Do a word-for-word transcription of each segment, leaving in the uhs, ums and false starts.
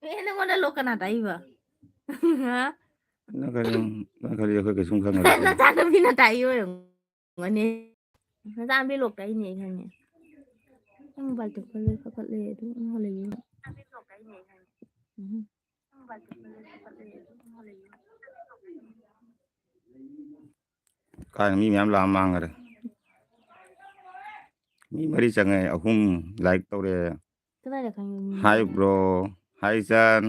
ꯑꯦ, ꯅꯪꯉꯣꯟꯗ ꯂꯣꯛ ꯀꯅꯥ ꯇꯥꯛꯏꯕ? ꯍꯥ? ꯅꯪ ꯀꯔꯤ, ꯅꯪ ꯈꯜꯂꯤ ꯑꯩꯈꯣꯏ ꯀꯩꯁꯨꯝ ꯈꯪꯉꯔꯣꯏ? ꯅꯆꯥꯅꯨꯄꯤꯅ ꯇꯥꯛꯏ ꯑꯣꯏꯔꯝꯒꯅꯤ꯫ ꯅꯆꯥꯅꯨꯄꯤ ꯂꯣꯛ ꯇꯥꯛꯏꯅꯦ ꯑꯩ ꯈꯪꯉꯦ꯫ ꯅꯪ ꯃꯣꯕꯥꯏꯜ ꯇꯦꯛꯄ ꯂꯩ ꯈꯣꯠꯀꯠꯂꯦ ꯑꯗꯨꯝ ꯑꯃ ꯂꯩꯌꯦ꯫ ꯎꯝ꯫ ꯀꯥꯏꯅ ꯃꯤ ꯃꯌꯥꯝ ꯂꯥꯛꯑ ꯃꯥꯡꯈꯔꯦ꯫ ꯃꯤ ꯃꯔꯤ ꯆꯪꯉꯦ, ꯑꯍꯨꯝ ꯂꯥꯏꯛ ꯇꯧꯔꯦ꯫ ꯀꯗꯥꯏꯗ ꯈꯪꯉꯤ ꯃꯤ ꯍꯥꯏ ꯃꯌꯥꯝ? ꯕ꯭ꯔꯣ, ꯍꯥꯏ ꯆꯟ,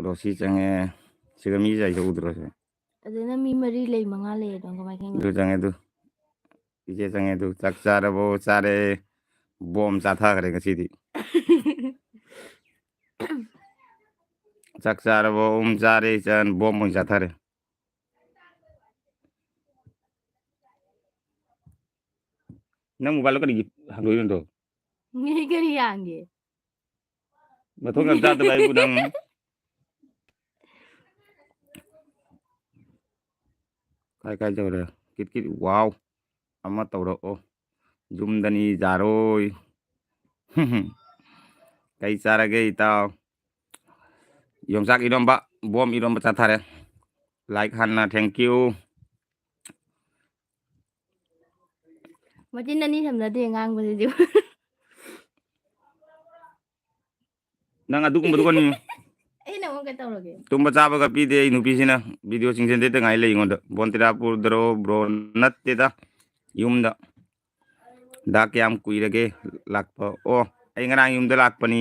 ꯔꯣꯁꯤ ꯆꯪꯉꯦ꯫ ꯁꯤꯗ ꯃꯤ ꯆꯥꯏꯁꯦ ꯎꯗ꯭ꯔꯣ ꯁꯦ? ꯑꯗꯨꯅ ꯃꯤ ꯃꯔꯤ ꯂꯩ, ꯃꯉꯥ ꯂꯩ ꯑꯗꯣ ꯀꯃꯥꯏ ꯈꯪꯉꯤ? ꯑꯗꯨ ꯆꯪꯉꯦ ꯑꯗꯨ꯫ ꯏꯆꯦ ꯆꯪꯉꯦ ꯑꯗꯨ꯫ ꯆꯥꯛ ꯆꯥꯔꯕꯣ? ꯆꯥꯔꯦ꯫ ꯕꯣꯝ ꯆꯥꯊꯈ꯭ꯔꯦ ꯉꯁꯤꯗꯤ꯫ ꯆꯥꯛ ꯆꯥꯔꯕꯣ? ꯎꯝ, ꯆꯥꯔꯦ ꯏꯆꯟ꯫ ꯕꯣꯝ ꯑꯣꯏꯅ ꯆꯥꯊꯔꯦ꯫ ꯅꯪ ꯃꯣꯕꯥꯏꯜꯗꯣ ꯀꯔꯤꯒꯤ ꯍꯥꯡꯗꯣꯛꯏꯅꯣ ꯑꯗꯣ? ꯃꯤ ꯀꯔꯤ ꯌꯥꯡꯒꯦ? ꯃꯊꯣꯡ ꯌꯥꯝ ꯆꯥꯗꯕ ꯑꯩꯕꯨ ꯅꯪ꯫ ꯀꯥꯏ ꯀꯥꯏ ꯇꯧꯔꯦ? ꯀꯤꯠ ꯀꯤꯠ, ꯋꯥꯎ꯫ ꯑꯃ ꯇꯧꯔꯛꯑꯣ꯫ ꯌꯨꯝꯗꯅꯤ ꯌꯥꯔꯣꯏ꯫ ꯀꯩ ꯆꯥꯔꯒꯦ ꯏꯇꯥꯎ? ꯌꯣꯡꯆꯥꯛ ꯏꯔꯣꯝꯕ, ꯕꯣꯝ ꯏꯔꯣꯝꯕ ꯆꯥꯊꯔꯦ꯫ ꯂꯥꯏꯛ ꯍꯥꯟꯅ, thank you꯫ ꯃꯆꯤꯟ ꯑꯅꯤ ꯁꯝꯅꯗꯦ ꯉꯥꯡꯕꯁꯤꯗꯤ꯫ ꯅꯪ ꯑꯗꯨꯒꯨꯝꯕꯗꯨꯒꯅꯤ꯫ ꯑꯩꯅ ꯑꯃꯨꯛ ꯀꯩ ꯇꯧꯔꯒꯦ? ꯇꯨꯝꯕ ꯆꯥꯕꯒ ꯄꯤꯗꯦ ꯑꯩ ꯅꯨꯄꯤꯁꯤꯅ꯫ ꯚꯤꯗꯤꯑꯣ ꯆꯤꯡꯁꯤꯟꯗꯦꯇ ꯉꯥꯏ ꯂꯩ ꯑꯩꯉꯣꯟꯗ꯫ ꯕꯣꯟꯇꯤꯔꯥꯄꯨꯔꯗꯔꯣ ꯕ꯭ꯔꯣ? ꯅꯠꯇꯦꯗ, ꯌꯨꯝꯗ꯫ ꯗꯥ ꯀꯌꯥꯝ ꯀꯨꯏꯔꯒꯦ ꯂꯥꯛꯄ? ꯑꯣ, ꯑꯩ ꯉꯔꯥꯡ ꯌꯨꯝꯗ ꯂꯥꯛꯄꯅꯤ꯫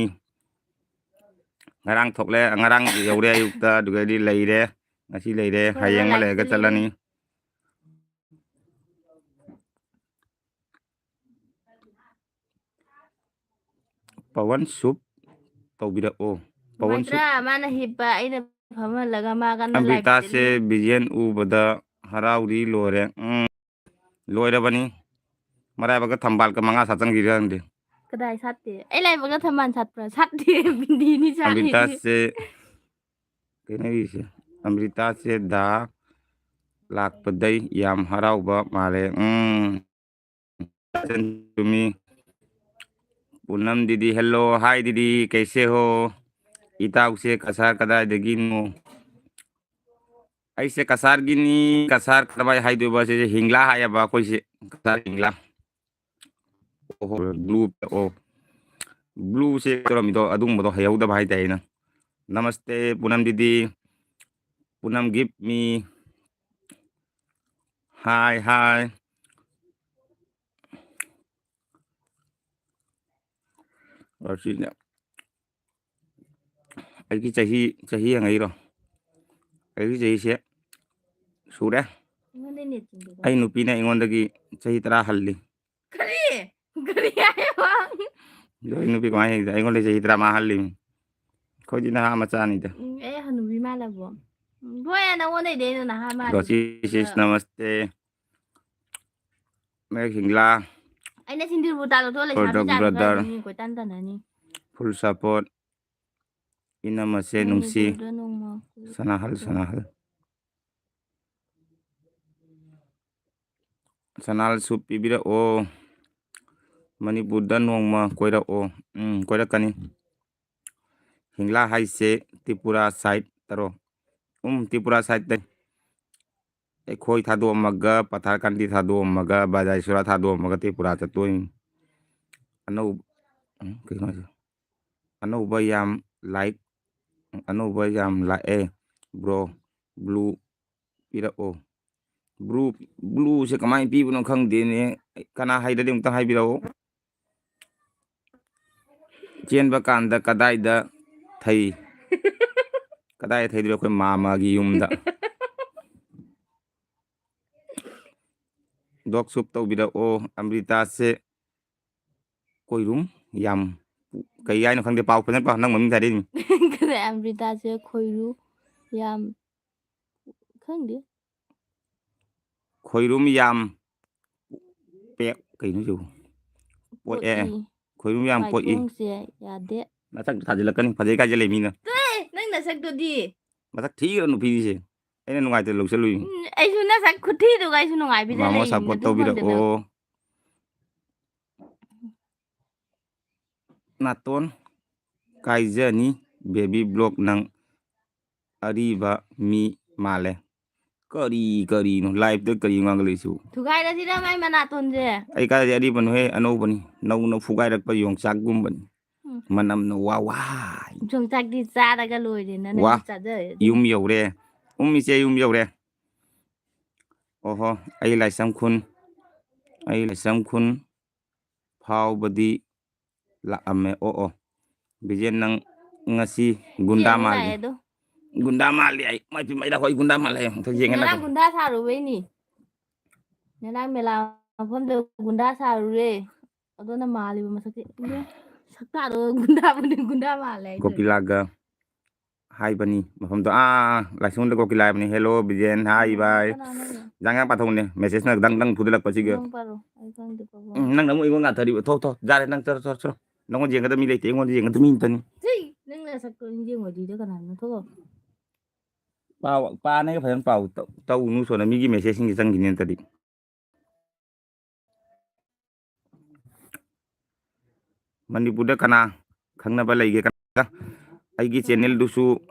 ꯉꯔꯥꯡ ꯊꯣꯛꯂꯦ, ꯉꯔꯥꯡ ꯌꯧꯔꯦ ꯑꯌꯨꯛꯇ, ꯑꯗꯨꯒꯗꯤ ꯂꯩꯔꯦ꯫ ꯉꯁꯤ ꯂꯩꯔꯦ, ꯍꯣꯏ, ꯍꯌꯦꯡ ꯑꯃ ꯂꯥꯏꯛ ꯂꯩꯔꯒ ꯄꯤꯔꯤ꯫ ꯆꯠꯂꯅꯤ꯫ ꯄꯋꯟ ꯁꯨꯞ ꯇꯧꯕꯤꯔꯛꯑꯣ꯫ ꯄꯋꯟ ꯁꯨꯞ꯫ ꯅꯨꯡꯉꯥꯏꯇ꯭ꯔꯥ? ꯃꯥꯅ ꯍꯤꯞꯄ, ꯑꯩꯅ ꯐꯝꯍꯜꯂꯒ ꯃꯥ ꯀꯟꯅ ꯂꯥꯏꯔꯤꯛ ꯑꯝꯔꯤꯇꯥꯁꯦ ꯄꯤꯔꯤ꯫ ꯕꯤꯖꯦꯟ ꯎꯕꯗ ꯍꯔꯥꯎꯔꯤ ꯂꯣꯏꯔꯦ꯫ ꯎꯝ, ꯂꯣꯏꯔꯕꯅꯤ꯫ ꯃꯔꯥꯏꯕꯛꯇ ꯊꯝꯕꯥꯜꯒ ꯃꯉꯥ ꯁꯥꯠꯆꯟꯈꯤꯔ ꯈꯪꯗꯦ꯫ ꯀꯗꯥꯏ ꯁꯥꯠꯇꯦ? ꯑꯩ ꯂꯥꯏꯕꯛꯇ ꯊꯝꯕꯥꯜ ꯁꯥꯠꯄ꯭ꯔꯥ? ꯁꯥꯠꯇꯦ꯫ ꯕꯤꯟꯗꯤꯅꯤ ꯁꯥꯠꯂꯤꯁꯦ꯫ ꯑꯝꯔꯤꯇꯥꯁꯦ ꯀꯩꯅꯣꯒꯤꯁꯦ, ꯑꯝꯔꯤꯇꯥꯁꯦ ꯗꯥ ꯂꯥꯛꯄꯗꯩ ꯌꯥꯝ ꯍꯔꯥꯎꯕ ꯃꯥꯜꯂꯦ꯫ ꯎꯝ꯫ ꯆꯨꯝꯃꯤ꯫ ꯄꯨꯅꯝ ꯗꯤꯗꯤ, hello, hi ꯗꯤꯗꯤ, ꯀꯩꯁꯦ ꯍꯣ? ꯏꯇꯥꯎꯁꯦ ꯀꯁꯥꯔ ꯀꯗꯥꯏꯗꯒꯤꯅꯣ? ꯑꯩꯁꯦ ꯀꯁꯥꯔꯒꯤꯅꯤ꯫ ꯀꯁꯥꯔ ꯀꯃꯥꯏ ꯍꯥꯏꯗꯣꯏꯕ? ꯁꯤꯁꯦ ꯍꯤꯡꯂꯥ ꯍꯥꯏꯌꯦꯕ ꯑꯩꯈꯣꯏꯁꯦ꯫ ꯀꯁꯥꯔ ꯍꯤꯡꯂꯥ꯫ ꯑꯣꯍꯣ, blue, ꯑꯣ꯫ Blueꯁꯦ ꯇꯧꯔꯝꯃꯤꯗꯣ, ꯑꯗꯨꯒꯨꯝꯕꯗꯣ ꯍꯩꯍꯧꯗꯕ ꯍꯥꯏꯇꯥꯔꯦ ꯑꯩꯅ꯫ ꯅꯃꯁꯇꯦ, ꯄꯨꯅꯝ ꯗꯤꯗꯤ꯫ ꯄꯨꯅꯝ give me hi, hi꯫ ꯑꯁꯤꯅ ꯑꯩꯒꯤ ꯆꯍꯤ, ꯆꯍꯤ ꯍꯪꯉꯛꯏꯔꯣ? ꯑꯩꯒꯤ ꯆꯍꯤꯁꯦ ꯁꯨꯔꯦ꯫ ꯑꯩꯉꯣꯟꯗꯩ ꯅꯦꯠ ꯆꯤꯡꯗꯦꯀꯣ꯫ ꯑꯩ ꯅꯨꯄꯤꯅ ꯑꯩꯉꯣꯟꯗꯒꯤ ꯆꯍꯤ ꯇꯔꯥ ꯍꯜꯂꯤ꯫ ꯀꯔꯤ? ꯀꯔꯤ ꯍꯥꯏꯕ? ꯑꯗꯣ ꯑꯩ ꯅꯨꯄꯤ ꯀꯃꯥꯏꯅ ꯍꯦꯛꯇ ꯑꯩꯉꯣꯟꯗꯩ ꯆꯍꯤ ꯇꯔꯥ ꯃꯥ ꯍꯜꯂꯤꯃꯤ? ꯑꯩꯈꯣꯏꯗꯤ ꯅꯍꯥ ꯃꯆꯥꯅꯤꯗ꯫ ꯎꯝ, ꯑꯩ ꯍꯅꯨꯕꯤ ꯃꯥꯜꯂꯕꯣ? ꯎꯝ, ꯍꯣꯏ, ꯅꯉꯣꯟꯗꯩꯗꯤ ꯑꯩꯅ ꯅꯍꯥ ꯃꯥꯜꯂꯤ꯫ ꯔꯣꯁꯤ sis, ꯑ꯫ ꯅꯃꯁꯇꯦ꯫ ꯃꯌꯦꯛ ꯁꯤꯡꯂꯥ꯫ ꯑꯩꯅ ꯁꯤꯡꯖꯨꯕꯨ ꯇꯥ ꯂꯧꯊꯣꯛꯑ ꯂꯩꯁꯥꯕꯤ ꯄ꯭ꯔꯗꯛ ꯆꯥꯕꯤ brother꯫ ꯈꯔꯗꯨꯅꯤ ꯀꯣꯏꯇꯥꯟ ꯇꯥꯟꯅꯅꯤ꯫ Full support꯫ ꯏꯅꯝꯃꯁꯦ ꯅꯨꯡꯁꯤ꯫ ꯃꯅꯤꯄꯨꯔꯗ ꯅꯣꯡꯃ ꯁꯅꯥꯍꯜ, ꯁꯅꯥꯍꯜ꯫ ꯁꯅꯥꯍꯜꯁꯨ ꯄꯤꯕꯤꯔꯛꯑꯣ꯫ ꯃꯅꯤꯄꯨꯔꯗ ꯅꯣꯡꯃ ꯀꯣꯏꯔꯛꯑꯣ꯫ ꯎꯝ, ꯀꯣꯏꯔꯛꯀꯅꯤ꯫ ꯍꯤꯡꯂꯥ ꯍꯥꯏꯁꯦ ꯇ꯭ꯔꯤꯄꯨꯔꯥ side ꯇꯔꯣ? ꯎꯝ, ꯇ꯭ꯔꯤꯄꯨꯔꯥ side ꯇꯩ꯫ ꯑꯩꯈꯣꯏ ꯊꯥꯗꯣꯛꯑꯝꯃꯒ, ꯄꯊꯥꯔꯀꯥꯟꯗꯤ ꯊꯥꯗꯣꯛꯑꯝꯃꯒ, ꯕꯖꯥꯏꯁꯣꯔꯥ ꯊꯥꯗꯣꯛꯑꯝꯃꯒ ꯇ꯭ꯔꯤꯄꯨꯔꯥ ꯆꯠꯇꯣꯏꯅꯤ꯫ ꯑꯅꯧ-, ꯎꯝ, ꯀꯩꯅꯣ ꯍꯥꯏꯁꯦ? ꯑꯅꯧꯕ ꯌꯥꯝ like, ꯑꯅꯧꯕ ꯌꯥꯝ ꯂꯥꯛꯑꯦ bro, blue ꯄꯤꯔꯛꯑꯣ꯫ Blue, blueꯁꯦ ꯀꯃꯥꯏꯅ ꯄꯤꯕꯅꯣ ꯈꯪꯗꯦꯅꯦ꯫ ꯀꯅꯥ ꯍꯩꯔꯗꯤ ꯑꯃꯨꯛꯇ ꯍꯥꯏꯕꯤꯔꯛꯑꯣ꯫ ꯆꯦꯟꯕ ꯀꯥꯟꯗ ꯀꯗꯥꯏꯗ ꯊꯩ? ꯀꯗꯥꯏꯗ ꯊꯩꯗꯣꯏꯕ? ꯑꯩꯈꯣꯏ ꯃꯥꯃꯒꯤ ꯌꯨꯝꯗ꯫ Dog soup ꯇꯧꯕꯤꯔꯛꯑꯣ꯫ ꯑꯃ꯭ꯔꯤꯇꯥꯁꯦ ꯈꯣꯏꯔꯨꯝ ꯌꯥꯝ, ꯀꯩ ꯍꯥꯏꯅꯣ ꯈꯪꯗꯦ, ꯄꯥꯎ ꯐꯖꯅ ꯄꯥꯎ, ꯅꯪ ꯃꯃꯤꯡ ꯊꯥꯔꯛꯏꯅꯤ꯫ ꯀꯔꯤ ꯑꯃ꯭ꯔꯤꯇꯥꯁꯦ ꯈꯣꯏꯔꯨ ꯌꯥꯝ, ꯈꯪꯗꯦ꯫ ꯈꯣꯏꯔꯨꯝ ꯌꯥꯝ ꯄꯦꯛ-, ꯀꯩꯅꯣ ꯁꯤꯕꯨ? ꯄꯣꯛꯑꯦ꯫ ꯄꯣꯛꯏ꯫ ꯈꯣꯏꯔꯨꯝ ꯌꯥꯝ ꯄꯣꯛꯏ꯫ ꯃꯥꯏꯊꯣꯡꯁꯦ ꯌꯥꯗꯦ꯫ ꯅꯁꯛꯇꯣ ꯊꯥꯖꯤꯜꯂꯛꯀꯅꯤ, ꯐꯖꯩ ꯀꯥꯏꯖꯜꯂꯦ ꯃꯤꯅ꯫ ꯇꯣꯛꯑꯦ, ꯅꯪ ꯅꯁꯛꯇꯨꯗꯤ꯫ ꯃꯁꯛ ꯊꯤꯈ꯭ꯔ ꯅꯨꯄꯤꯁꯦ꯫ ꯑꯩꯅ ꯅꯨꯡꯉꯥꯏꯇ ꯂꯧꯁꯜꯂꯨꯏ꯫ ꯎꯝ, ꯑꯩꯁꯨ ꯅꯁꯛ ꯈꯨꯊꯤꯗꯨꯒ ꯑꯩꯁꯨ ꯅꯨꯡꯉꯥꯏꯕꯤꯗ ꯃꯥꯃꯣ ꯂꯩꯔꯤꯅꯦ, ꯁꯞꯄꯣꯔꯠ ꯑꯗꯨ ꯈꯪꯗꯅ꯫ ꯇꯧꯕꯤꯔꯛꯑꯣ꯫ ꯅꯥꯇꯣꯟ ꯀꯥꯏꯖꯅꯤ, ꯕꯦꯕꯤ ꯕ꯭ꯂꯣꯛ ꯅꯪ ꯑꯔꯤꯕ ꯃꯤ ꯃꯥꯜꯂꯦ꯫ ꯀꯔꯤ ꯀꯔꯤꯅꯣ ꯂꯥꯏꯞꯇ ꯀꯔꯤ ꯉꯥꯡꯒꯠꯂꯛꯏꯁꯤꯕꯨ? ꯊꯨꯒꯥꯏꯔꯁꯤꯔ ꯃꯥꯏ ꯃꯅꯥꯇꯣꯟꯁꯦ? ꯑꯩ ꯀꯥꯏꯗꯩ ꯑꯔꯤꯕꯅꯣꯍꯦ, ꯑꯅꯧꯕꯅꯤ꯫ ꯅꯧꯅ ꯐꯨꯒꯥꯏꯔꯛꯄ ꯌꯣꯡꯆꯥꯛꯒꯨꯝꯕꯅꯤ꯫ ꯎꯝ꯫ ꯃꯅꯝꯅ ꯋꯥ ꯋꯥ꯫ ꯌꯣꯡꯆꯥꯛꯇꯤ ꯆꯥꯔꯒ ꯂꯣꯏꯔꯦ, ꯅꯪ ꯋꯥ꯫ ꯆꯥꯖꯔꯗꯤ꯫ ꯌꯨꯝ ꯌꯧꯔꯦ꯫ ꯎꯝ, ꯏꯆꯦ ꯌꯨꯝ ꯌꯧꯔꯦ꯫ ꯑꯣꯍꯣ, ꯑꯩ ꯂꯥꯏꯁ꯭ꯔꯝ ꯈꯨꯟ, ꯑꯩ ꯂꯥꯏꯁ꯭ꯔꯝ ꯈꯨꯟ ꯐꯥꯎꯕꯗꯤ ꯂꯥꯛꯑꯝꯃꯦ꯫ ꯑꯣ, ꯑꯣ꯫ ꯕꯤꯖꯦꯟ, ꯅꯪ ꯉꯁꯤ ꯒꯨꯟꯗꯥ ꯆꯦꯟꯕ ꯃꯥꯜꯂꯤ꯫ ꯂꯥꯛꯑꯦ ꯑꯗꯣ꯫ ꯒꯨꯟꯗꯥ ꯃꯥꯜꯂꯤ꯫ ꯑꯩ ꯃꯥꯏ ꯄꯦꯝꯃ, ꯑꯩ ꯂꯥꯛꯑꯣ, ꯑꯩ ꯒꯨꯟꯗꯥ ꯃꯥꯜꯂꯦ꯫ ꯑꯝꯇ ꯌꯦꯡꯒꯦ ꯉꯔꯥꯡ ꯅꯥꯀꯣ꯫ ꯒꯨꯟꯗꯥ ꯁꯥꯔꯨꯕꯩꯅꯤ꯫ ꯉꯔꯥꯡ ꯃꯦꯂꯥ ꯃꯐꯝꯗ ꯒꯨꯟꯗꯥ ꯁꯥꯔꯨꯔꯦ꯫ ꯑꯗꯨꯅ ꯃꯥꯜꯂꯤꯕ ꯃꯁꯛꯁꯦ꯫ ꯏꯃꯥ, ꯁꯛꯇꯥꯗꯣ ꯒꯨꯟꯗꯥꯕꯨꯗꯤ ꯒꯨꯟꯗꯥ ꯃꯥꯜꯂꯦ ꯍꯥꯏꯗꯣ꯫ ꯒꯣꯄꯤꯂꯥꯒ ꯍꯥꯏꯕꯅꯤ ꯃꯐꯝꯗꯣ꯫ ꯑꯥ, ꯂꯥꯏꯁ꯭ꯔꯝꯗ ꯒꯣꯀꯤꯂꯥ ꯍꯥꯏꯕꯅꯤ꯫ "Hello, ꯕꯤꯖꯦꯟ, hi, ꯎꯝ, bye." ꯀꯅꯥꯅꯣ? ꯖꯥꯡ ꯌꯥꯝ ꯄꯥꯊꯧꯅꯦ꯫ Message ꯅ ꯗꯪ ꯗꯪ ꯐꯨꯗꯂꯛꯄꯁꯤꯒ꯫ ꯅꯪ ꯄꯥꯔꯣ, ꯑꯩ ꯈꯪꯗꯦ ꯄꯥꯕ꯫ ꯎꯝ, ꯅꯪꯅ ꯑꯃꯨꯛ ꯑꯩꯉꯣꯟꯗ ꯉꯥꯊꯔꯤꯕ꯫ ꯊꯣꯛ, ꯊꯣꯛ, ꯌꯥꯔꯦ, ꯅꯪ ꯆꯠꯔꯣ, ꯆꯠꯔꯣ, ꯆꯠꯔꯣ꯫ ꯅꯪꯉꯣꯟꯗ ꯌꯦꯡꯒꯗꯕ ꯃꯤ ꯂꯩꯇꯦ, ꯑꯩꯉꯣꯟꯗ ꯌꯦꯡꯒꯗꯕ ꯃꯤ ꯑꯝꯇꯅꯤ꯫ ꯁꯤ, ꯅꯪ ꯅꯁꯛꯇꯣ ꯌꯦꯡꯉꯣꯏꯗꯣꯏꯗꯣ ꯀꯅꯥꯅꯣ? ꯊꯣꯛꯂꯛꯑꯣ꯫ ꯄꯥꯎ, ꯄꯥꯅꯒ ꯐꯖꯅ ꯄꯥꯎ꯫ ꯇꯧ-, ꯇꯧꯅꯨ ꯁꯣꯅ, ꯃꯤꯒꯤ message ꯁꯤꯡꯁꯦ ꯆꯪꯈꯤꯅꯤ ꯅꯠꯇ꯭ꯔꯗꯤ꯫ ꯃꯅꯤꯄꯨꯔꯗ ꯀꯅꯥ ꯈꯪꯅꯕ ꯂꯩꯒꯦ? ꯀꯅꯥ? ꯑꯩꯒꯤ channel ꯗꯨꯁꯨ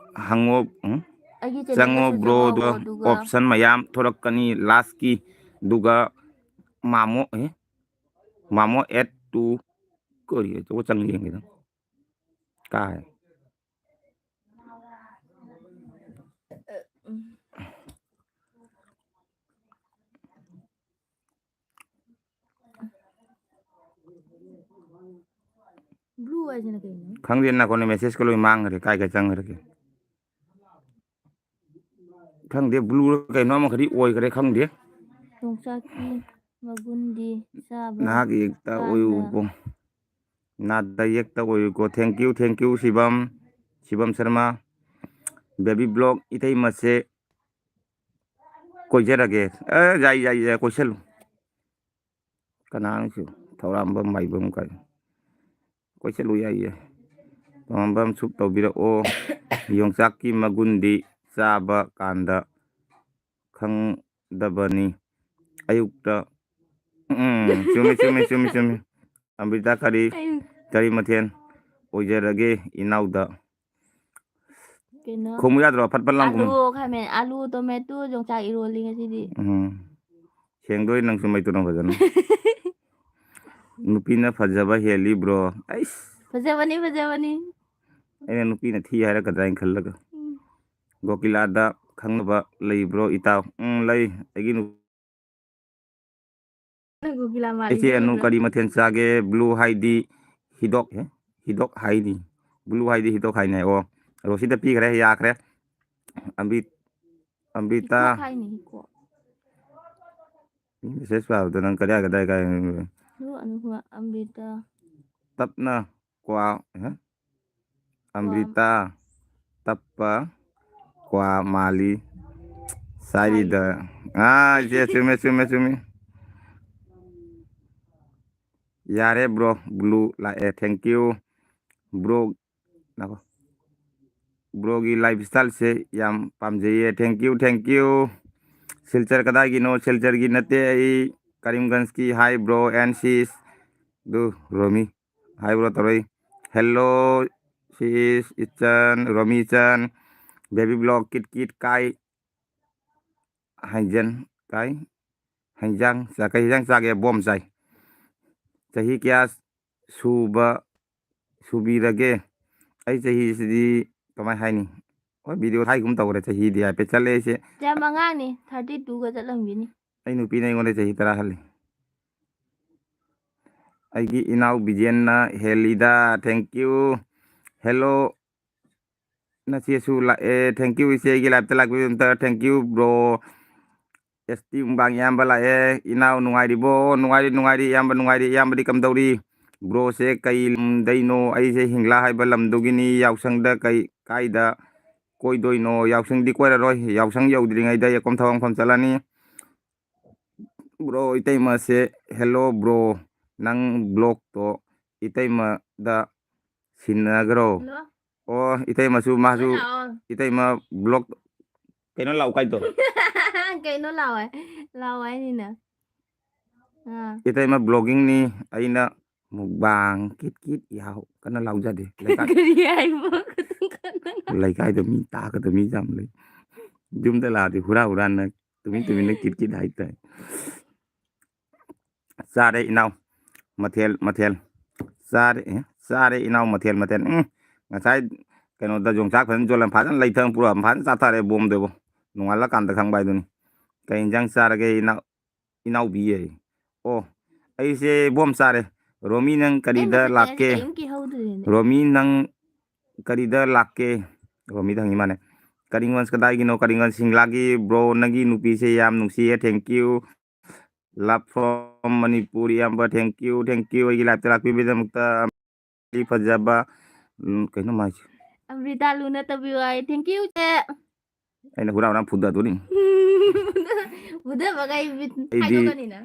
ꯍꯪꯉꯣ, ꯎꯝ? ꯑꯩꯒꯤ channel ꯆꯪꯉꯣ ꯗꯁꯨ bro, ꯆꯪꯉꯣ, ꯑꯗꯨꯒ ꯑꯗꯨꯒ option ꯃꯌꯥꯝ ꯊꯣꯛꯂꯛꯀꯅꯤ last ꯀꯤ, ꯑꯗꯨꯒ ꯃꯥꯃꯣ, ꯑꯦ? ꯃꯥꯃꯣ add to ꯀꯔꯤ? ꯑꯗꯨꯒ ꯆꯪꯉ ꯌꯦꯡꯒꯦ ꯅꯪ꯫ ꯀꯥꯏ? ꯎꯝ꯫ Blue ꯍꯥꯏꯁꯤꯅ ꯀꯩꯅꯣ? ꯈꯪꯗꯦ, ꯅꯥꯀꯣꯟꯅ message ꯀ ꯂꯣꯏ ꯃꯥꯡꯈ꯭ꯔꯦ, ꯀꯥꯏ ꯀꯥꯏ ꯆꯪꯈ꯭ꯔꯒꯦ? ꯈꯪꯗꯦ, blue ꯔ ꯀꯩꯅꯣ ꯑꯃꯈꯗꯤ ꯑꯣꯏꯈ꯭ꯔꯦ, ꯈꯪꯗꯦ꯫ ꯌꯣꯡꯆꯥꯛꯀꯤ ꯃꯒꯨꯟꯗꯤ ꯆꯥꯕ ꯅꯍꯥꯛ ꯌꯦꯛꯇ ꯀꯥꯟꯗ ꯑꯣꯏꯌꯨꯀꯣ꯫ ꯅꯥꯗ ꯌꯦꯛꯇ ꯑꯣꯏꯌꯨꯀꯣ꯫ Thank you, thank you, ꯁꯤꯕꯝ, ꯁꯤꯕꯝ Sharma. Baby Block ꯏꯇꯩꯃꯁꯦ ꯀꯣꯏꯖꯔꯒꯦ꯫ ꯑꯦ, ꯌꯥꯏ, ꯌꯥꯏ, ꯌꯥꯏ, ꯀꯣꯏꯁꯜꯂꯨ꯫ ꯀꯅꯥꯅꯣ ꯁꯤ? ꯊꯧꯔꯥꯝꯕꯝ, ꯃꯥꯏꯕꯝ ꯀꯥꯏ? ꯀꯣꯏꯁꯜꯂꯨ ꯌꯥꯏꯌꯦ꯫ ꯊꯧꯔꯥꯝꯕꯝ ꯁꯨꯞ ꯇꯧꯕꯤꯔꯛꯑꯣ꯫ ꯌꯣꯡꯆꯥꯛꯀꯤ ꯃꯒꯨꯟꯗꯤ ꯆꯥꯕ ꯀꯥꯟꯗ ꯐꯪꯗꯕꯅꯤ꯫ ꯑꯌꯨꯛꯇ ꯎꯝ, ꯆꯨꯝꯃꯤ, ꯆꯨꯝꯃꯤ, ꯆꯨꯝꯃꯤ, ꯆꯨꯝꯃꯤ꯫ ꯑꯝꯔꯤꯇꯥ, ꯀꯔꯤ, ꯑꯩ ꯀꯔꯤ ꯃꯊꯦꯜ ꯑꯣꯏꯖꯔꯒꯦ ꯏꯅꯥꯎꯗ? ꯀꯩꯅꯣ? ꯈꯨꯝꯃꯨ ꯌꯥꯗ꯭ꯔꯣ? ꯐꯠ ꯐꯠ ꯂꯥꯎ ꯈꯨꯝꯃꯨ꯫ ꯑꯂꯨ, ꯈꯥꯃꯦꯟ, ꯑꯂꯨ, ꯇꯣꯃꯦꯇꯣ, ꯌꯣꯡꯆꯥꯛ ꯏꯔꯣꯜꯂꯤ ꯉꯁꯤꯗꯤ꯫ ꯎꯝ꯫ ꯁꯦꯡꯗꯣꯏ ꯅꯪꯁꯨ ꯃꯩꯇꯨꯅ ꯐꯖꯅ꯫ ꯅꯨꯄꯤꯅ ꯐꯖꯕ ꯍꯦꯜꯂꯤ, bro꯫ ꯑꯩꯁ꯫ ꯐꯖꯕꯅꯤ, ꯐꯖꯕꯅꯤ꯫ ꯑꯩꯅ ꯅꯨꯄꯤꯅ ꯊꯤ ꯍꯥꯏꯔꯛꯀꯗ꯭ꯔꯥ ꯍꯥꯏꯅ ꯈꯜꯂꯒ꯫ ꯎꯝ꯫ ꯒꯣꯀꯤꯂꯥꯗ ꯈꯪꯅꯕ ꯂꯩꯕ꯭ꯔꯣ, ꯏꯇꯥꯎ? ꯎꯝ, ꯂꯩ꯫ ꯑꯩꯒꯤ ꯅꯨ-, ꯅꯪ ꯒꯣꯀꯤꯂꯥ ꯃꯥꯜꯂꯤ ꯑꯩꯁꯦ ꯑꯅꯨ ꯅꯠꯇ꯭ꯔꯣ? ꯀꯔꯤ ꯃꯊꯦꯜ ꯆꯥꯒꯦ? Blue ꯍꯥꯏꯗꯤ ꯍꯤꯗꯣꯛ, ꯍꯦ? ꯍꯤꯗꯣꯛ ꯍꯥꯏꯅꯤ꯫ Blue ꯍꯥꯏꯗꯤ ꯍꯤꯗꯣꯛ ꯍꯥꯏꯅꯤ꯫ ꯑꯣ, ꯔꯣꯁꯤꯗ ꯄꯤꯈ꯭ꯔꯦ, ꯌꯥꯈ꯭ꯔꯦ꯫ ꯑꯝꯕꯤ-, ꯑꯝꯕꯤꯇꯥ꯫ ꯍꯤꯀꯣꯛ ꯍꯥꯏꯅꯤ, ꯍꯤꯀꯣꯛ꯫ Message ꯄꯥꯕꯗꯣ ꯅꯪ ꯀꯗꯥꯏ, ꯀꯗꯥꯏ, ꯀꯥꯏ? ꯍꯤꯀꯣꯛ ꯑꯅꯨ ꯍꯨꯋꯥ ꯑꯝꯕꯤꯇꯥ꯫ ꯇꯞꯅ ꯀ꯭ꯋꯥ, ꯍꯦ? ꯀ꯭ꯋꯥ꯫ ꯑꯝꯔꯤꯇꯥ, ꯇꯞꯄ, ꯀ꯭ꯋꯥ ꯃꯥꯂꯤ꯫ ꯁꯥꯏꯔꯤꯗ꯫ ꯑꯥ, ꯏꯆꯦ, ꯆꯨꯝꯃꯦ, ꯆꯨꯝꯃꯦ, ꯆꯨꯝꯃꯦ꯫ ꯌꯥꯔꯦ, bro꯫ Blue ꯂꯥꯛꯑꯦ꯫ Thank you, bro꯫ ꯉꯥꯏꯈꯣ꯫ Broꯒꯤ lifestyleꯁꯦ ꯌꯥꯝ ꯄꯥꯝꯖꯩꯌꯦ꯫ Thank you, thank you꯫ Silchar ꯀꯗꯥꯏꯒꯤꯅꯣ? ꯁꯤꯜꯆꯔꯒꯤ ꯅꯠꯇꯦ ꯑꯩ, ꯀꯔꯤꯝꯒꯟꯖꯀꯤ꯫ Hi, bro and sis꯫ ꯑꯗꯨ ꯔꯣꯃꯤ꯫ Hi, bro ꯇꯧꯔꯛꯏ꯫ Hello, sis, ꯏꯆꯟ, ꯔꯣꯃꯤ ꯏꯆꯟ, baby blog, ꯀꯤꯠ ꯀꯤꯠ, ꯀꯥꯏ, ꯍꯩꯖꯟ, ꯀꯥꯏ, ꯍꯩꯖꯥꯡ ꯆꯥ-, ꯀꯩ ꯍꯩꯖꯥꯡ ꯆꯥꯒꯦ? ꯕꯣꯝ ꯆꯥꯏ꯫ ꯆꯍꯤ ꯀꯌꯥ ꯁꯨꯕ, ꯁꯨꯕꯤꯔꯒꯦ? ꯑꯩ ꯆꯍꯤꯁꯤꯗꯤ ꯀꯃꯥꯏ ꯍꯥꯏꯅꯤ? ꯍꯣꯏ, video ꯊꯥꯏꯒꯨꯝ ꯇꯧꯈ꯭ꯔꯦ, ꯆꯍꯤꯗꯤ ꯍꯥꯏꯐꯦꯠ ꯆꯠꯂꯦ ꯑꯩꯁꯦ꯫ ꯌꯥꯝ ꯑꯉꯥꯡꯅꯤ, thirty twoꯒ ꯆꯠꯂꯝꯈꯤꯅꯤ꯫ ꯑꯩ ꯅꯨꯄꯤꯅ ꯑꯩꯉꯣꯟꯗ ꯆꯍꯤ ꯇꯔꯥ ꯍꯜꯂꯤ꯫ ꯑꯩꯒꯤ ꯏꯅꯥꯎ ꯕꯤꯖꯦꯟꯅ ꯍꯦꯜꯂꯤꯗ꯫ Thank you꯫ Hello꯫ ꯅꯆꯦꯁꯨ ꯂꯥꯛꯑꯦ꯫ Thank you, ꯏꯆꯦ, ꯑꯩꯒꯤ liveꯇ ꯂꯥꯛꯄꯤꯕ ꯑꯝꯇ꯫ Thank you, bro꯫ S T Mungbang ꯏꯌꯥꯝꯕ ꯂꯥꯛꯑꯦ꯫ ꯏꯅꯥꯎ ꯅꯨꯡꯉꯥꯏꯔꯤꯕꯣ? ꯅꯨꯡꯉꯥꯏꯔꯤ, ꯅꯨꯡꯉꯥꯏꯔꯤ, ꯏꯌꯥꯝꯕ ꯅꯨꯡꯉꯥꯏꯔꯤ꯫ ꯏꯌꯥꯝꯕꯗꯤ ꯀꯝꯗꯧꯔꯤ? Broꯁꯦ ꯀꯩ ꯂꯝꯗꯩꯅꯣ? ꯑꯩꯁꯦ ꯍꯤꯡꯂꯥ ꯍꯥꯏꯕ ꯂꯝꯗꯨꯒꯤꯅꯤ꯫ ꯌꯥꯎꯁꯪꯗ ꯀꯩ, ꯀꯥꯏꯗ ꯀꯣꯏꯗꯣꯏꯅꯣ? ꯌꯥꯎꯁꯪꯗꯤ ꯀꯣꯏꯔꯔꯣꯏ꯫ ꯌꯥꯎꯁꯪ ꯌꯧꯗ꯭ꯔꯤꯉꯩꯗ ꯌꯦꯛꯐꯝ ꯊꯕꯛ ꯃꯐꯝ ꯆꯠꯂꯅꯤ꯫ Bro, ꯏꯇꯩꯃꯁꯦ, hello bro, ꯅꯪ blogꯇꯣ ꯏꯇꯩꯃꯗ ꯁꯤꯟꯅꯈ꯭ꯔꯣ꯫ Hello? ꯑꯣ, ꯏꯇꯩꯃꯁꯨ, ꯃꯥꯁꯨ ꯂꯣꯏ ꯂꯥꯛꯑꯣ꯫ ꯏꯇꯩꯃ blog ꯀꯩꯅꯣ ꯂꯥꯛꯑꯣ ꯀꯥꯏꯗꯣ? ꯀꯩꯅꯣ ꯂꯥꯎꯋꯦ, ꯂꯥꯎꯋꯦ ꯍꯥꯏꯅꯤꯅ꯫ ꯑꯥ꯫ ꯏꯇꯩꯃ ꯕ꯭ꯂꯣꯒꯤꯡꯅꯤ, ꯑꯩꯅ ꯃꯨꯛꯕꯥꯡ ꯀꯤꯠ ꯀꯤꯠ ꯌꯥꯎ ꯀꯟꯅ ꯂꯥꯎꯖꯗꯦ꯫ ꯂꯩꯀꯥꯏ ꯀꯔꯤ ꯍꯥꯏꯕ? ꯂꯩꯀꯥꯏꯗ ꯃꯤ ꯇꯥꯒꯗꯕ ꯃꯤ ꯌꯥꯝ ꯂꯩ꯫ ꯌꯨꯝꯗ ꯂꯥꯛꯑꯗꯤ ꯍꯨꯔꯥ ꯍꯨꯔꯥꯟꯅ ꯇꯨꯃꯤꯟ ꯇꯨꯃꯤꯟꯅ ꯀꯤꯠ ꯀꯤꯠ ꯍꯥꯏꯇꯥꯏ꯫ ꯆꯥꯔꯦ ꯏꯅꯥꯎ, ꯃꯊꯦꯜ ꯃꯊꯦꯜ꯫ ꯆꯥꯔꯦ ꯑꯦ, ꯆꯥꯔꯦ ꯏꯅꯥꯎ, ꯃꯊꯦꯜ ꯃꯊꯦꯜ꯫ ꯎꯝ, ꯉꯁꯥꯏ ꯀꯩꯅꯣꯗ ꯌꯣꯡꯆꯥꯛ ꯐꯖꯅ ꯌꯣꯜꯂꯝ ꯐꯖꯅ ꯂꯩꯊꯪ ꯄꯨꯔꯛꯑ ꯐꯖꯅ ꯆꯥꯊꯔꯦ ꯕꯣꯝꯗꯨꯕꯨ꯫ ꯅꯣꯡꯉꯥꯜꯂꯀꯥꯟꯗ ꯈꯪꯕ ꯍꯥꯏꯗꯨꯅꯤ꯫ ꯀꯩ ꯏꯟꯖꯥꯡ ꯆꯥꯔꯒꯦ ꯏꯅꯥꯎ, ꯏꯅꯥꯎꯕꯤ ꯌꯦ? ꯑꯣ, ꯑꯩꯁꯦ ꯕꯣꯝ ꯆꯥꯔꯦ꯫ ꯔꯣꯃꯤ ꯅꯪ ꯑꯩ ꯀꯔꯤꯗ ꯃꯁꯛꯁꯦ ꯂꯥꯛꯀꯦ? ꯀꯔꯤꯝ ꯀꯤꯍꯧꯗ꯭ꯔꯦꯅꯦ꯫ ꯔꯣꯃꯤ ꯅꯪ ꯀꯔꯤꯗ ꯂꯥꯛꯀꯦ? ꯔꯣꯃꯤꯗ ꯍꯪꯉꯤ ꯃꯥꯅꯦ꯫ ꯀꯔꯤꯡꯒꯣꯟꯁ ꯀꯗꯥꯏꯒꯤꯅꯣ? ꯀꯔꯤꯡꯒꯣꯟ ꯁꯤꯡꯂꯥꯒꯤ ꯕ꯭ꯔꯣ, ꯅꯪꯒꯤ ꯅꯨꯄꯤꯁꯦ ꯌꯥꯝ ꯅꯨꯡꯁꯤꯌꯦ, thank you꯫ Love from Manipur ꯏꯌꯥꯝꯕ, thank you, thank you ꯑꯩꯒꯤ ꯂꯥꯏꯞꯇ ꯂꯥꯛꯄꯤꯕꯒꯤꯗꯃꯛꯇ꯫ ꯐꯖꯕ, ꯎꯝ, ꯀꯩꯅꯣ ꯃꯥꯏꯁꯦ꯫ ꯑꯃ꯭ꯔꯤꯇꯥ ꯂꯨꯅ ꯇꯧꯕꯤꯌꯨ ꯍꯥꯏ, thank you ꯁꯦ꯫ ꯑꯩꯅ ꯍꯨꯔꯥ ꯍꯨꯔꯥ ꯐꯨꯗꯗꯣꯔꯤ꯫ ꯐꯨꯗꯕꯒ ꯑꯩ ꯃꯤꯠ ꯑꯩꯗꯤ ꯍꯥꯏꯗꯣꯛꯀꯅꯤꯅ꯫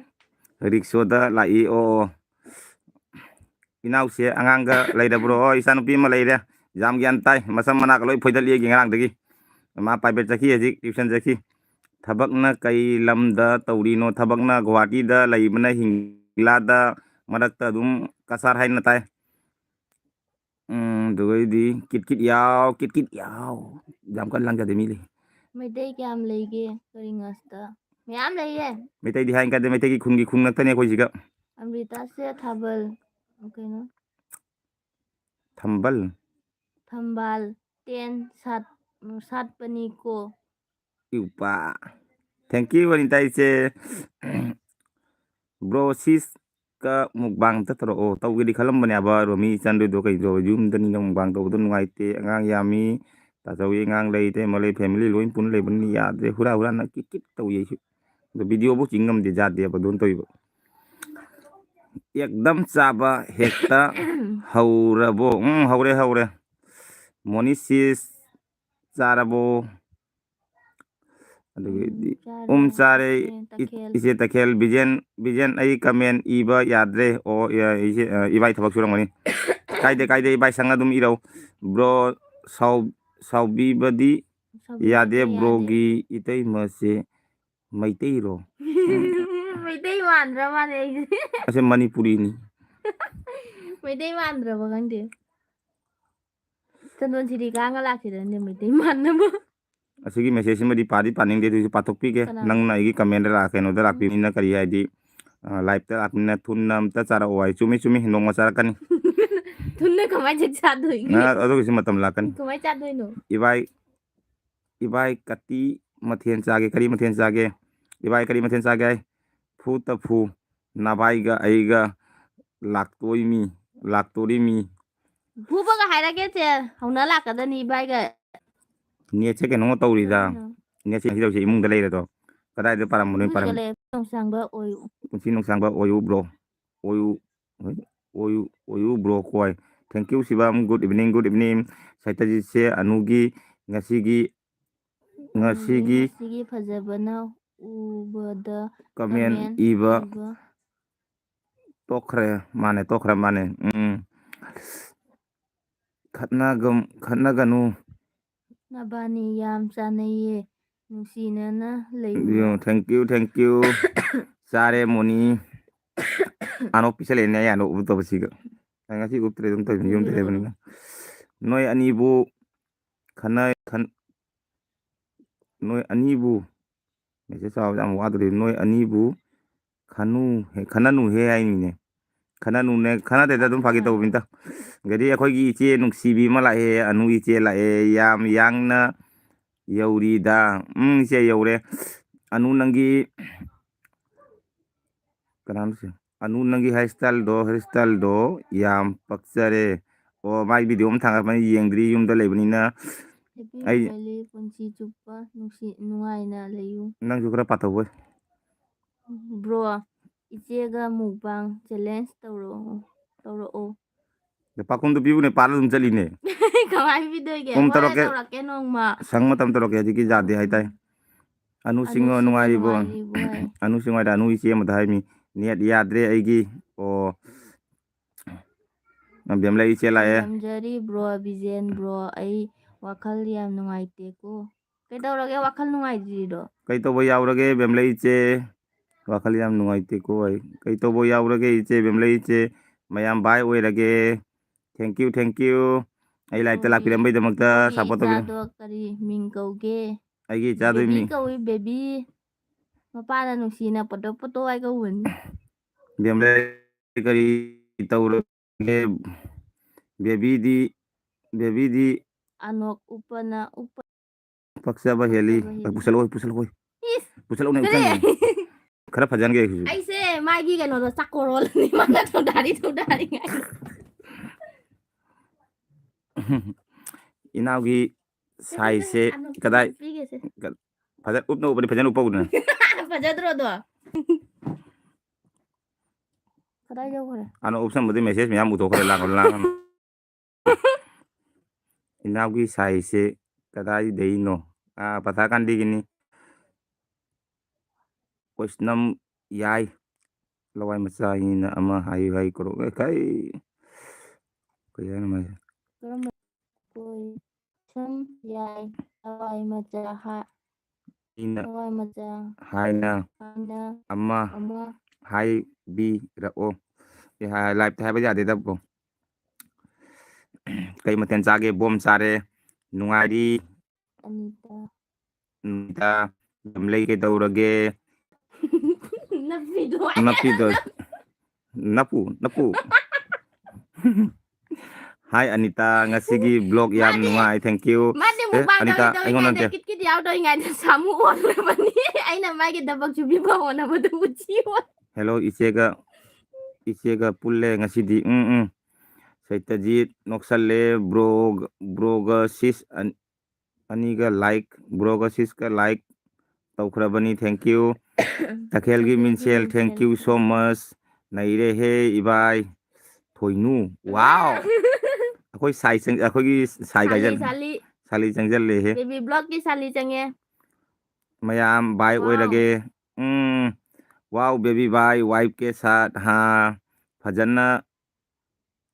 ꯔꯤꯛꯁꯣꯗ ꯂꯥꯛꯏ꯫ ꯑꯣ, ꯑꯣ꯫ ꯏꯅꯥꯎꯁꯦ ꯑꯉꯥꯡꯒ ꯂꯩꯔꯕ꯭ꯔꯣ? ꯑꯣ, ꯏꯆꯥꯅꯨꯄꯤ ꯑꯃ ꯂꯩꯔꯦ꯫ ꯌꯥꯝ ꯒ꯭ꯌꯥꯟ ꯇꯥꯏ꯫ ꯃꯁꯝ ꯃꯅꯥꯒ ꯂꯣꯏ ꯐꯣꯏꯗꯠꯂꯤ ꯑꯩꯒꯤ ꯉꯔꯥꯡꯗꯒꯤ꯫ ꯃꯥ private ꯆꯠꯈꯤ ꯍꯧꯖꯤꯛ, tuition ꯆꯠꯈꯤ꯫ ꯊꯕꯛꯅ ꯀꯩ ꯂꯝꯗ ꯇꯧꯔꯤꯅꯣ? ꯊꯕꯛꯅ ꯒꯨꯍꯥꯇꯤꯗ ꯂꯩꯕꯅ ꯍꯤꯡꯂꯥꯗ ꯃꯔꯛꯇ ꯑꯗꯨꯝ ꯀꯁꯥꯔ ꯍꯥꯏꯅ ꯇꯥꯏ꯫ ꯎꯝ, ꯑꯗꯨꯒꯩꯗꯤ ꯀꯤꯠ ꯀꯤꯠ ꯌꯥꯎ, ꯀꯤꯠ ꯀꯤꯠ ꯌꯥꯎ꯫ ꯌꯥꯝ ꯀꯟꯅ ꯂꯥꯡꯖꯗꯦ ꯃꯤ ꯂꯩ꯫ ꯃꯩꯇꯩ ꯀꯌꯥꯝ ꯂꯩꯒꯦ ꯀꯔꯤꯡꯒꯣꯟꯁꯤꯗ? ꯃꯌꯥꯝ ꯂꯩꯌꯦ꯫ ꯃꯩꯇꯩꯗꯤ ꯍꯥꯏ ꯀꯥꯟꯗ ꯃꯩꯇꯩꯒꯤ ꯈꯨꯟꯒꯤ ꯈꯨꯟ ꯉꯥꯛꯇꯅꯦ ꯑꯩꯈꯣꯏ ꯁꯤꯒ꯫ ꯑꯃ꯭ꯔꯤꯇꯥꯁꯦ ꯊꯥꯕꯜ, ꯀꯩꯅꯣ? ꯊꯝꯕꯜ? ꯊꯝꯕꯥꯜ꯫ ꯇꯦꯟ ꯁꯥꯠ-, ꯁꯥꯠꯄꯅꯤꯀꯣ꯫ ꯏꯎꯄꯥ꯫ Thank you, ꯋꯥꯅꯤꯇꯥ ꯏꯆꯦ꯫ Bro, sis ꯀ mukbang ꯑꯝꯇ ꯇꯧꯔꯛꯑꯣ꯫ ꯇꯧꯒꯦꯗꯤ ꯈꯜꯂꯝꯕꯅꯦꯕ, ꯔꯣꯃꯤ ꯏꯆꯟꯗꯨꯗꯣ ꯀꯩꯗꯧꯕ ꯌꯨꯝꯗꯅꯤꯅ mukbang ꯇꯧꯕꯗꯣ ꯅꯨꯡꯉꯥꯏꯇꯦ꯫ ꯑꯉꯥꯡ ꯌꯥꯝꯃꯤ, ꯇꯥꯆꯧꯒꯤ ꯑꯉꯥꯡ ꯂꯩ, ꯏꯇꯩꯃ ꯂꯩ, family ꯂꯣꯏ ꯄꯨꯟꯅ ꯂꯩꯕꯅꯤꯅ ꯌꯥꯗ꯭ꯔꯦ꯫ ꯍꯨꯔꯥ ꯍꯨꯔꯥꯟꯅ ꯀꯤꯛ ꯀꯤꯛ ꯇꯧꯏ ꯑꯩꯁꯨ꯫ ꯑꯗꯣ video ꯐꯧ ꯆꯤꯡ ꯉꯝꯗꯦ, ꯌꯥꯗꯦꯕ ꯑꯗꯨꯅ ꯇꯧꯔꯤꯕ꯫ ꯑꯦꯛꯗꯝ ꯆꯥꯕ ꯍꯦꯛꯇ ꯍꯧꯔꯕꯣ? ꯎꯝ, ꯍꯧꯔꯦ, ꯍꯧꯔꯦ꯫ ꯃꯣꯅꯤ sis ꯆꯥꯔꯕꯣ? ꯑꯗꯨꯒꯤꯗꯤ ꯎꯝ, ꯆꯥꯔꯦ꯫ ꯎꯝ, ꯆꯥꯔꯦ꯫ ꯏꯆꯦ ꯏ-, ꯇꯈꯦꯜ꯫ ꯏꯆꯦ ꯇꯈꯦꯜ, ꯕꯤꯖꯦꯟ, ꯕꯤꯖꯦꯟ, ꯑꯩ comment ꯏꯕ ꯌꯥꯗ꯭ꯔꯦ꯫ ꯑꯣ, ꯏ-, ꯏꯆꯦ, ꯑ, ꯏꯕꯥꯏ ꯊꯕꯛ ꯁꯨꯔꯝꯒꯅꯤ꯫ ꯀꯥꯏꯗꯦ, ꯀꯥꯏꯗꯦ, ꯏꯕꯥꯏ ꯁꯪ ꯑꯗꯨꯝ ꯏꯔꯧ꯫ Bro, ꯁꯥꯎ-, ꯁꯥꯎꯕꯤꯕꯗꯤ ꯁꯥꯎꯕꯤꯕꯗꯤ ꯌꯥꯗꯦ, ꯌꯥꯗꯦ꯫ Broꯒꯤ ꯏꯇꯩꯃꯁꯦ ꯃꯩꯇꯩꯔꯣ? ꯃꯩꯇꯩ ꯃꯥꯟꯗ꯭ꯔ ꯃꯥꯅꯦ ꯑꯩꯁꯦ꯫ ꯑꯁꯦ ꯃꯅꯤꯄꯨꯔꯤꯅꯤ꯫ ꯃꯩꯇꯩ ꯃꯥꯟꯗ꯭ꯔꯕ ꯈꯪꯗꯦ꯫ ꯆꯟꯗꯣꯟ ꯁꯤꯔꯤ ꯀꯥꯡꯒ ꯂꯥꯛꯈꯤꯗ꯭ꯔꯅꯦ ꯃꯩꯇꯩ ꯃꯥꯟꯅꯕ꯫ ꯑꯁꯤꯒꯤ message ꯁꯤꯃꯗꯤ ꯄꯥꯗꯤ ꯄꯥꯅꯤꯡꯗꯦ, ꯑꯗꯨꯏꯁꯨ ꯄꯥꯊꯣꯛꯄꯤꯒꯦ꯫ ꯀꯅꯥ? ꯅꯪꯅ ꯑꯩꯒꯤ comment ꯂꯥꯛ-, ꯀꯩꯅꯣꯗ ꯂꯥꯛꯄꯤꯕꯅꯤꯅ ꯀꯔꯤ ꯍꯥꯏꯗꯤ, ꯑ, live ꯇ ꯂꯥꯛꯄꯅꯤꯅ ꯊꯨꯅ ꯑꯝꯇ ꯆꯥꯔꯛꯑꯣ ꯍꯥꯏ꯫ ꯆꯨꯝꯃꯤ, ꯆꯨꯝꯃꯤ, ꯅꯣꯡꯃ ꯆꯥꯔꯛꯀꯅꯤ꯫ ꯊꯨꯅ ꯀꯃꯥꯏꯅ ꯆꯥꯗꯣꯏꯅꯣ? ꯅ-, ꯑꯗꯨꯒꯤꯁꯨ ꯃꯇꯝ ꯂꯥꯛꯀꯅꯤ꯫ ꯀꯃꯥꯏꯅ ꯆꯥꯗꯣꯏꯅꯣ? ꯏꯕꯥꯏ, ꯏꯕꯥꯏ ꯀꯇꯤ ꯃꯊꯦꯜ ꯆꯥꯒꯦ? ꯀꯔꯤ ꯃꯊꯦꯜ ꯆꯥꯒꯦ? ꯏꯕꯥꯏ ꯀꯔꯤ ꯃꯊꯦꯜ ꯆꯥꯒꯦ ꯍꯥꯏ? ꯐꯨ ꯇ ꯐꯨ, ꯅꯕꯥꯏꯒ ꯑꯩꯒ ꯂꯥꯛꯇꯣꯏꯃꯤ, ꯂꯥꯛꯇꯣꯔꯤꯃꯤ꯫ ꯐꯨꯕꯒ ꯍꯥꯏꯔꯒꯦ ꯆꯦ, ꯍꯧꯅ ꯂꯥꯛꯀꯗꯅꯤ ꯏꯕꯥꯏꯒ꯫ Net ꯁꯦ ꯀꯩꯅꯣꯝꯃ ꯇꯧꯔꯤꯗ꯫ ꯀꯩꯅꯣ? Net ꯁꯦ ꯉꯁꯤ ꯇꯧꯁꯦ ꯏꯃꯨꯡꯗ ꯂꯩꯔꯦꯗꯣ꯫ ꯀꯗꯥꯏꯗ ꯄꯥꯔꯝꯕꯅꯣ ꯏꯃꯨꯡꯗ ꯄꯥꯔꯝ-, ꯂꯩ, ꯅꯣꯡꯁꯥꯡꯕ ꯑꯣꯏꯌꯨ꯫ ꯄꯨꯟꯁꯤ ꯅꯨꯡꯁꯥꯡꯕ ꯑꯣꯏꯌꯨ bro꯫ ꯑꯣꯏꯌꯨ, ꯑꯣꯏꯌꯨ, ꯑꯣꯏꯌꯨ bro ꯀꯣꯏ꯫ Thank you ꯁꯤꯕꯝ, good evening, good evening꯫ ꯁꯥꯍꯤꯇ꯭ꯌꯖꯤꯠꯁꯦ ꯑꯅꯨꯒꯤ ꯉꯁꯤꯒꯤ, ꯉꯁꯤꯒꯤ ꯉꯁꯤꯒꯤ ꯐꯖꯕꯅ ꯎꯕꯗ comment comment ꯏꯕ ꯏꯕ꯫ ꯇꯣꯛꯈ꯭ꯔꯦ꯫ ꯃꯥꯅꯦ, ꯇꯣꯛꯈ꯭ꯔꯦ, ꯃꯥꯅꯦ꯫ ꯎꯝ꯫ ꯈꯠꯅꯒꯝ-, ꯈꯠꯅꯒꯅꯨ꯫ ꯅꯕꯥꯅꯤ ꯌꯥꯝ ꯆꯥꯟꯅꯩꯌꯦ, ꯅꯨꯡꯁꯤꯅꯅ ꯂꯩꯌꯨ꯫ Thank you, thank you꯫ ꯆꯥꯔꯦ ꯃꯣꯅꯤ꯫ ꯑꯅꯣꯛ ꯄꯤꯁꯜꯂꯛꯑꯦꯅꯦ, ꯑꯩ ꯑꯅꯣꯛ ꯎꯞꯇꯕꯁꯤꯒ꯫ ꯑꯩ ꯉꯁꯤ ꯎꯞꯇ꯭ꯔꯦ, ꯑꯗꯨꯝ ꯇꯧꯔꯤꯅꯤ, ꯌꯨꯝꯗ ꯂꯩꯕꯅꯤꯅ꯫ ꯅꯣꯏ ꯑꯅꯤꯕꯨ ꯈꯟꯅ-, ꯈꯟ-, ꯅꯣꯏ ꯑꯅꯤꯕꯨ message ꯆꯥꯎꯕꯁꯦ ꯌꯥꯝ ꯋꯥꯗꯣꯔꯤ꯫ ꯅꯣꯏ ꯑꯅꯤꯕꯨ ꯈꯟꯅꯨ ꯍꯦ, ꯈꯟꯅꯅꯨ ꯍꯦ ꯍꯥꯏꯅꯤꯅꯦ꯫ ꯈꯟꯅꯅꯨꯅꯦ, ꯈꯟꯅꯗꯦꯗ, ꯑꯗꯨꯝ ꯐꯥꯒꯤ ꯇꯧꯕꯅꯤꯗ꯫ ꯑꯗꯒꯤ ꯑꯩꯈꯣꯏꯒꯤ ꯏꯆꯦ ꯅꯨꯡꯁꯤꯕꯤ ꯑꯃ ꯂꯥꯛꯑꯦ, ꯑꯅꯨ ꯏꯆꯦ ꯂꯥꯛꯑꯦ, ꯌꯥꯝ ꯌꯥꯡꯅ ꯌꯧꯔꯤꯗ꯫ ꯎꯝ, ꯏꯆꯦ ꯌꯧꯔꯦ꯫ ꯑꯅꯨ ꯅꯪꯒꯤ, ꯀꯅꯥꯅꯣ ꯁꯤ? ꯑꯅꯨ ꯅꯪꯒꯤ hair style ꯗꯣ, hair style ꯗꯣ ꯌꯥꯝ ꯄꯛꯆꯔꯦ꯫ ꯑꯣ, ꯃꯥꯏ video ꯑꯃ ꯊꯥꯒꯠꯄꯅꯤ, ꯌꯦꯡꯗ꯭ꯔꯤ, ꯌꯨꯝꯗ ꯂꯩꯕꯅꯤꯅ꯫ Happy ꯑꯩ family, ꯄꯨꯟꯁꯤ ꯆꯨꯞꯄ ꯅꯨꯡꯁꯤ ꯅꯨꯡꯉꯥꯏꯅ ꯂꯩꯌꯨ꯫ ꯅꯪꯁꯨ ꯈꯔ ꯄꯥꯊꯧꯍꯦ꯫ Bro, ꯏꯆꯦꯒ mukbang challenge ꯇꯧꯔꯛꯑꯣ, ꯇꯧꯔꯛꯑꯣ꯫ ꯂꯨꯄꯥ ꯀꯨꯟꯗꯣ ꯄꯤꯕꯅꯦ, ꯄꯥꯜꯂ ꯑꯗꯨꯝ ꯆꯠꯂꯤꯅꯦ꯫ ꯀꯃꯥꯏ ꯄꯤꯗꯣꯏꯒꯦ? ꯀꯨꯝ ꯍꯣꯏ, ꯇꯧꯔꯛꯀꯦ꯫ ꯇꯧꯔꯛꯀꯦ ꯅꯣꯡꯃ꯫ ꯁꯪ ꯃꯇꯝ ꯇꯧꯔꯛꯀꯦ, ꯍꯧꯖꯤꯛꯀꯤ ꯌꯥꯗꯦ ꯍꯥꯏꯇꯥꯏ꯫ ꯎꯝ꯫ ꯑꯅꯨ ꯁꯤꯡꯍ ꯑꯅꯨ ꯁꯤꯡꯍ ꯅꯨꯡꯉꯥꯏꯔꯤꯕꯣ? ꯅꯨꯡꯉꯥꯏꯔꯤꯕꯣ ꯍꯥꯏ꯫ ꯑꯅꯨ ꯁꯤꯡꯍ ꯍꯥꯏꯗ ꯑꯅꯨ ꯏꯆꯦ ꯑꯃꯗ ꯍꯥꯏꯃꯤ꯫ Net ꯌꯥꯗ꯭ꯔꯦ ꯑꯩꯒꯤ꯫ ꯑꯣ꯫ ꯕꯦꯝꯂꯩ ꯏꯆꯦ ꯂꯥꯛꯑꯦ꯫ ꯈꯨꯔꯨꯝꯖꯔꯤ bro, ꯕꯤꯖꯦꯟ bro, ꯑꯩ ꯋꯥꯈꯜ ꯌꯥꯝ ꯅꯨꯡꯉꯥꯏꯇꯦꯀꯣ꯫ ꯀꯩꯗꯧꯔꯒꯦ ꯋꯥꯈꯜ ꯅꯨꯡꯉꯥꯏꯇ꯭ꯔꯤꯗꯣ? ꯀꯩ ꯇꯧꯕ ꯌꯥꯎꯔꯒꯦ ꯕꯦꯝꯂꯩ ꯏꯆꯦ? ꯋꯥꯈꯜ ꯌꯥꯝ ꯅꯨꯡꯉꯥꯏꯇꯦꯀꯣ ꯑꯩ꯫ ꯀꯩ ꯇꯧꯕ ꯌꯥꯎꯔꯒꯦ ꯏꯆꯦ ꯕꯦꯝꯂꯩ ꯏꯆꯦ? ꯃꯌꯥꯝ ꯕꯥꯏ ꯑꯣꯏꯔꯒꯦ꯫ Thank you, thank you. ꯑꯩ ꯂꯥꯏꯐꯇ ꯀꯧꯏ꯫ ꯂꯥꯛꯄꯤꯔꯝꯕꯩꯗꯃꯛꯇ ꯅꯪꯒꯤ ꯁꯞꯄꯣꯔꯠ ꯇꯧꯕꯤꯔꯝ꯫ ꯏꯆꯥꯗꯣ ꯀꯔꯤ ꯃꯤꯡ ꯀꯧꯒꯦ? ꯑꯩꯒꯤ ꯏꯆꯥꯗꯨꯒꯤ ꯕꯦꯕꯤ ꯃꯤꯡ ꯀꯧꯏ, ꯕꯦꯕꯤ꯫ ꯃꯄꯥꯅ ꯅꯨꯡꯁꯤꯅ ꯄꯣꯇꯣ ꯄꯣꯇꯣ ꯍꯥꯏ ꯀꯧꯕꯅꯤ꯫ ꯕꯦꯝꯂꯩ ꯀꯔꯤ ꯇꯧꯔꯒꯦ? ꯕꯦꯕꯤꯗꯤ, ꯕꯦꯕꯤꯗꯤ꯫ ꯑꯅꯣꯛ ꯎꯞꯄꯅ ꯎꯞꯄ ꯄꯛꯆꯕ ꯍꯦꯜꯂꯤ꯫ ꯄꯛꯆꯕ ꯍꯦꯜꯂꯤ꯫ ꯄꯨꯁꯜꯂꯛꯑꯣ, ꯄꯨꯁꯜꯂꯛꯑꯣ꯫ ꯏꯁ! ꯄꯨꯁꯜꯂꯛꯑꯣꯅꯦ, ꯀꯔꯤ? ꯎꯞꯁꯟꯒꯦ꯫ ꯈꯔ ꯐꯖꯍꯟꯒꯦ ꯑꯩꯁꯨ꯫ ꯑꯩꯁꯦ ꯃꯥꯒꯤ ꯀꯩꯅꯣꯗꯣ ꯆꯥꯀꯣꯔꯣꯜꯅꯤ ꯃꯥꯅ ꯊꯧꯗꯥꯔꯤ ꯊꯧꯗꯥꯔꯤꯉꯥꯏ꯫ ꯏꯅꯥꯎꯒꯤ ꯁꯥꯏꯖꯁꯦ ꯑꯅꯣꯛ ꯀꯗꯥꯏ? ꯄꯤꯒꯦꯁꯦ꯫ ꯐꯖ-, ꯎꯞꯅ ꯎꯞꯄꯗꯤ ꯐꯖꯅ ꯎꯞꯄꯧꯗꯅ꯫ ꯐꯖꯗ꯭ꯔꯣ ꯑꯗꯣ? ꯀꯗꯥꯏ ꯌꯧꯈ꯭ꯔꯦ? ꯑꯅꯣꯛ ꯎꯞꯁꯟꯕꯗꯤ ꯃꯦꯁꯦꯖ ꯃꯌꯥꯝ ꯎꯊꯣꯛꯈ꯭ꯔꯦ, ꯂꯥꯡꯒꯅꯨ, ꯂꯥꯡꯒꯅꯨ꯫ ꯏꯅꯥꯎꯒꯤ ꯁꯥꯏꯖꯁꯦ ꯀꯗꯥꯏꯗꯩꯅꯣ? ꯑꯥ, ꯄꯊꯥꯀꯥꯟꯗꯤꯒꯤꯅꯤ꯫ ꯀꯣꯏꯁꯅꯝ ꯌꯥꯏ꯫ ꯂꯋꯥꯏ ꯃꯆꯥ ꯑꯩꯅ ꯑꯃ ꯍꯥꯏꯌꯨ ꯍꯥꯏ ꯀꯣꯔꯣ-, ꯑꯦ, ꯀꯩ-, ꯀꯩ ꯍꯥꯏꯅꯣ ꯃꯥꯏꯁꯦ? ꯀꯔꯝꯕ ꯀꯣꯏꯁꯝ ꯌꯥꯏ? ꯂꯋꯥꯏ ꯃꯆꯥ ꯍꯥ-, ꯑꯩꯅ ꯂꯋꯥꯏ ꯃꯆꯥ ꯍꯥꯏꯅ ꯍꯥꯏꯅ ꯑꯃ ꯑꯃ ꯍꯥꯏꯕꯤꯔꯛꯑꯣ꯫ ꯑꯦ, ꯍꯥꯏ-, ꯂꯥꯏꯞꯇ ꯍꯥꯏꯕ ꯌꯥꯗꯦꯗ, ꯕ꯭ꯔꯣ꯫ ꯀꯩ ꯃꯊꯦꯜ ꯆꯥꯒꯦ? ꯕꯣꯝ ꯆꯥꯔꯦ꯫ ꯅꯨꯡꯉꯥꯏꯔꯤ꯫ ꯑꯅꯤꯇ꯫ ꯅꯨꯃꯤꯗꯥ, ꯂꯝꯂꯩ ꯀꯩꯗꯧꯔꯒꯦ? ꯅꯞꯄꯤꯗꯣ꯫ ꯅꯞꯄꯤꯗꯣ꯫ ꯅꯞꯄꯨ, ꯅꯞꯄꯨ꯫ Hi, ꯑꯅꯤꯇꯥ, ꯉꯁꯤꯒꯤ vlog ꯌꯥꯝ ꯃꯥꯗꯤ, ꯅꯨꯡꯉꯥꯏ, thank you꯫ ꯃꯥꯗꯤ ꯑꯦ, mukbang ꯑꯅꯤꯇꯥ, ꯇꯧꯔꯤ ꯑꯩꯉꯣꯟꯗ ꯇꯧꯔꯤꯉꯩꯗ, ꯅꯠꯇꯦ꯫ ꯀꯤꯠ ꯀꯤꯠ ꯌꯥꯎꯗꯧꯔꯤꯉꯥꯏꯗ ꯁꯥꯃꯨ ꯑꯣꯜꯂꯕꯅꯤ꯫ ꯑꯩꯅ ꯃꯥꯒꯤ ꯊꯕꯛ ꯁꯨꯕꯤꯕ ꯍꯣꯠꯅꯕꯗ ꯎꯆꯤ ꯑꯣꯜꯂꯦ꯫ Hello, ꯏꯆꯦꯒ, ꯏꯆꯦꯒ ꯄꯨꯜꯂꯦ ꯉꯁꯤꯗꯤ꯫ ꯎꯝ, ꯎꯝ꯫ ꯁꯩꯇꯖꯤꯠ ꯅꯣꯛꯁꯜꯂꯦ, bro, broꯒ sis ꯑꯅꯤꯒ like, broꯒ sisꯀ like ꯇꯧꯈ꯭ꯔꯕꯅꯤ, thank you꯫ ꯇꯈꯦꯜꯒꯤ ꯃꯤꯟꯁꯦꯜ, thank you so much꯫ ꯅꯩꯔꯦꯍꯦ ꯏꯕꯥꯏ꯫ ꯊꯣꯏꯅꯨ, wow꯫ ꯑꯩꯈꯣꯏ ꯁꯥꯏ ꯆꯪ-, ꯑꯩꯈꯣꯏꯒꯤ ꯁꯥꯏ ꯁꯥꯂꯤ, ꯀꯥꯏꯖꯜ-, ꯁꯥꯂꯤ꯫ ꯁꯥꯂꯤ ꯆꯪꯖꯜꯂꯦꯍꯦ꯫ Baby vlogꯀꯤ ꯁꯥꯂꯤ ꯆꯪꯉꯦ꯫ ꯃꯌꯥꯝ bye wow ꯑꯣꯏꯔꯒꯦ꯫ ꯎꯝ, wow, baby bye, wife के साथ, ꯍꯥ꯫ ꯐꯖꯅ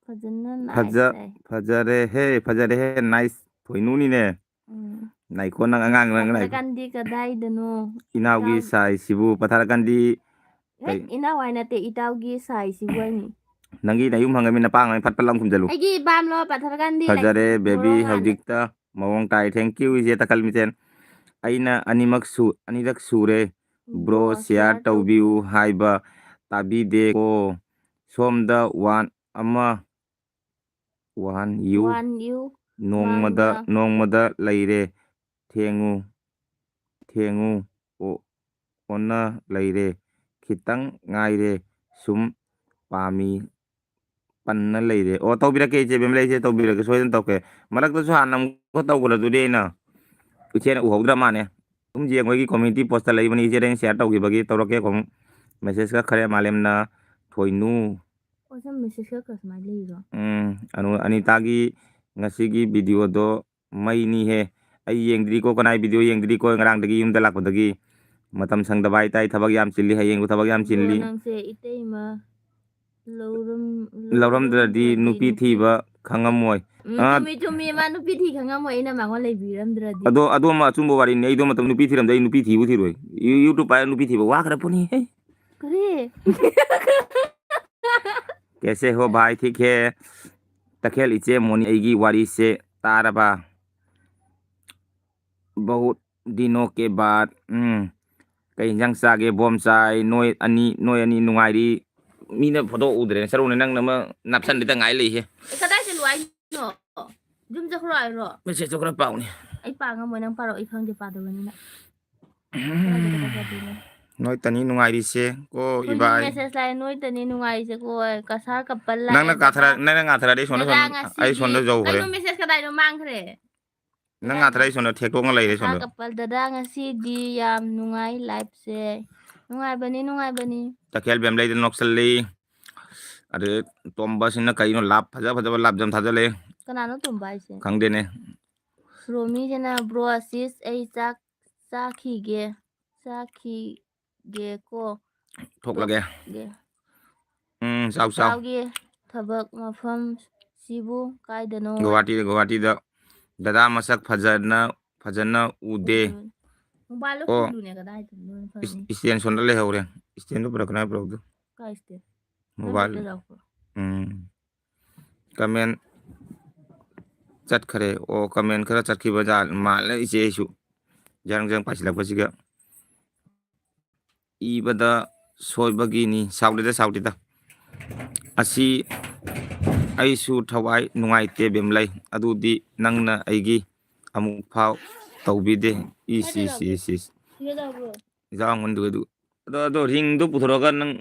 ꯐꯖꯅ ꯐꯖ-, nice ꯇꯥꯏ꯫ ꯐꯖꯔꯦꯍꯦ, ꯐꯖꯔꯦꯍꯦ, nice꯫ ꯊꯣꯏꯅꯨꯅꯤꯅꯦ꯫ ꯎꯝ꯫ ꯅꯥꯏꯈꯣ, ꯅꯪ ꯑꯉꯥꯡ, ꯅꯪ ꯅꯥꯏꯈꯣ꯫ ꯄꯊꯔꯀꯥꯟꯗꯤ ꯀꯗꯥꯏꯗꯅꯣ? ꯏꯅꯥꯎꯒꯤ ꯏꯇꯥꯎ- ꯁꯥꯏꯁꯤꯕꯨ, ꯄꯊꯔꯀꯥꯟꯗꯤ ꯍꯦꯛ ꯀꯩ? ꯏꯅꯥꯎ ꯍꯥꯏ ꯅꯠꯇꯦ, ꯏꯇꯥꯎꯒꯤ ꯁꯥꯏꯁꯤꯕꯨ ꯍꯥꯏꯅꯤ꯫ ꯅꯪꯒꯤ ꯅꯌꯨꯝ ꯍꯪꯉꯃꯤ, ꯅꯄꯥꯡ ꯐꯠ ꯐꯠ ꯂꯥꯎ ꯈꯨꯝꯖꯜꯂꯨ꯫ ꯑꯩꯒꯤ ꯏꯄꯥꯝꯂꯣ ꯄꯊꯔꯀꯥꯟꯗꯤ ꯐꯖꯔꯦ, ꯂꯩ-, baby, ꯃꯣꯔꯣꯛ ꯉꯥꯟ-, ꯍꯧꯖꯤꯛꯇ ꯃꯑꯣꯡ ꯇꯥꯏ꯫ Thank you, ꯏꯆꯦ ꯇꯀꯜ ꯃꯤꯇꯦꯟ꯫ ꯑꯩꯅ ꯑꯅꯤꯃꯛ ꯁꯨ-, ꯑꯅꯤꯔꯛ ꯁꯨꯔꯦ꯫ Bro, bro, share share ꯇꯧꯕꯤꯌꯨ ꯇꯧꯕꯤꯌꯨ꯫ ꯍꯥꯏꯕ ꯇꯥꯕꯤꯗꯦꯀꯣ꯫ ꯁꯣꯝꯗ ꯋꯥꯟ ꯑꯃ, ꯋꯥꯟ ꯌꯨ, ꯋꯥꯟ ꯌꯨ ꯅꯣꯡꯃꯗ, ꯃꯥꯡꯅ꯫ ꯅꯣꯡꯃꯗ ꯂꯩꯔꯦ꯫ ꯊꯦꯡꯉꯨ, ꯊꯦꯡꯉꯨ, ꯑꯣ-, ꯑꯣꯟꯅ ꯂꯩꯔꯦ꯫ ꯈꯤꯇꯪ ꯉꯥꯏꯔꯦ꯫ ꯁꯨꯝ ꯄꯥꯝꯃꯤ꯫ ꯄꯟꯅ ꯂꯩꯔꯦ꯫ ꯑꯣ, ꯇꯧꯕꯤꯔꯛꯀꯦ, ꯏꯆꯦ ꯕꯦꯝꯂꯩ, ꯏꯆꯦ ꯇꯧꯕꯤꯔꯛꯀꯦ, ꯁꯣꯏꯗꯅ ꯇꯧꯔꯛꯀꯦ꯫ ꯃꯔꯛꯇꯁꯨ ꯍꯥꯟꯅ ꯑꯃꯨꯛꯀ ꯇꯧꯈ꯭ꯔꯗꯨꯗꯤ ꯑꯩꯅ, ꯏꯆꯦꯅ ꯎꯍꯧꯗ꯭ꯔ ꯃꯥꯅꯦ꯫ ꯑꯗꯨꯝ ꯌꯦꯡꯉꯣ, ꯑꯩꯒꯤ community post ꯂꯩꯕꯅꯤ, ꯏꯆꯦꯗ ꯑꯩꯅ share ꯇꯧꯈꯤꯕꯒꯤ꯫ ꯇꯧꯔꯛꯀꯦ ꯑꯃꯨꯛ꯫ Message ꯀꯛꯈ꯭ꯔꯦ ꯃꯥꯂꯦꯝꯅ꯫ ꯊꯣꯏꯅꯨ꯫ ꯑꯣ, ꯁꯨꯝ message ꯀꯛꯈ꯭ꯔ ꯁꯨꯃꯥꯏꯅ ꯂꯩꯔꯤꯔꯣ? ꯎꯝ, ꯑꯅꯨ-, ꯑꯅꯤꯇꯥꯒꯤ ꯉꯁꯤꯒꯤ video ꯗꯣ ꯃꯩꯅꯤꯍꯦ꯫ ꯑꯩ ꯌꯦꯡꯗ꯭ꯔꯤꯀꯣ, ꯀꯅꯥꯏ video ꯌꯦꯡꯗ꯭ꯔꯤꯀꯣ, ꯉꯔꯥꯡꯗꯒꯤ ꯌꯨꯝꯗ ꯂꯥꯛꯄꯗꯒꯤ꯫ ꯃꯇꯝ ꯁꯪꯗꯕ ꯍꯥꯏꯇꯥꯏ, ꯊꯕꯛ ꯌꯥꯝ ꯆꯤꯜꯂꯤ, ꯍꯌꯦꯡꯁꯨ ꯊꯕꯛ ꯌꯥꯝ ꯆꯤꯜꯂꯤ꯫ ꯅꯪꯁꯦ ꯏꯇꯩꯃ ꯂꯧꯔꯝ-, ꯂꯧꯔꯝꯗ꯭ꯔꯗꯤ ꯂꯧꯔꯝꯗ꯭ꯔꯗꯤ ꯅꯨꯄꯤ ꯅꯨꯄꯤ ꯊꯤꯕ ꯈꯪꯉꯝꯃꯣꯏ꯫ ꯎꯝ, ꯑ, ꯆꯨꯝꯃꯤ, ꯆꯨꯝꯃꯤ, ꯃꯥ ꯅꯨꯄꯤ ꯊꯤ ꯈꯪꯉꯝꯃꯣꯏ, ꯑꯩꯅ ꯃꯉꯣꯟ ꯂꯩꯕꯤꯔꯝꯗ꯭ꯔꯗꯤ꯫ ꯑꯗꯣ, ꯑꯗꯨꯃ ꯑꯆꯨꯝꯕ ꯋꯥꯔꯤꯅꯤ꯫ ꯑꯩꯗꯣ ꯃꯇꯝ ꯅꯨꯄꯤ ꯊꯤꯔꯝꯗꯦ, ꯑꯩ ꯅꯨꯄꯤ ꯊꯤꯕꯨ ꯊꯤꯔꯣꯏ꯫ ꯌꯨ-, YouTube ꯄꯥꯏꯔ ꯅꯨꯄꯤ ꯊꯤꯕ ꯋꯥꯈ꯭ꯔ ꯄꯣꯠꯅꯤ꯫ ꯀꯔꯤ? कैसे हो भाई, ठीक है? ꯇꯈꯦꯜ ꯏꯆꯦ ꯃꯣꯅꯤ, ꯑꯩꯒꯤ ꯋꯥꯔꯤꯁꯦ ꯇꯥꯔꯕ? बहुत दिनों के बाद, ꯎꯝ꯫ ꯀꯩ ꯏꯟꯖꯥꯡ ꯆꯥꯒꯦ? ꯕꯣꯝ ꯆꯥꯏ꯫ ꯅꯣꯏ ꯑꯅꯤ, ꯅꯣꯏ ꯑꯅꯤ ꯅꯨꯡꯉꯥꯏꯔꯤ? ꯃꯤꯅ photo ꯎꯗ꯭ꯔꯦꯅꯦ꯫ ꯆꯠꯂꯣꯅꯦ, ꯅꯪꯅ ꯑꯃ ꯅꯞꯁꯟꯕꯤꯗ ꯉꯥꯏ ꯂꯩꯍꯦ꯫ ꯑꯦ, ꯀꯗꯥꯏ ꯆꯠꯂꯨ ꯍꯥꯏꯅꯣ? ꯌꯨꯝ ꯆꯠꯈ꯭ꯔꯣ ꯍꯥꯏꯔꯣ? Message ꯇꯣ ꯈꯔ ꯄꯥꯎꯅꯦ꯫ ꯑꯩ ꯄꯥ ꯉꯝꯃꯣꯏ, ꯅꯪ ꯄꯥꯔꯛꯑꯣ, ꯑꯩ ꯈꯪꯗꯦ ꯄꯥꯗꯕꯅꯤꯅ꯫ ꯀꯗꯥꯏꯗ ꯀꯗꯥꯏ ꯄꯥꯗꯣꯏꯅꯣ? ꯅꯣꯏ ꯇꯅꯤ ꯅꯨꯡꯉꯥꯏꯔꯤꯁꯦ ꯀꯣ, ꯊꯣꯏꯅꯨ ꯏꯕꯥꯏ꯫ Message ꯂꯥꯛꯑꯦ, "ꯅꯣꯏ ꯇꯅꯤ ꯅꯨꯡꯉꯥꯏꯔꯤꯁꯦ ꯀꯣ, ꯀꯁꯥꯔ couple ꯂꯥꯛꯑꯦ, ꯅꯪꯅ ꯀꯥꯊꯔ-, ꯗꯗꯥ꯫ ꯅꯪꯅ ꯉꯥꯊꯔꯗꯤ ꯑꯩ ꯁꯣꯝꯗ ꯗꯗꯥ ꯁꯣꯝꯗ, ꯑꯩ ꯉꯁꯤꯗꯤ ꯁꯣꯝꯗ ꯌꯧꯈ꯭ꯔꯦ꯫ ꯀꯩꯅꯣ message ꯀꯗꯥꯏꯅꯣ ꯃꯥꯡꯈ꯭ꯔꯦ?" ꯅꯪ ꯀꯗꯥꯏꯅꯣ? ꯉꯥꯊꯔ ꯑꯩ ꯁꯣꯝꯗ ꯊꯦꯛꯇꯣꯛꯅ ꯂꯩꯔꯦ ꯀꯁꯥꯔ ꯁꯣꯝꯗ꯫ Couple, "ꯗꯗꯥ ꯉꯁꯤꯗꯤ ꯌꯥꯝ ꯅꯨꯡꯉꯥꯏ live ꯁꯦ꯫" ꯅꯨꯡꯉꯥꯏꯕꯅꯤ, ꯅꯨꯡꯉꯥꯏꯕꯅꯤ꯫ ꯇꯈꯦꯜ ꯕꯦꯝꯂꯩꯗ ꯅꯣꯛꯁꯜꯂꯤ꯫ ꯑꯗꯨ ꯇꯣꯝꯕꯁꯤꯅ ꯀꯩꯅꯣ ꯂꯥꯞ ꯐꯖ ꯐꯖꯕ ꯂꯥꯞꯖꯝ ꯊꯥꯖꯜꯂꯦ꯫ ꯀꯅꯥꯅꯣ ꯇꯣꯝꯕ ꯍꯥꯏꯁꯦ? ꯈꯪꯗꯦꯅꯦ꯫ ꯔꯣꯃꯤꯁꯤꯅ, "Bro ꯑꯁꯤꯁ, ꯑꯩ ꯆꯥꯛ ꯆꯥꯈꯤꯒꯦ, ꯆꯥꯈꯤꯒꯦꯀꯣ꯫ ꯊꯣꯛꯂꯒꯦ꯫ ꯊꯣꯛꯂꯒꯦ꯫ ꯎꯝ, ꯆꯥꯎ, ꯆꯥꯎ꯫ ꯏꯇꯥꯎꯒꯤ ꯊꯕꯛ ꯃꯐꯝ ꯁꯤꯕꯨ ꯀꯥꯏꯗꯅꯣ?" ꯒꯨꯋꯥꯍꯥꯇꯤꯗ, ꯒꯨꯋꯥꯍꯥꯇꯤꯗ꯫ ꯗꯗꯥ ꯃꯁꯛ ꯐꯖꯅ ꯐꯖꯅ ꯎꯗꯦ꯫ ꯃꯣꯕꯥꯏꯜꯗꯣ ꯑꯣ꯫ ꯐꯨꯜꯂꯨꯅꯦ ꯀꯗꯥꯏꯗꯅꯣ ꯈꯪꯗꯦ꯫ ꯏꯁꯇꯦꯟ ꯁꯣꯝꯗ ꯂꯩꯍꯧꯔꯦ꯫ ꯏꯁꯇꯦꯟꯗꯣ ꯄꯨꯔꯛꯀꯅꯣ ꯍꯥꯏ ꯄꯨꯔꯛꯎꯗꯨ꯫ ꯀꯥꯏ ꯏꯁꯇꯦꯟ? ꯃꯣꯕꯥꯏꯜ꯫ ꯅꯪ ꯈꯛꯇ ꯂꯥꯛꯄ꯭ꯔꯣ? ꯎꯝ꯫ ꯀꯃꯦꯟ ꯆꯠꯈ꯭ꯔꯦ꯫ ꯑꯣ, ꯀꯃꯦꯟ ꯈꯔ ꯆꯠꯈꯤꯕ ꯖꯥꯠ ꯃꯥꯜꯂꯦ ꯏꯆꯦ ꯑꯩꯁꯨ꯫ ꯖꯔꯪ ꯖꯔꯪ ꯄꯥꯏꯁꯤꯜꯂꯛꯄꯁꯤꯒ꯫ ꯏꯕꯗ ꯁꯣꯏꯕꯒꯤꯅꯤ꯫ ꯁꯥꯎꯗꯦꯗ, ꯁꯥꯎꯗꯦꯗ꯫ ꯑꯁꯤ ꯑꯩꯁꯨ ꯊꯋꯥꯏ ꯅꯨꯡꯉꯥꯏꯇꯦ ꯕꯦꯝꯂꯩ꯫ ꯑꯗꯨꯗꯤ ꯅꯪꯅ ꯑꯩꯒꯤ ꯑꯃꯨꯛ ꯐꯥꯎ ꯇꯧꯕꯤꯗꯦ꯫ ꯏꯁ, ꯏꯁ, ꯏꯁ, ꯏꯁ꯫ ꯁꯤꯗ ꯇꯧꯕ꯭ꯔꯣ? ꯏꯖꯥꯎ ꯃꯟꯗꯨ ꯑꯗꯨ꯫ ꯑꯗꯣ, ꯑꯗꯣ ringꯗꯣ ꯄꯨꯊꯣꯔꯛꯑꯒ ꯅꯪ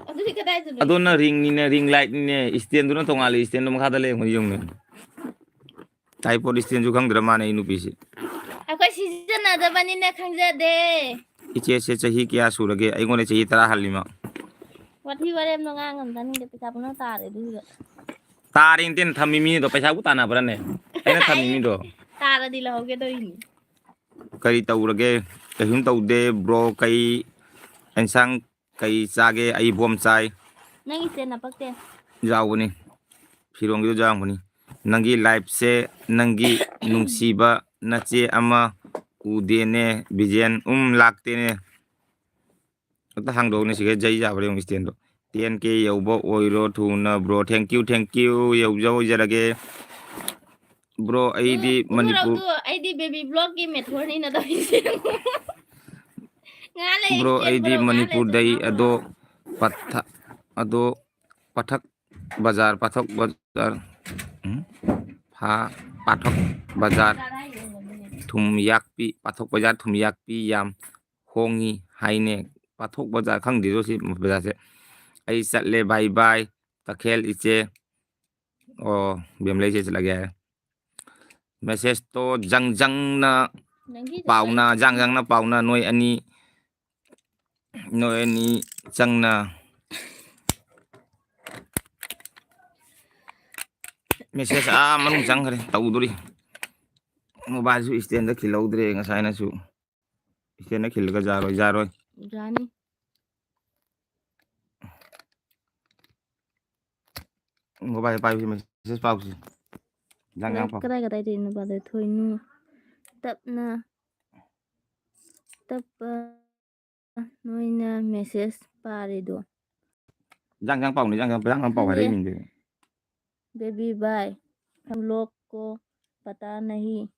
ꯑꯗꯨꯗꯤ ꯀꯗꯥꯏꯗꯅꯣ? ꯑꯗꯣ ꯅꯪ ringꯅꯤꯅꯦ, ring lightꯅꯤꯅꯦ, standꯗꯨꯅ ꯇꯣꯉꯥꯜꯂꯦ, standꯗꯣ ꯃꯈꯥꯗ ꯂꯩꯔꯝꯒꯅꯤ ꯌꯦꯡꯉꯨꯅꯦ꯫ Tripod standꯁꯨ ꯈꯪꯗ꯭ꯔ ꯃꯥꯅꯦ ꯑꯩ ꯅꯨꯄꯤꯁꯦ꯫ ꯑꯩꯈꯣꯏ ꯁꯤꯖꯤꯟꯅꯗꯕꯅꯤꯅ ꯈꯪꯖꯗꯦ꯫ ꯏꯆꯦꯁꯦ ꯆꯍꯤ ꯀꯌꯥ ꯁꯨꯔꯒꯦ? ꯑꯩꯉꯣꯟꯗ ꯆꯍꯤ ꯇꯔꯥ ꯍꯜꯂꯤꯃ꯫ ꯋꯥꯊꯤ ꯋꯥꯔꯦꯝꯗꯣ ꯉꯥꯡꯒꯅꯨ ꯇꯥꯅꯤꯡꯗꯦ, ꯄꯩꯁꯥ ꯄꯨꯟꯅ ꯇꯥꯔꯦ ꯑꯗꯨꯒꯤꯗꯣ꯫ ꯇꯥꯔꯦꯅ ꯇꯦꯟ ꯊꯝꯃꯤ ꯃꯤꯗꯣ ꯄꯩꯁꯥꯕꯨ ꯇꯥꯟꯅꯕ꯭ꯔꯅꯦ? ꯑꯩꯅ ꯊꯝꯃꯤ ꯃꯤꯗꯣ꯫ ꯇꯥꯔꯗꯤ ꯂꯧꯍꯧꯒꯦ ꯇꯧꯔꯤꯅꯤ꯫ ꯀꯔꯤ ꯇꯧꯔꯒꯦ? ꯀꯩꯁꯨꯝ ꯇꯧꯗꯦ bro꯫ ꯀꯩ ꯑꯦꯟꯁꯥꯡ, ꯀꯩ ꯆꯥꯒꯦ? ꯑꯩ ꯕꯣꯝ ꯆꯥꯏ꯫ ꯅꯪꯒꯤ stand ꯅꯄꯛꯇꯦ꯫ ꯌꯥꯎꯕꯅꯤ꯫ ꯐꯤꯔꯣꯟꯒꯤꯗꯣ ꯌꯥꯎꯔꯝꯒꯅꯤ꯫ ꯅꯪꯒꯤ liveꯁꯦ ꯅꯪꯒꯤ ꯅꯨꯡꯁꯤꯕ ꯅꯆꯦ ꯑꯃ ꯎꯗꯦꯅꯦ ꯕꯤꯖꯦꯟ꯫ ꯎꯝ, ꯂꯥꯛꯇꯦꯅꯦ꯫ ꯑꯝꯇ ꯍꯥꯡꯗꯣꯛꯎꯅꯦ ꯁꯤꯒ ꯖꯩ ꯌꯥꯕ꯭ꯔꯥ ꯌꯦꯡꯉꯨ standꯗꯣ꯫ ten K ꯌꯧꯕ ꯑꯣꯏꯔꯣ ꯊꯨꯅ bro꯫ Thank you, thank you꯫ ꯌꯧꯖ ꯑꯣꯏꯖꯔꯒꯦ꯫ Bro, ꯑꯩꯗꯤ ꯑꯗꯨ, ꯃꯅꯤꯄꯨꯔ ꯑꯗꯨ ꯑꯩꯗꯤ baby blockꯀꯤ methodꯅꯤꯅ ꯇꯧꯔꯤꯁꯦ꯫ ꯉꯥ ꯂꯩ, Bro, ꯑꯩꯗꯤ ꯆꯦꯟꯕ꯭ꯔꯣ? ꯉꯥ ꯂꯩ, ꯃꯅꯤꯄꯨꯔꯗꯩ ꯉꯥ ꯑꯗꯣ ꯐꯪꯉꯣ꯫ ꯄꯊ-, ꯑꯗꯣ ꯄꯊꯛ ꯕꯖꯥꯔ, ꯄꯥꯊꯣꯛ ꯕꯖꯥꯔ, ꯎꯝ? ꯐꯥ-, ꯄꯥꯊꯣꯛ ꯕꯖꯥꯔ, ꯊꯨꯝꯌꯥꯛꯄꯤ, ꯄꯥꯊꯣꯛ ꯕꯖꯥꯔ, ꯊꯨꯝꯌꯥꯛꯄꯤ ꯌꯥꯝ ꯍꯣꯡꯉꯤ ꯍꯥꯏꯅꯦ꯫ ꯄꯥꯊꯣꯛ ꯕꯖꯥꯔ ꯈꯪꯗꯦꯗꯣ ꯁꯤ ꯕꯖꯥꯔꯁꯦ꯫ ꯑꯩ ꯆꯠꯂꯦ, bye bye, ꯇꯈꯦꯜ ꯏꯆꯦ꯫ ꯑꯣ, ꯕꯦꯝꯂꯩꯁꯦ ꯆꯠꯂꯒꯦ ꯍꯥꯏꯔꯦ꯫ Messageꯇꯣ ꯖꯪ ꯖꯪꯅ ꯅꯪꯒꯤ ꯄꯥꯎꯅ, ꯖꯥꯡ ꯖꯥꯡꯅ ꯄꯥꯎꯅ ꯅꯣꯏ ꯑꯅꯤ, ꯅꯣꯏ ꯑꯅꯤ ꯆꯪꯅ꯫ Message ꯑꯥ ꯃꯅꯨꯡ ꯆꯪꯈ꯭ꯔꯦ, ꯇꯧꯗꯣꯔꯤ꯫ Mobileꯁꯨ standꯗ ꯈꯤꯜꯍꯧꯗ꯭ꯔꯦ ꯉꯁꯥꯏꯅꯁꯨ꯫ Standꯗ ꯈꯤꯜꯂꯒ ꯌꯥꯔꯣꯏ, ꯌꯥꯔꯣꯏ꯫ ꯌꯥꯅꯤ꯫ Mobile ꯄꯥꯏꯕꯁꯤ message ꯄꯥꯎꯁꯤ꯫ ꯖꯥꯡ ꯖꯥꯡ ꯄꯥꯎ꯫ ꯀꯗꯥꯏ ꯀꯗꯥꯏ ꯇꯧꯔꯤꯅꯣ ꯄꯥꯗꯣ? ꯊꯣꯏꯅꯨ꯫ ꯇꯞꯅ, ꯇꯞꯄ ꯅꯣꯏꯅ message ꯄꯥꯔꯤꯗꯣ꯫ ꯏꯟꯖꯥꯡ ꯏꯟꯖꯥꯡ ꯄꯥꯎꯅꯤ, ꯏꯟꯖꯥꯡ ꯏꯟꯖꯥꯡ ꯄꯥꯎ ꯈꯪꯗꯦ꯫ ꯍꯥꯏꯔꯛꯏꯅꯤꯗꯤ꯫ Baby bhai, हम लोग को पता नहीं।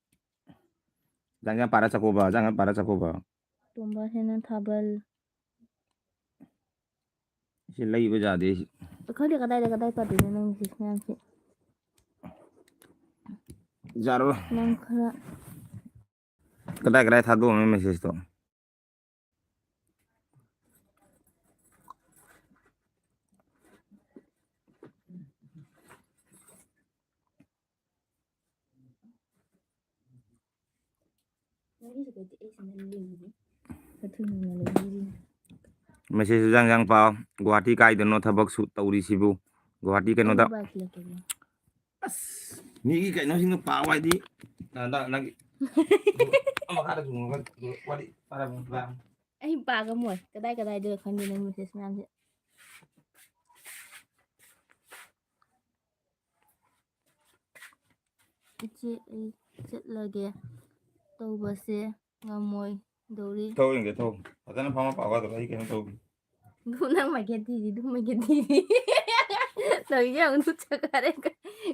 ꯏꯟꯖꯥꯡ ꯏꯟꯖꯥꯡ ꯄꯥꯔ ꯆꯠꯈꯣꯕ, ꯏꯟꯖꯥꯡ ꯏꯟꯖꯥꯡ ꯄꯥꯔ ꯆꯠꯈꯣꯕ꯫ ꯇꯣꯝꯕ ꯁꯦꯅꯥ ꯊꯥꯕꯜ꯫ ꯁꯤ ꯂꯩꯕ ꯌꯥꯗꯦ ꯁꯤ꯫ ꯈꯪꯗꯦ ꯀꯗꯥꯏꯗ ꯀꯗꯥꯏ ꯄꯥꯗꯣꯏꯅꯣ ꯅꯪ message ꯃꯌꯥꯝꯁꯦ꯫ ꯌꯥꯔꯣꯏ꯫ ꯅꯪ ꯈꯔ ꯀꯗꯥꯏ ꯀꯗꯥꯏ ꯊꯥꯗꯣꯛꯑꯝꯃꯤ message ꯇꯣ? Message ꯏꯟꯖꯥꯡ ꯏꯟꯖꯥꯡ ꯄꯥꯎ꯫ ꯒꯨꯍꯥꯇꯤ ꯀꯥꯏꯗꯅꯣ ꯊꯕꯛ ꯁꯨ ꯇꯧꯔꯤꯁꯤꯕꯨ? ꯒꯨꯍꯥꯇꯤ ꯀꯩꯅꯣꯗ꯫ ꯑꯩ ꯕꯥꯏꯛ ꯊꯤꯜꯂꯛꯀꯦ꯫ ꯑꯁ, ꯃꯤꯒꯤ ꯀꯩꯅꯣꯁꯤꯡꯗꯣ ꯄꯥꯎ ꯍꯥꯏꯗꯤ꯫ ꯅ-, ꯅ-, ꯅꯪꯒꯤ꯫ ꯑꯃ ꯃꯈꯥꯗ ꯆꯣꯡꯉꯒ ꯋꯥꯔꯤ ꯄꯥꯔꯝꯃꯨ, ꯄꯥꯔꯝꯃꯨ꯫ ꯑꯩ ꯄꯥꯒꯝꯃꯣꯏ꯫ ꯀꯗꯥꯏ ꯀꯗꯥꯏꯗ ꯈꯪꯗꯦ ꯅꯪ message ꯃꯌꯥꯝꯁꯦ꯫ ꯏꯆꯦ, ꯑꯩ ꯆꯠꯂꯒꯦ꯫ ꯇꯧꯕꯁꯦ ꯉꯝꯃꯣꯏꯗꯧꯔꯤ꯫ ꯊꯧ ꯌꯦꯡꯒꯦ, ꯊꯧ꯫ ꯐꯖꯅ ꯐꯝꯃ ꯄꯥꯎ ꯍꯥꯏꯗꯣ, ꯑꯩ ꯀꯩꯅꯣ ꯇꯧꯒꯦ꯫ ꯑꯗꯨ ꯅꯪ ꯃꯥꯏꯀꯩ ꯊꯤꯔꯤ, ꯑꯗꯨ ꯃꯥꯏꯀꯩ ꯊꯤꯔꯤ꯫ ꯇꯧꯔꯤꯁꯦ ꯌꯦꯡꯉꯨ, ꯅꯨꯠ ꯆꯠꯈ꯭ꯔꯦ꯫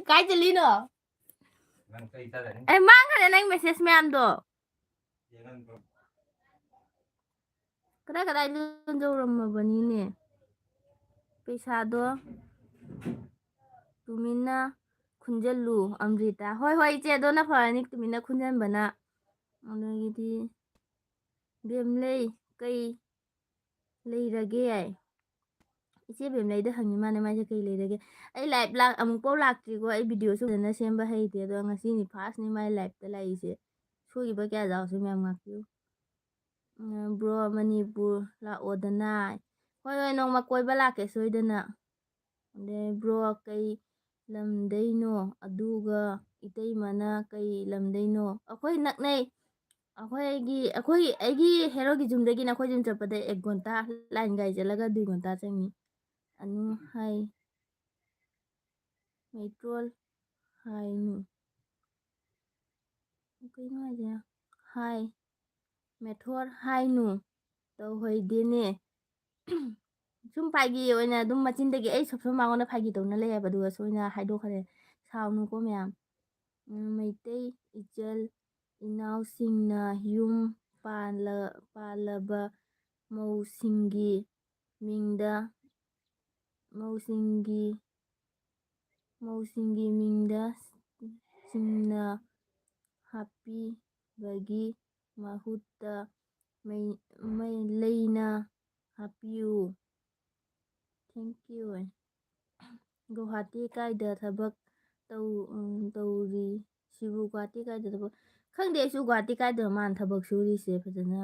ꯀꯥꯏ ꯆꯠꯂꯤꯅꯣ? ꯅꯪ ꯆꯩ ꯆꯥꯖꯅꯤ꯫ ꯑꯩ ꯃꯥꯡꯈ꯭ꯔꯦ ꯅꯪ message ꯃꯌꯥꯝꯗꯣ꯫ ꯌꯦꯡꯍꯟꯕ꯭ꯔꯣ? ꯀꯗꯥꯏ ꯀꯗꯥꯏꯗ ꯌꯧꯔꯝꯃꯕꯅꯤꯅꯦ? ꯄꯩꯁꯥꯗꯣ ꯇꯨꯃꯤꯟꯅ ꯈꯨꯟꯖꯜꯂꯨ, ꯑꯃ꯭ꯔꯤꯇꯥ꯫ ꯍꯣꯏ, ꯍꯣꯏ, ꯏꯆꯦ, ꯑꯗꯨꯅ ꯐꯔꯅꯤ, ꯇꯨꯃꯤꯟꯅ ꯈꯨꯟꯖꯟꯕꯅ꯫ ꯑꯗꯒꯤꯗꯤ, ꯕꯦꯝꯂꯩ, ꯀꯩ ꯂꯩꯔꯒꯦ? ꯏꯆꯦ ꯕꯦꯝꯂꯩꯗ ꯍꯪꯉꯤ ꯃꯥꯅꯦ, ꯃꯥꯏꯁꯦ ꯀꯩ ꯂꯩꯔꯒꯦ? ꯑꯩ live ꯂꯥꯛ-, ꯑꯃꯨꯛꯐꯥꯎ ꯂꯥꯛꯇ꯭ꯔꯤꯀꯣ, ꯑꯩ videoꯁꯨ ꯐꯖꯅ ꯁꯦꯝꯕ ꯍꯩꯇꯦ, ꯑꯗꯣ ꯉꯁꯤꯅꯤ firstꯅꯤ ꯃꯥꯏ liveꯇ ꯂꯥꯛꯏꯁꯦ꯫ ꯁꯣꯏꯈꯤꯕ ꯀꯌꯥ ꯌꯥꯎꯔꯁꯨ ꯃꯌꯥꯝ ꯉꯥꯛꯄꯤꯌꯨ꯫ ꯎꯝ, bro, ꯃꯅꯤꯄꯨꯔ ꯂꯥꯛꯑꯣꯗꯅ꯫ ꯍꯣꯏ, ꯍꯣꯏ, ꯅꯣꯡꯃ ꯀꯣꯏꯕ ꯂꯥꯛꯀꯦ ꯁꯣꯏꯗꯅ꯫ ꯑꯗꯩ bro, ꯀꯩ ꯂꯝꯗꯩꯅꯣ? ꯑꯗꯨꯒ ꯏꯇꯩꯃꯅ ꯀꯩ ꯂꯝꯗꯩꯅꯣ? ꯑꯩꯈꯣꯏ ꯅꯛꯅꯩ꯫ ꯑꯩꯈꯣꯏꯒꯤ, ꯑꯩꯈꯣꯏ, ꯑꯩꯒꯤ ꯍꯦꯔꯣꯒꯤ ꯌꯨꯝꯗꯒꯤꯅ ꯑꯩꯈꯣꯏ ꯌꯨꯝ ꯆꯠꯄꯗ ꯑꯦꯛ ꯘꯟꯇꯥ, line ꯒꯥꯔꯤ ꯆꯠꯂꯒ ꯗꯨꯏ ꯘꯟꯇꯥ ꯆꯪꯉꯤ꯫ ꯑꯅꯨ ꯍꯥꯏ ꯃꯩꯇ꯭ꯔꯣꯜ ꯍꯥꯏꯅꯨ꯫ ꯀꯩꯅꯣ ꯍꯥꯏꯁꯦ? ꯍꯥꯏ꯫ ꯃꯦꯊꯣꯔ ꯍꯥꯏꯅꯨ꯫ ꯇꯧꯍꯩꯗꯦꯅꯦ꯫ ꯁꯨꯝ ꯐꯥꯒꯤ ꯑꯣꯏꯅ ꯑꯗꯨꯝ ꯃꯆꯤꯟꯗꯒꯤ ꯑꯩ ꯁꯣꯝ ꯁꯣꯝ ꯃꯉꯣꯟꯗ ꯐꯥꯒꯤ ꯇꯧꯅ ꯂꯩ ꯍꯥꯏꯕ, ꯑꯗꯨꯒ ꯁꯣꯏꯅ ꯍꯥꯏꯗꯣꯛꯈ꯭ꯔꯦ꯫ ꯁꯥꯎꯅꯨꯀꯣ ꯃꯌꯥꯝ꯫ ꯎꯝ, ꯃꯩꯇꯩ ꯏꯆꯜ ꯏꯅꯥꯎꯁꯤꯡꯅ ꯌꯨꯝ ꯄꯥꯜꯂ-, ꯄꯥꯜꯂꯕ ꯃꯧꯁꯤꯡꯒꯤ ꯃꯤꯡꯗ, ꯃꯧꯁꯤꯡꯒꯤ, ꯃꯧꯁꯤꯡꯒꯤ ꯃꯤꯡꯗ ꯆꯤꯡꯅ ꯍꯥꯞꯄꯤꯕꯒꯤ ꯃꯍꯨꯠꯇ ꯃꯩ-, ꯃꯩ-, ꯂꯩꯅ ꯍꯥꯞꯄꯤꯌꯨ꯫ Thank you꯫ ꯒꯨꯋꯥꯍꯥꯇꯤ ꯀꯥꯏꯗ ꯊꯕꯛ ꯇꯧ-, ꯎꯝ, ꯇꯧꯔꯤ? ꯁꯤꯕꯨ ꯒꯨꯋꯥꯍꯥꯇꯤ ꯀꯥꯏꯗ ꯊꯕꯛ? ꯈꯪꯗꯦ ꯑꯩꯁꯨ ꯒꯨꯋꯥꯍꯥꯇꯤ ꯀꯥꯏꯗ ꯃꯥꯅ ꯊꯕꯛ ꯁꯨꯔꯤꯁꯦ ꯐꯖꯅ꯫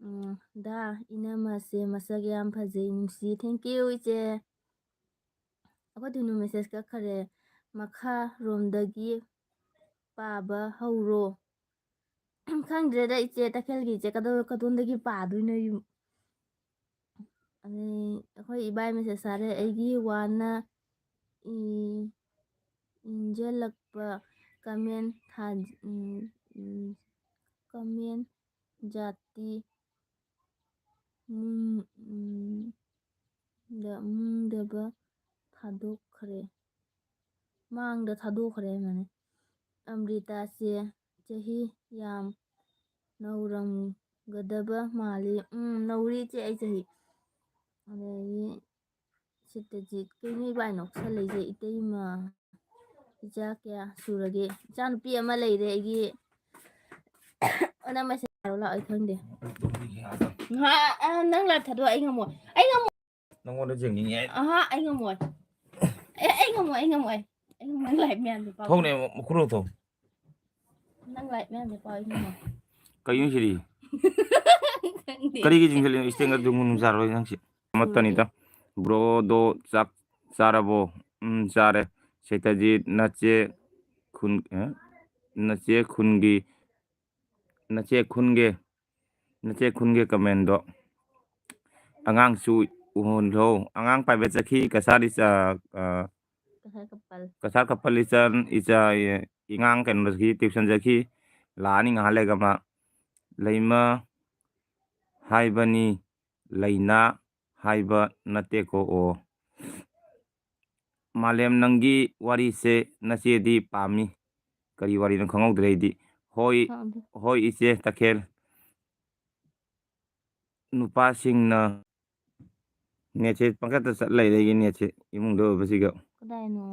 ꯎꯝ, ꯗꯥ ꯏꯅꯝꯃꯁꯦ ꯃꯁꯛ ꯌꯥꯝ ꯐꯖꯩ, ꯅꯨꯡꯁꯤ꯫ Thank you, ꯏꯆꯦ꯫ ꯑꯩꯈꯣꯏ ꯊꯨꯅꯨ message ꯀꯛꯈꯔꯦ꯫ ꯃꯈꯥꯔꯣꯝꯗꯒꯤ ꯄꯥꯕ ꯍꯧꯔꯣ꯫ ꯈꯪꯗ꯭ꯔꯦꯗ ꯏꯆꯦ, ꯇꯈꯦꯜꯒꯤ ꯏꯆꯦ ꯀꯗꯣ-, ꯀꯗꯣꯝꯗꯒꯤ ꯄꯥꯗꯣꯏꯅꯣ? ꯌꯨꯝ-, ꯑꯗꯩ ꯑꯩꯈꯣꯏ ꯏꯕꯥꯏ message ꯊꯥꯔꯦ, "ꯑꯩꯒꯤ ꯋꯥꯅ ꯏ-, ꯏꯟꯖꯜꯂꯛꯄ comment ꯊꯥ-, ꯎꯝ, ꯎꯝ, comment ꯖꯥꯇꯤ ꯃꯨꯡ-, ꯎꯝ, ꯗ-, ꯃꯨꯡꯗꯕ ꯊꯥꯗꯣꯛꯈ꯭ꯔꯦ꯫ ꯃꯥꯡꯗ ꯊꯥꯗꯣꯛꯈ꯭ꯔꯦ ꯍꯥꯏꯕꯅꯦ꯫ ꯑꯃ꯭ꯔꯤꯇꯥꯁꯦ ꯆꯍꯤ ꯌꯥꯝ ꯅꯧꯔꯝꯒꯗꯕ ꯃꯥꯜꯂꯤ꯫ ꯎꯝ, ꯅꯧꯔꯤ ꯏꯆꯦ ꯑꯩ ꯆꯍꯤ꯫ ꯑꯗꯒꯤ ꯁꯤꯇꯖꯤꯠ, ꯀꯩꯅꯣ ꯏꯕꯥꯏ ꯅꯣꯛꯁꯜꯂꯛꯏꯁꯦ? ꯏꯇꯩꯃ, ꯏꯆꯥ ꯀꯌꯥ ꯁꯨꯔꯒꯦ? ꯏꯆꯥ ꯅꯨꯄꯤ ꯑꯃ ꯂꯩꯔꯦ ꯑꯩꯒꯤ꯫ ꯑꯣ, ꯅꯪ message ꯊꯥꯔꯛꯑꯣ ꯂꯥꯛꯑꯣ, ꯑꯩ ꯈꯪꯗꯦ꯫ ꯉꯍꯥꯛ, ꯑ, ꯅꯪ live ꯊꯥꯗꯣꯛꯑꯣ, ꯑꯩ ꯉꯝꯃꯣꯏ꯫ ꯑꯩ ꯉꯝꯃꯣꯏ꯫ ꯅꯪꯉꯣꯟꯗ ꯌꯦꯡꯅꯤꯡꯉꯦ ꯑꯩ꯫ ꯑꯍꯥ, ꯑꯩ ꯉꯝꯃꯣꯏ꯫ ꯑꯦ, ꯑꯩ ꯉꯝꯃꯣꯏ, ꯑꯩ ꯉꯝꯃꯣꯏ꯫ ꯑꯩ ꯉꯝꯃꯣꯏ, ꯅꯪ live ꯃꯌꯥꯝꯗꯣ ꯄꯥꯎ꯫ ꯊꯣꯛꯅꯦ, ꯃꯈꯨꯔꯣ ꯊꯣꯛ꯫ ꯅꯪ live ꯃꯌꯥꯝꯗꯣ ꯄꯥꯎ, ꯑꯩ ꯉꯝꯃꯣꯏ꯫ ꯀꯩꯅꯣ ꯁꯤꯗꯤ? ꯈꯪꯗꯦ꯫ ꯀꯔꯤꯒꯤ ꯆꯤꯡꯁꯤꯜꯂꯤꯅꯣ? ꯏꯁꯇꯦꯟꯒ ꯗꯨꯡ ꯗꯨꯡ ꯆꯥꯔꯣꯏ ꯅꯪꯁꯤ꯫ ꯑꯃꯠꯇꯅꯤꯗ꯫ ꯕ꯭ꯔꯣꯗꯣ ꯆꯥꯛ ꯆꯥꯔꯕꯣ? ꯎꯝ, ꯆꯥꯔꯦ꯫ ꯁꯦꯇꯖꯤꯠ, ꯅꯆꯦ ꯈꯨꯟ-, ꯑꯦ? ꯅꯆꯦ ꯈꯨꯟꯒꯤ, ꯅꯆꯦ ꯈꯨꯟꯒꯦ, ꯅꯆꯦ ꯈꯨꯟꯒꯦ comment ꯗꯣ꯫ ꯑꯉꯥꯡꯁꯨ ꯎꯍꯜꯂꯣ꯫ ꯑꯉꯥꯡ private ꯆꯠꯈꯤ, ꯀꯁꯥꯔ ꯏꯆꯥ, ꯑ, ꯀꯁꯥꯔ ꯀꯄꯜ꯫ ꯀꯁꯥꯔ ꯀꯄꯜ ꯏꯆꯟ, ꯏꯆꯥ, ꯏꯉꯥꯡ ꯀꯩꯅꯣꯗꯒꯤ tuition ꯆꯠꯈꯤ꯫ ꯂꯥꯛꯑꯅꯤ ꯉꯥꯏꯍꯥꯛ ꯂꯩꯔꯒ ꯃꯥ꯫ ꯂꯩꯃ ꯍꯥꯏꯕꯅꯤ, ꯂꯩꯅꯥ ꯍꯥꯏꯕ ꯅꯠꯇꯦꯀꯣ꯫ ꯑꯣ, ꯃꯥꯂꯦꯝ, ꯅꯪꯒꯤ ꯋꯥꯔꯤꯁꯦ ꯅꯆꯦꯗꯤ ꯄꯥꯝꯃꯤ꯫ ꯀꯔꯤ ꯋꯥꯔꯤꯅꯣ ꯈꯪꯍꯧꯗ꯭ꯔꯦ ꯑꯩꯗꯤ꯫ ꯍꯣꯏ, ꯈꯪꯗꯦ꯫ ꯍꯣꯏ ꯏꯆꯦ ꯇꯈꯦꯜ꯫ ꯅꯨꯄꯥꯁꯤꯡꯅ ꯅꯦꯠꯁꯦ ꯄꯪꯆꯠꯇ ꯆꯠ ꯂꯩꯔꯦ ꯑꯩꯒꯤ ꯅꯦꯠꯁꯦ ꯏꯃꯨꯡꯗ ꯑꯣꯏꯕꯁꯤꯒ꯫ ꯀꯗꯥꯏꯅꯣ?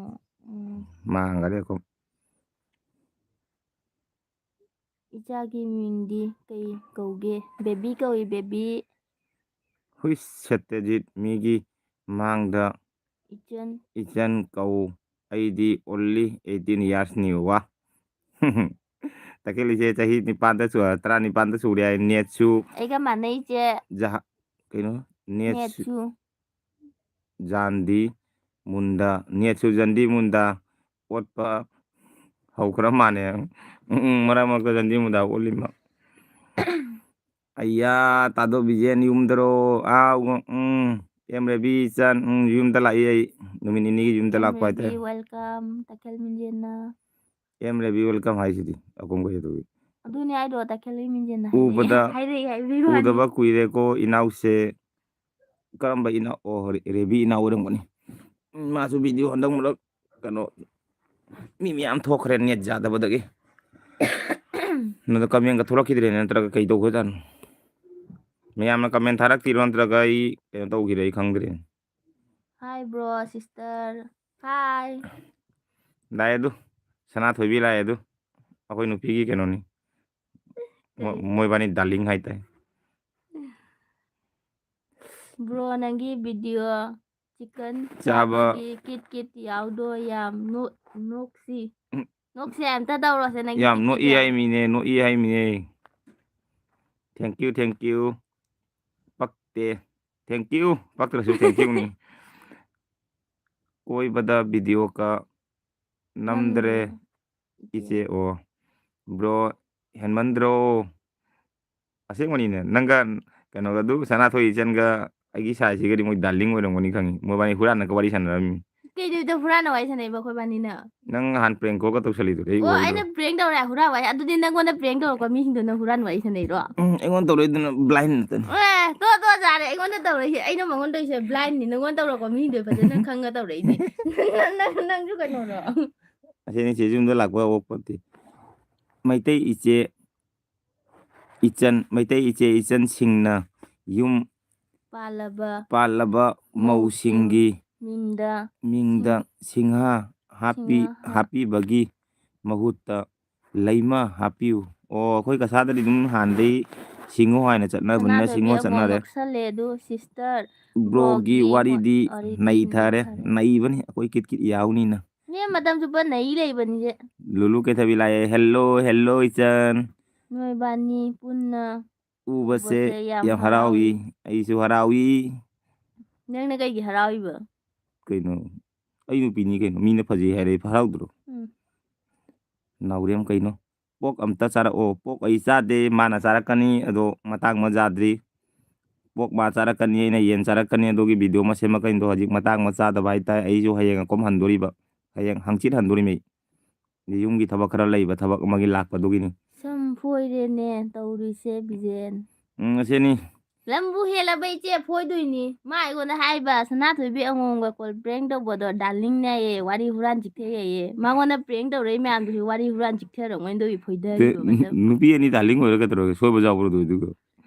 ꯎꯝ꯫ ꯃꯥꯡꯈꯔꯦ ꯑꯩꯈꯣꯏ꯫ ꯏꯆꯥꯒꯤ ꯃꯤꯡꯗꯤ ꯀꯩ ꯀꯧꯒꯦ? ꯕꯦꯕꯤ ꯀꯧꯏ, ꯕꯦꯕꯤ꯫ ꯍꯨꯏ ꯁꯠꯇꯖꯤꯠ, ꯃꯤꯒꯤ ꯃꯥꯡꯗ ꯏꯆꯟ꯫ ꯏꯆꯟ ꯀꯧ꯫ ꯑꯩꯗꯤ only eighteen years ꯅꯤ ꯕꯕꯥ꯫ ꯇꯈꯦꯜ ꯏꯆꯦ ꯆꯍꯤ ꯅꯤꯄꯥꯟꯗ ꯁꯨ-, ꯇꯔꯥꯅꯤꯄꯥꯟꯗ ꯁꯨꯔꯦ ꯍꯥꯏ꯫ ꯅꯦꯠꯁꯨ ꯑꯩꯒ ꯃꯥꯟꯅꯩ, ꯏꯆꯦ꯫ ꯖꯍ-, ꯀꯩꯅꯣ? ꯅꯦꯠꯁꯨ ꯅꯦꯠꯁꯨ꯫ ꯖꯥꯟꯗꯤ ꯃꯨꯟꯗ, ꯅꯦꯠꯁꯨ ꯖꯟꯗꯤ ꯃꯨꯟꯗ ꯑꯣꯠꯄ ꯍꯧꯈ꯭ꯔ ꯃꯥꯅꯦ꯫ ꯎꯝ, ꯎꯝ, ꯃꯔꯛ ꯃꯔꯛꯇ ꯖꯟꯗꯤ ꯃꯨꯟꯗ ꯑꯣꯠꯂꯤꯃ꯫ ꯑꯩꯌꯥ, ꯇꯥꯗꯣ ꯕꯤꯖꯦꯟ ꯌꯨꯝꯗꯔꯣ? ꯑꯥ, ꯎ-, ꯎꯝ, ꯑꯦꯝ ꯔꯦꯕꯤ ꯏꯆꯟ, ꯎꯝ, ꯌꯨꯝꯗ ꯂꯥꯛꯏ ꯑꯩ꯫ ꯅꯨꯃꯤꯠ ꯅꯤꯅꯤꯒꯤ ꯌꯨꯝꯗ ꯂꯥꯛꯄ ꯍꯥꯏꯇꯥꯔꯦ꯫ ꯑꯦꯝ ꯔꯦꯕꯤ, welcome, ꯇꯈꯦꯜ ꯃꯤꯡꯖꯦꯟꯅ꯫ ꯑꯦꯝ ꯔꯦꯕꯤ, welcome ꯍꯥꯏꯁꯤꯗꯤ ꯑꯩꯈꯣꯏ ꯀꯩꯗꯧꯏ? ꯑꯗꯨꯅꯦ ꯍꯥꯏꯗꯣ, ꯇꯈꯦꯜ ꯃꯤꯡꯖꯦꯟꯅ ꯍꯥꯏꯔꯛꯑꯦ꯫ ꯎꯕꯗ, ꯍꯥꯏꯔꯛꯑꯦ ꯍꯥꯏꯕꯒꯤ ꯋꯥꯅꯤ꯫ ꯎꯗꯕ ꯀꯨꯏꯔꯦꯀꯣ ꯏꯅꯥꯎꯁꯦ꯫ ꯀꯔꯝꯕ ꯏꯅꯥꯎ? ꯑꯣ, ꯔꯦ-, ꯔꯦꯕꯤ ꯏꯅꯥꯎ ꯑꯣꯏꯔꯝꯒꯅꯤ꯫ ꯎꯝ, ꯃꯥꯁꯨ ꯚꯤꯗꯤꯑꯣ ꯍꯟꯗꯛ ꯃꯔꯛ ꯀꯩꯅꯣ, ꯃꯤ ꯃꯌꯥꯝ ꯊꯣꯛꯈ꯭ꯔꯦ ꯅꯦꯠ ꯌꯥꯗꯕꯗꯒꯤ꯫ ꯅꯠꯇ꯭ꯔ ꯀꯃꯦꯟꯒ ꯊꯣꯛꯂꯛꯈꯤꯗ꯭ꯔꯦ, ꯅꯠꯇ꯭ꯔꯒ ꯀꯩ ꯇꯧꯈ꯭ꯔꯖꯥꯠꯅꯣ? ꯃꯌꯥꯝꯅ ꯀꯃꯦꯟ ꯊꯥꯔꯛꯇ꯭ꯔꯤꯔꯣ, ꯅꯠꯇ꯭ꯔꯒ ꯑꯩ ꯀꯩꯅꯣ ꯇꯧꯈꯤꯔꯦ, ꯑꯩ ꯈꯪꯗ꯭ꯔꯦ꯫ Hi bro, sister. Hi. ꯂꯥꯛꯑꯦ ꯑꯗꯨ, ꯁꯅꯥꯊꯣꯏꯕꯤ ꯂꯥꯛꯑꯦ ꯑꯗꯨ, ꯑꯩꯈꯣꯏ ꯅꯨꯄꯤꯒꯤ ꯀꯩꯅꯣꯅꯤ꯫ ꯃꯣ-, ꯀꯔꯤ? ꯃꯣꯏꯕꯥꯅꯤ darling ꯍꯥꯏꯇꯥꯏ꯫ Bro, ꯅꯪꯒꯤ ꯚꯤꯗꯤꯑꯣ chicken ꯆꯥꯕ ꯆꯥꯕꯒꯤ ꯀꯤꯠ ꯀꯤꯠ ꯌꯥꯎꯗꯣ ꯌꯥꯝ ꯅꯣꯛ-, ꯅꯣꯛꯁꯤ꯫ ꯎꯝ꯫ ꯅꯣꯛꯁꯤ ꯑꯝꯇ ꯇꯧꯔꯣꯁꯦ ꯅꯪꯒꯤ ꯌꯥꯝ ꯀꯤꯠ ꯀꯤꯠ ꯅꯣꯛꯏ ꯌꯥꯎ-, ꯍꯥꯏ ꯃꯤꯅꯦ, ꯅꯣꯛꯏ ꯍꯥꯏ ꯃꯤꯅꯦ꯫ Thank you, thank you꯫ ꯄꯛꯇꯦ꯫ Thank you꯫ ꯄꯛꯇ꯭ꯔꯁꯨ thank you ꯅꯤ꯫ ꯀꯣꯏꯕꯗ ꯚꯤꯗꯤꯑꯣ ꯀ ꯅꯝꯗ꯭ꯔꯦ꯫ ꯅꯝꯗ꯭ꯔꯦ꯫ ꯏꯆꯦ, ꯑꯣ꯫ Bro, ꯍꯦꯟꯃꯟꯗ꯭ꯔꯣ? ꯑꯁꯦꯡꯕꯅꯤꯅꯦ, ꯅꯪꯒ ꯀꯩꯅꯣꯒ ꯑꯗꯨ ꯁꯅꯥꯊꯣꯏ ꯏꯆꯟꯒ ꯑꯩꯒꯤ size ꯁꯤꯒꯗꯤ ꯃꯣꯏ darling ꯑꯣꯏꯔꯝꯒꯅꯤ ꯈꯪꯉꯤ꯫ ꯃꯣꯏꯕꯥꯅꯤ ꯍꯨꯔꯥꯟꯅꯒ ꯋꯥꯔꯤ ꯁꯥꯟꯅꯔꯝꯃꯤ꯫ ꯀꯩꯗꯧꯗ ꯍꯨꯔꯥꯟꯅ ꯋꯥꯔꯤ ꯁꯥꯟꯅꯩꯕ ꯑꯩꯈꯣꯏꯕꯥꯅꯤꯅ? ꯅꯪ ꯅꯍꯥꯟ prank call ꯀ ꯇꯧꯁꯜꯂꯤꯗꯨꯗꯤ ꯑꯩ ꯑꯣ, ꯎꯍꯧꯗ꯭ꯔꯣ? ꯑꯩꯅ prank ꯇꯧꯔꯦ, ꯍꯨꯔꯥꯟ ꯋꯥꯔꯤ꯫ ꯑꯗꯨꯗꯤ ꯅꯪꯉꯣꯟꯗ prank ꯇꯧꯔꯛꯄ ꯃꯤꯁꯤꯡꯗꯣ ꯅꯪ ꯍꯨꯔꯥꯟ ꯋꯥꯔꯤ ꯁꯥꯟꯅꯩꯔꯣ? ꯎꯝ, ꯑꯩꯉꯣꯟꯗ ꯇꯧꯔꯛꯏꯗꯨꯅ blind ꯅꯠꯇꯅ꯫ ꯑꯦ, ꯇꯣ, ꯇꯣ, ꯌꯥꯔꯦ꯫ ꯑꯩꯉꯣꯟꯗ ꯇꯧꯔꯛꯏꯁꯦ, ꯑꯩꯅ ꯃꯉꯣꯟꯗ ꯇꯧꯔꯤꯁꯦ blindꯅꯤ꯫ ꯅꯪꯉꯣꯟꯗ ꯇꯧꯔꯛꯄ ꯃꯤꯗꯣ ꯐꯖꯅ ꯈꯪꯉ ꯇꯧꯔꯛꯏꯅꯦ꯫ ꯅꯪ, ꯅꯪ, ꯅꯪꯁꯨ ꯀꯩꯅꯣꯔꯣ? ꯑꯁꯤꯅꯤ ꯆꯦ ꯌꯨꯝꯗ ꯂꯥꯛꯄ ꯑꯣꯛꯄꯗꯤ꯫ ꯃꯩꯇꯩ ꯏꯆꯦ ꯏꯆꯟ, ꯃꯩꯇꯩ ꯏꯆꯦ ꯏꯆꯟꯁꯤꯡꯅ ꯌꯨꯝ ꯄꯥꯜꯂꯕ ꯄꯥꯜꯂꯕ ꯃꯧꯁꯤꯡ ꯃꯧꯁꯤꯡꯒꯤ ꯃꯤꯡꯗ ꯃꯤꯡꯗ ꯁꯤꯡꯍꯥ ꯍꯥꯞꯄꯤ, ꯁꯤꯡꯍꯥ ꯍꯥꯞ- ꯍꯥꯞꯄꯤꯕꯒꯤ ꯃꯍꯨꯠꯇ ꯂꯩꯃ ꯍꯥꯞꯄꯤꯌꯨ꯫ ꯑꯣ, ꯑꯩꯈꯣꯏ ꯀꯁꯥꯗꯗꯤ ꯑꯗꯨꯝ ꯍꯥꯟꯅꯗꯩ ꯁꯤꯡꯉꯣ ꯍꯥꯏꯅ ꯆꯠꯅꯕꯅꯤꯅ ꯁꯅꯥꯊꯣꯏꯕꯤ ꯁꯤꯡꯉꯣ ꯑꯃꯨꯛ ꯆꯠꯅꯔꯦ꯫ ꯅꯣꯛꯁꯜꯂꯦ ꯑꯗꯨ sister꯫ Broꯒꯤ Broꯒꯤ ꯋꯥꯔꯤꯗꯤ ꯋꯥꯔꯤꯗꯤ ꯅꯩꯊꯔꯦ, ꯅꯩꯊꯔꯦ꯫ ꯅꯩꯕꯅꯤ꯫ ꯑꯩꯈꯣꯏ ꯀꯤꯠ ꯀꯤꯠ ꯌꯥꯎꯅꯤꯅ꯫ ꯅꯦ, ꯃꯇꯝ ꯆꯨꯞꯄ ꯅꯩ ꯂꯩꯕꯅꯤꯁꯦ꯫ ꯂꯨꯂꯨ ꯀꯩꯊꯕꯤ ꯂꯥꯛꯑꯦ꯫ "Hello, hello, ꯏꯆꯟ꯫ ꯅꯣꯏꯕꯥꯅꯤ ꯄꯨꯟꯅ ꯎꯕꯁꯦ ꯎꯕꯁꯦ ꯌꯥꯝ ꯌꯥꯝ ꯍꯔꯥꯎꯏ꯫ ꯍꯔꯥꯎꯏ꯫ ꯑꯩꯁꯨ ꯍꯔꯥꯎꯏ꯫" ꯅꯪꯅ ꯀꯩꯒꯤ ꯍꯔꯥꯎꯔꯤꯕ? ꯀꯩꯅꯣ? ꯑꯩ ꯅꯨꯄꯤꯅꯤ ꯀꯩꯅꯣ꯫ ꯃꯤꯅ ꯐꯖꯩ ꯍꯥꯏꯔꯦ ꯍꯔꯥꯎꯗ꯭ꯔꯣ? ꯎꯝ꯫ ꯅꯥꯎꯔꯦꯝ ꯀꯩꯅꯣ? "ꯄꯣꯛ ꯑꯝꯇ ꯆꯥꯔꯛꯑꯣ꯫" ꯄꯣꯛ ꯑꯩ ꯆꯥꯗꯦ, ꯃꯥꯅ ꯆꯥꯔꯛꯀꯅꯤ꯫ ꯑꯗꯣ ꯃꯇꯥꯡ ꯑꯃ ꯆꯥꯗ꯭ꯔꯤ꯫ ꯄꯣꯛ ꯃꯥ ꯆꯥꯔꯛꯀꯅꯤ, ꯑꯩꯅ ꯌꯦꯟ ꯆꯥꯔꯛꯀꯅꯤ꯫ ꯑꯗꯨꯒꯤ video ꯑꯃ ꯁꯦꯝꯃꯛꯀꯅꯤꯗꯣ ꯍꯧꯖꯤꯛ ꯃꯇꯥꯡ ꯑꯃ ꯆꯥꯗꯕ ꯍꯥꯏꯇꯥꯔꯦ꯫ ꯑꯩꯁꯨ ꯍꯌꯦꯡ ꯑꯀꯣꯝ ꯍꯟꯗꯣꯔꯤꯕ꯫ ꯍꯌꯦꯡ ꯍꯪꯆꯤꯠ ꯍꯟꯗꯣꯔꯤꯃꯤ꯫ ꯌꯨꯝꯒꯤ ꯊꯕꯛ ꯈꯔ ꯂꯩꯕ, ꯊꯕꯛ ꯑꯃꯒꯤ ꯂꯥꯛꯄꯗꯨꯒꯤꯅꯤ꯫ ꯁꯝ ꯐꯣꯏꯔꯦꯅꯦ ꯇꯧꯔꯤꯁꯦ ꯕꯤꯖꯦꯟ꯫ ꯎꯝ, ꯑꯁꯤꯅꯤ꯫ ꯂꯝꯕꯨ ꯍꯦꯜꯂꯕ ꯏꯆꯦ ꯐꯣꯏꯗꯣꯏꯅꯤ꯫ ꯃꯥ ꯑꯩꯉꯣꯟꯗ ꯍꯥꯏꯕ, "ꯁꯅꯥꯊꯣꯏꯕꯤ ꯑꯉꯣꯝꯒ call prank ꯇꯧꯕꯗꯣ darlingꯅꯦꯌꯦ, ꯋꯥꯔꯤ ꯍꯨꯔꯥꯟ ꯆꯤꯛꯊꯩꯌꯦ꯫" ꯃꯉꯣꯟꯗ prank ꯇꯧꯔꯛꯏ ꯃꯌꯥꯝꯗꯨꯒꯤ ꯋꯥꯔꯤ ꯍꯨꯔꯥꯟ ꯆꯤꯛꯊꯔꯝꯒꯅꯤ ꯑꯗꯨꯒꯤ ꯐꯣꯏꯗꯔꯤꯕ ꯃꯁꯝ꯫ ꯅꯨꯄꯤ ꯑꯅꯤ darling ꯑꯣꯏꯔ ꯀꯩꯗꯧꯔꯒꯦ? ꯁꯣꯏꯕ ꯌꯥꯎꯕ꯭ꯔꯣ ꯑꯗꯨꯗꯨꯒ?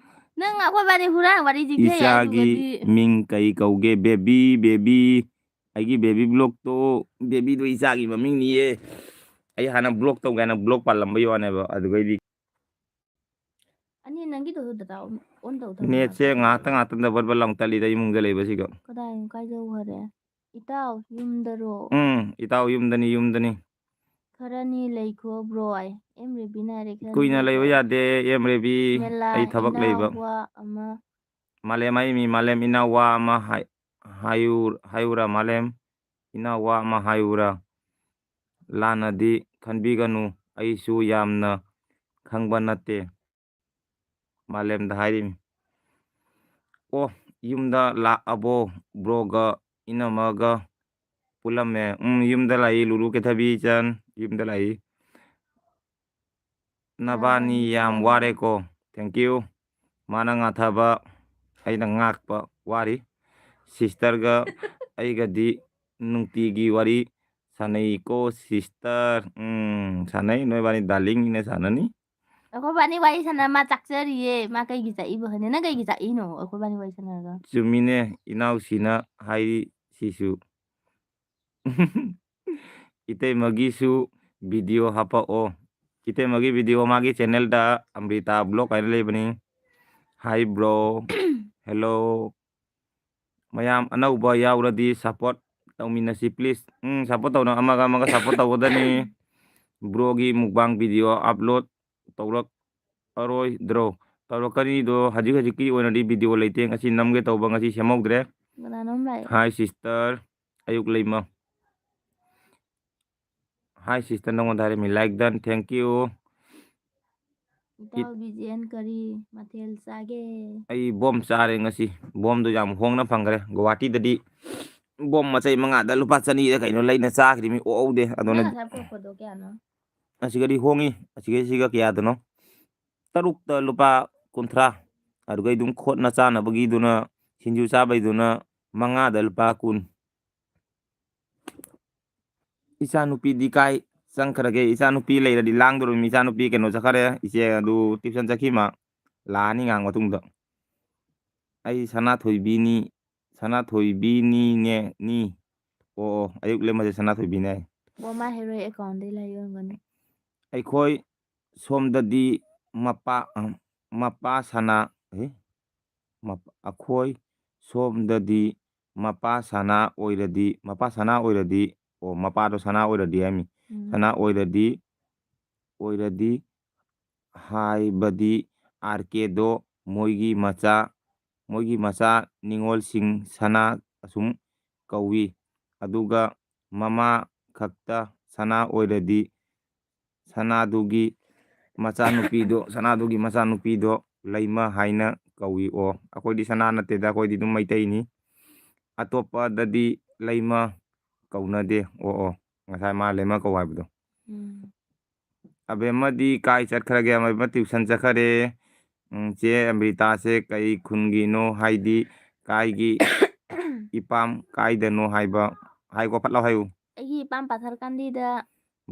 ꯅꯪ ꯑꯩꯈꯣꯏꯕꯥꯅꯤ ꯍꯨꯔꯥꯟ ꯋꯥꯔꯤ ꯆꯤꯛꯊꯩ "ꯏꯆꯥꯒꯤ ꯍꯥꯏꯗꯨꯒꯗꯤ꯫ ꯃꯤꯡ ꯀꯩ ꯀꯧꯒꯦ?" "Baby, baby꯫ ꯑꯩꯒꯤ baby blockꯇꯣ, babyꯗꯣ ꯏꯆꯥꯒꯤ ꯃꯃꯤꯡꯅꯤꯌꯦ꯫" ꯑꯩ ꯍꯥꯟꯅ block ꯇꯧꯒꯦ ꯍꯥꯏꯅ block ꯄꯥꯜꯂꯝꯕꯩ ꯋꯥꯅꯦꯕ꯫ ꯑꯗꯨꯒꯩꯗꯤ꯫ ꯑꯅꯤ ꯅꯪꯒꯤꯗꯨꯁꯨ data on, on ꯇꯧ ꯊꯝꯃꯣ꯫ Netꯁꯦ ꯉꯥꯏꯍꯥꯛꯇ ꯉꯥꯏꯍꯥꯛꯇ ꯗꯕꯠ ꯕꯠ ꯂꯥꯎ ꯇꯠꯂꯤꯗ ꯏꯃꯨꯡꯗ ꯂꯩꯕꯁꯤꯒ꯫ ꯀꯗꯥꯏ ꯀꯥꯏ ꯆꯠꯈ꯭ꯔꯦ? ꯏꯇꯥꯎ ꯌꯨꯝꯗꯔꯣ? ꯎꯝ, ꯏꯇꯥꯎ ꯌꯨꯝꯗꯅꯤ, ꯌꯨꯝꯗꯅꯤ꯫ "ꯈꯔꯅꯤ ꯂꯩꯈꯣ bro" ꯑꯩ꯫ ꯑꯦꯝ ꯔꯦꯕꯤꯅ ꯍꯥꯏꯔꯦ, "ꯈꯔꯅꯤ ꯀꯨꯏꯅ ꯂꯩꯕ ꯂꯩꯈꯣ"꯫ ꯌꯥꯗꯦ, ꯑꯦꯝ ꯔꯦꯕꯤ꯫ ꯃꯦꯂꯥ ꯑꯩ ꯊꯕꯛ ꯂꯩꯕ꯫ ꯏꯅꯥꯎꯋꯥ ꯑꯃ꯫ ꯃꯥꯂꯦꯝ ꯍꯥꯏꯃꯤ, ꯃꯥꯂꯦꯝ ꯏꯅꯥꯎꯋꯥ ꯑꯃ ꯍꯥꯏ-, ꯍꯥꯏꯌꯨ-, ꯍꯥꯏꯌꯨꯔꯥ ꯃꯥꯂꯦꯝ? ꯏꯅꯥꯎꯋꯥ ꯑꯃ ꯍꯥꯏꯌꯨꯔꯥ? ꯂꯥꯟꯅꯗꯤ ꯈꯟꯕꯤꯒꯅꯨ, ꯑꯩꯁꯨ ꯌꯥꯝꯅ ꯈꯪꯕ ꯅꯠꯇꯦ꯫ ꯃꯥꯂꯦꯝꯗ ꯍꯥꯏꯔꯤꯃꯤ꯫ ꯑꯣ, ꯌꯨꯝꯗ ꯂꯥꯛꯑꯕꯣ? Broꯒ ꯏꯅꯝꯃꯒ ꯄꯨꯜꯂꯝꯃꯦ꯫ ꯎꯝ, ꯌꯨꯝꯗ ꯂꯥꯛꯏ, ꯂꯨꯂꯨ ꯀꯦꯊꯕꯤ ꯆꯟ, ꯌꯨꯝꯗ ꯂꯥꯛꯏ꯫ ꯅꯕꯥꯅꯤ ꯌꯥꯝ ꯋꯥꯔꯦꯀꯣ꯫ Thank you꯫ ꯃꯥꯅ ꯉꯥꯊꯕ, ꯑꯩꯅ ꯉꯥꯛꯄ ꯋꯥꯔꯤ꯫ Sisterꯒ ꯑꯩꯒꯗꯤ ꯅꯨꯡꯇꯤꯒꯤ ꯋꯥꯔꯤ ꯁꯥꯟꯅꯩꯀꯣ sister꯫ ꯎꯝ, ꯁꯥꯟꯅꯩ, ꯅꯣꯏꯕꯥꯅꯤ darlingꯅꯤꯅ ꯁꯥꯟꯅꯅꯤ꯫ ꯑꯩꯈꯣꯏꯕꯥꯅꯤ ꯋꯥꯔꯤ ꯁꯥꯟꯅ ꯃꯥ ꯆꯥꯛꯆꯔꯤꯌꯦ꯫ ꯃꯥ ꯀꯩꯒꯤ ꯆꯥꯛꯏꯕ ꯈꯪꯗꯦ꯫ ꯅꯪ ꯀꯩꯒꯤ ꯆꯥꯛꯏꯅꯣ ꯑꯩꯈꯣꯏꯕꯥꯅꯤ ꯋꯥꯔꯤ ꯁꯥꯟꯅꯔꯒ? ꯆꯨꯝꯃꯤꯅꯦ, ꯏꯅꯥꯎꯁꯤꯅ ꯍꯥꯏꯔꯤ ꯁꯤꯁꯨ꯫ ꯏꯇꯩꯃꯒꯤꯁꯨ video ꯍꯥꯄꯛꯑꯣ꯫ ꯏꯇꯩꯃꯒꯤ video ꯃꯥꯒꯤ channelꯗ ꯑꯃ꯭ꯔꯤꯇꯥ vlog ꯍꯥꯏꯅ ꯂꯩꯕꯅꯤ꯫ Hi bro꯫ Hello꯫ ꯃꯌꯥꯝ ꯑꯅꯧꯕ ꯌꯥꯎꯔꯗꯤ support ꯇꯧꯃꯤꯟꯅꯁꯤ please꯫ ꯎꯝ, support ꯇꯧꯅ ꯑꯃꯒ ꯑꯃꯒ support ꯇꯧꯒꯗꯅꯤ꯫ Broꯒꯤ mukbang video upload ꯇꯧꯔꯛꯑꯔꯣꯏꯗ꯭ꯔꯣ? ꯇꯧꯔꯛꯀꯅꯤꯗꯣ, ꯍꯧꯖꯤꯛ ꯍꯧꯖꯤꯛꯀꯤ ꯑꯣꯏꯅꯗꯤ video ꯂꯩꯇꯦ꯫ ꯉꯁꯤ ꯅꯝꯒꯦ ꯇꯧꯕ, ꯉꯁꯤ ꯁꯦꯝꯍꯧꯗ꯭ꯔꯦ꯫ ꯀꯅꯥꯅꯣꯝ ꯂꯥꯛꯑꯦ꯫ Hi sister꯫ ꯑꯌꯨꯛ ꯂꯩꯃ꯫ Hi sister, ꯅꯉꯣꯟꯗ ꯍꯥꯏꯔꯝꯃꯤ꯫ Like done, thank you꯫ ꯏꯇꯥꯎ ꯕꯤꯖꯦꯟ ꯀꯔꯤ ꯃꯊꯦꯜ ꯆꯥꯒꯦ? ꯑꯩ ꯕꯣꯝ ꯆꯥꯔꯦ ꯉꯁꯤ꯫ ꯕꯣꯝꯗꯣ ꯌꯥꯝ ꯍꯣꯡꯅ ꯐꯪꯈ꯭ꯔꯦ꯫ ꯒꯨꯋꯥꯍꯥꯇꯤꯗꯗꯤ ꯕꯣꯝ ꯃꯆꯩ ꯃꯉꯥꯗ ꯂꯨꯄꯥ ꯆꯅꯤꯗ ꯀꯩꯅꯣ ꯂꯩꯅ ꯆꯥꯈ꯭ꯔꯤꯃꯤ, ꯑꯣꯛꯍꯧꯗꯦ꯫ ꯑꯗꯨꯅ ꯅꯪ ꯉꯁꯥꯏ ꯄꯨꯔꯛꯄꯗꯣ ꯀꯌꯥꯅꯣ? ꯑꯁꯤꯒꯗꯤ ꯍꯣꯡꯉꯤ, ꯑꯁꯤꯒꯩꯁꯤꯒ ꯀꯌꯥꯗꯅꯣ? ꯇꯔꯨꯛꯇ ꯂꯨꯄꯥ ꯀꯨꯟꯊ꯭ꯔꯥ꯫ ꯑꯗꯨꯒ ꯑꯗꯨꯝ ꯈꯣꯠꯅ ꯆꯥꯅꯕꯒꯤꯗꯨꯅ, ꯁꯤꯡꯖꯨ ꯆꯥꯕꯩꯗꯨꯅ ꯃꯉꯥꯗ ꯂꯨꯄꯥ ꯀꯨꯟ꯫ ꯏꯆꯥꯅꯨꯄꯤꯗꯤ ꯀꯥꯏ ꯆꯪꯈ꯭ꯔꯒꯦ? ꯏꯆꯥꯅꯨꯄꯤ ꯂꯩꯔꯗꯤ ꯂꯥꯡꯗꯣꯔꯤꯕꯅꯤ꯫ ꯏꯆꯥꯅꯨꯄꯤ ꯀꯩꯅꯣ ꯆꯠꯈ꯭ꯔꯦ, ꯏꯆꯦ ꯑꯗꯨ tuition ꯆꯠꯈꯤ ꯃꯥ꯫ ꯂꯥꯛꯑꯅꯤ ꯉꯥꯏꯍꯥꯛ ꯃꯇꯨꯡꯗ꯫ ꯑꯩ ꯁꯅꯥꯊꯣꯏꯕꯤꯅꯤ, ꯁꯅꯥꯊꯣꯏꯕꯤꯅꯤꯅꯦ, ꯅꯤ꯫ ꯑꯣ, ꯑꯣ, ꯑꯌꯨꯛ ꯂꯦꯝꯕꯁꯦ ꯁꯅꯥꯊꯣꯏꯕꯤꯅꯦ ꯍꯥꯏ꯫ ꯑꯣ, ꯃꯥ ꯍꯦꯔꯣꯏ accountꯗꯩ ꯂꯩ ꯑꯣꯏꯔꯝꯒꯅꯤ꯫ ꯑꯩꯈꯣꯏ ꯁꯣꯝꯗꯗꯤ ꯃꯄꯥ, ꯃꯄꯥ ꯁꯅꯥ, ꯑꯦ? ꯃꯞ-, ꯑꯩꯈꯣꯏ ꯁꯣꯝꯗꯗꯤ ꯃꯄꯥ ꯁꯅꯥ ꯑꯣꯏꯔꯗꯤ, ꯃꯄꯥ ꯁꯅꯥ ꯑꯣꯏꯔꯗꯤ, ꯑꯣ, ꯃꯄꯥꯗꯣ ꯁꯅꯥ ꯑꯣꯏꯔꯗꯤ ꯍꯥꯏꯃꯤ꯫ ꯎꯝ꯫ ꯁꯅꯥ ꯑꯣꯏꯔꯗꯤ, ꯑꯣꯏꯔꯗꯤ ꯍꯥꯏꯕꯗꯤ ꯑꯥꯔ ꯀꯦꯗꯣ ꯃꯣꯏꯒꯤ ꯃꯆꯥ, ꯃꯣꯏꯒꯤ ꯃꯆꯥ ꯅꯤꯉꯣꯜꯁꯤꯡ ꯁꯅꯥ ꯑꯁꯨꯝ ꯀꯧꯏ꯫ ꯑꯗꯨꯒ ꯃꯃꯥ ꯈꯛꯇ ꯁꯅꯥ ꯑꯣꯏꯔꯗꯤ ꯁꯅꯥꯗꯨꯒꯤ ꯃꯆꯥꯅꯨꯄꯤꯗꯣ, ꯁꯅꯥꯗꯨꯒꯤ ꯃꯆꯥꯅꯨꯄꯤꯗꯣ ꯂꯩꯃ ꯍꯥꯏꯅ ꯀꯧꯏ꯫ ꯑꯣ, ꯑꯩꯈꯣꯏꯗꯤ ꯁꯅꯥ ꯅꯠꯇꯦꯗ, ꯑꯩꯈꯣꯏꯗꯤ ꯑꯗꯨꯝ ꯃꯩꯇꯩꯅꯤ꯫ ꯑꯇꯣꯞꯄꯗꯗꯤ ꯂꯩꯃ ꯀꯧꯅꯗꯦ꯫ ꯑꯣ, ꯑꯣ, ꯉꯁꯥꯏ ꯃꯥ ꯂꯦꯝꯃ ꯀꯧ ꯍꯥꯏꯕꯗꯣ꯫ ꯎꯝ꯫ ꯑꯕꯦꯝꯃꯗꯤ ꯀꯥꯏ ꯆꯠꯈ꯭ꯔꯒꯦ? ꯑꯕꯦꯝꯃ tuition ꯆꯠꯈꯔꯦ꯫ ꯎꯝ, ꯆꯦ ꯑꯃ꯭ꯔꯤꯇꯥꯁꯦ ꯀꯩ ꯈꯨꯟꯒꯤꯅꯣ? ꯍꯥꯏꯗꯤ ꯀꯥꯏꯒꯤ ꯏꯄꯥꯝ ꯀꯥꯏꯗꯅꯣ ꯍꯥꯏꯕ? ꯍꯥꯏꯀꯣ, ꯐꯠ ꯂꯥꯎ ꯍꯥꯏꯌꯨ꯫ ꯑꯩꯒꯤ ꯏꯄꯥꯝ ꯄꯥꯊꯔꯀꯥꯟꯗꯤꯗ꯫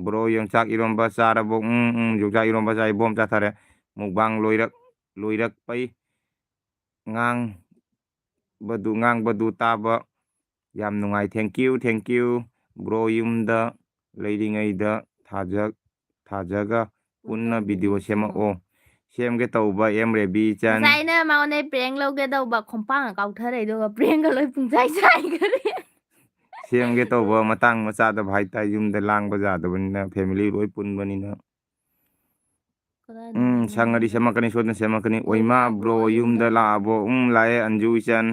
Bro, ꯌꯣꯡꯆꯥꯛ ꯏꯔꯣꯝꯕ ꯆꯥꯔꯕꯣ? ꯎꯝ, ꯎꯝ, ꯌꯣꯡꯆꯥꯛ ꯏꯔꯣꯝꯕ ꯆꯥꯏ, ꯕꯣꯝ ꯆꯥꯊꯔꯦ꯫ ꯃꯨꯛꯕꯥꯡ ꯂꯣꯏꯔꯛ-, ꯂꯣꯏꯔꯛꯄꯩ ꯉꯥꯡꯕꯗꯨ, ꯉꯥꯡꯕꯗꯨ ꯇꯥꯕ ꯌꯥꯝ ꯅꯨꯡꯉꯥꯏ꯫ Thank you, thank you꯫ Bro, ꯌꯨꯝꯗ ꯂꯩꯔꯤꯉꯩꯗ ꯊꯥꯖ-, ꯊꯥꯖꯒ ꯄꯨꯟꯅ ꯄꯨꯟꯅ video video ꯁꯦꯝꯃꯛꯑꯣ꯫ ꯁꯦꯝꯃꯛꯑꯣ꯫ ꯁꯦꯝꯒꯦ ꯇꯧꯕ ꯑꯦꯝ ꯔꯦꯕꯤ ꯆꯟ꯫ ꯉꯁꯥꯏꯅ ꯃꯉꯣꯟꯗ prank ꯂꯧꯒꯦ ꯇꯧꯕ, ꯈꯣꯡꯄꯥꯡ ꯀꯥꯎꯊꯔꯛꯏ, ꯑꯗꯨꯒ prankꯒ ꯂꯣꯏ ꯄꯨꯡꯆꯥꯏ ꯆꯥꯏꯈꯔꯦ꯫ ꯁꯦꯝꯒꯦ ꯇꯧꯕ ꯃꯇꯥꯡ ꯃꯆꯥꯗꯕ ꯍꯥꯏꯇꯥꯔꯦ, ꯌꯨꯝꯗ ꯂꯥꯡꯕ ꯌꯥꯗꯕꯅꯤꯅ, family ꯂꯣꯏ ꯄꯨꯟꯕꯅꯤꯅ꯫ ꯀꯗꯥꯏꯗꯅꯣ ꯎꯝ, ꯁꯪꯉꯗꯤ ꯁꯦꯝꯃꯛꯀꯅꯤ, ꯁꯣꯏꯗꯅ ꯁꯦꯝꯃꯛꯀꯅꯤ꯫ ꯑꯣꯏꯃꯥ, ꯑꯣꯏꯃꯥ, bro, bro, ꯌꯨꯝꯗ ꯌꯨꯝꯗ ꯂꯥꯛꯑꯕꯣ? ꯎꯝ, ꯂꯥꯛꯑꯦ, ꯑꯟꯖꯨ ꯏꯆꯟ꯫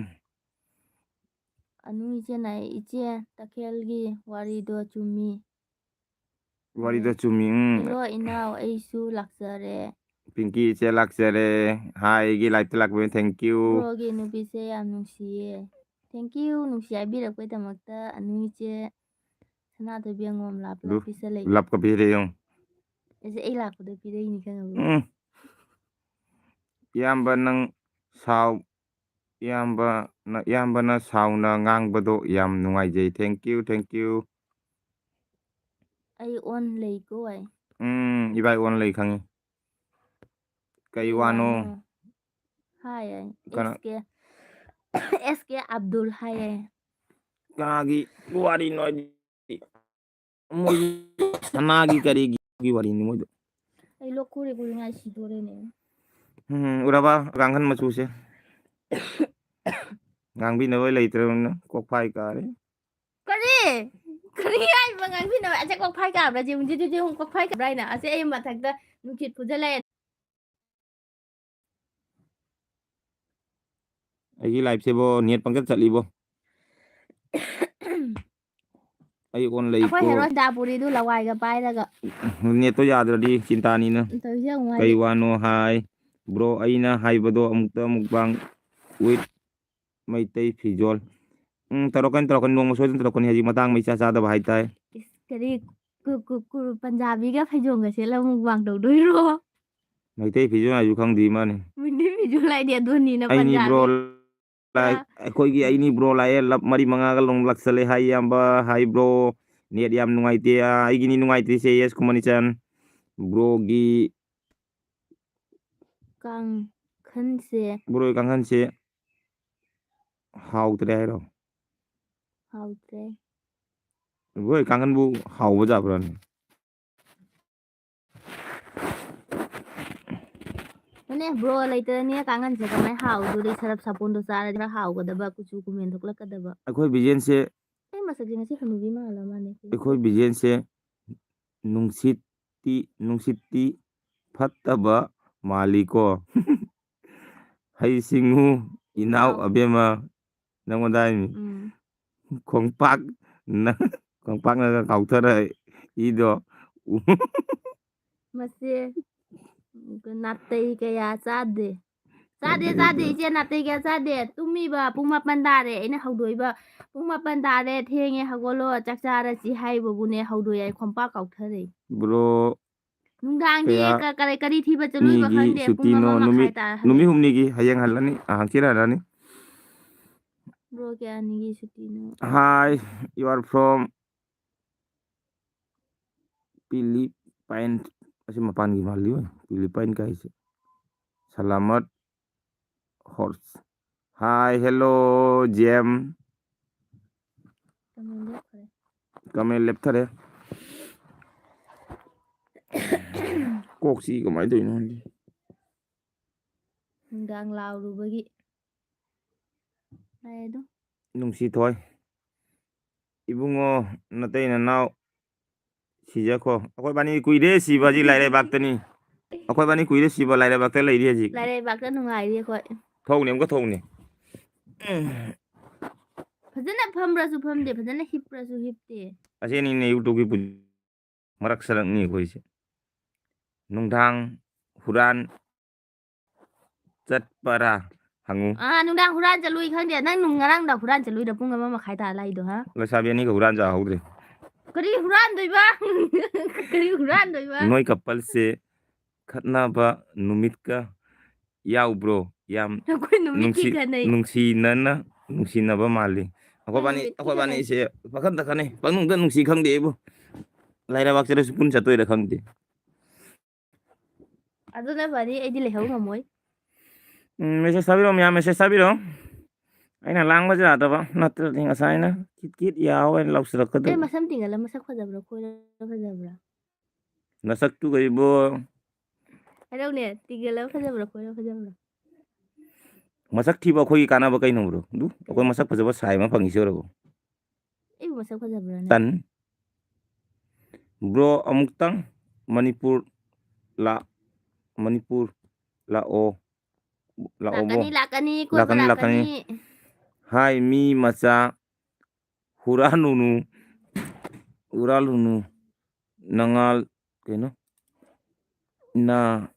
ꯑꯅꯨ ꯏꯆꯦꯅ, "ꯏꯆꯦ, ꯇꯈꯦꯜꯒꯤ ꯋꯥꯔꯤꯗꯣ ꯆꯨꯝꯃꯤ"꯫ ꯋꯥꯔꯤꯗꯣ ꯆꯨꯝꯃꯤ, ꯎꯝ꯫ "Hello, ꯏꯅꯥꯎ, ꯑꯩꯁꯨ ꯂꯥꯛꯆꯔꯦ"꯫ ꯄꯤꯡꯀꯤ ꯏꯆꯦ ꯂꯥꯛꯆꯔꯦ꯫ ꯍꯥꯏꯒꯤ liveꯇ ꯂꯥꯛꯄꯤꯌꯨ, thank you꯫ "Broꯒꯤ ꯅꯨꯄꯤꯁꯦ ꯌꯥꯝ ꯅꯨꯡꯁꯤꯌꯦ"꯫ Thank you, ꯅꯨꯡꯁꯤ ꯍꯥꯏꯕꯤꯔꯛꯄꯩꯗꯃꯛꯇ ꯑꯅꯨ ꯏꯆꯦ꯫ ꯁꯅꯥꯊꯣꯏꯕꯤ ꯑꯉꯣꯝ ꯂꯥꯞ ꯑꯗꯨ ꯂꯥꯞꯄꯤꯁꯦ ꯂꯩ꯫ ꯂꯞꯀ ꯄꯤꯔꯦ ꯌꯦꯡꯉꯨ꯫ ꯑꯩꯁꯦ ꯑꯩ ꯂꯥꯛꯄꯗ ꯄꯤꯔꯛꯏꯅꯤ, ꯈꯪꯉꯕ? ꯎꯝ꯫ ꯏꯌꯥꯝꯕ ꯅꯪ ꯁꯥꯎ-, ꯏꯌꯥꯝꯕꯅ, ꯏꯌꯥꯝꯕꯅ ꯁꯥꯎꯅ ꯉꯥꯡꯕꯗꯣ ꯌꯥꯝ ꯅꯨꯡꯉꯥꯏꯖꯩ꯫ Thank you, thank you꯫ ꯑꯩ on ꯂꯩꯀꯣ ꯑꯩ꯫ ꯎꯝ, ꯏꯕꯥꯏ on ꯂꯩ ꯈꯪꯉꯤ꯫ ꯀꯩ ꯀꯩ ꯋꯥꯅꯣ? ꯋꯥꯅꯣ? ꯍꯥꯏ ꯑꯩ꯫ ꯀꯅꯥ? S K, S K Abdul ꯍꯥꯏ ꯑꯩ꯫ ꯀꯅꯥꯒꯤ ꯋꯥꯔꯤꯅꯣ ꯍꯥꯏꯗꯤ? ꯃꯣꯏ ꯁꯅꯥꯒꯤ ꯀꯔꯤꯒꯤ ꯋꯥꯔꯤꯅꯤ ꯃꯣꯏꯗꯣ꯫ ꯑꯩ ꯂꯣꯛ ꯈꯨꯔꯤ ꯈꯨꯔꯤꯉꯥꯏ ꯁꯤꯗꯣꯔꯦꯅꯦ꯫ ꯎꯝ, ꯎꯔꯕ? ꯀꯥꯡꯈꯟ ꯃꯆꯨꯁꯦ꯫ ꯉꯥꯡꯕꯤꯅꯕ ꯂꯩꯇ꯭ꯔꯕꯅꯤꯅ ꯀꯣꯛꯐꯥꯏ ꯀꯥꯔꯦ꯫ ꯀꯔꯤ? ꯀꯔꯤ ꯍꯥꯏꯕ ꯉꯥꯡꯕꯤꯅꯕ? ꯑꯁꯦ ꯀꯣꯛꯐꯥꯏ ꯀꯥꯕ꯭ꯔꯥ? ꯖꯤꯡ ꯖꯤꯡ ꯖꯤꯡ ꯀꯣꯛꯐꯥꯏ ꯀꯥꯕ꯭ꯔꯥ ꯍꯥꯏꯅ? ꯑꯁꯦ ꯑꯩ ꯃꯊꯛꯇ ꯅꯨꯡꯁꯤꯠ ꯐꯨꯖꯜꯂꯛꯑꯦ꯫ ꯑꯩꯒꯤ liveꯁꯤꯕꯣ net ꯄꯪꯆꯠ ꯆꯠꯂꯤꯕꯣ? ꯑꯩ on ꯑꯩꯈꯣꯏ ꯂꯩꯀꯣ꯫ ꯍꯦꯔꯣ ꯁꯤꯇꯥꯄꯨꯔꯤꯗꯨ ꯂꯋꯥꯏꯒ ꯄꯥꯏꯔꯒ꯫ Netꯇꯣ ꯌꯥꯗ꯭ꯔꯗꯤ ꯆꯤꯟꯇꯥꯅꯤꯅ꯫ ꯇꯧꯔꯤꯁꯦ ꯌꯦꯡꯉꯨ ꯀꯩ ꯍꯥꯏꯗꯤ꯫ ꯋꯥꯅꯣ ꯍꯥꯏ? Bro, ꯑꯩꯅ ꯍꯥꯏꯕꯗꯣ ꯑꯃꯨꯛꯇ mukbang with ꯃꯩꯇꯩ ꯐꯤꯖꯣꯜ꯫ ꯎꯝ, ꯇꯧꯔꯛꯀꯅꯤ, ꯇꯧꯔꯛꯀꯅꯤ, ꯅꯣꯡꯃ ꯁꯣꯏꯗꯅ ꯇꯧꯔꯛꯀꯅꯤ꯫ ꯍꯧꯖꯤꯛ ꯃꯇꯥꯡ ꯏꯆꯥ ꯆꯥꯗꯕ ꯍꯥꯏꯇꯥꯔꯦ꯫ ꯏꯁ, ꯀꯔꯤ ꯀꯨ-, ꯀꯨ-, ꯀꯨ-, ꯄꯟꯖꯥꯕꯤꯒ ꯐꯩꯖꯣꯝꯒ ꯁꯦꯠꯂ ꯃꯨꯛꯕꯥꯡ ꯇꯧꯗꯣꯏꯔꯣ? ꯃꯩꯇꯩ ꯐꯤꯖꯣꯜ ꯍꯥꯏꯁꯨ ꯈꯪꯗꯦ ꯃꯥꯅꯤ꯫ ꯃꯩꯇꯩ ꯐꯤꯖꯣꯜ ꯍꯥꯏꯗꯤ ꯑꯗꯨꯅꯤꯅ ꯑꯩꯅꯤ ꯕ꯭ꯔꯣ ꯄꯟꯖꯥꯕꯤ꯫ ꯂꯥꯏ-, ꯑ꯫ ꯑꯩꯈꯣꯏꯒꯤ ꯑꯩꯅꯤ ꯕ꯭ꯔꯣ ꯂꯥꯛꯑꯦ, ꯂꯞ ꯃꯔꯤ ꯃꯉꯥꯒ ꯂꯣꯡ ꯂꯥꯛꯁꯜꯂꯦ ꯍꯥꯏ ꯏꯌꯥꯝꯕ, ꯍꯥꯏ ꯕ꯭ꯔꯣ꯫ ꯅꯦꯠ ꯌꯥꯝ ꯅꯨꯡꯉꯥꯏꯇꯦ, ꯑ, ꯑꯩꯒꯤꯅꯤ ꯅꯨꯡꯉꯥꯏꯇ꯭ꯔꯤꯁꯦ, ꯌꯦꯁ ꯀꯨꯃꯅꯤꯆꯟ꯫ ꯕ꯭ꯔꯣꯒꯤ ꯀꯥꯡꯈꯟꯁꯦ꯫ ꯕ꯭ꯔꯣꯒꯤ ꯀꯥꯡꯈꯟꯁꯦ ꯍꯥꯎꯇ꯭ꯔꯦ ꯍꯥꯏꯔꯣ? ꯍꯥꯎꯇ꯭ꯔꯦ꯫ ꯕ꯭ꯔꯣꯒꯤ ꯀꯥꯡꯈꯟꯕꯨ ꯍꯥꯎꯕ ꯖꯥꯠꯕ꯭ꯔꯥꯅꯦ? ꯃꯥꯅꯦ, ꯕ꯭ꯔꯣ ꯂꯩꯇ꯭ꯔꯅꯦ ꯀꯥꯡꯈꯟꯁꯦ ꯀꯃꯥꯏꯅ ꯍꯥꯎꯗꯣꯔꯤ? ꯁꯔꯞ ꯁꯥꯄꯣꯟꯗꯣ ꯆꯥꯔꯗꯤ ꯈꯔ ꯍꯥꯎꯒꯗꯕ, ꯀꯨꯆꯨ ꯀꯨꯃꯦꯟ ꯊꯣꯛꯂꯛꯀꯗꯕ꯫ ꯑꯩꯈꯣꯏ ꯕꯤꯖꯦꯟꯁꯦ ꯑꯩ ꯃꯁꯛꯁꯦ ꯉꯁꯤ ꯍꯅꯨꯕꯤ ꯃꯥꯜꯂ ꯃꯥꯜꯂꯦ꯫ ꯑꯩꯈꯣꯏ ꯕꯤꯖꯦꯟꯁꯦ ꯅꯨꯡꯁꯤꯠꯇꯤ, ꯅꯨꯡꯁꯤꯠꯇꯤ ꯐꯠꯇꯕ ꯃꯥꯜꯂꯤꯀꯣ꯫ ꯍꯩ ꯁꯤꯡꯉꯨ ꯏꯅꯥꯎ ꯏꯅꯥꯎ꯫ ꯑꯕꯦꯝꯃ, ꯅꯪꯉꯣꯟꯗ ꯍꯥꯏꯅꯤ꯫ ꯎꯝ꯫ ꯈꯣꯡꯄꯥꯛ ꯅ-, ꯈꯣꯡꯄꯥꯛꯅꯒ ꯀꯥꯎꯊꯔꯛꯏꯗꯣ꯫ ꯃꯁꯦ ꯅꯥꯇꯩ ꯀꯌꯥ ꯆꯥꯗꯦ꯫ ꯆꯥꯗꯦ, ꯅꯥꯇꯩ ꯆꯥꯗꯦ, ꯀꯌꯥ ꯏꯆꯦ, ꯅꯥꯇꯩ ꯀꯌꯥ ꯆꯥꯗꯦ꯫ ꯇꯨꯝꯃꯤꯕ ꯄꯨꯡ ꯃꯥꯄꯟ ꯇꯥꯔꯦ꯫ ꯑꯩꯅ ꯍꯧꯗꯣꯛꯏꯕ, "ꯄꯨꯡ ꯃꯥꯄꯟ ꯇꯥꯔꯦ, ꯊꯦꯡꯉꯦ, ꯍꯧꯒꯠꯂꯣ, ꯆꯥꯛ ꯆꯥꯔꯁꯤ" ꯍꯥꯏꯕꯕꯨꯅꯦ, ꯍꯧꯗꯣꯛꯑꯦ, ꯑꯩ ꯈꯣꯡꯄꯥꯛ ꯀꯥꯎꯊꯔꯛꯏ꯫ ꯕ꯭ꯔꯣ, ꯅꯨꯡꯗꯥꯡꯗꯤ ꯀꯌꯥ ꯀ-, ꯀꯔꯤ, ꯀꯔꯤ ꯊꯤꯕ ꯆꯠꯂꯨꯏꯕ ꯅꯤꯒꯤ ꯈꯪꯗꯦ, ꯄꯨꯡ ꯁꯨꯇꯤꯅꯣ? ꯑꯃ ꯃꯈꯥꯏ ꯅꯨꯃꯤꯠ, ꯇꯥꯔꯦ ꯍꯜꯂꯛꯏ꯫ ꯅꯨꯃꯤꯠ ꯍꯨꯝꯅꯤꯒꯤ, ꯍꯌꯦꯡ ꯍꯜꯂꯅꯤ, ꯑ, ꯍꯪꯆꯤꯠ ꯍꯜꯂꯅꯤ꯫ Bro, ꯀꯌꯥꯅꯤꯒꯤ ꯁꯨꯇꯤꯅꯣ? Hi, you are from Philippines. ꯑꯁꯤ ꯃꯄꯥꯟꯒꯤ ꯃꯥꯜꯂꯤ ꯑꯣꯏ, Philippines ꯀꯥꯏꯁꯦ꯫ Salamat horse. Hi, hello, Jem꯫ ꯀꯃꯦꯟ ꯂꯦꯞꯈ꯭ꯔꯦ꯫ ꯀꯃꯦꯟ ꯂꯦꯞꯊꯔꯦ꯫ ꯀꯣꯛꯁꯤ ꯀꯃꯥꯏꯅ ꯇꯧꯔꯤꯅꯣ ꯈꯪꯗꯦ꯫ ꯅꯨꯡꯗꯥꯡ ꯂꯥꯎꯔꯨꯕꯒꯤ꯫ ꯍꯥꯏ ꯑꯗꯨꯝ꯫ ꯅꯨꯡꯁꯤ ꯊꯣꯏ꯫ ꯏꯕꯨꯡꯉꯣ, ꯅꯇꯩ ꯅꯅꯥꯎ ꯁꯤꯖꯈꯣ꯫ ꯑꯩꯈꯣꯏ ꯕꯥꯅꯤ ꯀꯨꯏꯔꯦ ꯁꯤꯕ ꯍꯧꯖꯤꯛ ꯂꯥꯏꯔꯩꯕꯥꯛꯇꯅꯤ꯫ ꯑꯩꯈꯣꯏ ꯕꯥꯅꯤ ꯀꯨꯏꯔꯦ ꯁꯤꯕ ꯂꯥꯏꯔꯩꯕꯥꯛꯇ ꯂꯩꯔꯤ ꯍꯧꯖꯤꯛ꯫ ꯂꯥꯏꯔꯩꯕꯥꯛꯇ ꯅꯨꯡꯉꯥꯏꯔꯤ ꯑꯩꯈꯣꯏ꯫ ꯊꯣꯛꯎꯅꯦ, ꯑꯃꯨꯛꯀ ꯊꯣꯛꯎꯅꯦ꯫ ꯐꯖꯅ ꯐꯝꯕ꯭ꯔꯁꯨ ꯐꯝꯗꯦ, ꯐꯖꯅ ꯍꯤꯞꯄ꯭ꯔꯁꯨ ꯍꯤꯞꯇꯦ꯫ ꯑꯁꯤ ꯑꯅꯤꯅꯦ YouTubeꯀꯤ ꯄꯨꯟ-, ꯃꯔꯛ ꯁꯔꯛꯅꯤ ꯑꯩꯈꯣꯏꯁꯦ꯫ ꯅꯨꯡꯗꯥꯡ ꯍꯨꯔꯥꯟ ꯆꯠꯄꯔꯥ? ꯍꯪꯉꯨ꯫ ꯑꯥ, ꯅꯨꯡꯗꯥꯡ ꯍꯨꯔꯥꯟ ꯆꯠꯂꯨꯏ ꯈꯪꯗꯦ꯫ ꯅꯪ ꯅꯨꯡ-, ꯉꯔꯥꯡꯗ ꯍꯨꯔꯥꯟ ꯆꯠꯂꯨꯏꯔ ꯄꯨꯡ ꯑꯃ ꯃꯈꯥꯏ ꯇꯥ ꯂꯥꯛꯏꯗꯣ, ꯍꯥ? ꯂꯩꯁꯥꯕꯤ ꯑꯅꯤꯒ ꯍꯨꯔꯥꯟ ꯆꯥꯍꯧꯗ꯭ꯔꯦ꯫ ꯀꯔꯤ ꯍꯨꯔꯥꯟꯗꯣꯏꯕ? ꯀꯔꯤ ꯍꯨꯔꯥꯟꯗꯣꯏꯕ? ꯅꯣꯏ coupleꯁꯦ ꯈꯠꯅꯕ ꯅꯨꯃꯤꯠꯀ ꯌꯥꯎꯕ꯭ꯔꯣ? ꯌꯥꯝ ꯑꯩꯈꯣꯏ ꯅꯨꯃꯤꯠꯀꯤ ꯅꯨꯡꯁꯤ-, ꯈꯠꯅꯩ꯫ ꯅꯨꯡꯁꯤꯅꯅ, ꯅꯨꯡꯁꯤꯅꯕ ꯃꯥꯜꯂꯤ꯫ ꯑꯩꯈꯣꯏꯕꯥꯅꯤ, ꯅꯨꯃꯤꯠꯀꯤ ꯑꯩꯈꯣꯏꯕꯥꯅꯤꯁꯦ ꯄꯥꯈꯟꯗ ꯈꯟꯅꯩ꯫ ꯄꯪꯅꯨꯡꯗ ꯅꯨꯡꯁꯤ ꯈꯪꯗꯦ ꯑꯩꯕꯨ꯫ ꯂꯥꯏꯔꯕꯥꯛꯁꯤꯗꯁꯨ ꯄꯨꯟ ꯆꯠꯇꯣꯏꯔ ꯈꯪꯗꯦ꯫ ꯑꯗꯨꯅ ꯐꯅꯤ, ꯑꯩꯗꯤ ꯂꯩꯍꯧ ꯉꯝꯃꯣꯏ꯫ ꯎꯝ, message ꯊꯥꯕꯤꯔꯛꯑꯣ ꯃꯌꯥꯝ, message ꯊꯥꯕꯤꯔꯛꯑꯣ꯫ ꯑꯩꯅ ꯂꯥꯡꯕꯁꯨ ꯌꯥꯗꯕ, ꯅꯠꯇ꯭ꯔꯗꯤ ꯉꯁꯥꯏꯅ ꯀꯤꯠ ꯀꯤꯠ ꯌꯥꯎ ꯍꯥꯏꯅ ꯑꯦ, ꯂꯥꯎꯁꯤꯜꯂꯛꯀꯗꯕ꯫ ꯃꯁꯝ ꯇꯤꯡꯍꯜꯂ ꯃꯁꯛ ꯐꯖꯕ꯭ꯔꯥ ꯈꯣꯏꯔ ꯐꯖꯕ꯭ꯔꯥ? ꯅꯁꯛꯇꯨꯒ ꯏꯕꯣ꯫ ꯍꯥꯏꯔꯛꯎꯅꯦ, ꯇꯤꯡꯍꯜꯂ ꯐꯖꯕ꯭ꯔꯥ ꯈꯣꯏꯔ ꯐꯖꯕ꯭ꯔꯥ? ꯃꯁꯛ ꯊꯤꯕ ꯑꯩꯈꯣꯏꯒꯤ ꯀꯥꯟꯅꯕ ꯀꯩꯅꯣ bro? ꯑꯗꯨ ꯑꯩꯈꯣꯏ ꯃꯁꯛ ꯐꯖꯕ ꯁꯥꯏ ꯑꯃ ꯐꯪꯉꯤꯁꯤ ꯑꯣꯏꯔꯕꯣ? ꯑꯩꯕꯨ ꯃꯁꯛ ꯐꯖꯕ꯭ꯔꯥꯅꯦ? ꯇꯟ꯫ Bro ꯑꯃꯨꯛꯇꯪ ꯃꯅꯤꯄꯨꯔ ꯂꯥ-, ꯃꯅꯤꯄꯨꯔ ꯂꯥꯛꯑꯣ꯫ ꯂꯥꯛꯑꯣꯕꯣ꯫ ꯂꯥꯛꯀꯅꯤ, ꯂꯥꯛꯀꯅꯤ, ꯀꯣꯏꯕ ꯂꯥꯛꯀꯅꯤ, ꯂꯥꯛꯀꯅꯤ꯫ ꯂꯥꯛꯀꯅꯤ꯫ ꯍꯥꯏ ꯃꯤ ꯃꯆꯥ ꯍꯨꯔꯥꯜꯂꯨꯅꯨ, ꯍꯨꯔꯥꯜꯂꯨꯅꯨ꯫ ꯅꯉꯥꯜ ꯀꯩꯅꯣ? ꯅ-,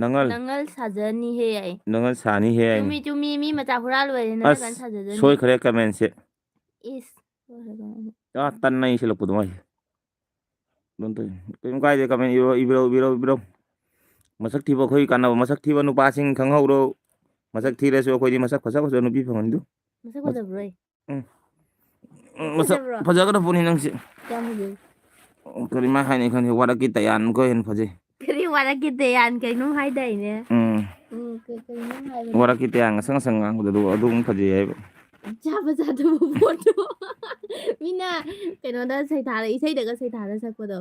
ꯅꯉꯜ꯫ ꯅꯉꯜ ꯁꯥꯖꯅꯤꯍꯦ ꯍꯥꯏ꯫ ꯅꯉꯜ ꯁꯥꯅꯤꯍꯦ ꯍꯥꯏ꯫ ꯆꯨꯝꯃꯤ, ꯆꯨꯝꯃꯤ, ꯃꯤ ꯃꯆꯥ ꯍꯨꯔꯥꯜꯂꯣꯏ ꯍꯥꯏꯅ ꯅꯪ ꯑꯁ, ꯀꯥꯟ ꯁꯥꯖꯖꯅꯤ꯫ ꯁꯣꯏꯈ꯭ꯔꯦ commentꯁꯦ꯫ ꯏꯁ, ꯁꯣꯏꯈ꯭ꯔꯦ commentꯁꯦ꯫ ꯑꯥ, ꯇꯟꯅ ꯏꯁꯤꯜꯂꯛꯄꯗꯣ ꯃꯥꯏꯁꯦ꯫ ꯑꯗꯨꯝ ꯇꯧꯏ꯫ ꯀꯩꯝ ꯀꯥꯏꯗꯦ, comment ꯏꯔꯣ, ꯏꯕꯤꯔꯣ, ꯏꯕꯤꯔꯣ, ꯏꯕꯤꯔꯣ꯫ ꯃꯁꯛ ꯊꯤꯕ ꯑꯩꯈꯣꯏꯒꯤ ꯀꯥꯟꯅꯕ꯫ ꯃꯁꯛ ꯊꯤꯕ ꯅꯨꯄꯥꯁꯤꯡ ꯈꯪꯍꯧꯔꯣ꯫ ꯃꯁꯛ ꯊꯤꯔꯁꯨ ꯑꯩꯈꯣꯏꯗꯤ ꯃꯁꯛ ꯐꯖ ꯐꯖꯕ ꯅꯨꯄꯤ ꯐꯪꯍꯟꯗꯨ꯫ ꯃꯁꯛ ꯐꯖꯕ꯭ꯔꯣ ꯑꯩ? ꯎꯝ꯫ ꯃꯁꯛ ꯃꯁꯛ ꯐꯖꯕ꯭ꯔꯣ? ꯐꯖꯒꯗꯕ ꯄꯣꯠꯅꯤ ꯅꯪꯁꯦ꯫ ꯀꯌꯥꯝ ꯐꯖꯩ? ꯀꯔꯤ ꯃꯥ ꯍꯥꯏꯅꯤ ꯈꯪꯗꯦ, ꯋꯥꯔꯛꯀꯤ ꯇꯌꯥꯟ ꯑꯃꯨꯛꯀ ꯍꯦꯟꯅ ꯐꯖꯩ꯫ ꯀꯔꯤ ꯋꯥꯔꯛꯀꯤ ꯇꯌꯥꯟ ꯀꯩꯅꯣꯝ ꯍꯥꯏꯗꯥꯏꯅꯦ? ꯎꯝ꯫ ꯎꯝ, ꯀꯩ-, ꯀꯩꯅꯣꯝ ꯍꯥꯏꯕꯅꯦ꯫ ꯋꯥꯔꯛꯀꯤ ꯇꯌꯥꯟ ꯉꯁꯪ ꯉꯁꯪ ꯉꯥꯡꯕꯗꯣ ꯑꯗꯨ, ꯑꯗꯨ ꯑꯃꯨꯛ ꯐꯖꯩ ꯍꯥꯏꯕ꯫ ꯆꯥꯕ ꯆꯥꯗꯕ ꯄꯣꯠꯇꯣ꯫ ꯃꯤꯅ ꯀꯩꯅꯣꯗ ꯁꯩꯊꯥꯔ, ꯏꯁꯩꯗꯒ ꯁꯩꯊꯥꯔ ꯁꯛꯄꯗꯣ꯫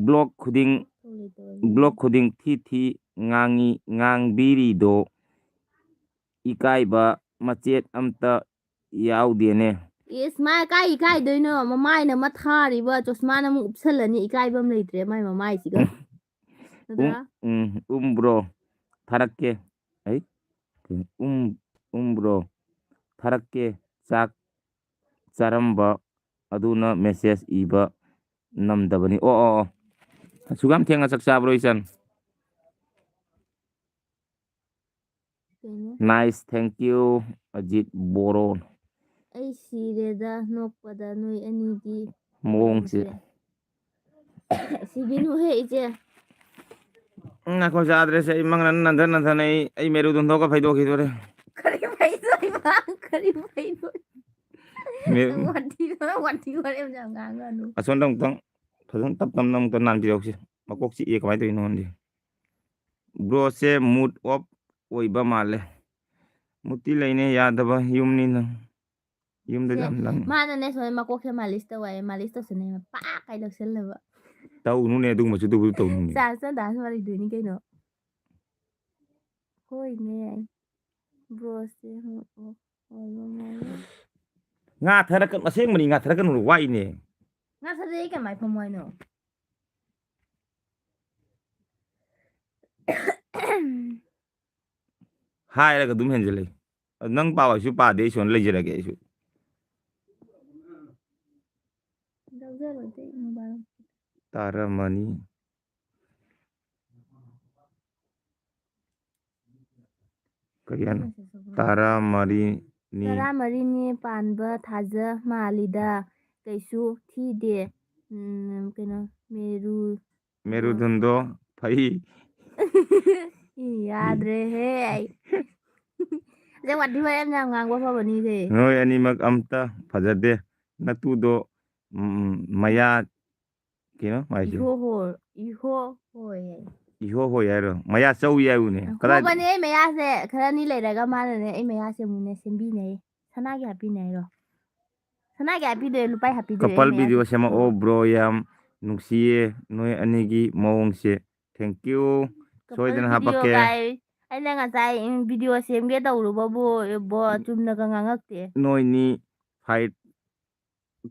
Vlog ꯈꯨꯗꯤꯡ, ꯇꯧꯔꯦ, ꯇꯧꯔꯦ꯫ Vlog ꯈꯨꯗꯤꯡ ꯊꯤ ꯊꯤ ꯉꯥꯡꯉꯤ, ꯉꯥꯡꯕꯤꯔꯤꯗꯣ ꯏꯀꯥꯏꯕ ꯃꯆꯦꯠ ꯑꯝꯇ ꯌꯥꯎꯗꯦꯅꯦ꯫ ꯏꯁ, ꯃꯥ ꯀꯥꯏ ꯏꯀꯥꯏꯗꯣꯏꯅꯣ? ꯃꯃꯥꯏꯅ ꯑꯃ ꯊꯥꯔꯤꯕ, ꯆꯣꯁꯃꯥꯅ ꯑꯃꯨꯛ ꯎꯞꯁꯜꯂꯅꯤ, ꯏꯀꯥꯏꯕ ꯑꯃ ꯂꯩꯇ꯭ꯔꯦ ꯃꯥꯏ ꯃꯃꯥꯏꯁꯤꯒ꯫ ꯅꯠꯇ꯭ꯔꯥ? ꯎꯝ, ꯎꯝ, ꯎꯝ, bro, ꯊꯥꯔꯛꯀꯦ꯫ ꯑꯩ, ꯎꯝ, ꯎꯝ, bro, ꯊꯥꯔꯛꯀꯦ꯫ ꯆꯥꯛ ꯆꯥꯔꯝꯕ ꯑꯗꯨꯅ message ꯏꯕ ꯅꯝꯗꯕꯅꯤ꯫ ꯑꯣ, ꯑꯣ, ꯑꯣ꯫ ꯑꯁꯨꯛ ꯌꯥꯝ ꯊꯦꯡꯅ ꯆꯥꯛ ꯆꯥꯕ꯭ꯔꯣ, ꯏꯆꯟ? Nice, thank you, Ajit Born. ꯑꯩ ꯁꯤꯔꯦꯗ ꯅꯣꯛꯄꯗ ꯅꯣꯏ ꯑꯅꯤꯒꯤ ꯃꯑꯣꯡꯁꯦ꯫ ꯁꯤꯕꯤꯅꯨꯍꯦ ꯏꯆꯦ꯫ ꯎꯝ, ꯉꯥꯏꯈꯣ, ꯆꯥꯗ꯭ꯔꯦꯁꯦ꯫ ꯑꯩ ꯃꯪꯅ ꯅꯟꯊ ꯅꯟꯊꯅ ꯑꯩ, ꯑꯩ ꯃꯦꯔꯨꯗ ꯍꯨꯟꯗꯣꯛꯑꯒ ꯐꯩꯗꯣꯛꯈꯤꯗꯣꯔꯦ꯫ ꯀꯔꯤ ꯐꯩꯗꯣꯏꯕ? ꯀꯔꯤ ꯐꯩꯗꯣꯏ? ꯃꯦ- ꯅꯪ ꯋꯥꯊꯤ, ꯋꯥꯊꯤ ꯋꯥꯔꯦꯝ ꯌꯥꯝ ꯉꯥꯡꯒꯅꯨ꯫ ꯑꯁꯣꯝꯗ ꯑꯃꯨꯛꯇꯪ ꯐꯖꯅ ꯇꯞ ꯇꯞꯅ ꯑꯃꯨꯛꯇꯪ ꯅꯥꯟꯕꯤꯔꯛꯎꯁꯦ꯫ ꯃꯀꯣꯛ ꯆꯤꯛꯑꯦ, ꯀꯃꯥꯏꯅ ꯇꯧꯔꯤꯅꯣ ꯈꯪꯗꯦ꯫ Bro ꯁꯦ mood off ꯑꯣꯏꯕ ꯃꯥꯜꯂꯦ꯫ Mood ꯇꯤ ꯂꯩꯅꯦ, ꯌꯥꯗꯕ ꯌꯨꯝꯅꯤꯅ꯫ ꯌꯨꯝꯗꯗꯤ ꯁꯦ, ꯌꯥꯝ ꯂꯪꯉꯤ꯫ ꯃꯥꯅꯅꯦ ꯁꯨꯃꯥꯏꯅ ꯃꯀꯣꯛꯁꯦ ꯃꯥꯂꯤꯁ ꯇꯧ ꯍꯥꯏꯌꯦ, ꯃꯥꯂꯤꯁ ꯇꯧꯁꯟꯅꯩ, ꯄꯥꯛ ꯀꯥꯏ ꯂꯧꯁꯜꯂꯕ꯫ ꯇꯧꯅꯨꯅꯦ, ꯑꯗꯨꯒꯨꯝꯕꯁꯨ ꯑꯗꯨꯕꯨ ꯇꯧꯅꯨꯅꯦ꯫ ꯆꯥ ꯆꯟꯗꯥꯁ ꯋꯥꯔꯤꯗꯨꯅꯤ ꯀꯩꯅꯣ꯫ ꯍꯣꯏꯅꯦ꯫ Bro ꯁꯦ mood off ꯑꯣꯏꯕ ꯃꯥꯜꯂꯦ꯫ ꯉꯥ ꯊꯔꯛꯀ-, ꯑꯁꯦꯡꯕꯅꯤ, ꯉꯥ ꯊꯔꯛꯀꯅꯨ, ꯋꯥꯏꯅꯦ꯫ ꯉꯥ ꯊꯔꯛꯑꯦ ꯀꯃꯥꯏ ꯐꯝꯃꯣ ꯍꯥꯏꯅꯣ? ꯍꯥꯏꯔꯒ ꯑꯗꯨꯝ ꯍꯦꯟꯖꯜꯂꯛꯏ꯫ ꯑꯗꯨ ꯅꯪ ꯄꯥꯎ ꯍꯥꯏꯁꯨ ꯄꯥꯗꯦ, ꯑꯩ ꯁꯣꯟꯗ ꯂꯩꯖꯔꯒꯦ ꯑꯩꯁꯨ꯫ ꯂꯧꯖꯔꯣꯏꯗ, ꯏꯃꯨꯡ ꯕꯥꯔꯣ꯫ ꯇꯥꯔꯝꯃꯅꯤ꯫ ꯀꯔꯤ ꯍꯥꯏꯅꯣ? ꯇꯔꯥꯃꯔꯤꯅꯤ꯫ ꯇꯔꯥꯃꯔꯤꯅꯤ ꯄꯥꯟꯕ ꯊꯥꯖ ꯃꯥꯜꯂꯤꯗ, ꯀꯩꯁꯨ ꯊꯤꯗꯦ꯫ ꯎꯝ, ꯀꯩꯅꯣ, ꯃꯦꯔꯨ-, ꯃꯦꯔꯨꯗꯨꯟꯗꯣ ꯐꯩ꯫ ꯏ, ꯌꯥꯗ꯭ꯔꯦꯍꯦ ꯑꯩ꯫ ꯑꯗꯩ ꯋꯥꯊꯤ ꯋꯥꯔꯦꯝ ꯌꯥꯝ ꯉꯥꯡꯕ ꯐꯕꯅꯤꯁꯦ꯫ ꯅꯣꯏ ꯑꯅꯤꯃꯛ ꯑꯝꯇ ꯐꯖꯗꯦ꯫ ꯅꯇꯨꯗꯣ, ꯎꯝ, ꯃꯌꯥ ꯀꯩꯅꯣ ꯍꯥꯏꯁꯦ? ꯏꯍꯣ ꯍꯣ-, ꯏꯍꯣ ꯍꯣꯏ ꯍꯥꯏ꯫ ꯏꯍꯣ ꯍꯣꯏ ꯍꯥꯏꯔꯣ? ꯃꯌꯥ ꯆꯧꯏ ꯍꯥꯏꯕꯅꯦ꯫ ꯀꯗꯥꯏ- ꯍꯣꯕꯅꯦ ꯑꯩ ꯃꯌꯥꯁꯦ꯫ ꯈꯔꯅꯤ ꯂꯩꯔꯒ ꯃꯥꯅꯅꯦ ꯑꯩ ꯃꯌꯥꯁꯦ ꯑꯃꯨꯛꯅꯦ ꯁꯦꯝꯕꯤꯅꯦ꯫ ꯁꯅꯥꯒꯤ ꯍꯥꯞꯄꯤꯅꯦ ꯍꯥꯏꯔꯣ? ꯁꯅꯥꯒꯤ ꯍꯥꯞꯄꯤꯗꯣꯏꯔꯣ? ꯂꯨꯄꯥꯏ ꯍꯥꯞꯄꯤꯗꯣꯏꯔꯣ? Couple ꯑꯩ ꯃꯌꯥꯁꯦ video ꯁꯦꯝꯃꯛꯑꯣ ꯁꯦꯝꯕꯤꯅꯦ꯫ Bro, ꯌꯥꯝ ꯅꯨꯡꯁꯤꯌꯦ ꯅꯣꯏ ꯑꯅꯤꯒꯤ ꯃꯑꯣꯡꯁꯦ꯫ Thank you꯫ Couple ꯁꯣꯏꯗꯅ video ꯍꯥꯄꯛꯀꯦ꯫ ꯀꯥꯏ-, ꯑꯩꯅ ꯉꯁꯥꯏ, ꯎꯝ, video ꯁꯦꯝꯒꯦ ꯇꯧꯔꯨꯕꯕꯨ ꯏꯕꯣ ꯆꯨꯝꯅꯒ ꯉꯥꯡꯉꯛꯇꯦ꯫ ꯅꯣꯏꯅꯤ fight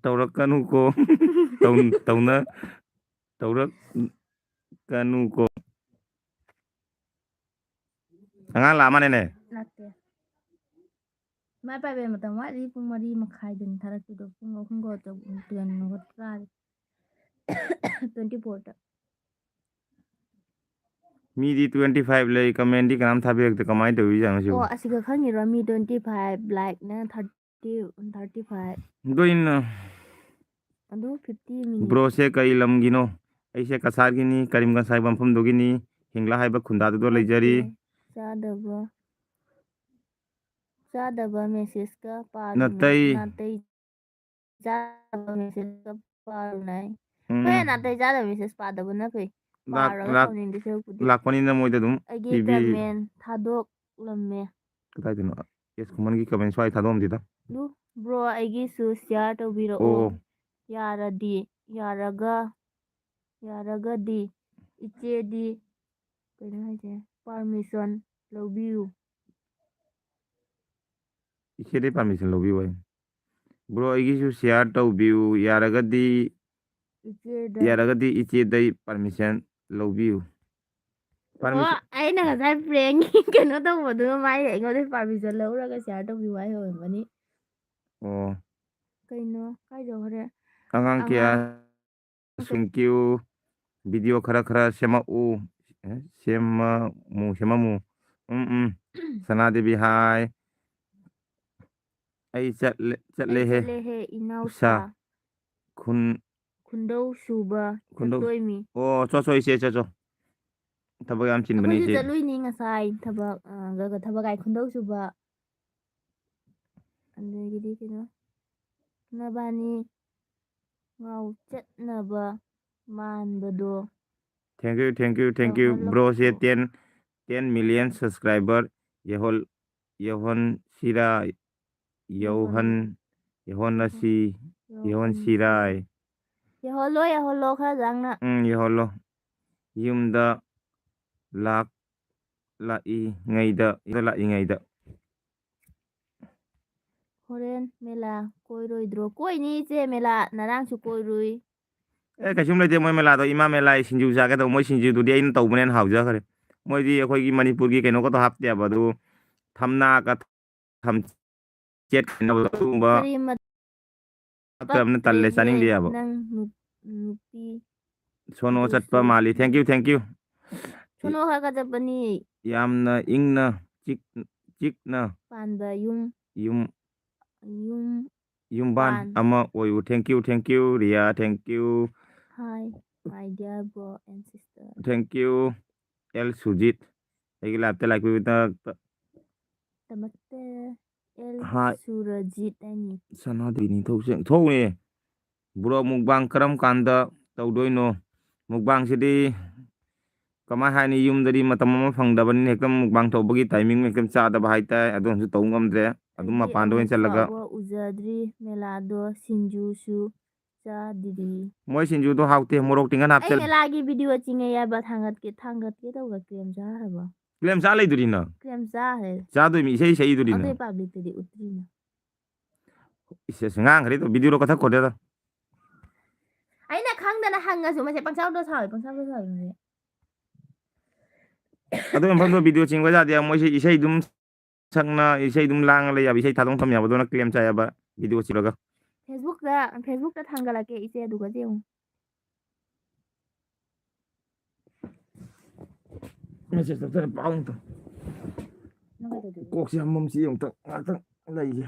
ꯇꯧꯔꯛꯀꯅꯨꯀꯣ꯫ ꯇꯧ-, ꯇꯧꯅ-, ꯇꯧꯔꯛꯀꯅꯨꯀꯣ꯫ ꯑꯉꯥꯡ ꯂꯥꯛꯑꯃꯅꯦꯅꯦ꯫ ꯂꯥꯛꯇꯦ꯫ ꯃꯥꯏ ꯄꯥꯏꯕꯩ ꯃꯇꯝ ꯋꯥꯠꯂꯤ, ꯄꯨꯡ ꯃꯔꯤ ꯃꯈꯥꯏꯗꯅꯤ ꯊꯥꯔꯛꯇꯣꯏꯗꯣ, ꯄꯨꯡ ꯑꯍꯨꯝꯒ ꯇꯨ-, ꯇꯨ-, ꯇꯔꯥ-, twenty fourꯗ꯫ ꯃꯤꯗꯤ twenty five ꯂꯩ, comment ꯗꯤ ꯀꯅꯥꯝ ꯊꯥꯕꯤꯔꯛꯇꯦ, ꯀꯃꯥꯏꯅ ꯇꯧꯔꯤꯖꯥꯠꯅꯣ ꯁꯤꯕꯨ? ꯑꯣ, ꯑꯁꯤꯒ ꯈꯪꯉꯤꯔꯣ? ꯃꯤ twenty five, like ꯅ thirty, thirty five꯫ ꯑꯗꯣ ꯑꯩꯅ ꯑꯗꯨ fifty minute꯫ Bro ꯁꯦ ꯀꯔꯤ ꯂꯝꯒꯤꯅꯣ? ꯑꯩꯁꯦ ꯀꯁꯥꯔꯒꯤꯅꯤ, ꯀꯔꯤꯝꯒꯟ ꯍꯥꯏꯕ ꯃꯐꯝꯗꯨꯒꯤꯅꯤ, ꯍꯤꯡꯂꯥ ꯍꯥꯏꯕ ꯈꯨꯟꯗꯥꯗꯨꯗ ꯂꯩꯖꯔꯤ꯫ ꯆꯥꯗꯕ, ꯆꯥꯗꯕ message ꯀ ꯄꯥꯔꯨꯅꯨ꯫ ꯅꯥꯇꯩ꯫ ꯅꯥꯇꯩ ꯆꯥꯗꯕ message ꯀ ꯄꯥꯔꯨꯅꯨ꯫ ꯎꯝ, ꯍꯣꯏ, ꯅꯥꯇꯩ ꯆꯥꯗꯕ message ꯄꯥꯗꯕꯅ ꯐꯩ꯫ ꯂꯥꯛ-, ꯄꯥꯔꯒ ꯂꯥꯛ-, ꯁꯥꯎꯅꯤꯡꯗꯣꯏ ꯁꯔꯨꯛꯄꯨꯗꯤ꯫ ꯂꯥꯛꯄꯅꯤꯅ ꯃꯣꯏꯗ ꯑꯗꯨꯝ ꯑꯩꯒꯤ ꯄꯤꯕꯤ-, comment ꯊꯥꯗꯣꯛꯂꯝꯃꯦ꯫ ꯀꯗꯥꯏꯗꯅꯣ? ꯑꯦꯁ ꯈꯨꯃꯟꯒꯤ comment ꯁ꯭ꯋꯥꯏ ꯊꯥꯗꯣꯛꯑꯝꯗꯦꯗ꯫ ꯑꯗꯨ bro, ꯑꯩꯒꯤꯁꯨ share ꯇꯧꯕꯤꯔꯛꯑꯣ꯫ ꯑꯣ꯫ ꯌꯥꯔꯗꯤ, ꯌꯥꯔꯒ, ꯌꯥꯔꯒꯗꯤ ꯏꯆꯦꯗꯤ, ꯀꯩꯅꯣ ꯍꯥꯏꯁꯦ, permission ꯂꯧꯕꯤꯌꯨ꯫ ꯏꯆꯦꯗꯩ permission ꯂꯧꯕꯤꯌꯨ ꯍꯥꯏ꯫ Bro, ꯑꯩꯒꯤꯁꯨ share ꯇꯧꯕꯤꯌꯨ, ꯌꯥꯔꯒꯗꯤ, ꯏꯆꯦꯗ꯫ ꯌꯥꯔꯒꯗꯤ ꯏꯆꯦꯗꯩ permission ꯂꯧꯕꯤꯌꯨ꯫ ꯑꯣ, ꯑꯩꯅ ꯉꯁꯥꯏ prank ꯀꯩꯅꯣ ꯇꯧꯕꯗꯨꯅ ꯃꯥꯏ ꯑꯩꯉꯣꯟꯗ permission ꯂꯧꯔꯒ share ꯇꯧꯕꯤꯌꯨ ꯍꯥꯏ ꯑꯣꯏꯔꯝꯒꯅꯤ꯫ ꯑꯣ꯫ ꯀꯩꯅꯣ? ꯀꯥꯏ ꯌꯧꯈ꯭ꯔꯦ? ꯑꯉꯥꯡ ꯀꯌꯥ? Thank you꯫ Video ꯈꯔ ꯈꯔ ꯁꯦꯝꯃꯛꯎ꯫ ꯑꯦ, ꯁꯦꯝꯃꯃꯨ, ꯁꯦꯝꯃꯝꯃꯨ꯫ ꯎꯝ, ꯎꯝ꯫ ꯁꯅꯥꯗꯦꯕꯤ ꯍꯥꯏ꯫ ꯑꯩ ꯆꯠꯂꯦ, ꯑꯩ ꯆꯠꯂꯦꯍꯦ꯫ ꯆꯠꯂꯦꯍꯦ, ꯏꯅꯥꯎꯁꯥ꯫ ꯎꯁꯥ꯫ ꯈꯨꯟ-, ꯈꯨꯟꯗꯧ ꯁꯨꯕ ꯈꯨꯟꯗꯧ-, ꯆꯠꯇꯣꯏꯃꯤ꯫ ꯑꯣ, ꯆꯣ, ꯆꯣ, ꯏꯆꯦ, ꯆꯣ, ꯆꯣ꯫ ꯊꯕꯛ ꯌꯥꯝ ꯆꯤꯟꯕꯅꯤ ꯑꯩꯈꯣꯏꯁꯨ ꯏꯆꯦ꯫ ꯆꯠꯂꯨꯏꯅꯤ ꯉꯁꯥꯏ ꯊꯕꯛ, ꯑ, ꯒ-, ꯊꯕꯛ ꯍꯥꯏ, ꯈꯨꯟꯗꯧ ꯁꯨꯕ꯫ ꯑꯗꯒꯤꯗꯤ ꯀꯩꯅꯣ, ꯅꯕꯥꯅꯤ ꯉꯥꯎꯆꯠꯅꯕ ꯃꯥꯟꯕꯗꯣ꯫ Thank you, thank you, thank you꯫ Bro say ten, ten million subscriber ꯌꯧꯍꯜ-, ꯌꯧꯍꯟꯁꯤꯔꯥ, ꯌꯧꯍꯟ-, ꯌꯧꯍꯟꯅꯁꯤ, ꯌꯧꯍꯟꯁꯤꯔꯥꯏ꯫ ꯌꯧꯍꯜꯂꯣ, ꯌꯧꯍꯜꯂꯣ, ꯈꯔ ꯌꯥꯡꯅ꯫ ꯎꯝ, ꯌꯧꯍꯜꯂꯣ꯫ ꯌꯨꯝꯗ ꯂꯥꯛ-, ꯂꯥꯛꯏꯉꯩꯗ, ꯌꯨꯝꯗ ꯂꯥꯛꯏꯉꯩꯗ꯫ ꯍꯣꯔꯦꯟ ꯃꯦꯂꯥ ꯀꯣꯏꯔꯣꯏꯗ꯭ꯔꯣ? ꯀꯣꯏꯅꯤ ꯏꯆꯦ, ꯃꯦꯂꯥ ꯅꯔꯥꯡꯁꯨ ꯀꯣꯏꯔꯨꯏ꯫ ꯑꯦ, ꯀꯩꯁꯨꯝ ꯂꯩꯇꯦ, ꯃꯣꯏ ꯃꯦꯂꯥꯗꯣ ꯏꯃꯥ ꯃꯦꯂꯥꯒꯤ ꯁꯤꯡꯖꯨ ꯆꯥꯒꯦ ꯇꯧꯕ, ꯃꯣꯏ ꯁꯤꯡꯖꯨꯗꯨꯗꯤ ꯑꯩꯅ ꯇꯧꯕꯅ ꯍꯦꯟꯅ ꯍꯥꯎꯖꯈ꯭ꯔꯦ꯫ ꯃꯣꯏꯗꯤ ꯑꯩꯈꯣꯏꯒꯤ ꯃꯅꯤꯄꯨꯔꯒꯤ ꯀꯩꯅꯣꯒꯗꯣ ꯍꯥꯞꯇꯦꯕ, ꯑꯗꯨ ꯊꯝꯅꯥꯒ ꯊꯝꯆꯦꯠ ꯈꯥꯏꯅꯕꯗꯣ ꯑꯗꯨꯒꯨꯝꯕ ꯀꯔꯤ ꯃ-, ꯍꯥꯞꯇꯕꯅ ꯇꯜꯂꯦ, ꯂꯩꯒꯦ ꯆꯥꯅꯤꯡꯗꯦ ꯍꯥꯏꯕ꯫ ꯅꯪ ꯅꯨ-, ꯅꯨꯄꯤ ꯁꯣꯅꯣ ꯆꯠꯄ ꯑꯗꯨꯁꯨ꯫ ꯃꯥꯜꯂꯤ꯫ Thank you, thank you꯫ ꯁꯣꯅꯣ ꯈꯔ ꯈꯔ ꯆꯠꯄꯅꯤ꯫ ꯌꯥꯝꯅ ꯏꯪꯅ ꯆꯤꯛ- ꯆꯤꯛꯅ ꯄꯥꯟꯕ ꯌꯨꯝ ꯌꯨꯝ ꯌꯨꯝ ꯌꯨꯝꯕꯥꯟ ꯄꯥꯟ꯫ ꯑꯃ ꯑꯣꯏꯌꯨ꯫ Thank you, thank you, Rhea, thank you, Hi, my dear bro and sister. Thank you, L Sujit, ꯑꯩꯒꯤ ꯂꯥꯏꯞꯇ ꯂꯥꯛꯄꯤꯕꯒꯤꯗꯃꯛꯇ꯫ ꯇꯃꯛꯇ ꯑꯦꯜ Hi. ꯁꯨꯔꯖꯤꯠ ꯍꯥꯏꯅꯤ꯫ ꯁꯅꯥꯗ꯭ꯔꯤ ꯅꯤꯡꯊꯧꯁꯦ ꯊꯣꯛꯎꯅꯦ꯫ ꯕ꯭ꯔꯣ, ꯃꯨꯛꯕꯥꯡ ꯀꯔꯝ ꯀꯥꯟꯗ ꯇꯧꯗꯣꯏꯅꯣ? ꯃꯨꯛꯕꯥꯡꯁꯤꯗꯤ ꯀꯃꯥꯏ ꯍꯥꯏꯅꯤ, ꯌꯨꯝꯗꯗꯤ ꯃꯇꯝ ꯑꯃ ꯐꯪꯗꯕꯅꯤꯅ ꯍꯦꯛꯇ ꯃꯨꯛꯕꯥꯡ ꯇꯧꯕꯒꯤ timing ꯍꯦꯛꯇ ꯆꯥꯗꯕ ꯍꯥꯏꯇꯥꯔꯦ꯫ ꯑꯗꯨꯅꯁꯨ ꯇꯧ ꯉꯝꯗ꯭ꯔꯦ꯫ ꯑꯗꯨꯝ ꯑꯩꯗꯤ ꯃꯄꯥꯟꯗ ꯑꯣꯏꯅ ꯑꯃꯨꯛ ꯆꯠꯂꯒ꯫ ꯐꯥꯎꯕ ꯎꯖꯗ꯭ꯔꯤ꯫ ꯃꯦꯂꯥꯗꯣ ꯁꯤꯡꯖꯨꯁꯨ ꯆꯥꯗ꯭ꯔꯤ꯫ ꯃꯣꯏ ꯁꯤꯡꯖꯨꯗꯣ ꯍꯥꯎꯇꯦ, ꯃꯣꯔꯣꯛ ꯇꯤꯡꯉꯟ ꯑꯩ ꯍꯥꯞꯆꯜꯂꯦ꯫ ꯃꯦꯂꯥꯒꯤ video ꯆꯤꯡꯉꯦ ꯌꯥꯕ ꯊꯥꯡꯒꯠꯀꯦ ꯊꯥꯡꯒꯠꯀꯦ ꯇꯧꯕ ꯀ꯭ꯔꯦꯝ ꯆꯥꯈ꯭ꯔꯕ? ꯀ꯭ꯂꯦꯝ ꯆꯥ ꯂꯩꯗꯨꯔꯤ ꯅꯪ? ꯀ꯭ꯔꯦꯝ ꯆꯥꯈ꯭ꯔꯦ꯫ ꯆꯥꯗꯣꯏꯃꯤ, ꯏꯁꯩ ꯁꯛꯏꯗꯨꯔꯤ ꯅꯪ? ꯑꯗꯨꯏ publicꯇꯗꯤ ꯎꯠꯇ꯭ꯔꯤꯅ꯫ ꯏꯁ, ꯏꯁ, ꯉꯥꯡꯈ꯭ꯔꯦ ꯇꯧ, videoꯗꯣ ꯀꯛꯊꯠꯈꯣꯗꯦꯗ꯫ ꯑꯩꯅ ꯈꯪꯗꯅ ꯍꯪꯉꯁꯨ ꯃꯁꯦ ꯄꯪꯁꯥꯎꯗ ꯁꯥꯎꯋꯦ, ꯄꯪꯁꯥꯎꯗ ꯁꯥꯎꯋꯦ ꯃꯁꯦ꯫ ꯑꯗꯨ ꯃꯐꯝꯗꯣ video ꯆꯤꯡꯕ ꯌꯥꯗꯦ, ꯃꯣꯏꯁꯦ ꯏꯁꯩ ꯑꯗꯨꯝ ꯁꯛꯅ, ꯏꯁꯩ ꯑꯗꯨꯝ ꯂꯥꯡꯉ ꯂꯩ ꯌꯥꯕ, ꯏꯁꯩ ꯊꯥꯗꯣꯛ ꯊꯝ ꯌꯥꯕꯗꯣꯅ ꯀ꯭ꯂꯦꯝ ꯆꯥꯏ ꯍꯥꯏꯕ, video ꯆꯤꯡꯉꯒ꯫ Facebookꯇ, Facebookꯇ ꯊꯥꯡꯒꯠꯂꯛꯀꯦ ꯏꯆꯦ, ꯑꯗꯨꯒ ꯌꯦꯡꯉꯨ꯫ Message ꯇꯧꯁꯜꯂꯦ, ꯄꯥꯎ ꯑꯝꯇ꯫ ꯅꯪ ꯀꯩꯗꯧꯗꯣꯏꯕ? ꯀꯣꯛꯁꯦ ꯑꯃꯝꯁꯤ ꯑꯃꯨꯛꯇꯪ ꯉꯥꯛꯇꯪ ꯂꯩꯒꯦ꯫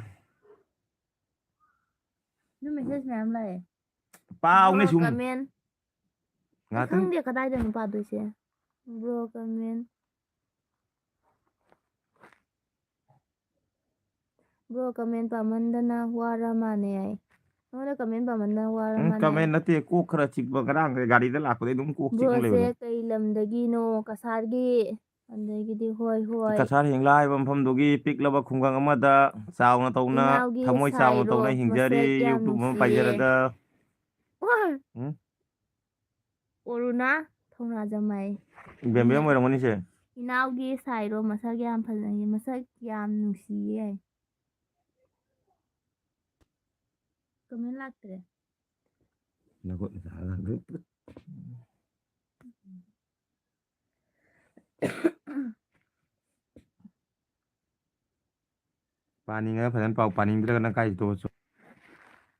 ꯅꯪ message ꯃꯌꯥꯝ ꯂꯥꯛꯑꯦ꯫ ꯄꯥꯎꯅꯦ ꯕ꯭ꯔꯣ ꯁꯨꯝ꯫ ꯀꯃꯦꯟ꯫ ꯑꯩ ꯉꯥꯛꯇꯪ꯫ ꯈꯪꯗꯦ ꯀꯗꯥꯏꯗꯅꯣ ꯄꯥꯗꯣꯏꯁꯦ꯫ ꯕ꯭ꯔꯣ ꯀꯃꯦꯟ꯫ ꯕ꯭ꯔꯣ ꯀꯃꯦꯟ ꯄꯥꯃꯟꯗꯅ ꯋꯥꯔ ꯃꯥꯅꯦ ꯍꯥꯏ꯫ ꯅꯉꯣꯟꯗ ꯀꯃꯦꯟ ꯄꯥꯃꯟꯗꯅ ꯋꯥꯔ ꯎꯝ, ꯃꯥꯅꯦ ꯍꯥꯏ꯫ ꯀꯃꯦꯟ ꯅꯠꯇꯦ, ꯀꯣꯛ ꯈꯔ ꯆꯤꯛꯄ, ꯉꯔꯥꯡ ꯒꯥꯔꯤꯗ ꯂꯥꯛꯄꯗꯩ ꯑꯗꯨꯝ ꯀꯣꯛ ꯆꯤꯛꯅ ꯕ꯭ꯔꯣꯁꯦ ꯂꯩꯕꯅꯦ꯫ ꯀꯩ ꯂꯝꯗꯒꯤꯅꯣ? ꯀꯁꯥꯔꯒꯤ꯫ ꯑꯗꯒꯤꯗꯤ ꯍꯣꯏ, ꯍꯣꯏ꯫ ꯀꯁꯥꯔ ꯍꯤꯡꯂꯥ ꯍꯥꯏꯕ ꯃꯐꯝꯗꯨꯒꯤ ꯄꯤꯛꯂꯕ ꯈꯨꯡꯒꯪ ꯑꯃꯗ ꯆꯥꯎꯅ ꯇꯧꯅ, ꯏꯅꯥꯎꯒꯤ ꯊꯃꯣꯏ ꯆꯥꯎꯅ ꯁꯥꯏꯔꯣ, ꯇꯧꯅ ꯍꯤꯡꯖꯔꯤ, ꯃꯁꯛ ꯌꯥꯝ YouTube ꯑꯃ ꯅꯨꯡꯁꯤꯌꯦ꯫ ꯄꯥꯏꯖꯔꯒ꯫ ꯍꯣꯏ꯫ ꯎꯝ? ꯑꯣꯔꯨꯅꯥ ꯊꯧꯅꯥꯖꯝ ꯍꯥꯏ꯫ ꯕꯦꯝꯕꯦꯝ ꯑꯣꯏꯔꯝꯒꯅꯤꯁꯦ꯫ ꯏꯅꯥꯎꯒꯤ ꯁꯥꯏꯔꯣ, ꯃꯁꯛ ꯌꯥꯝ ꯐꯖꯩꯌꯦ, ꯃꯁꯛ ꯌꯥꯝ ꯅꯨꯡꯁꯤꯌꯦ ꯍꯥꯏ꯫ ꯀꯃꯦꯟ ꯂꯥꯛꯇ꯭ꯔꯦ꯫ ꯅꯈꯨꯠ ꯅꯁꯥ ꯂꯥꯡꯊꯣꯛ-꯫ ꯄꯥꯅꯤꯡꯉꯒ ꯐꯖꯅ ꯄꯥꯎ, ꯄꯥꯅꯤꯡꯗ꯭ꯔꯒꯅ ꯀꯥꯏ ꯇꯣꯛꯑꯁꯨ꯫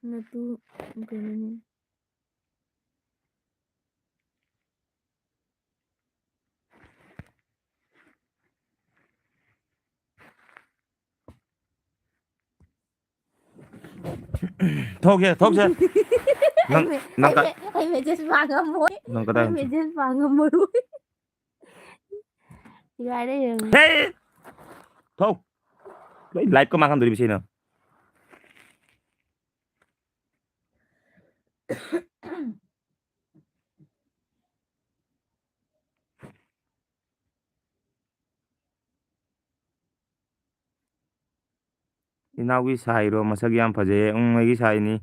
ꯅꯇꯨ ꯀꯩꯅꯣꯅꯦ꯫ ꯊꯣꯛꯁꯦ, ꯊꯣꯛꯁꯦ꯫ ꯅꯪ, ꯑꯩ ꯅꯪ ꯀ-, ꯑꯩ ꯃꯦ-, ꯑꯩ message ꯄꯥ ꯉꯝꯃꯣꯏ꯫ ꯅꯪ ꯀꯗꯥꯏ ꯑꯩ ꯍꯧꯖꯤꯛ? Message ꯄꯥ ꯉꯝꯃꯔꯣꯏ꯫ ꯌꯥꯔꯦ, ꯌꯥꯔꯦ꯫ ꯍꯦ! ꯊꯣꯛ! ꯂꯣꯏ live ꯀ ꯃꯥꯡꯍꯟꯗꯣꯔꯤꯕ ꯁꯤꯅ꯫ ꯏꯅꯥꯎꯒꯤ ꯁꯥꯏꯔꯣ? ꯃꯁꯛ ꯌꯥꯝ ꯐꯖꯩꯌꯦ꯫ ꯎꯝ, ꯑꯩꯒꯤ ꯁꯥꯏꯅꯤ꯫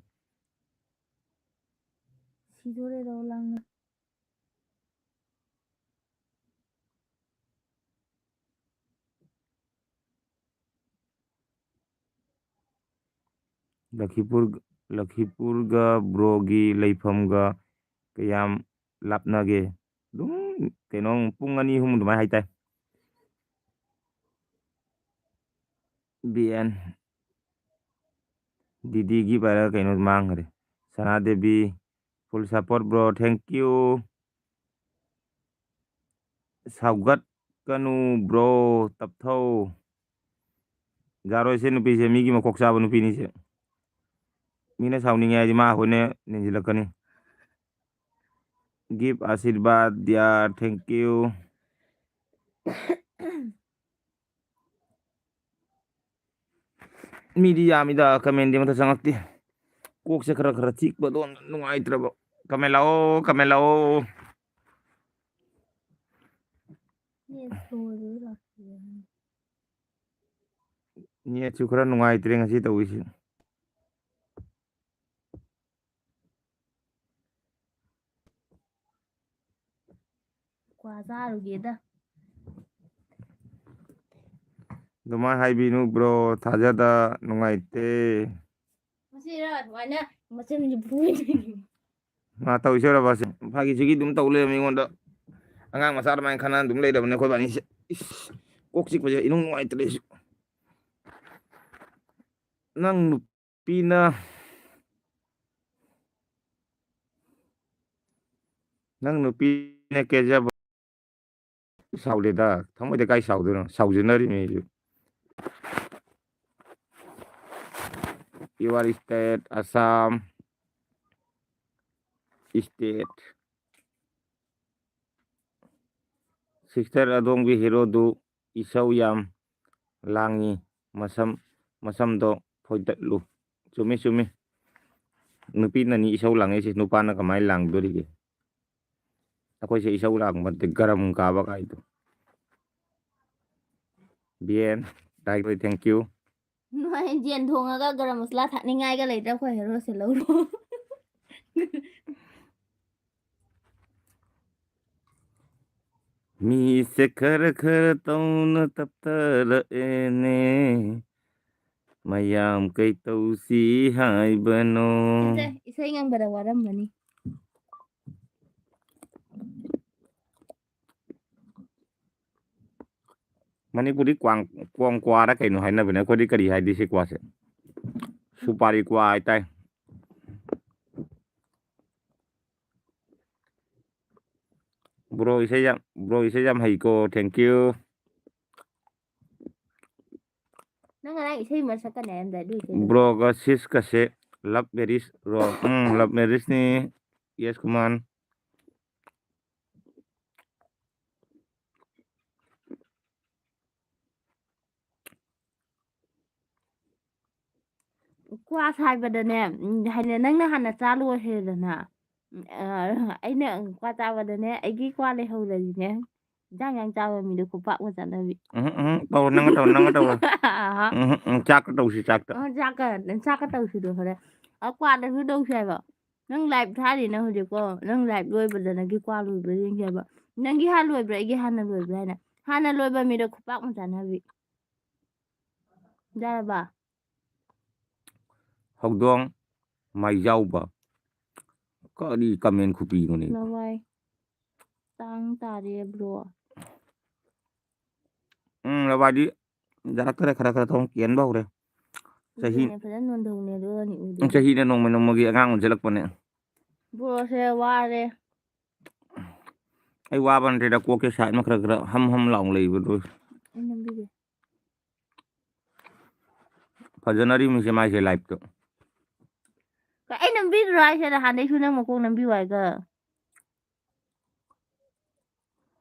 ꯁꯤꯗꯣꯔꯦꯗꯣ ꯂꯥꯡꯅ꯫ ꯂꯈꯤꯄꯨꯔ, ꯂꯈꯤꯄꯨꯔꯒ bro ꯒꯤ ꯂꯩꯐꯝꯒ ꯀꯌꯥꯝ ꯂꯥꯞꯅꯒꯦ? ꯑꯗꯨꯝ ꯀꯩꯅꯣ ꯄꯨꯡ ꯑꯅꯤ ꯑꯍꯨꯝ ꯑꯗꯨꯃꯥꯏꯅ ꯍꯥꯏꯇꯥꯏ꯫ B N. ꯗꯤꯗꯤꯒꯤ ꯚꯥꯏꯔꯦꯜ ꯀꯩꯅꯣ ꯃꯥꯡꯈ꯭ꯔꯦ꯫ ꯁꯅꯥꯗꯦꯕꯤ, full support bro, thank you꯫ ꯁꯥꯎꯒꯠꯀꯅꯨ bro, ꯇꯞꯊꯧ꯫ ꯌꯥꯔꯣꯏꯁꯦ ꯅꯨꯄꯤꯁꯦ, ꯃꯤꯒꯤ ꯃꯀꯣꯛ ꯆꯥꯕ ꯅꯨꯄꯤꯅꯤꯁꯦ꯫ ꯃꯤꯅ ꯁꯥꯎꯅꯤꯡꯉꯦ ꯍꯥꯏꯗꯤ ꯃꯥ ꯍꯣꯏꯅ ꯅꯤꯟꯁꯤꯜꯂꯛꯀꯅꯤ꯫ Give Ashirwad dear, thank you꯫ ꯃꯤꯗꯤ ꯌꯥꯝꯃꯤꯗ, comment ꯗꯤ ꯑꯃꯠꯇ ꯆꯪꯉꯛꯇꯦ꯫ ꯀꯣꯛꯁꯦ ꯈꯔ ꯈꯔ ꯆꯤꯛꯄꯗꯣ ꯅꯨꯡꯉꯥꯏꯇ꯭ꯔꯕ꯫ Comment ꯂꯥꯛꯑꯣ, comment ꯂꯥꯛꯑꯣ꯫ Net ꯁꯨ ꯈꯔ ꯅꯨꯡꯉꯥꯏꯇ꯭ꯔꯦ ꯉꯁꯤ ꯇꯧꯔꯤꯁꯤ꯫ ꯀ꯭ꯋꯥ ꯆꯥꯔꯨꯒꯦꯗ꯫ ꯑꯗꯨꯃꯥꯏꯅ ꯍꯥꯏꯕꯤꯅꯨ bro, ꯊꯥꯖꯗ ꯅꯨꯡꯉꯥꯏꯇꯦ꯫ ꯃꯁꯤꯔ ꯑꯗꯨꯃꯥꯏꯅ ꯃꯆꯤꯟꯁꯦ ꯐꯨꯏꯅꯦ꯫ ꯃꯥ ꯇꯧꯔꯤꯁꯦ ꯎꯔꯕ? ꯁꯤ ꯐꯥꯒꯤ ꯁꯤꯒꯤ ꯑꯗꯨꯝ ꯇꯧ ꯂꯩꯔꯝꯃꯦ ꯑꯩꯉꯣꯟꯗ꯫ ꯑꯉꯥꯡ ꯃꯆꯥ ꯑꯗꯨꯃꯥꯏꯅ ꯈꯟꯅ ꯑꯗꯨꯝ ꯂꯩꯔꯕꯅꯦ ꯑꯩꯈꯣꯏ ꯕꯥꯅꯤꯁꯦ꯫ ꯏꯁ, ꯀꯣꯛ ꯆꯤꯛꯄꯁꯦ ꯏꯅꯨꯡ ꯅꯨꯡꯉꯥꯏꯇ꯭ꯔꯦ ꯑꯩꯁꯨ꯫ ꯅꯪ ꯅꯨꯄꯤꯅ, ꯅꯪ ꯅꯨꯄꯤꯅ ꯀꯦꯖꯕ ꯁꯥꯎꯗꯦꯗ, ꯊꯃꯣꯏꯗ ꯀꯥꯏ ꯁꯥꯎꯗꯣꯏꯅꯣ? ꯁꯥꯎꯖꯅꯔꯤꯅꯦ ꯑꯩꯁꯨ꯫ Your state, Assam state. Sister, ꯑꯗꯣꯝꯒꯤ ꯍꯦꯔꯣꯗꯨ ꯏꯁꯧ ꯌꯥꯝ ꯂꯥꯡꯉꯤ, ꯃꯁꯝ, ꯃꯁꯝꯗꯣ ꯐꯣꯏꯗꯠꯂꯨ꯫ ꯆꯨꯝꯃꯤ, ꯆꯨꯝꯃꯤ꯫ ꯅꯨꯄꯤꯅꯅꯤ ꯏꯁꯧ ꯂꯥꯡꯉꯛꯏꯁꯦ, ꯅꯨꯄꯥꯅ ꯀꯃꯥꯏꯅ ꯂꯥꯡꯗꯣꯔꯤꯒꯦ? ꯑꯩꯈꯣꯏꯁꯦ ꯏꯁꯧ ꯂꯥꯡꯕ ꯅꯠꯇꯦ, ꯒꯔꯝ ꯀꯥꯕ ꯀꯥꯏꯗꯣ꯫ ꯕꯤ ꯑꯦꯟ, ꯇꯥꯏꯒ꯭ꯔꯦ, thank you꯫ ꯅꯣꯏ ꯌꯦꯟ ꯊꯣꯡꯉꯒ ꯒꯔꯝ ꯃꯁꯂꯥ ꯊꯥꯛꯅꯤꯡꯉꯥꯏꯒ ꯂꯩꯇ꯭ꯔꯥ? ꯑꯩꯈꯣꯏ ꯍꯦꯔꯣꯁꯦ ꯂꯧꯔꯣ꯫ ꯃꯤꯁꯦ ꯈꯔ ꯈꯔ ꯇꯧꯅ ꯇꯞꯊꯔꯛꯑꯦꯅꯦ꯫ ꯃꯌꯥꯝ ꯀꯩ ꯇꯧꯁꯤ ꯍꯥꯏꯕꯅꯣ? ꯁꯦ, ꯏꯁꯩ ꯉꯪꯕꯗ ꯋꯥꯔꯝꯃꯅꯤ꯫ ꯃꯅꯤꯄꯨꯔꯗꯤ ꯀ꯭ꯋꯥꯡ-, ꯀ꯭ꯋꯥꯡ ꯀ꯭ꯋꯥꯔ ꯀꯩꯅꯣ ꯍꯥꯏꯅꯕꯅꯦ, ꯑꯩꯈꯣꯏꯗꯤ ꯀꯔꯤ ꯍꯥꯏꯗꯤ ꯁꯤ ꯀ꯭ꯋꯥꯁꯦ? ꯁꯨꯄꯥꯔꯤ ꯀ꯭ꯋꯥ ꯍꯥꯏꯇꯥꯏ꯫ ꯕ꯭ꯔꯣ ꯏꯁꯩ ꯌꯥꯝ, ꯕ꯭ꯔꯣ ꯏꯁꯩ ꯌꯥꯝ ꯍꯩꯀꯣ, thank you꯫ ꯅꯪ ꯉꯔꯥꯡ ꯏꯁꯩ ꯑꯃ ꯁꯛꯀꯅꯤ ꯍꯥꯏꯔꯝꯗꯥꯏ, ꯑꯗꯨ ꯏꯁꯩꯗꯣ꯫ ꯕ꯭ꯔꯣꯒ ꯁꯤꯁꯀꯁꯦ love marriage ꯔꯣ? ꯎꯝ, love marriageꯅꯤ꯫ ꯌꯦꯁ ꯀꯨꯃꯥꯟ꯫ ꯀ꯭ꯋꯥ ꯁꯥꯏꯕꯗꯅꯦ, ꯎꯝ, ꯍꯥꯏꯅ ꯅꯪꯅ ꯍꯥꯟꯅ ꯆꯥ ꯂꯣꯏꯈ꯭ꯔꯦꯗꯅ꯫ ꯎꯝ, ꯑ, ꯑꯩꯅ ꯀ꯭ꯋꯥ ꯆꯥꯕꯗꯅꯦ, ꯑꯩꯒꯤ ꯀ꯭ꯋꯥ ꯂꯩꯍꯧꯔꯗꯤꯅꯦ, ꯏꯟꯖꯥꯡ ꯌꯥꯝ ꯆꯥꯕ ꯃꯤꯗꯣ ꯈꯨꯄꯥꯛ ꯑꯃ ꯆꯥꯅꯕꯤ꯫ ꯎꯝ, ꯎꯝ, ꯇꯧꯔꯣ, ꯅꯪꯒ ꯇꯧꯔꯣ, ꯅꯪꯒ ꯇꯧꯔꯣ꯫ ꯑꯍꯥ꯫ ꯎꯝ, ꯎꯝ, ꯆꯥꯛꯀ ꯇꯧꯁꯤ, ꯆꯥꯛꯇ꯫ ꯑ, ꯆꯥꯛꯀ, ꯆꯥꯛꯀ ꯇꯧꯁꯤꯗꯣ ꯍꯣꯔꯦꯟ꯫ ꯑ, ꯀ꯭ꯋꯥꯗꯁꯨ ꯇꯧꯁꯤ ꯍꯥꯏꯕ꯫ ꯅꯪ live ꯊꯥꯔꯤ ꯅꯪ ꯍꯧꯖꯤꯛꯀꯣ꯫ ꯅꯪ live ꯂꯣꯏꯕꯗ ꯅꯪꯒꯤ ꯀ꯭ꯋꯥ ꯂꯣꯏꯕ꯭ꯔꯥ ꯌꯦꯡꯒꯦ ꯍꯥꯏꯕ꯫ ꯅꯪꯒꯤ ꯍꯥꯟꯅ ꯂꯣꯏꯕ꯭ꯔꯥ, ꯑꯩꯒꯤ ꯍꯥꯟꯅ ꯂꯣꯏꯕ꯭ꯔꯥ ꯍꯥꯏꯅ꯫ ꯍꯥꯟꯅ ꯂꯣꯏꯕ ꯃꯤꯗꯣ ꯈꯨꯄꯥꯛ ꯑꯃ ꯆꯥꯅꯕꯤ꯫ ꯌꯥꯔꯕ? ꯍꯧꯗꯣꯡ ꯃꯥꯏꯖꯥꯎꯕ꯫ ꯀꯔꯤ comment ꯈꯨꯄꯤꯅꯣꯅꯦ? ꯂꯋꯥꯏ꯫ ꯇꯥꯡ ꯇꯥꯔꯦ, bro꯫ ꯎꯝ, ꯂꯋꯥꯏꯗꯤ ꯌꯥꯔꯛꯇꯔꯦ, ꯈꯔ ꯈꯔ ꯊꯣꯡ ꯀꯦꯟꯕ ꯍꯧꯔꯦ꯫ ꯆꯍꯤ-, ꯎꯗꯦꯅꯦ, ꯐꯖꯅ ꯅꯣꯟꯊꯧꯅꯦ, ꯑꯗꯨꯒ ꯅꯤ ꯎꯗꯦ꯫ ꯆꯍꯤꯅ ꯅꯣꯡꯃ ꯅꯣꯡꯃꯒꯤ ꯑꯉꯥꯡ ꯑꯣꯟꯁꯤꯜꯂꯛꯄꯅꯦ꯫ Broꯁꯦ ꯋꯥꯔꯦ꯫ ꯑꯩ ꯋꯥꯕ ꯅꯠꯇꯦꯗ, ꯀꯣꯛꯁꯦ side ꯑꯃ ꯈꯔ ꯈꯔ ꯍꯝ ꯍꯝ ꯂꯥꯎꯅ ꯂꯩꯕꯗꯣ꯫ ꯑꯩ ꯅꯝꯕꯤꯒꯦ꯫ ꯐꯖꯅꯔꯤꯕꯅꯤꯁꯦ ꯃꯥꯏꯁꯦ liveꯇꯣ꯫ ꯍꯥꯏꯁꯦ ꯅꯍꯥꯟꯗꯩꯁꯨ ꯅꯪ ꯃꯀꯣꯛ ꯅꯝꯕꯤꯌꯨ ꯍꯥꯏꯒ꯫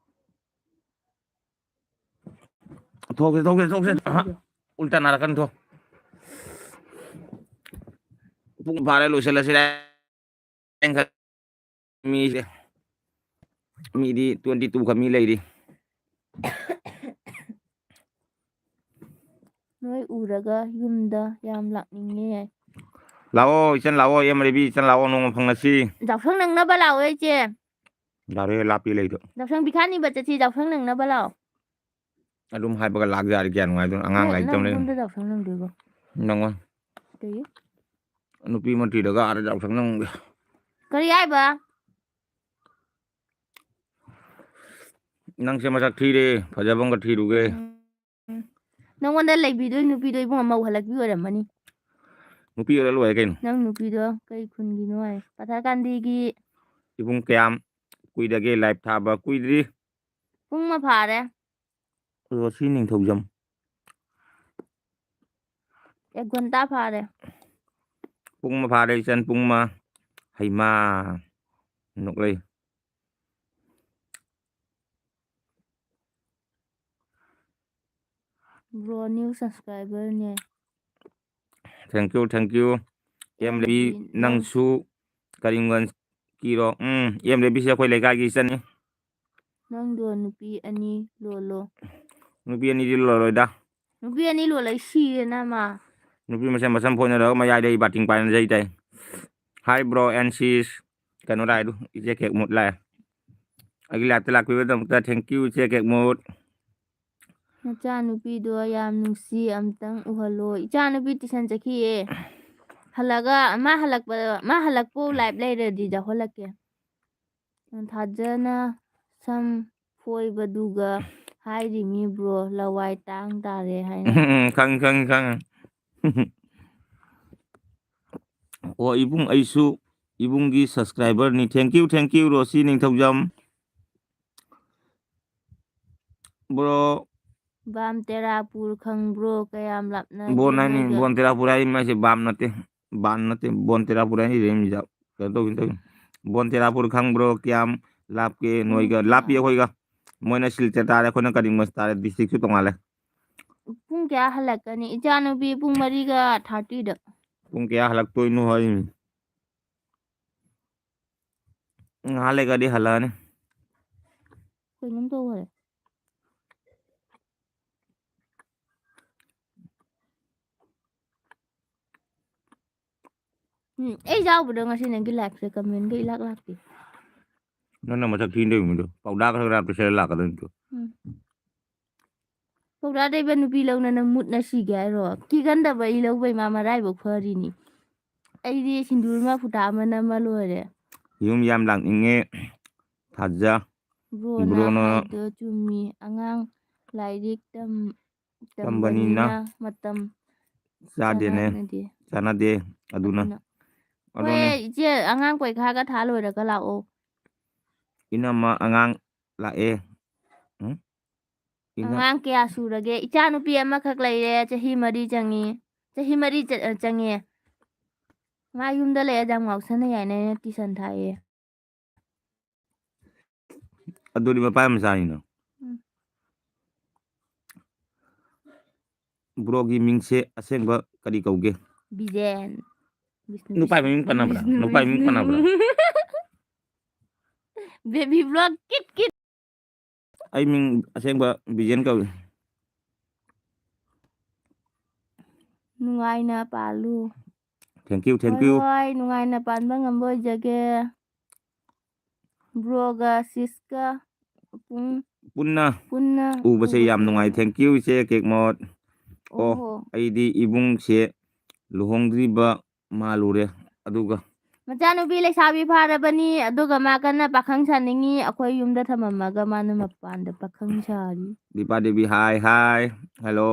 ꯊꯣꯛꯁꯦ, ꯊꯣꯛꯁꯦ, ꯊꯣꯛꯁꯦ꯫ ꯑꯍ, ꯎꯜꯇꯥ ꯅꯥꯔꯛꯀꯅꯤ, ꯊꯣꯛ꯫ ꯄꯨꯡ ꯐꯥꯔꯦ, ꯂꯣꯏꯁꯤꯜꯂꯁꯤꯔꯦ꯫ ꯃꯤꯁꯦ, ꯃꯤꯗꯤ twenty two ꯈꯛ ꯃꯤ ꯂꯩꯔꯤ꯫ ꯅꯣꯏ ꯎꯔꯒ ꯌꯨꯝꯗ ꯌꯥꯝ ꯂꯥꯛꯅꯤꯡꯉꯦ꯫ ꯂꯥꯛꯑꯣ, ꯏꯆꯟ ꯂꯥꯛꯑꯣ, ꯑꯦꯝ ꯔꯦꯕꯤ, ꯏꯆꯟ ꯂꯥꯛꯑꯣ, ꯅꯣꯡꯃ ꯐꯪꯉꯁꯤ꯫ ꯌꯥꯎꯁꯪ ꯅꯪꯅꯕ ꯂꯥꯛꯑꯣ, ꯏꯆꯦ꯫ ꯌꯥꯔꯣꯏꯍꯦ, ꯂꯥꯞꯄꯤ ꯂꯩꯗꯣ꯫ ꯌꯥꯎꯁꯪ ꯄꯤꯈꯥ ꯅꯤꯕ ꯆꯠꯁꯤ, ꯌꯥꯎꯁꯪ ꯅꯪꯅꯕ ꯂꯥꯛꯑꯣ꯫ ꯑꯗꯨꯝ ꯍꯥꯏꯕꯒ ꯂꯥꯛ ꯌꯥꯔꯦ, ꯀꯌꯥ ꯅꯨꯡꯉꯥꯏꯗꯣꯏꯅꯣ? ꯑꯉꯥꯡ ꯅꯪ, ꯂꯥꯏꯔꯤꯛ ꯅꯪ ꯇꯝ ꯂꯩ꯫ ꯌꯨꯝꯗ ꯌꯥꯎꯁꯪ ꯅꯪꯗꯣꯏꯕ? ꯅꯪꯉꯣ꯫ ꯀꯩꯒꯤ? ꯅꯨꯄꯤ ꯑꯃ ꯊꯤꯔꯒ ꯑꯥꯗ ꯌꯥꯎꯁꯪ ꯅꯪ꯫ ꯀꯔꯤ ꯍꯥꯏꯕ? ꯅꯪꯁꯦ ꯃꯁꯛ ꯊꯤꯔꯦ, ꯐꯖꯕ ꯑꯃꯒ ꯊꯤꯔꯨꯒꯦ꯫ ꯎꯝ꯫ ꯅꯪꯉꯣꯟꯗ ꯂꯩꯕꯤꯗꯣꯏ ꯅꯨꯄꯤꯗꯣ ꯏꯕꯨꯡꯉꯣ ꯃꯧ ꯍꯜꯂꯛꯄꯤ ꯑꯣꯏꯔꯝꯃꯅꯤ꯫ ꯅꯨꯄꯤ ꯑꯣꯏꯔ ꯂꯣꯏꯔꯦ ꯀꯩꯅꯣ꯫ ꯅꯪ ꯅꯨꯄꯤꯗꯣ ꯀꯩ ꯈꯨꯟꯒꯤꯅꯣ ꯍꯥꯏ? ꯄꯊꯥꯀꯥꯟꯗꯤꯒꯤ꯫ ꯏꯕꯨꯡ ꯀꯌꯥꯝ ꯀꯨꯏꯔꯒꯦ live ꯊꯥꯕ? ꯀꯨꯏꯗ꯭ꯔꯤ꯫ ꯄꯨꯡ ꯑꯃ ꯐꯥꯔꯦ꯫ ꯔꯣꯁꯤ ꯅꯤꯡꯊꯧꯖꯝ꯫ ꯑꯦꯛ ꯘꯟꯇꯥ ꯐꯥꯔꯦ꯫ ꯄꯨꯡ ꯑꯃ ꯐꯥꯔꯦ ꯏꯆꯟ, ꯄꯨꯡ ꯑꯃ꯫ ꯍꯩꯃꯥ꯫ ꯅꯣꯛꯂꯩ꯫ Bro, new subscriber ꯅꯦ꯫ Thank you, thank you꯫ M ꯂꯩꯕꯤ, ꯅꯪ ꯅꯪꯁꯨ ꯀꯔꯤꯝꯒꯟꯖꯀꯤꯔꯣ? ꯎꯝ, ꯑꯦꯝ ꯂꯩꯕꯤꯁꯦ ꯑꯩꯈꯣꯏ ꯂꯩꯀꯥꯏꯒꯤ ꯏꯆꯟꯅꯤ꯫ ꯅꯪꯗꯣ ꯅꯨꯄꯤ ꯑꯅꯤ ꯂꯣꯜꯂꯣ꯫ ꯅꯨꯄꯤ ꯑꯅꯤꯗꯤ ꯂꯣꯜꯂꯣꯏꯗ꯫ ꯅꯨꯄꯤ ꯑꯅꯤ ꯂꯣꯜꯂ ꯁꯤꯔꯦ ꯅꯃ꯫ ꯅꯨꯄꯤ ꯃꯁꯦꯟ ꯃꯁꯝ ꯐꯣꯏꯅꯔꯒ ꯃꯌꯥꯏꯗ ꯑꯩ ꯕꯥꯇꯤꯟ ꯄꯥꯏꯅꯖꯩ ꯇꯥꯏ꯫ Hi bro and sis꯫ ꯀꯩꯅꯣ ꯂꯥꯛꯑꯦ ꯑꯗꯨ, ꯏꯆꯦ ꯀꯦꯛ ꯃꯨꯠ ꯂꯥꯛꯑꯦ꯫ ꯑꯩꯒꯤ live ꯇ ꯂꯥꯛꯄꯤꯕꯒꯤꯗꯃꯛꯇ thank you, ꯏꯆꯦ ꯀꯦꯛ ꯃꯨꯠ꯫ ꯅꯆꯥꯅꯨꯄꯤꯗꯣ ꯌꯥꯝ ꯅꯨꯡꯁꯤ, ꯑꯝꯇꯪ ꯎꯍꯜꯂꯣ꯫ ꯏꯆꯥꯅꯨꯄꯤ tuition ꯆꯠꯈꯤꯌꯦ꯫ ꯍꯜꯂꯒ, ꯃꯥ ꯍꯜꯂꯛꯄ, ꯃꯥ ꯍꯜꯂꯛꯄ live ꯂꯩꯔꯗꯤ ꯌꯥꯎꯍꯜꯂꯛꯀꯦ꯫ ꯊꯥꯖꯅ ꯁꯝ ꯐꯣꯏꯕꯗꯨꯒ ꯍꯥꯏꯔꯤꯃꯤ bro, ꯂꯋꯥꯏ ꯇꯥꯡ ꯇꯥꯔꯦ ꯍꯥꯏꯅ꯫ ꯎꯝ, ꯈꯪꯉꯤ, ꯈꯪꯉꯤ, ꯈꯪꯉꯤ꯫ ꯑꯣ, ꯏꯕꯨꯡ, ꯑꯩꯁꯨ ꯏꯕꯨꯡꯒꯤ subscriber ꯅꯤ꯫ Thank you, thank you, Roshi Ningthoujam. Bro꯫ ꯕꯥꯝ ꯇꯦꯔꯥꯄꯨꯔ ꯈꯪꯕ꯭ꯔꯣ? ꯀꯌꯥꯝ ꯂꯥꯞꯅꯒꯦ ꯕꯣꯟ ꯍꯥꯏꯅꯤ, ꯅꯣꯏꯒ? ꯕꯣꯟ ꯇꯦꯔꯥꯄꯨꯔ ꯍꯥꯏ, ꯃꯥꯏꯁꯦ ꯕꯥꯝ ꯅꯠꯇꯦ꯫ ꯕꯥꯟ ꯅꯠꯇꯦ, ꯕꯣꯟ ꯇꯦꯔꯥꯄꯨꯔ ꯍꯥꯏꯅ ꯏꯔꯦ ꯃꯤꯁꯦ꯫ ꯀꯩꯅꯣ ꯇꯧꯒꯦ ꯇꯧꯒꯦ꯫ ꯕꯣꯟ ꯇꯦꯔꯥꯄꯨꯔ ꯈꯪꯕ꯭ꯔꯣ? ꯀꯌꯥꯝ ꯂꯥꯞꯀꯦ? ꯎꯝ, ꯅꯣꯏꯒ ꯂꯥꯞꯄꯤ ꯑꯩꯈꯣꯏꯒ꯫ ꯃꯣꯏꯅ ꯁꯤꯜꯆꯔ ꯇꯥꯔꯦ, ꯑꯩꯈꯣꯏꯅ ꯀꯔꯤꯃꯁ ꯇꯥꯔꯦ, ꯗꯤꯁꯇ꯭ꯔꯤꯛꯁꯨ ꯇꯣꯡꯉꯥꯜꯂꯦ꯫ ꯄꯨꯡ ꯀꯌꯥ ꯍꯜꯂꯛꯀꯅꯤ? ꯏꯆꯥꯅꯨꯄꯤ ꯄꯨꯡ ꯃꯔꯤꯒ ꯊꯥꯔꯇꯤꯗ꯫ ꯄꯨꯡ ꯀꯌꯥ ꯍꯜꯂꯛꯇꯣꯏꯅꯣ ꯍꯥꯏ? ꯉꯥꯏꯍꯥꯛ ꯂꯩꯔꯒꯗꯤ ꯍꯜꯂꯛꯑꯅꯤ꯫ ꯀꯩꯅꯣꯝ ꯇꯧꯈꯔꯦ꯫ ꯎꯝ, ꯑꯩ ꯌꯥꯎꯕꯗꯣ ꯉꯁꯤ ꯅꯪꯒꯤ ꯂꯥꯏꯐꯁꯦ ꯀꯃꯦꯟꯒ ꯏꯂꯥꯛ ꯂꯥꯛꯇꯦ꯫ ꯅꯪꯅ ꯃꯁꯛ ꯊꯤꯅ ꯇꯧꯔꯤꯃꯤꯗꯣ꯫ ꯄꯥꯎꯗꯥ ꯈꯔ ꯈꯔ ꯄꯤꯁꯜꯂ ꯂꯥꯛꯀꯗꯣꯏꯅꯤ ꯇꯨ꯫ ꯎꯝ꯫ ꯄꯥꯎꯗꯥ ꯇꯩꯕ ꯅꯨꯄꯤ ꯂꯧꯅ ꯅꯪ ꯃꯨꯠꯅ ꯁꯤꯒꯦ ꯍꯥꯏꯔꯣ? ꯀꯤꯒꯟꯗꯕ ꯑꯩ ꯂꯧꯕꯩ ꯃꯥ ꯃꯔꯥꯏꯕꯛ ꯐꯔꯤꯅꯤ꯫ ꯑꯩꯗꯤ ꯁꯤꯟꯗꯨꯔ ꯃꯥ ꯐꯨꯇꯥ ꯑꯃ ꯅꯝꯃ ꯂꯣꯏꯔꯦ꯫ ꯌꯨꯝ ꯌꯥꯝ ꯂꯥꯛꯅꯤꯡꯉꯦ꯫ ꯊꯥꯖ꯫ ꯕ꯭ꯔꯣꯅ ꯕ꯭ꯔꯣꯅ ꯍꯥꯏꯗꯣ ꯆꯨꯝꯃꯤ꯫ ꯑꯉꯥꯡ ꯂꯥꯏꯔꯤꯛ ꯇꯝ-, ꯇꯝꯕꯅꯤꯅ ꯇꯝꯕꯅꯤꯅ ꯃꯇꯝ ꯆꯥꯗꯦꯅꯦ꯫ ꯆꯥꯟꯅꯗꯦ꯫ ꯆꯥꯟꯅꯗꯦ꯫ ꯑꯗꯨꯅ꯫ ꯑꯗꯨꯅ꯫ ꯑꯗꯨꯅꯦ꯫ ꯍꯣꯏ, ꯏꯆꯦ, ꯑꯉꯥꯡ ꯄꯩꯈꯥꯒ ꯊꯥ ꯂꯣꯏꯔꯒ ꯂꯥꯛꯑꯣ꯫ ꯏꯅꯝꯃ, ꯑꯉꯥꯡ ꯂꯥꯛꯑꯦ꯫ ꯎꯝ? ꯏꯅ- ꯑꯉꯥꯡ ꯀꯌꯥ ꯁꯨꯔꯒꯦ? ꯏꯆꯥ ꯅꯨꯄꯤ ꯑꯃꯈꯛ ꯂꯩꯔꯦ, ꯆꯍꯤ ꯃꯔꯤ ꯆꯪꯉꯤ꯫ ꯆꯍꯤ ꯃꯔꯤ ꯆ-, ꯆꯪꯉꯦ꯫ ꯃꯥ ꯌꯨꯝꯗ ꯂꯩ, ꯑꯗꯨꯝ ꯉꯥꯎꯁꯟꯅꯩ ꯍꯥꯏꯅ ꯑꯩꯅ ꯇꯨꯏꯁꯟ ꯊꯥꯏꯌꯦ꯫ ꯑꯗꯨꯗꯤ ꯃꯄꯥ ꯌꯥꯝ ꯆꯥꯏꯅ꯫ ꯎꯝ꯫ ꯕ꯭ꯔꯣꯒꯤ ꯃꯤꯡꯁꯦ ꯑꯁꯦꯡꯕ ꯀꯔꯤ ꯀꯧꯒꯦ? ꯕꯤꯖꯦꯟ꯫ ꯕꯤꯁꯅꯨ, ꯅꯨꯄꯥ ꯃꯤꯡ ꯄꯟꯅꯕ꯭ꯔꯥ? ꯕꯤꯁꯅꯨ, ꯅꯨꯄꯥ ꯃꯤꯡ ꯕꯤꯁꯅꯨ꯫ ꯄꯟꯅꯕ꯭ꯔꯥ? ꯕꯦꯕꯤ ꯕ꯭ꯂꯣꯛ ꯀꯤꯠ ꯀꯤꯠ꯫ ꯑꯩ ꯃꯤꯡ ꯑꯁꯦꯡꯕ ꯕꯤꯖꯦꯟ ꯀꯧꯏ꯫ ꯅꯨꯡꯉꯥꯏꯅ ꯄꯥꯜꯂꯨ꯫ Thank you, thank ꯍꯣꯏ, you꯫ ꯍꯣꯏ, ꯅꯨꯡꯉꯥꯏꯅ ꯄꯥꯟꯕ ꯉꯝꯕ ꯑꯣꯏꯖꯒꯦ꯫ ꯕ꯭ꯔꯣꯒ ꯁꯤꯁꯀ ꯄꯨꯡ ꯄꯨꯟꯅ ꯄꯨꯟꯅ ꯎꯕꯁꯦ ꯌꯥꯝ ꯎꯕꯁꯦ ꯅꯨꯡꯉꯥꯏ꯫ ꯌꯥꯝ Thank you, ꯏꯆꯦ ꯀꯦꯛ ꯃꯣꯠ꯫ ꯑꯣ, ꯑꯣꯍꯣ꯫ ꯑꯩꯗꯤ ꯏꯕꯨꯡꯁꯦ ꯂꯨꯍꯣꯡꯗ꯭ꯔꯤꯕ ꯃꯥꯜꯂꯨꯔꯦ꯫ ꯑꯗꯨꯒ ꯃꯆꯥꯅꯨꯄꯤ ꯂꯩꯁꯥꯕꯤ ꯐꯥꯔꯕꯅꯤ, ꯑꯗꯨꯒ ꯃꯥ ꯀꯟꯅ ꯄꯥꯈꯪ ꯁꯥꯅꯤꯡꯉꯤ꯫ ꯑꯩꯈꯣꯏ ꯌꯨꯝꯗ ꯊꯝꯃꯝꯃꯒ ꯃꯥꯅ ꯃꯄꯥꯟꯗ ꯄꯥꯈꯪ ꯁꯥꯔꯤ꯫ ꯗꯤꯄꯥ ꯗꯦꯕꯤ, ꯍꯥꯏ, ꯍꯥꯏ, ꯍꯦꯜꯂꯣ꯫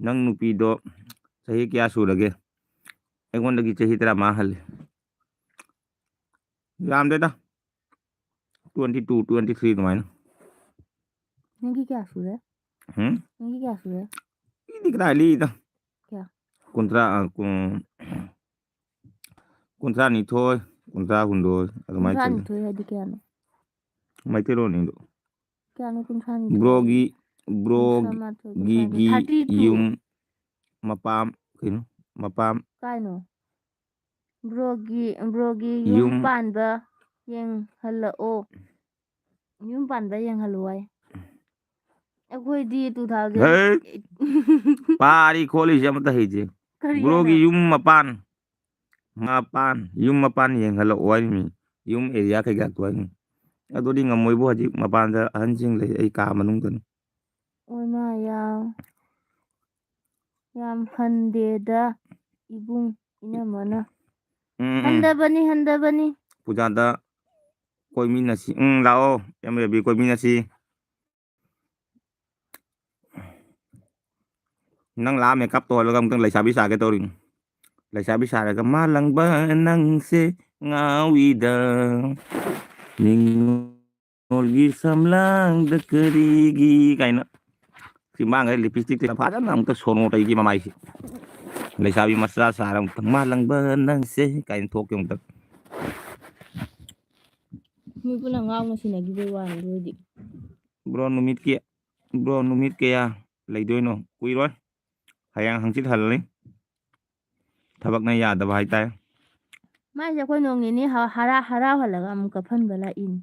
ꯅꯪ ꯅꯨꯄꯤꯗꯣ ꯆꯍꯤ ꯀꯌꯥ ꯁꯨꯔꯒꯦ? ꯑꯩꯉꯣꯟꯗꯒꯤ ꯆꯍꯤ ꯇꯔꯥꯃꯉꯥ ꯍꯜꯂꯤ꯫ ꯌꯥꯝꯗꯦꯗ꯫ Twenty two, twenty three ꯑꯗꯨꯃꯥꯏꯅ꯫ ꯅꯪꯒꯤ ꯀꯌꯥ ꯁꯨꯔꯦ? ꯍꯨꯝ? ꯅꯪꯒꯤ ꯀꯌꯥ ꯁꯨꯔꯦ? ꯑꯩꯗꯤ ꯀꯗꯥꯏ ꯂꯤꯗ? ꯀꯌꯥ? ꯀꯨꯟꯊ꯭ꯔꯥ, ꯑ, ꯀꯨꯟ-, ꯀꯨꯟꯊ꯭ꯔꯥ ꯅꯤꯊꯣꯏ, ꯀꯨꯟꯊ꯭ꯔꯥ ꯍꯨꯝꯗꯣꯏ ꯑꯗꯨꯃꯥꯏꯅ ꯆꯠꯂꯤ꯫ ꯀꯨꯟꯊ꯭ꯔꯥ ꯅꯤꯊꯣꯏ ꯍꯥꯏꯗꯤ ꯀꯌꯥꯅꯣ? ꯃꯩꯇꯩꯂꯣꯟꯅꯤꯗꯣ꯫ ꯀꯌꯥꯅꯣ ꯀꯨꯟꯊ꯭ꯔꯥ ꯅꯤꯊꯣꯏ? ꯕ꯭ꯔꯣꯒꯤ, ꯕ꯭ꯔꯣꯒꯤ, ꯀꯨꯟꯊ꯭ꯔꯥ ꯃꯥꯊꯣꯏ, ꯀꯨꯟꯊ꯭ꯔꯥ ꯅꯤꯊꯣꯏ, ꯒꯤ, ꯒꯤ ꯊꯥꯔꯇꯤ ꯇꯨ꯫ ꯌꯨꯝ ꯃꯄꯥꯝ, ꯀꯩꯅꯣ? ꯃꯄꯥꯝ꯫ ꯀꯥꯏꯅꯣ? ꯕ꯭ꯔꯣꯒꯤ, ꯕ꯭ꯔꯣꯒꯤ ꯌꯨꯝ ꯌꯨꯝ ꯄꯥꯟꯕ ꯌꯦꯡꯍꯜꯂꯛꯑꯣ꯫ ꯌꯨꯝ ꯄꯥꯟꯕ ꯌꯦꯡꯍꯜꯂꯨ ꯍꯥꯏ꯫ ꯑꯩꯈꯣꯏꯗꯤ ꯇꯨ ꯊꯥꯎꯖꯟ ꯍꯦ! ꯄꯥꯔꯤ ꯈꯣꯠꯂꯤꯁꯦ ꯑꯃꯠꯇ ꯍꯩꯇꯦ꯫ ꯀꯔꯤ ꯕ꯭ꯔꯣꯒꯤ ꯍꯥꯏꯅꯣ? ꯌꯨꯝ ꯃꯄꯥꯟ, ꯃꯄꯥꯟ, ꯌꯨꯝ ꯃꯄꯥꯟ ꯌꯦꯡꯍꯜꯂꯛꯑꯣ ꯍꯥꯏꯔꯤꯃꯤ꯫ ꯌꯨꯝ ꯑꯦꯔꯤꯌꯥ ꯀꯩꯀꯥ ꯇꯣ ꯍꯥꯏꯔꯤꯃꯤ꯫ ꯑꯗꯨꯗꯤ ꯉꯝꯃꯣꯏꯕꯨ, ꯍꯧꯖꯤꯛ ꯃꯄꯥꯟꯗ ꯑꯍꯟꯁꯤꯡ ꯂꯩ, ꯑꯩ ꯀꯥ ꯃꯅꯨꯡꯗꯅꯤ꯫ ꯑꯣꯏꯃꯥ, ꯌꯥꯝ, ꯌꯥꯝ ꯍꯟꯗꯦꯗ ꯏꯕꯨꯡ ꯏꯅꯝꯃꯅ꯫ ꯎꯝ, ꯎꯝ꯫ ꯍꯟꯗꯕꯅꯤ, ꯍꯟꯗꯕꯅꯤ꯫ ꯄꯨꯖꯥꯗ ꯀꯣꯏꯃꯤꯟꯅꯁꯤ꯫ ꯎꯝ, ꯂꯥꯛꯑꯣ꯫ ꯑꯦꯝ ꯔꯦꯕꯤ ꯀꯣꯏꯃꯤꯟꯅꯁꯤ꯫ ꯅꯪ ꯂꯥꯛꯑ ꯃꯦꯀꯞ ꯇꯧꯍꯜꯂꯒ ꯑꯃꯨꯛꯇꯪ ꯂꯩꯁꯥꯕꯤ ꯁꯥꯒꯦ ꯇꯧꯔꯤꯅꯤ꯫ ꯂꯩꯁꯥꯕꯤ ꯁꯥꯔꯒ "ꯃꯥꯂꯪꯕ ꯅꯪꯁꯦ ꯉꯥꯎꯏꯗ, ꯅꯤꯡꯉꯣꯜꯒꯤ ꯁꯝꯂꯥꯡꯗ ꯀꯔꯤꯒꯤ" ꯀꯥꯏꯅ꯫ ꯁꯤ ꯃꯥꯡꯈ꯭ꯔꯦ, ꯂꯤꯞ ꯏꯁꯇꯤꯛꯁꯦ ꯐꯖꯅ ꯑꯃꯨꯛꯇ ꯁꯣꯅꯣ ꯇꯩꯒꯦ ꯃꯃꯥꯏꯁꯦ꯫ ꯂꯩꯁꯥꯕꯤ ꯃꯆꯥ ꯁꯥꯔ ꯑꯃꯨꯛꯇ "ꯃꯥꯂꯪꯕ ꯅꯪꯁꯦ" ꯀꯥꯏꯅ ꯊꯣꯛꯀꯦ ꯑꯃꯨꯛꯇ꯫ ꯃꯤ ꯄꯨꯟꯅ ꯉꯥꯎꯅ ꯁꯤꯟꯅꯈꯤꯕꯩ ꯋꯥꯅꯤ ꯑꯗꯨ ꯑꯣꯏꯗꯤ꯫ ꯕ꯭ꯔꯣ, ꯅꯨꯃꯤꯠ ꯀꯌꯥ, ꯕ꯭ꯔꯣ, ꯅꯨꯃꯤꯠ ꯀꯌꯥ ꯂꯩꯗꯣꯏꯅꯣ? ꯀꯨꯏꯔꯣꯏ꯫ ꯍꯌꯦꯡ ꯍꯪꯆꯤꯠ ꯍꯜꯂꯅꯤ꯫ ꯊꯕꯛꯅ ꯌꯥꯗꯕ ꯍꯥꯏꯇꯥꯔꯦ꯫ ꯃꯥꯏꯁꯦ ꯑꯩꯈꯣꯏ ꯅꯣꯡ ꯅꯤꯅꯤ ꯍ-, ꯍꯔꯥ-, ꯍꯔꯥꯎꯍꯜꯂꯒ ꯑꯃꯨꯛ ꯀꯞꯍꯟꯕ ꯂꯥꯛꯏꯅꯤ꯫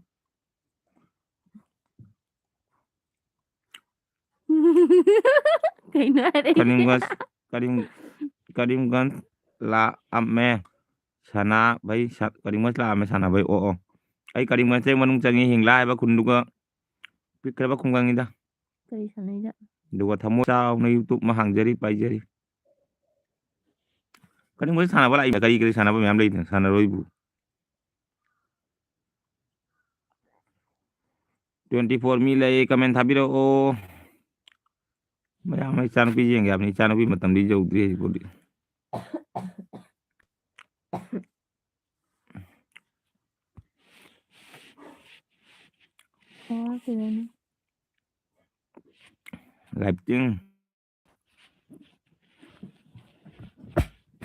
ꯀꯩꯅꯣ ꯍꯥꯏꯔꯛꯏꯁꯦ? ꯀꯔꯤꯝꯒꯟꯖ, ꯀꯔꯤꯝ-, ꯀꯔꯤꯝꯒꯟꯖ ꯂꯥꯛꯑꯝꯃꯦ ꯁꯅꯥꯕꯩ, ꯁ-, ꯀꯔꯤꯝꯒꯟꯖ ꯂꯥꯛꯑꯝꯃꯦ ꯁꯅꯥꯕꯩ꯫ ꯑꯣ, ꯑꯣ꯫ ꯑꯩ ꯀꯔꯤꯝꯒꯟꯖꯇꯩ ꯃꯅꯨꯡ ꯆꯪꯉꯤ, ꯍꯤꯡꯂꯥ ꯍꯥꯏꯕ ꯈꯨꯟꯗꯨꯒ ꯄꯤꯛꯈ꯭ꯔꯕ ꯈꯨꯡꯒꯪꯅꯤꯗ꯫ ꯀꯔꯤ ꯁꯥꯟꯅꯩꯗ? ꯑꯗꯨꯒ ꯊꯃꯣꯏ ꯆꯥꯎꯅ YouTube ꯑꯃ ꯍꯥꯡꯖꯔꯤ, ꯄꯥꯏꯖꯔꯤ꯫ ꯀꯔꯤꯒꯨꯝꯕ ꯁꯥꯟꯅꯕ ꯂꯥꯛꯏꯕ, ꯀꯔꯤ ꯀꯔꯤ ꯁꯥꯟꯅꯕ ꯃꯌꯥꯝ ꯂꯩꯗꯅ ꯁꯥꯟꯅꯔꯣꯏꯕꯨ꯫ Twenty four ꯃꯤ ꯂꯩ, comment ꯊꯥꯕꯤꯔꯛꯑꯣ꯫ ꯃꯌꯥꯝ ꯑꯃ ꯏꯆꯥꯅꯨꯄꯤ ꯌꯦꯡꯒꯦ ꯍꯥꯏꯕꯅꯤ, ꯏꯆꯥꯅꯨꯄꯤ ꯃꯇꯝꯗꯤ ꯌꯧꯗ꯭ꯔꯤ ꯍꯧꯖꯤꯛꯐꯥꯎꯗꯤ꯫ ꯋꯥ ꯀꯩꯅꯣꯅꯦ? Lighting꯫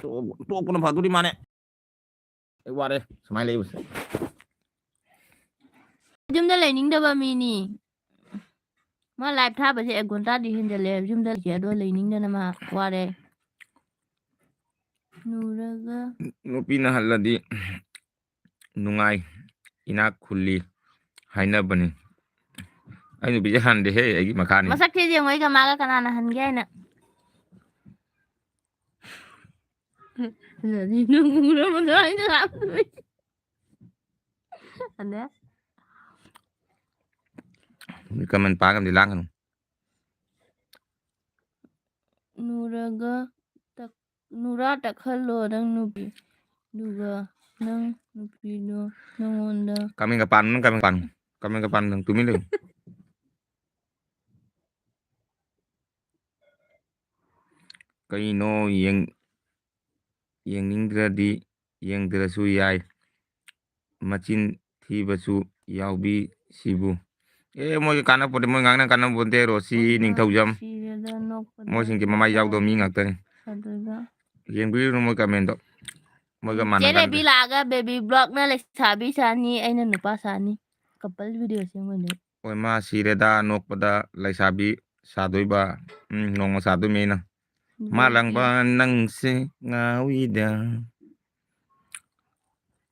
ꯇꯣꯛ-, ꯇꯣꯛꯄꯅ ꯐꯗꯣꯔꯤ ꯃꯥꯅꯦ꯫ ꯑꯩ ꯋꯥꯔꯦ ꯁꯨꯃꯥꯏꯅ ꯂꯩꯕꯁꯦ꯫ ꯌꯨꯝꯗ ꯂꯩꯅꯤꯡꯗꯕ ꯃꯤꯅꯤ꯫ ꯃꯥ ꯂꯥꯏꯞ ꯊꯥꯕꯁꯦ ꯑꯦꯛ ꯘꯟꯇꯥꯗꯤ ꯍꯦꯟꯖꯜꯂꯦ꯫ ꯌꯨꯝꯗ ꯂꯩꯁꯦ ꯑꯗꯣ ꯂꯩꯅꯤꯡꯗꯅ ꯃꯥ ꯋꯥꯔꯦ꯫ ꯅꯨꯔꯒ ꯅꯨꯄꯤꯅ ꯍꯜꯂꯗꯤ ꯅꯨꯡꯉꯥꯏ, ꯏꯅꯥꯛ ꯈꯨꯜꯂꯤ ꯍꯥꯏꯅꯕꯅꯤ꯫ ꯑꯩ ꯅꯨꯄꯤꯁꯦ ꯍꯟꯗꯦꯍꯦ, ꯑꯩꯒꯤ ꯃꯈꯥꯅꯤ꯫ ꯃꯁꯛꯁꯦ ꯌꯦꯡꯉꯣ, ꯑꯩꯒ ꯃꯥꯒ ꯀꯅꯥꯅ ꯍꯟꯒꯦ ꯍꯥꯏꯅ꯫ ꯑꯗ ꯃꯤ ꯀꯃꯦꯟ ꯄꯥꯒ ꯑꯃꯗꯤ ꯂꯥꯡꯒꯅꯨ꯫ ꯅꯨꯔꯒ ꯇꯛ-, ꯅꯨꯔꯥ ꯇꯛꯍꯜꯂꯣ ꯅꯪ ꯅꯨꯄꯤ꯫ ꯑꯗꯨꯒ ꯅꯪ ꯅꯨꯄꯤꯗꯣ ꯅꯪꯉꯣꯟꯗ ꯀꯃꯦꯟꯒ ꯄꯥꯟ, ꯅꯪ ꯀꯃꯦꯟ ꯄꯥꯟ, ꯀꯃꯦꯟꯒ ꯄꯥꯟ, ꯅꯪ ꯇꯨꯃꯤꯟ ꯂꯩꯌꯨ꯫ ꯀꯩꯅꯣ ꯌꯦꯡ-, ꯌꯦꯡꯅꯤꯡꯗ꯭ꯔꯗꯤ ꯌꯦꯡꯗ꯭ꯔꯁꯨ ꯌꯥꯏ꯫ ꯃꯆꯤꯟ ꯊꯤꯕꯁꯨ ꯌꯥꯎꯕꯤ ꯁꯤꯕꯨ꯫ ꯑꯦ, ꯃꯣꯏꯒꯤ ꯀꯥꯟꯅꯄꯣꯠꯇꯦ, ꯃꯣꯏ ꯉꯥꯡꯅ ꯀꯥꯟꯅꯄꯣꯠꯇꯦ, ꯔꯣꯁꯤ, ꯑꯣꯏꯃꯥ, ꯅꯤꯡꯊꯧꯖꯝ꯫ ꯁꯤꯔꯦꯗ ꯅꯣꯛꯄꯗ꯫ ꯃꯣꯏꯁꯤꯡꯁꯦ ꯃꯃꯥꯏ ꯌꯥꯎꯗꯕ ꯃꯤ ꯉꯥꯛꯇꯅꯤ꯫ ꯑꯗꯨꯒ ꯌꯦꯡꯕꯤꯔꯨꯅꯨ ꯃꯣꯏ ꯀꯃꯦꯟꯗꯣ꯫ ꯃꯣꯏꯒ ꯎꯝ, ꯆꯦ ꯃꯥꯟꯅꯗꯕꯅꯤ꯫ ꯔꯦꯕꯤ ꯂꯥꯛꯑꯒ ꯕꯦꯕꯤ ꯕ꯭ꯂꯣꯛꯅ ꯂꯩꯁꯥꯕꯤ ꯁꯥꯅꯤ, ꯑꯩꯅ ꯅꯨꯄꯥ ꯁꯥꯅꯤ꯫ ꯀꯄꯜ ꯚꯤꯗꯤꯑꯣ ꯁꯦꯝꯒꯅꯤ꯫ ꯑꯣꯏꯃꯥ, ꯁꯤꯔꯦꯗ ꯅꯣꯛꯄꯗ, ꯂꯩꯁꯥꯕꯤ ꯁꯥꯗꯣꯏꯕ꯫ ꯎꯝ, ꯅꯣꯡꯃ ꯁꯥꯗꯣꯏꯅꯤ ꯑꯩꯅ꯫ ꯃꯥ ꯂꯥꯡꯕ ꯅꯪꯁꯦ ꯉꯥꯎꯏꯗ꯫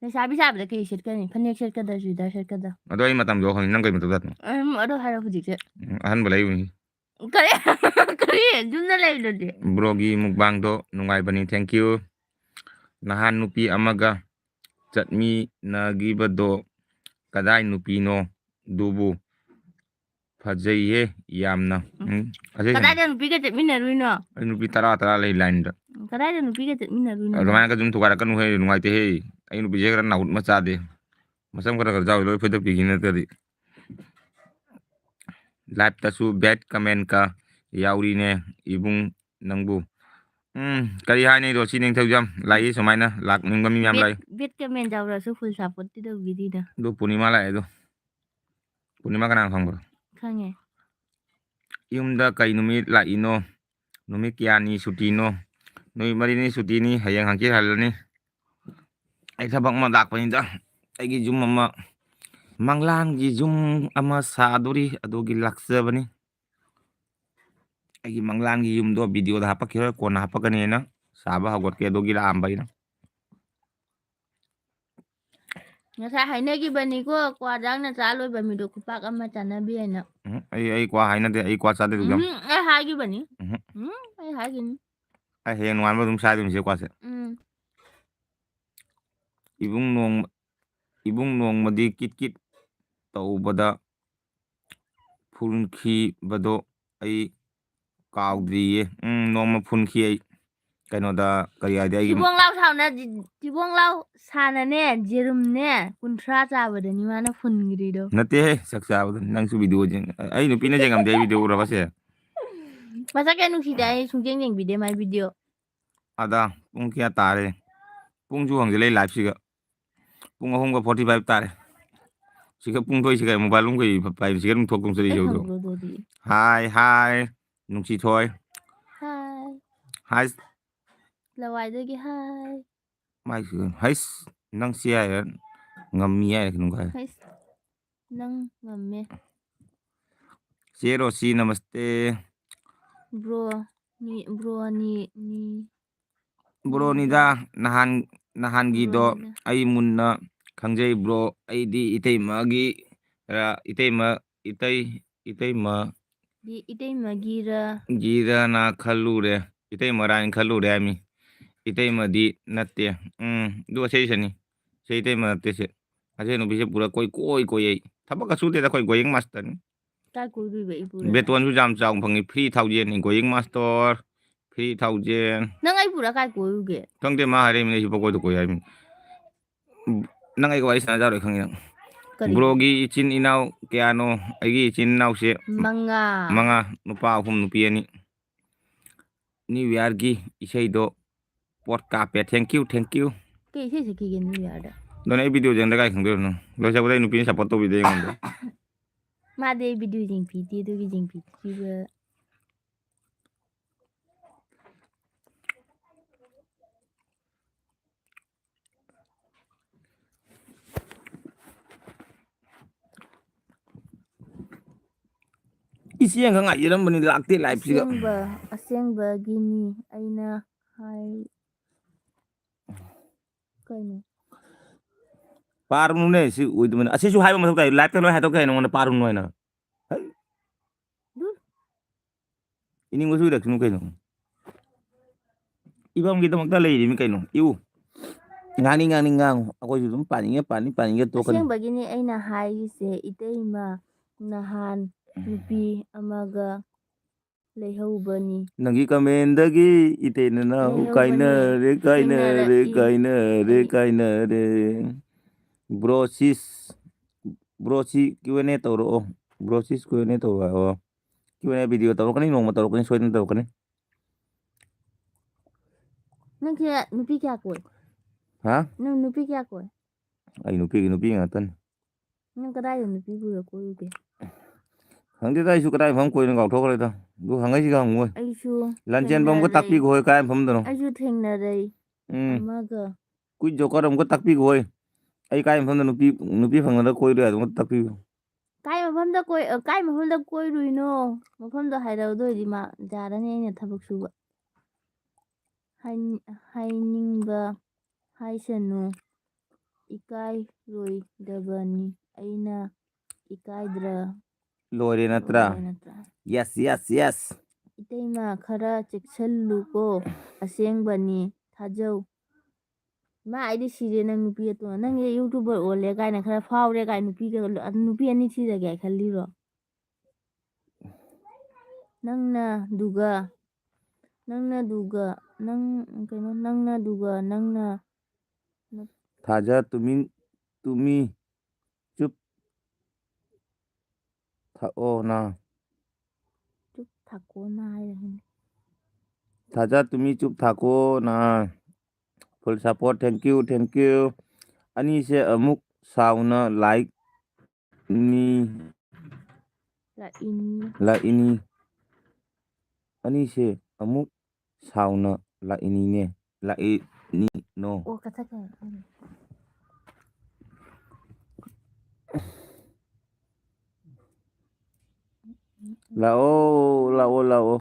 ꯂꯩꯁꯥꯕꯤ ꯁꯥꯕꯗ ꯀꯩ ꯁꯦꯠꯀꯅꯤ? ꯐꯅꯦꯛ ꯁꯦꯠꯀꯗ꯭ꯔꯥ, ꯆꯨꯗꯤꯗꯥꯔ ꯁꯦꯠꯀꯗ꯭ꯔꯥ? ꯑꯗꯣ ꯑꯩ ꯃꯇꯝꯗꯣ ꯈꯪꯉꯤ, ꯅꯪ ꯀꯩ ꯃꯇꯝ ꯆꯠꯇꯅꯣ? ꯎꯝ, ꯑꯗꯣ ꯍꯥꯏꯔꯣ ꯍꯧꯖꯤꯛꯁꯦ꯫ ꯎꯝ, ꯑꯍꯟꯕ ꯂꯩꯕꯅꯤ꯫ ꯀꯔꯤ? ꯀꯔꯤ? ꯌꯨꯝꯗ ꯂꯩꯕꯗꯨꯗꯤ? ꯕ꯭ꯔꯣꯒꯤ ꯃꯨꯛꯕꯥꯡꯗꯣ ꯅꯨꯡꯉꯥꯏꯕꯅꯤ, thank you꯫ ꯅꯍꯥꯟ ꯅꯨꯄꯤ ꯑꯃꯒ ꯆꯠꯃꯤꯟꯅꯈꯤꯕꯗꯣ ꯀꯗꯥꯏ ꯅꯨꯄꯤꯅꯣ ꯑꯗꯨꯕꯨ? ꯐꯖꯩꯍꯦ ꯌꯥꯝꯅ꯫ ꯎꯝ꯫ ꯎꯝ, ꯐꯖꯩ ꯀꯩꯅꯣ꯫ ꯀꯗꯥꯏꯗ ꯅꯨꯄꯤꯒ ꯆꯠꯃꯤꯟꯅꯔꯨꯏꯅꯣ? ꯑꯩ ꯅꯨꯄꯤ ꯇꯔꯥ, ꯇꯔꯥ ꯂꯩ ꯂꯥꯏꯟꯗ꯫ ꯎꯝ, ꯀꯗꯥꯏꯗ ꯅꯨꯄꯤꯒ ꯆꯠꯃꯤꯟꯅꯔꯨꯏꯅꯣ? ꯑꯗꯨꯃꯥꯏꯅꯒ ꯁꯨꯝ ꯊꯨꯒꯥꯏꯔꯛꯀꯅꯨꯍꯦ, ꯅꯨꯡꯉꯥꯏꯇꯦꯍꯦ꯫ ꯑꯩ ꯅꯨꯄꯤꯁꯦ ꯈꯔ ꯅꯥꯍꯨꯠ ꯃꯆꯥꯗꯦ꯫ ꯃꯁꯝ ꯈꯔ ꯈꯔ ꯆꯥꯎꯋꯤ, ꯂꯣꯏ ꯐꯣꯏꯗꯠꯄꯤꯈꯤ ꯅꯠꯇ꯭ꯔꯗꯤ꯫ ꯂꯥꯏꯞꯇꯁꯨ ꯕꯦꯠ ꯀꯃꯦꯟꯀ ꯌꯥꯎꯔꯤꯅꯦ ꯏꯕꯨꯡ ꯅꯪꯕꯨ꯫ ꯎꯝ, ꯀꯔꯤ ꯍꯥꯏꯅꯤ ꯔꯣꯁꯤ ꯅꯤꯡꯊꯧꯖꯝ? ꯂꯥꯛꯏ ꯁꯨꯃꯥꯏꯅ ꯂꯥꯛꯅꯤꯡꯕ ꯃꯤ ꯃꯌꯥꯝ ꯕꯦꯠ, ꯂꯥꯛꯏ꯫ ꯕꯦꯠ ꯀꯃꯦꯟ ꯌꯥꯎꯔꯁꯨ ꯐꯨꯜ ꯁꯞꯄꯣꯔꯠꯇꯤ ꯇꯧꯕꯤꯔꯤꯗ꯫ ꯑꯗꯨ ꯄꯨꯔꯅꯤꯃꯥ ꯂꯥꯛꯑꯦ ꯑꯗꯣ꯫ ꯄꯨꯔꯅꯤꯃꯥ ꯀꯅꯥ ꯈꯪꯕ꯭ꯔꯣ? ꯈꯪꯉꯦ꯫ ꯌꯨꯝꯗ ꯀꯩ ꯅꯨꯃꯤꯠ ꯂꯥꯛꯏꯅꯣ? ꯅꯨꯃꯤꯠ ꯀꯌꯥꯅꯤ ꯁꯨꯇꯤꯅꯣ? ꯅꯨꯃꯤꯠ ꯃꯔꯤꯅꯤ ꯁꯨꯇꯤꯅꯤ, ꯍꯌꯦꯡ ꯍꯪꯆꯤꯠ ꯍꯜꯂꯅꯤ꯫ ꯑꯩ ꯊꯕꯛ ꯑꯃ ꯂꯥꯛꯄꯅꯤꯗ꯫ ꯑꯩꯒꯤ ꯌꯨꯝ ꯑꯃ, ꯃꯪꯂꯥꯟꯒꯤ ꯌꯨꯝ ꯑꯃ ꯁꯥꯗꯣꯔꯤ, ꯑꯗꯨꯒꯤ ꯂꯥꯛꯆꯕꯅꯤ꯫ ꯑꯩꯒꯤ ꯃꯪꯂꯥꯟꯒꯤ ꯌꯨꯝꯗꯣ ꯚꯤꯗꯤꯑꯣꯗ ꯍꯥꯄꯛꯈꯤꯔꯣꯏ, ꯀꯣꯟꯅ ꯍꯥꯄꯛꯀꯅꯤꯅ ꯁꯥꯕ ꯍꯧꯒꯠꯀꯦ, ꯑꯗꯨꯒꯤ ꯂꯥꯛꯑꯝꯕ ꯑꯩꯅ꯫ ꯉꯁꯥꯏ ꯍꯥꯏꯅꯈꯤꯕꯅꯤꯀꯣ, ꯀ꯭ꯋꯥ ꯆꯥꯛꯅ ꯆꯥ ꯂꯣꯏꯕ ꯃꯤꯗꯣ ꯈꯨꯄꯥꯛ ꯑꯃ ꯆꯥꯅꯕꯤ ꯍꯥꯏꯅ꯫ ꯎꯝ, ꯑꯩ, ꯑꯩ ꯀ꯭ꯋꯥ ꯍꯥꯏꯅꯗꯦ, ꯑꯩ ꯀ꯭ꯋꯥ ꯆꯥꯗꯦ ꯑꯗꯨꯛ ꯌꯥꯝ꯫ ꯎꯝ, ꯑꯩ ꯍꯥꯏꯈꯤꯕꯅꯤ꯫ ꯎꯝ꯫ ꯎꯝ, ꯑꯩ ꯍꯥꯏꯈꯤꯅꯤ꯫ ꯑꯩ ꯍꯌꯦꯡ ꯅꯣꯡꯉꯥꯟꯕ ꯑꯗꯨꯝ ꯆꯥꯗꯣꯏꯅꯤ ꯁꯤ ꯀ꯭ꯋꯥꯁꯦ꯫ ꯎꯝ꯫ ꯏꯕꯨꯡ ꯅꯣꯡꯃ, ꯏꯕꯨꯡ ꯅꯣꯡꯃꯗꯤ ꯀꯤꯠ ꯀꯤꯠ ꯇꯧꯕꯗ ꯐꯨꯟꯈꯤꯕꯗꯣ ꯑꯩ ꯀꯥꯎꯗ꯭ꯔꯤꯌꯦ꯫ ꯎꯝ, ꯅꯣꯡꯃ ꯐꯨꯟꯈꯤ ꯑꯩ꯫ ꯀꯩꯅꯣꯗ, ꯀꯔꯤ ꯍꯥꯏꯗꯤ, ꯑꯩꯒꯤ ꯊꯤꯕꯣꯡ ꯂꯥꯎ ꯁꯥꯎꯅ-, ꯊꯤꯕꯣꯡ ꯂꯥꯎ ꯁꯥꯅꯅꯦ, ꯖꯦꯔꯨꯝꯅꯦ, ꯀꯨꯟꯊ꯭ꯔꯥ ꯆꯥꯕꯗꯅꯤ ꯃꯥꯅ ꯐꯨꯟꯈ꯭ꯔꯤꯗꯣ꯫ ꯅꯠꯇꯦꯍꯦ, ꯆꯥꯛ ꯆꯥꯕꯗꯅꯤ꯫ ꯅꯪꯁꯨ ꯚꯤꯗꯤꯑꯣ ꯌꯦꯡ-, ꯑꯩ ꯅꯨꯄꯤꯅ ꯌꯦꯡꯉꯝꯗꯦ ꯑꯩ ꯚꯤꯗꯤꯑꯣ ꯎꯔꯕꯁꯦ? ꯃꯁꯛ ꯀꯌꯥ ꯅꯨꯡꯁꯤꯗꯦ, ꯑꯩ ꯁꯨꯡꯌꯦꯡ ꯌꯦꯡꯕꯤꯗꯦ ꯃꯥꯏ ꯚꯤꯗꯤꯑꯣ꯫ ꯑꯗ, ꯄꯨꯡ ꯀꯌꯥ ꯇꯥꯔꯦ? ꯄꯨꯡꯁꯨ ꯍꯪꯖꯤꯜꯂꯛꯏ ꯂꯥꯏꯐꯁꯤꯒ꯫ ꯄꯨꯡ ꯑꯍꯨꯝꯒ forty five ꯇꯥꯔꯦ꯫ ꯁꯤꯒ ꯄꯨꯡ ꯊꯣꯛꯏꯁꯤꯒ ꯃꯣꯕꯥꯏꯜ ꯑꯃ ꯀꯩ ꯄꯥꯏꯕ ꯁꯤꯒ ꯑꯗꯨꯝ ꯊꯣꯛꯇꯧ ꯆꯠꯂꯤ ꯑꯩ ꯁꯤꯍꯧꯗꯣ꯫ ꯈꯪꯕ꯭ꯔꯣ ꯑꯗꯨꯗꯤ? ꯍꯥꯏ, ꯍꯥꯏ, ꯅꯨꯡꯁꯤꯊꯣꯏ꯫ ꯍꯥꯏ꯫ ꯍꯥꯏ꯫ ꯂꯋꯥꯏꯗꯒꯤ ꯍꯥꯏ꯫ ꯃꯥꯏꯁꯤ ꯀꯩꯅꯣ? ꯍꯩꯁ, ꯅꯪ ꯁꯤ ꯍꯥꯏꯔ ꯉꯝꯃꯤ ꯍꯥꯏꯔ ꯀꯩꯅꯣꯝ ꯍꯥꯏ꯫ ꯍꯩꯁ, ꯅꯪ ꯉꯝꯃꯦ꯫ ꯆꯦ ꯔꯣꯁꯤ, ꯅꯃꯁꯇꯦ꯫ ꯕ꯭ꯔꯣ, ꯅꯤ-, ꯕ꯭ꯔꯣ, ꯅꯤ-, ꯅꯤ-, ꯕ꯭ꯔꯣꯅꯤꯗ, ꯅꯍꯥꯟ, ꯅꯍꯥꯟꯒꯤꯗꯣ ꯕ꯭ꯔꯣꯅꯤꯗ꯫ ꯑꯩ ꯃꯨꯟꯅ ꯈꯪꯖꯩ ꯕ꯭ꯔꯣ꯫ ꯑꯩꯗꯤ ꯏꯇꯩꯃꯒꯤ, ꯔ-, ꯏꯇꯩꯃ, ꯏꯇꯩ, ꯏꯇꯩꯃ ꯗꯤ ꯏꯇꯩꯃꯒꯤꯔ? ꯒꯤꯔꯅ ꯈꯜꯂꯨꯔꯦ꯫ ꯏꯇꯩꯃꯔꯥꯏꯅ ꯈꯜꯂꯨꯔꯦ ꯍꯥꯏꯃꯤ꯫ ꯏꯇꯩꯃꯗꯤ ꯅꯠꯇꯦ꯫ ꯎꯝ, ꯑꯗꯨ ꯑꯁꯦ ꯏꯁꯩꯅꯤ꯫ ꯁꯦ ꯏꯇꯩꯃ ꯅꯠꯇꯦ ꯁꯦ꯫ ꯑꯁꯦ ꯅꯨꯄꯤꯁꯦ ꯄꯨꯔꯥ ꯀꯣꯏ, ꯀꯣꯏ, ꯀꯣꯏ ꯑꯩ꯫ ꯊꯕꯛꯀ ꯁꯨꯗꯦꯗ ꯑꯩꯈꯣꯏ going masterꯅꯤ꯫ ꯀꯥꯏ ꯀꯣꯏꯔꯨꯏꯕ ꯏꯄꯨꯔ ꯅꯪ? ꯕꯦꯇꯣꯟꯁꯨ ꯌꯥꯝ ꯆꯥꯎꯅ ꯐꯪꯉꯤ꯫ Free thousandꯅꯤ going master꯫ Free thousand꯫ ꯅꯪ ꯑꯩ ꯄꯨꯔ ꯀꯥꯏ ꯀꯣꯏꯔꯨꯒꯦ? ꯈꯪꯗꯦ, ꯃꯥ ꯍꯥꯏꯔꯛꯏꯃꯤꯅꯦ, ꯑꯩꯁꯨ ꯄꯪꯀꯣꯏꯗ ꯀꯣꯏ ꯍꯥꯏꯃꯤ꯫ ꯅꯪ ꯑꯩꯒ ꯋꯥꯔꯤ ꯁꯥꯟꯅꯖꯔꯣꯏ ꯈꯪꯉꯤ ꯅꯪ꯫ ꯀꯔꯤꯒꯤ? ꯕ꯭ꯔꯣꯒꯤ ꯏꯆꯤꯟ ꯏꯅꯥꯎ ꯀꯌꯥꯅꯣ? ꯑꯩꯒꯤ ꯏꯆꯤꯟ ꯏꯅꯥꯎꯁꯦ ꯃꯉꯥ꯫ ꯃꯉꯥ, ꯅꯨꯄꯥ ꯑꯍꯨꯝ, ꯅꯨꯄꯤ ꯑꯅꯤ꯫ New Yearꯒꯤ ꯏꯁꯩꯗꯣ ꯄꯣꯠ ꯀꯥꯞꯄꯦ꯫ Thank you, thank you꯫ ꯀꯩ ꯏꯁꯩ ꯁꯛꯈꯤꯒꯦ New Yearꯗ? ꯑꯗꯨꯅ ꯑꯩ ꯚꯤꯗꯤꯑꯣ ꯌꯦꯡꯗ ꯀꯥꯏ ꯈꯪꯗꯣꯏꯅꯣ? ꯂꯣꯏꯁꯛꯄꯗ ꯑꯩ ꯅꯨꯄꯤꯅ support ꯇꯧꯕꯤꯗꯦ ꯑꯩꯉꯣꯟꯗ꯫ ꯃꯥꯗꯤ ꯑꯩ ꯚꯤꯗꯤꯑꯣ ꯌꯦꯡꯕꯤꯗꯦ, ꯑꯗꯨꯒꯤ ꯌꯦꯡꯕꯤꯗ꯭ꯔꯤꯕ꯫ ꯏꯆꯦ ꯑꯃꯈꯛ ꯉꯥꯏꯖꯔꯝꯕꯅꯤ, ꯂꯥꯛꯇꯦ live ꯁꯤꯗ꯫ ꯑꯁꯦꯡꯕ, ꯑꯁꯦꯡꯕꯒꯤꯅꯤ ꯑꯩꯅ ꯍꯥꯏ꯫ ꯀꯩꯅꯣ? ꯄꯥꯔꯨꯅꯨꯅꯦ, ꯁꯤ ꯑꯣꯏꯗꯕꯅꯤ꯫ ꯑꯁꯤꯁꯨ ꯍꯥꯏꯕ ꯃꯊꯧ ꯇꯥꯏ, live ꯇ ꯂꯣꯏ ꯍꯥꯏꯗꯣꯛꯀꯦ ꯍꯥꯏ ꯅꯉꯣꯟꯗ, ꯄꯥꯔꯨꯅꯨ ꯍꯥꯏꯅ꯫ ꯍꯩ꯫ ꯗꯨ꯫ ꯏꯅꯤꯡꯕꯁꯨ ꯏꯔꯛꯁꯅꯨ ꯀꯩꯅꯣ꯫ ꯏꯕꯝꯒꯤꯗꯃꯛꯇ ꯂꯩꯔꯤꯃꯤ ꯀꯩꯅꯣ꯫ ꯏꯎ꯫ ꯉꯥꯡꯅꯤꯡ ꯉꯥꯡꯅꯤꯡ ꯉꯥꯡꯉꯨ꯫ ꯑꯩꯈꯣꯏꯁꯨ ꯑꯗꯨꯝ ꯄꯥꯅꯤꯡꯉꯦ ꯄꯥꯅꯤ, ꯄꯥꯅꯤꯡꯉꯦ ꯇꯣꯛꯀꯅꯤ꯫ ꯑꯁꯦꯡꯕꯒꯤꯅꯤ ꯑꯩꯅ ꯍꯥꯏꯔꯤꯁꯦ, ꯏꯇꯩꯃ, ꯅꯍꯥꯟ ꯅꯨꯄꯤ ꯑꯃꯒ ꯂꯩꯍꯧꯕꯅꯤ꯫ ꯅꯪꯒꯤ comment ꯗꯒꯤ ꯏꯇꯩ ꯅꯅꯥꯎ ꯂꯩꯍꯧꯕꯅꯤ꯫ ꯀꯥꯏꯅꯔꯦ, ꯀꯥꯏꯅꯔꯦ, ꯊꯦꯡꯅꯔꯛꯏ꯫ ꯀꯥꯏꯅꯔꯦ, ꯑꯩ ꯀꯥꯏꯅꯔꯦ꯫ Bro sis, bro ꯁꯤ Q and A ꯇꯧꯔꯛꯑꯣ꯫ Bro sis Q and A ꯇꯧꯔꯛꯑꯣ꯫ Q and A video ꯇꯧꯔꯛꯀꯅꯤ, ꯅꯣꯡꯃ ꯇꯧꯔꯛꯀꯅꯤ, ꯁꯣꯏꯗꯅ ꯇꯧꯔꯛꯀꯅꯤ꯫ ꯅꯪ ꯀꯌꯥ, ꯅꯨꯄꯤ ꯀꯌꯥ ꯀꯣꯏ? ꯍꯥ? ꯅꯪ ꯅꯨꯄꯤ ꯀꯌꯥ ꯀꯣꯏ? ꯑꯩ ꯅꯨꯄꯤꯒꯤ ꯅꯨꯄꯤ ꯉꯥꯛꯇꯅꯤ꯫ ꯅꯪ ꯀꯗꯥꯏꯗ ꯅꯨꯄꯤ ꯄꯨꯔ ꯀꯣꯏꯔꯨꯒꯦ? ꯈꯪꯗꯦꯗ, ꯑꯩꯁꯨ ꯀꯗꯥꯏ ꯃꯐꯝ ꯀꯣꯏꯅꯣ ꯀꯥꯎꯊꯣꯛꯈ꯭ꯔꯦꯗ꯫ ꯑꯗꯨ ꯍꯪꯉꯛꯏꯁꯤꯒ ꯍꯪꯉꯣꯏ꯫ ꯑꯩꯁꯨ ꯂꯥꯟꯆꯦꯟꯕ ꯑꯃꯨꯛꯀ ꯊꯦꯡꯅꯔꯦ꯫ ꯇꯥꯛꯄꯤꯈꯣ ꯍꯣꯏ, ꯀꯥꯏ ꯃꯐꯝꯗꯅꯣ? ꯑꯩꯁꯨ ꯊꯦꯡꯅꯔꯦ ꯎꯝ꯫ ꯑꯃꯒ꯫ Quiz joker ꯑꯃꯨꯛꯀ ꯇꯥꯛꯄꯤꯈꯣ ꯍꯣꯏ꯫ ꯑꯩ ꯀꯥꯏ ꯃꯐꯝꯗ ꯅꯨꯄꯤ, ꯅꯨꯄꯤ ꯐꯪꯅꯗ ꯀꯣꯏꯔꯨ ꯌꯥꯗꯣ ꯑꯃꯨꯛꯀ ꯇꯥꯛꯄꯤꯈꯣ꯫ ꯀꯥꯏ ꯃꯐꯝꯗ ꯀꯣꯏ-, ꯑ, ꯀꯥꯏ ꯃꯐꯝꯗ ꯀꯣꯏꯔꯨꯏꯅꯣ? ꯃꯐꯝꯗꯣ ꯍꯥꯏꯔꯛꯑꯣ, ꯑꯗꯨ ꯑꯣꯏꯔꯗꯤ ꯃꯥ ꯌꯥꯔꯅꯤ ꯑꯩꯅ ꯊꯕꯛ ꯁꯨꯕ꯫ ꯍꯥꯏ-, ꯍꯥꯏꯅꯤꯡꯕ ꯍꯥꯏꯁꯅꯨ, ꯏꯀꯥꯏꯔꯣꯏꯗꯕꯅꯤ꯫ ꯑꯩꯅ ꯏꯀꯥꯏꯗ꯭ꯔ ꯂꯣꯏꯔꯦ ꯅꯠꯇ꯭ꯔꯥ? ꯂꯣꯏꯔꯦ ꯅꯠꯇ꯭ꯔꯥ? Yes, yes, yes. ꯏꯇꯩꯃ, ꯈꯔ ꯆꯦꯛꯁꯤꯜꯂꯨꯀꯣ, ꯑꯁꯦꯡꯕꯅꯤ, ꯊꯥꯖꯧ꯫ ꯃꯥ ꯑꯩꯗꯤ ꯁꯤꯔꯦ, ꯅꯪ ꯅꯨꯄꯤ ꯑꯇꯣ-, ꯅꯪꯁꯦ YouTuber ꯑꯣꯜꯂꯦ ꯀꯥꯏꯅ, ꯈꯔ ꯐꯥꯎꯔꯦ ꯀꯥꯏꯅ, ꯅꯨꯄꯤꯒ, ꯅꯨꯄꯤ ꯑꯅꯤ ꯊꯤꯔꯒꯦ ꯍꯥꯏ ꯈꯜꯂꯤꯔꯣ? ꯅꯪꯅ ꯗꯨꯒ, ꯅꯪꯅ ꯗꯨꯒ, ꯅꯪ, ꯀꯩꯅꯣ, ꯅꯪꯅ ꯗꯨꯒ, ꯅꯪꯅ ꯊꯥꯖ ꯇꯨꯃꯤ, ꯇꯨꯃꯤ ꯆꯨꯞ ꯊꯥꯛꯑꯣ ꯅꯥ꯫ ꯆꯨꯞ ꯊꯥꯛꯀꯣ ꯅꯥ ꯍꯥꯏꯔꯦ꯫ ꯊꯥꯖ ꯇꯨꯃꯤ ꯆꯨꯞ ꯊꯥꯛꯀꯣ ꯅꯥ꯫ Full support, thank you, thank you. ꯑꯅꯤꯁꯦ ꯑꯃꯨꯛ ꯁꯥꯎꯅ like ꯅꯤ꯫ ꯂꯥꯛꯏꯅꯤ꯫ ꯂꯥꯛꯏꯅꯤ꯫ ꯑꯅꯤꯁꯦ ꯑꯃꯨꯛ ꯁꯥꯎꯅ ꯂꯥꯛꯏꯅꯤꯅꯦ꯫ ꯂꯥꯛꯏꯅꯤ ꯅꯣ꯫ ꯑꯣ, ꯀꯛꯊꯠꯈ꯭ꯔꯦ꯫ ꯎꯝ꯫ ꯂꯥꯛꯑꯣ, ꯂꯥꯛꯑꯣ, ꯂꯥꯛꯑꯣ꯫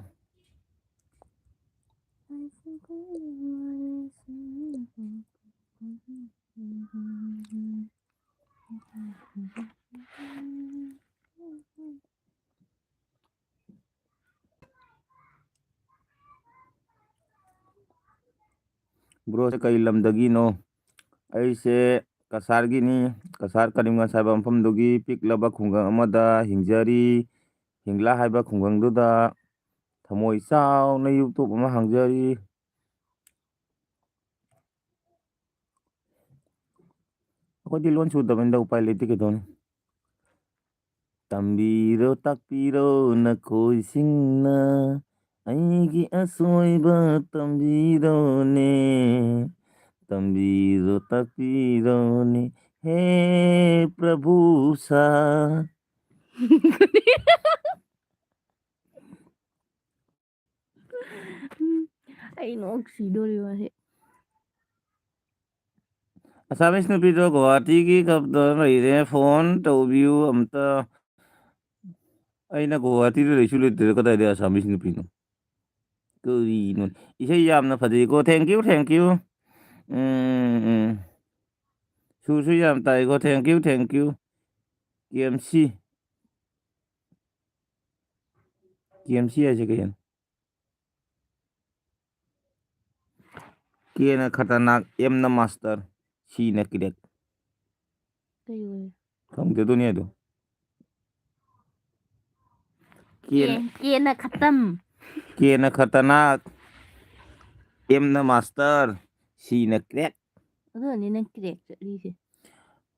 ꯕ꯭ꯔꯣꯁꯦ ꯀꯔꯤ ꯂꯝꯗꯒꯤꯅꯣ? ꯑꯩꯁꯦ ꯀꯁꯥꯔꯒꯤꯅꯤ꯫ ꯀꯁꯥꯔ ꯀꯔꯤꯝꯒꯟꯖ ꯍꯥꯏꯕ ꯃꯐꯝꯗꯨꯒꯤ ꯄꯤꯛꯂꯕ ꯈꯨꯡꯒꯪ ꯑꯃꯗ ꯍꯤꯡꯖꯔꯤ꯫ ꯍꯤꯡꯂꯥ ꯍꯥꯏꯕ ꯈꯨꯡꯒꯪꯗꯨꯗ ꯊꯃꯣꯏ ꯆꯥꯎꯅ YouTube ꯑꯃ ꯍꯥꯡꯖꯔꯤ꯫ ꯑꯩꯈꯣꯏꯗꯤ ꯂꯣꯟ ꯁꯨꯗꯕꯅꯤꯅ ꯎꯄꯥꯏ ꯂꯩꯇꯦ, ꯀꯩꯗꯧꯅꯤ? ꯇꯝꯕꯤꯔꯣ, ꯇꯥꯛꯄꯤꯔꯣ ꯅꯈꯣꯏꯁꯤꯡꯅ, ꯑꯩꯒꯤ ꯑꯁꯣꯏꯕ ꯇꯝꯕꯤꯔꯣꯅꯦ, ꯇꯝꯕꯤꯔꯣ, ꯇꯥꯛꯄꯤꯔꯣꯅꯦ, ꯍꯦ ꯄ꯭ꯔꯚꯨ ꯁꯥ꯫ ꯑꯩ ꯅꯣꯛ ꯁꯤꯗꯣꯔꯤꯕ ꯑꯁꯤ꯫ ꯑꯁꯥꯃꯤꯁ ꯅꯨꯄꯤꯗꯣ ꯒꯨꯋꯥꯍꯥꯇꯤꯒꯤ ꯀꯞꯇ ꯂꯩꯔꯦ, ꯐꯣꯟ ꯇꯧꯕꯤꯌꯨ ꯑꯝꯇ꯫ ꯑꯩꯅ ꯒꯨꯋꯥꯍꯥꯇꯤꯗ ꯂꯩꯁꯨ ꯂꯩꯇ꯭ꯔꯦ, ꯀꯗꯥꯏꯗ ꯑꯁꯥꯃꯤꯁ ꯅꯨꯄꯤꯅꯣ? ꯀꯔꯤꯅꯣ? ꯏꯁꯩ ꯌꯥꯝꯅ ꯐꯖꯩꯀꯣ, thank you, thank you꯫ ꯎꯝ, ꯎꯝ꯫ ꯁꯨꯔꯁꯨ ꯌꯥꯝ ꯇꯥꯏꯀꯣ, thank you, thank you꯫ K M C. K M C ꯍꯥꯏꯁꯦ ꯀꯩꯅꯣ? ꯀꯦꯅ ꯈꯇꯔꯅꯥꯛ, ꯑꯦꯝꯅ ꯃꯥꯁꯇꯔ, ꯁꯤꯅ ꯀ꯭ꯔꯦꯛ꯫ ꯀꯩ ꯑꯣꯏ? ꯈꯪꯗꯦ, ꯑꯗꯨꯅꯤ ꯍꯥꯏꯗꯣ꯫ ꯀꯦꯅ ꯀꯦ-, ꯀꯦꯅ ꯈꯇꯝ꯫ ꯀꯦꯅ ꯈꯇꯔꯅꯥꯛ, ꯑꯦꯝꯅ ꯃꯥꯁꯇꯔ, ꯁꯤꯅ ꯀ꯭ꯔꯦꯛ꯫ ꯑꯗꯨꯅꯅꯦ ꯅꯪ ꯀ꯭ꯔꯦꯛ ꯆꯠꯂꯤꯁꯦ꯫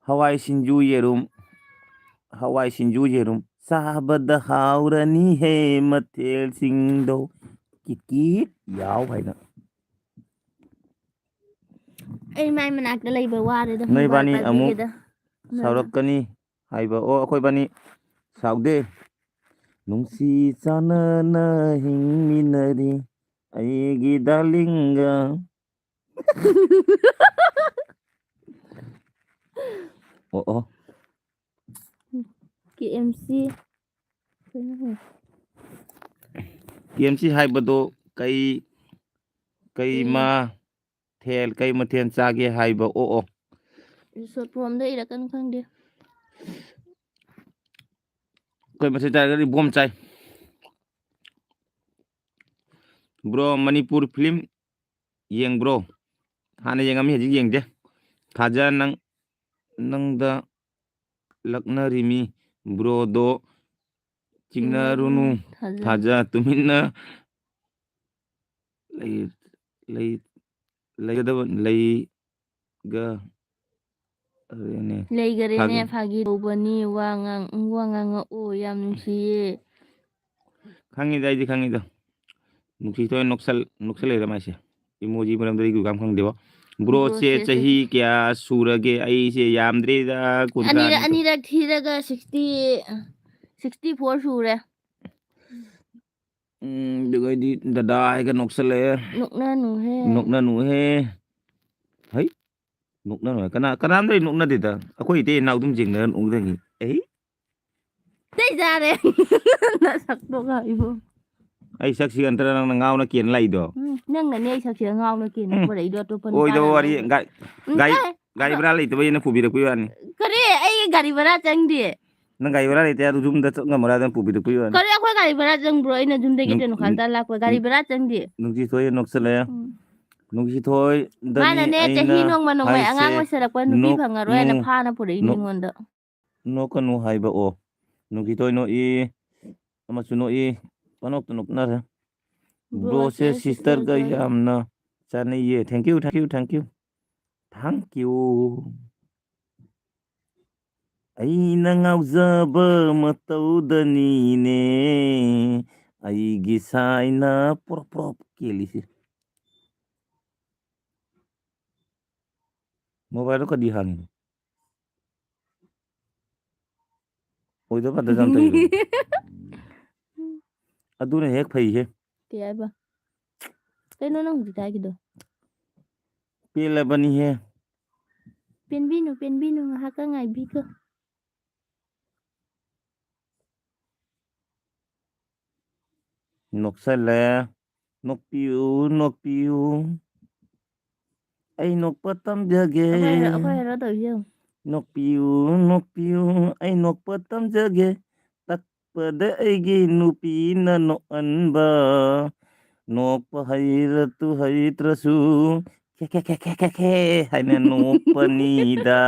ꯍꯋꯥꯏ ꯁꯤꯡꯖꯨ ꯌꯦꯔꯨꯝ, ꯍꯋꯥꯏ ꯁꯤꯡꯖꯨ ꯌꯦꯔꯨꯝ ꯆꯥꯕꯗ ꯍꯥꯎꯔꯅꯤ ꯍꯦ ꯃꯊꯦꯜꯁꯤꯡꯗꯣ꯫ ꯀꯤꯠ ꯀꯤꯠ ꯌꯥꯎ ꯍꯥꯏꯅ꯫ ꯑꯩ ꯃꯥꯏ ꯃꯅꯥꯛꯇ ꯂꯩꯕ ꯋꯥꯔꯦꯗ, ꯅꯣꯏ ꯃꯣꯕꯥꯏꯜ ꯏꯕꯥꯅꯤ ꯑꯃꯨꯛ ꯄꯥꯏꯕꯤꯒꯦꯗ꯫ ꯁꯥꯎꯔꯛꯀꯅꯤ ꯍꯥꯏꯕ꯫ ꯑꯣ, ꯑꯩꯈꯣꯏ ꯏꯕꯥꯅꯤ ꯁꯥꯎꯗꯦ꯫ ꯅꯨꯡꯁꯤ ꯆꯥꯟꯅꯅ ꯍꯤꯡꯃꯤꯟꯅꯔꯤ ꯑꯩꯒꯤ ꯗꯥꯔꯂꯤꯡꯒ꯫ ꯑꯣ, ꯑꯣ꯫ ꯀꯦ ꯑꯦꯝ ꯁꯤ꯫ ꯀꯩꯅꯣ ꯍꯦ? ꯀꯦ ꯑꯦꯝ ꯁꯤ ꯍꯥꯏꯕꯗꯣ ꯀꯩ, ꯀꯩ ꯎꯝ꯫ ꯃꯊꯦꯜ, ꯀꯩ ꯃꯊꯦꯜ ꯆꯥꯒꯦ ꯍꯥꯏꯕ? ꯑꯣ, ꯑꯣ꯫ Short formꯗ ꯏꯔꯛꯀꯅꯨ ꯈꯪꯗꯦ꯫ ꯀꯩ ꯃꯊꯦꯜ ꯆꯥꯔꯒꯗꯤ ꯕꯣꯝ ꯆꯥꯏ꯫ Bro, ꯃꯅꯤꯄꯨꯔ film ꯌꯦꯡꯕ꯭ꯔꯣ? ꯍꯥꯟꯅ ꯌꯦꯡꯉꯝꯃꯤ, ꯍꯧꯖꯤꯛ ꯌꯦꯡꯗꯦ꯫ ꯊꯥꯖ ꯅꯪ, ꯅꯪꯗ ꯂꯛꯅꯔꯤꯃꯤ꯫ Broꯗꯣ ꯆꯤꯡꯅꯔꯨꯅꯨ꯫ ꯊꯥꯖ꯫ ꯊꯥꯖ ꯇꯨꯃꯤꯟꯅ ꯂꯩ, ꯂꯩ, ꯂꯩꯒꯗꯕ, ꯂꯩꯒ-, ꯑꯔꯦꯅꯦ꯫ ꯂꯩꯒꯔꯦꯅꯦ, ꯐꯥꯒꯤ-, ꯐꯥꯒꯤ ꯇꯧꯕꯅꯤ, ꯋꯥ ꯉꯥꯡ-, ꯋꯥ ꯉꯥꯡꯉꯛꯑꯣ, ꯌꯥꯝ ꯅꯨꯡꯁꯤꯌꯦ꯫ ꯈꯪꯉꯤꯗ, ꯑꯩꯗꯤ ꯈꯪꯉꯤꯗ꯫ ꯅꯨꯡꯁꯤꯊꯣꯏ ꯅꯣꯛꯁꯜ-, ꯅꯣꯛꯁꯜꯂꯛꯏꯗ ꯃꯥꯏꯁꯦ꯫ Emoji ꯃꯔꯝꯗ ꯑꯩ ꯀꯩꯁꯨ ꯌꯥꯝ ꯈꯪꯗꯦꯕ꯫ Broꯁꯦ ꯕ꯭ꯔꯣꯁꯦ ꯆꯍꯤ ꯀꯌꯥ ꯁꯨꯔꯒꯦ? ꯑꯩꯁꯦ ꯌꯥꯝꯗ꯭ꯔꯤꯗ, ꯀꯨꯟꯊ꯭ꯔꯥ ꯑꯅꯤꯔꯛ, ꯅꯤꯊꯣꯏ꯫ ꯑꯅꯤꯔꯛ ꯊꯤꯔꯒ sixty, sixty four ꯁꯨꯔꯦ꯫ ꯎꯝ, ꯑꯗꯨꯒꯩꯗꯤ ꯗꯗꯥ ꯍꯥꯏꯒ ꯅꯣꯛꯁꯜꯂꯛꯑꯦ꯫ ꯅꯣꯛꯅꯅꯨꯍꯦ꯫ ꯅꯣꯛꯅꯅꯨꯍꯦ꯫ ꯍꯩ, ꯅꯣꯛꯅꯅꯨ ꯍꯥꯏ꯫ ꯀꯅꯥ, ꯀꯅꯥꯝꯗ ꯑꯩ ꯅꯣꯛꯅꯗꯦꯗ꯫ ꯑꯩꯈꯣꯏ ꯏꯇꯩ ꯏꯅꯥꯎ ꯑꯗꯨꯝ ꯌꯦꯡꯅꯔ ꯅꯣꯛꯅꯈꯤ꯫ ꯑꯩ꯫ ꯆꯩ ꯆꯥꯔꯦ꯫ ꯅꯁꯛꯇꯨꯒ ꯏꯕꯨꯡ꯫ ꯑꯩ ꯁꯛꯁꯤꯒ ꯅꯠꯇ꯭ꯔ ꯅꯪꯅ ꯉꯥꯎꯅ ꯀꯦꯟ ꯂꯥꯛꯏꯗꯣ? ꯎꯝ, ꯅꯪꯅꯅꯦ ꯑꯩ ꯁꯛꯁꯤꯒ ꯉꯥꯎꯅ ꯀꯦꯟꯅ ꯎꯝ꯫ ꯄꯨꯔꯛꯏꯗꯣ, ꯑꯇꯣꯞꯄ ꯑꯣꯏꯗꯕ ꯅꯨꯄꯥꯅ ꯋꯥꯔꯤ, ꯉꯥꯎꯅ ꯒꯥ-, ꯎꯝ, ꯒꯥꯔꯤ, ꯆꯠꯂꯣꯍꯦ꯫ ꯒꯥꯔꯤ ꯚꯔꯥ ꯂꯩꯇꯕꯩ ꯑꯩꯅ ꯄꯨꯕꯤꯔꯛꯄꯩ ꯋꯥꯅꯤ꯫ ꯀꯔꯤ? ꯑꯩ ꯒꯥꯔꯤ ꯚꯔꯥ ꯆꯪꯗꯦ꯫ ꯅꯪ ꯒꯥꯔꯤ ꯚꯔꯥ ꯂꯩꯇꯦ, ꯑꯗꯨ ꯌꯨꯝꯗ ꯆꯠ ꯉꯝꯃꯔꯣꯏ, ꯑꯗꯨꯅ ꯄꯨꯕꯤꯔꯛꯄꯩ ꯋꯥꯅꯤ꯫ ꯀꯔꯤ? ꯑꯩꯈꯣꯏ ꯒꯥꯔꯤ ꯚꯔꯥ ꯆꯪꯕ꯭ꯔꯣ? ꯑꯩꯅ ꯌꯨꯝꯗꯒꯤ ꯅꯨꯡ-, ꯇꯦꯅꯨꯈꯥꯟ ꯅꯨꯡ-, ꯇ ꯂꯥꯛꯄ ꯒꯥꯔꯤ ꯚꯔꯥ ꯆꯪꯗꯦ꯫ ꯅꯨꯡꯁꯤꯊꯣꯏ ꯅꯣꯛꯁꯜꯂꯛꯑꯦ꯫ ꯎꯝ꯫ ꯅꯨꯡꯁꯤꯊꯣꯏꯗꯅꯤ ꯃꯥꯅꯅꯦ, ꯑꯩꯅ ꯆꯍꯤ ꯅꯣꯡꯃ ꯅꯣꯡꯃꯩ ꯑꯉꯥꯡ ꯍꯥꯏꯁꯦ, ꯑꯣꯏꯁꯜꯂꯛꯄ ꯅꯨꯄꯤ ꯅꯣꯛ-, ꯐꯪꯉꯔꯣꯏꯅ ꯅꯣꯛ-, ꯐꯥꯅ ꯄꯨꯔꯛꯏꯅꯦ ꯅꯣꯛ-, ꯑꯩꯉꯣꯟꯗ꯫ ꯅꯣꯛꯀꯅꯨ ꯍꯥꯏꯕ ꯑꯣ꯫ ꯅꯨꯡꯁꯤꯊꯣꯏ ꯅꯣꯛꯏ, ꯑꯃꯁꯨ ꯅꯣꯛꯏ, ꯄꯅꯣꯛꯇ ꯅꯣꯛꯅꯔꯦ꯫ ꯕ꯭ꯔꯣꯁꯦ ꯕ꯭ꯔꯣꯁꯦ sisterꯒ sisterꯒ ꯌꯥꯝꯅ ꯆꯥꯅꯩꯌꯦ꯫ Thank you, thank you, thank you. Thank you. ꯑꯩꯅ ꯉꯥꯎꯖꯕ ꯃꯇꯧꯗꯅꯤꯅꯦ ꯑꯩꯒꯤ ꯁꯥꯏꯅ ꯄ꯭ꯔꯣꯞ ꯄ꯭ꯔꯣꯞ ꯀꯦꯜꯂꯤꯁꯦ꯫ Mobileꯗꯣ ꯀꯔꯤ ꯍꯥꯡꯉꯤꯅꯣ? ꯑꯣꯏꯗꯕ ꯉꯥꯛꯇ ꯌꯥꯝ ꯇꯧꯏꯗꯣ꯫ ꯑꯗꯨꯅ ꯍꯦꯛ ꯐꯩꯍꯦ꯫ ꯀꯩ ꯍꯥꯏꯕ? ꯀꯩꯅꯣ ꯅꯪ ꯍꯧꯖꯤꯛ ꯍꯥꯏꯒꯤꯗꯣ? ꯄꯦꯜꯂꯕꯅꯤꯍꯦ꯫ ꯄꯦꯟꯕꯤꯅꯨ, ꯄꯦꯟꯕꯤꯅꯨ, ꯉꯥꯏꯍꯥꯛꯀ ꯉꯥꯏꯕꯤꯈꯣ꯫ ꯅꯣꯛꯁꯜꯂꯦ꯫ ꯅꯣꯛꯄꯤꯌꯨ, ꯅꯣꯛꯄꯤꯌꯨ꯫ ꯑꯩ ꯅꯣꯛꯄ ꯇꯝꯖꯒꯦ꯫ ꯑꯩꯈꯣꯏ ꯍꯦꯔꯣ, ꯑꯩꯈꯣꯏ ꯍꯦꯔꯣ ꯇꯧꯔꯤꯁꯦ ꯌꯦꯡꯉꯨ꯫ ꯅꯣꯛꯄꯤꯌꯨ, ꯅꯣꯛꯄꯤꯌꯨ, ꯑꯩ ꯅꯣꯛꯄ ꯇꯝꯖꯒꯦ꯫ ꯇꯛꯄꯗ ꯑꯩꯒꯤ ꯅꯨꯄꯤꯅ ꯅꯣꯛꯍꯟꯕ꯫ ꯅꯣꯛꯄ ꯍꯩꯔꯁꯨ ꯍꯩꯇ꯭ꯔꯁꯨ ꯈꯦ ꯈꯦ ꯈꯦ ꯈꯦ ꯈꯦ ꯈꯦ ꯍꯥꯏꯅ ꯅꯣꯛꯄꯅꯤꯗ꯫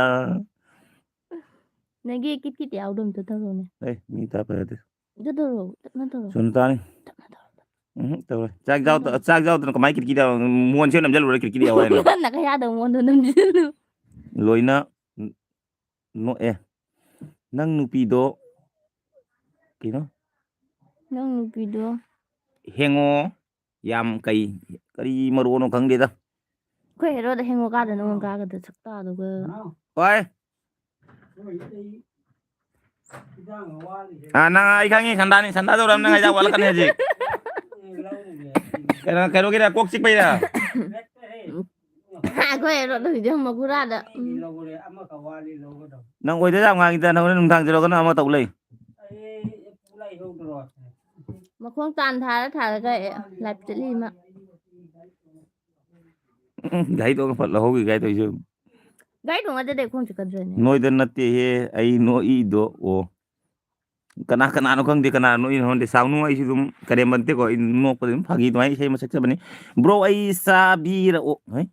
ꯅꯪꯒꯤ ꯀꯤꯠ ꯀꯤꯠ ꯌꯥꯎꯗꯣ ꯑꯝꯇ ꯇꯧꯔꯣꯅꯦ꯫ ꯑꯦ, ꯃꯤ ꯇꯥꯕ ꯌꯥꯗꯦ꯫ ꯑꯗꯨ ꯇꯧꯔꯣ, ꯇꯞꯅ ꯇꯧꯔꯣ꯫ ꯁꯨꯅ ꯇꯥꯅꯤ꯫ ꯇꯞꯅ ꯇꯧꯔꯣ꯫ ꯎꯝ, ꯇꯧꯔꯣꯏ꯫ ꯆꯥꯛ ꯌꯥꯎꯗ-, ꯎꯝ꯫ ꯆꯥꯛ ꯌꯥꯎꯗꯅ ꯀꯃꯥꯏ ꯀꯤꯠ ꯀꯤꯠ ꯌꯥꯎ-, ꯃꯣꯟꯁꯦ ꯅꯝꯖꯜꯂꯨꯔ ꯀꯤꯠ ꯀꯤꯠ ꯌꯥꯎ ꯍꯥꯏꯅꯣ? ꯅꯈꯌꯥꯗ ꯃꯣꯟꯗꯣ ꯅꯝꯖꯜꯂꯨ꯫ ꯂꯣꯏꯅ ꯅꯣꯛꯑꯦ꯫ ꯅꯪ ꯅꯨꯄꯤꯗꯣ ꯀꯩꯅꯣ? ꯅꯪ ꯅꯨꯄꯤꯗꯣ ꯍꯦꯡꯉꯣ ꯌꯥꯝ ꯀꯩ, ꯀꯔꯤ ꯃꯔꯣꯟꯅꯣ ꯈꯪꯗꯦꯗ꯫ ꯑꯩꯈꯣꯏ ꯍꯦꯔꯣꯗ ꯍꯦꯡꯉꯣ ꯀꯥꯗ ꯅꯉꯣꯟ ꯀꯥꯒꯗ ꯁꯛꯇꯥꯗꯨꯒ꯫ ꯍꯣꯏ꯫ ꯑꯥ, ꯅꯪ ꯑꯩ ꯈꯪꯉꯤ, ꯁꯟꯗꯥꯅꯤ, ꯁꯟꯗꯥ ꯇꯧꯔꯝ ꯅꯪ ꯍꯤꯗꯥꯛ ꯋꯥꯠꯂꯛꯀꯅꯤ ꯍꯧꯖꯤꯛ꯫ ꯀꯩꯅꯣ, ꯀꯩꯅꯣꯒꯤꯔ, ꯀꯣꯛ ꯆꯤꯛꯄꯩꯔ? ꯑꯩꯈꯣꯏ ꯍꯦꯔꯣꯗ ꯍꯧꯖꯤꯛ ꯃꯈꯨꯔꯥꯗ꯫ ꯎꯝ꯫ ꯅꯪ ꯑꯣꯏꯗ ꯌꯥꯝ ꯉꯥꯡꯉꯤꯗ, ꯅꯪ ꯍꯣꯔꯦꯟ ꯅꯨꯡꯗꯥꯡ ꯇꯧꯔꯒꯅ ꯑꯃ ꯇꯧ ꯂꯩ꯫ ꯃꯈꯣꯡ ꯇꯥꯟ ꯊꯥꯔ ꯊꯥꯔꯒ, ꯑꯦ, ꯂꯥꯏꯞ ꯆꯠꯂꯤ ꯃꯥ꯫ ꯎꯝ, ꯒꯥꯔꯤ ꯇꯣꯡꯉ ꯐꯠ ꯂꯧꯍꯧꯈꯤ ꯒꯥꯔꯤ ꯇꯧꯔꯤꯁꯦ꯫ ꯒꯥꯔꯤ ꯇꯣꯡꯉ ꯆꯠꯇꯦ, ꯈꯣꯡ ꯆꯠꯀꯗ꯭ꯔꯅꯦ? ꯅꯣꯏꯗ ꯅꯠꯇꯦꯍꯦ, ꯑꯩ ꯅꯣꯛꯏꯗꯣ꯫ ꯑꯣ꯫ ꯀꯅꯥ ꯀꯅꯥꯅꯣ ꯈꯪꯗꯦ, ꯀꯅꯥꯅꯣ ꯅꯣꯛꯏꯅꯣ ꯈꯪꯗꯦ꯫ ꯁꯥꯎꯅꯨ, ꯑꯩꯁꯨ ꯑꯗꯨꯝ ꯀꯔꯦꯝ ꯅꯠꯇꯦꯀꯣ, ꯑꯩ ꯅꯣꯛꯄꯗ ꯑꯗꯨꯝ ꯐꯥꯒꯤ ꯑꯗꯨꯃꯥꯏꯅ ꯏꯁꯩ ꯑꯃ ꯁꯛꯆꯕꯅꯤ꯫ Bro, ꯑꯩ ꯆꯥꯕꯤꯔꯛꯑꯣ꯫ ꯍꯩ?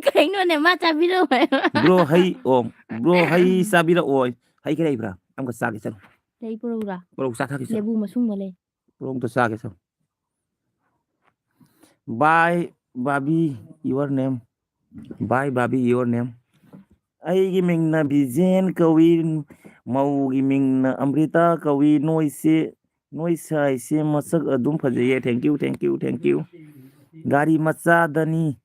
ꯀꯩꯅꯣꯅꯦ, ꯃꯥ ꯆꯥꯕꯤꯔꯛꯑꯣ ꯍꯥꯏꯕ? Bro, ꯍꯩ, ꯑꯣ, bro, ꯍꯩ ꯆꯥꯕꯤꯔꯛꯑꯣ꯫ ꯍꯩ ꯈꯔ ꯂꯩꯕ꯭ꯔꯥ? ꯑꯃꯈꯛ ꯆꯥꯒꯦ, ꯆꯠꯂꯣ꯫ ꯂꯩ, ꯄꯨꯔꯛꯎꯔꯥ? ꯄꯨꯔꯛꯎ, ꯆꯥꯊꯒꯦ, ꯆꯠꯂꯣ꯫ ꯂꯦꯕꯨ ꯃꯁꯨꯡꯕ ꯂꯩ꯫ ꯄꯨꯔꯛꯎ, ꯑꯝꯇ ꯆꯥꯒꯦ, ꯆꯠꯂꯣ꯫ Bye, Bobby, your name. Bye, Bobby, your name. ꯑꯩꯒꯤ ꯃꯤꯡꯅ ꯕꯤꯖꯦꯟ ꯀꯧꯏ, ꯃꯧꯒꯤ ꯃꯤꯡꯅ ꯑꯃ꯭ꯔꯤꯇꯥ ꯀꯧꯏ꯫ ꯅꯣꯏꯁꯦ, ꯅꯣꯏ ꯁꯥꯏꯁꯦ ꯃꯁꯛ ꯑꯗꯨꯝ ꯐꯖꯩꯌꯦ꯫ Thank you, thank you, thank you. ꯒꯥꯔꯤ ꯃꯆꯥꯗꯅꯤ꯫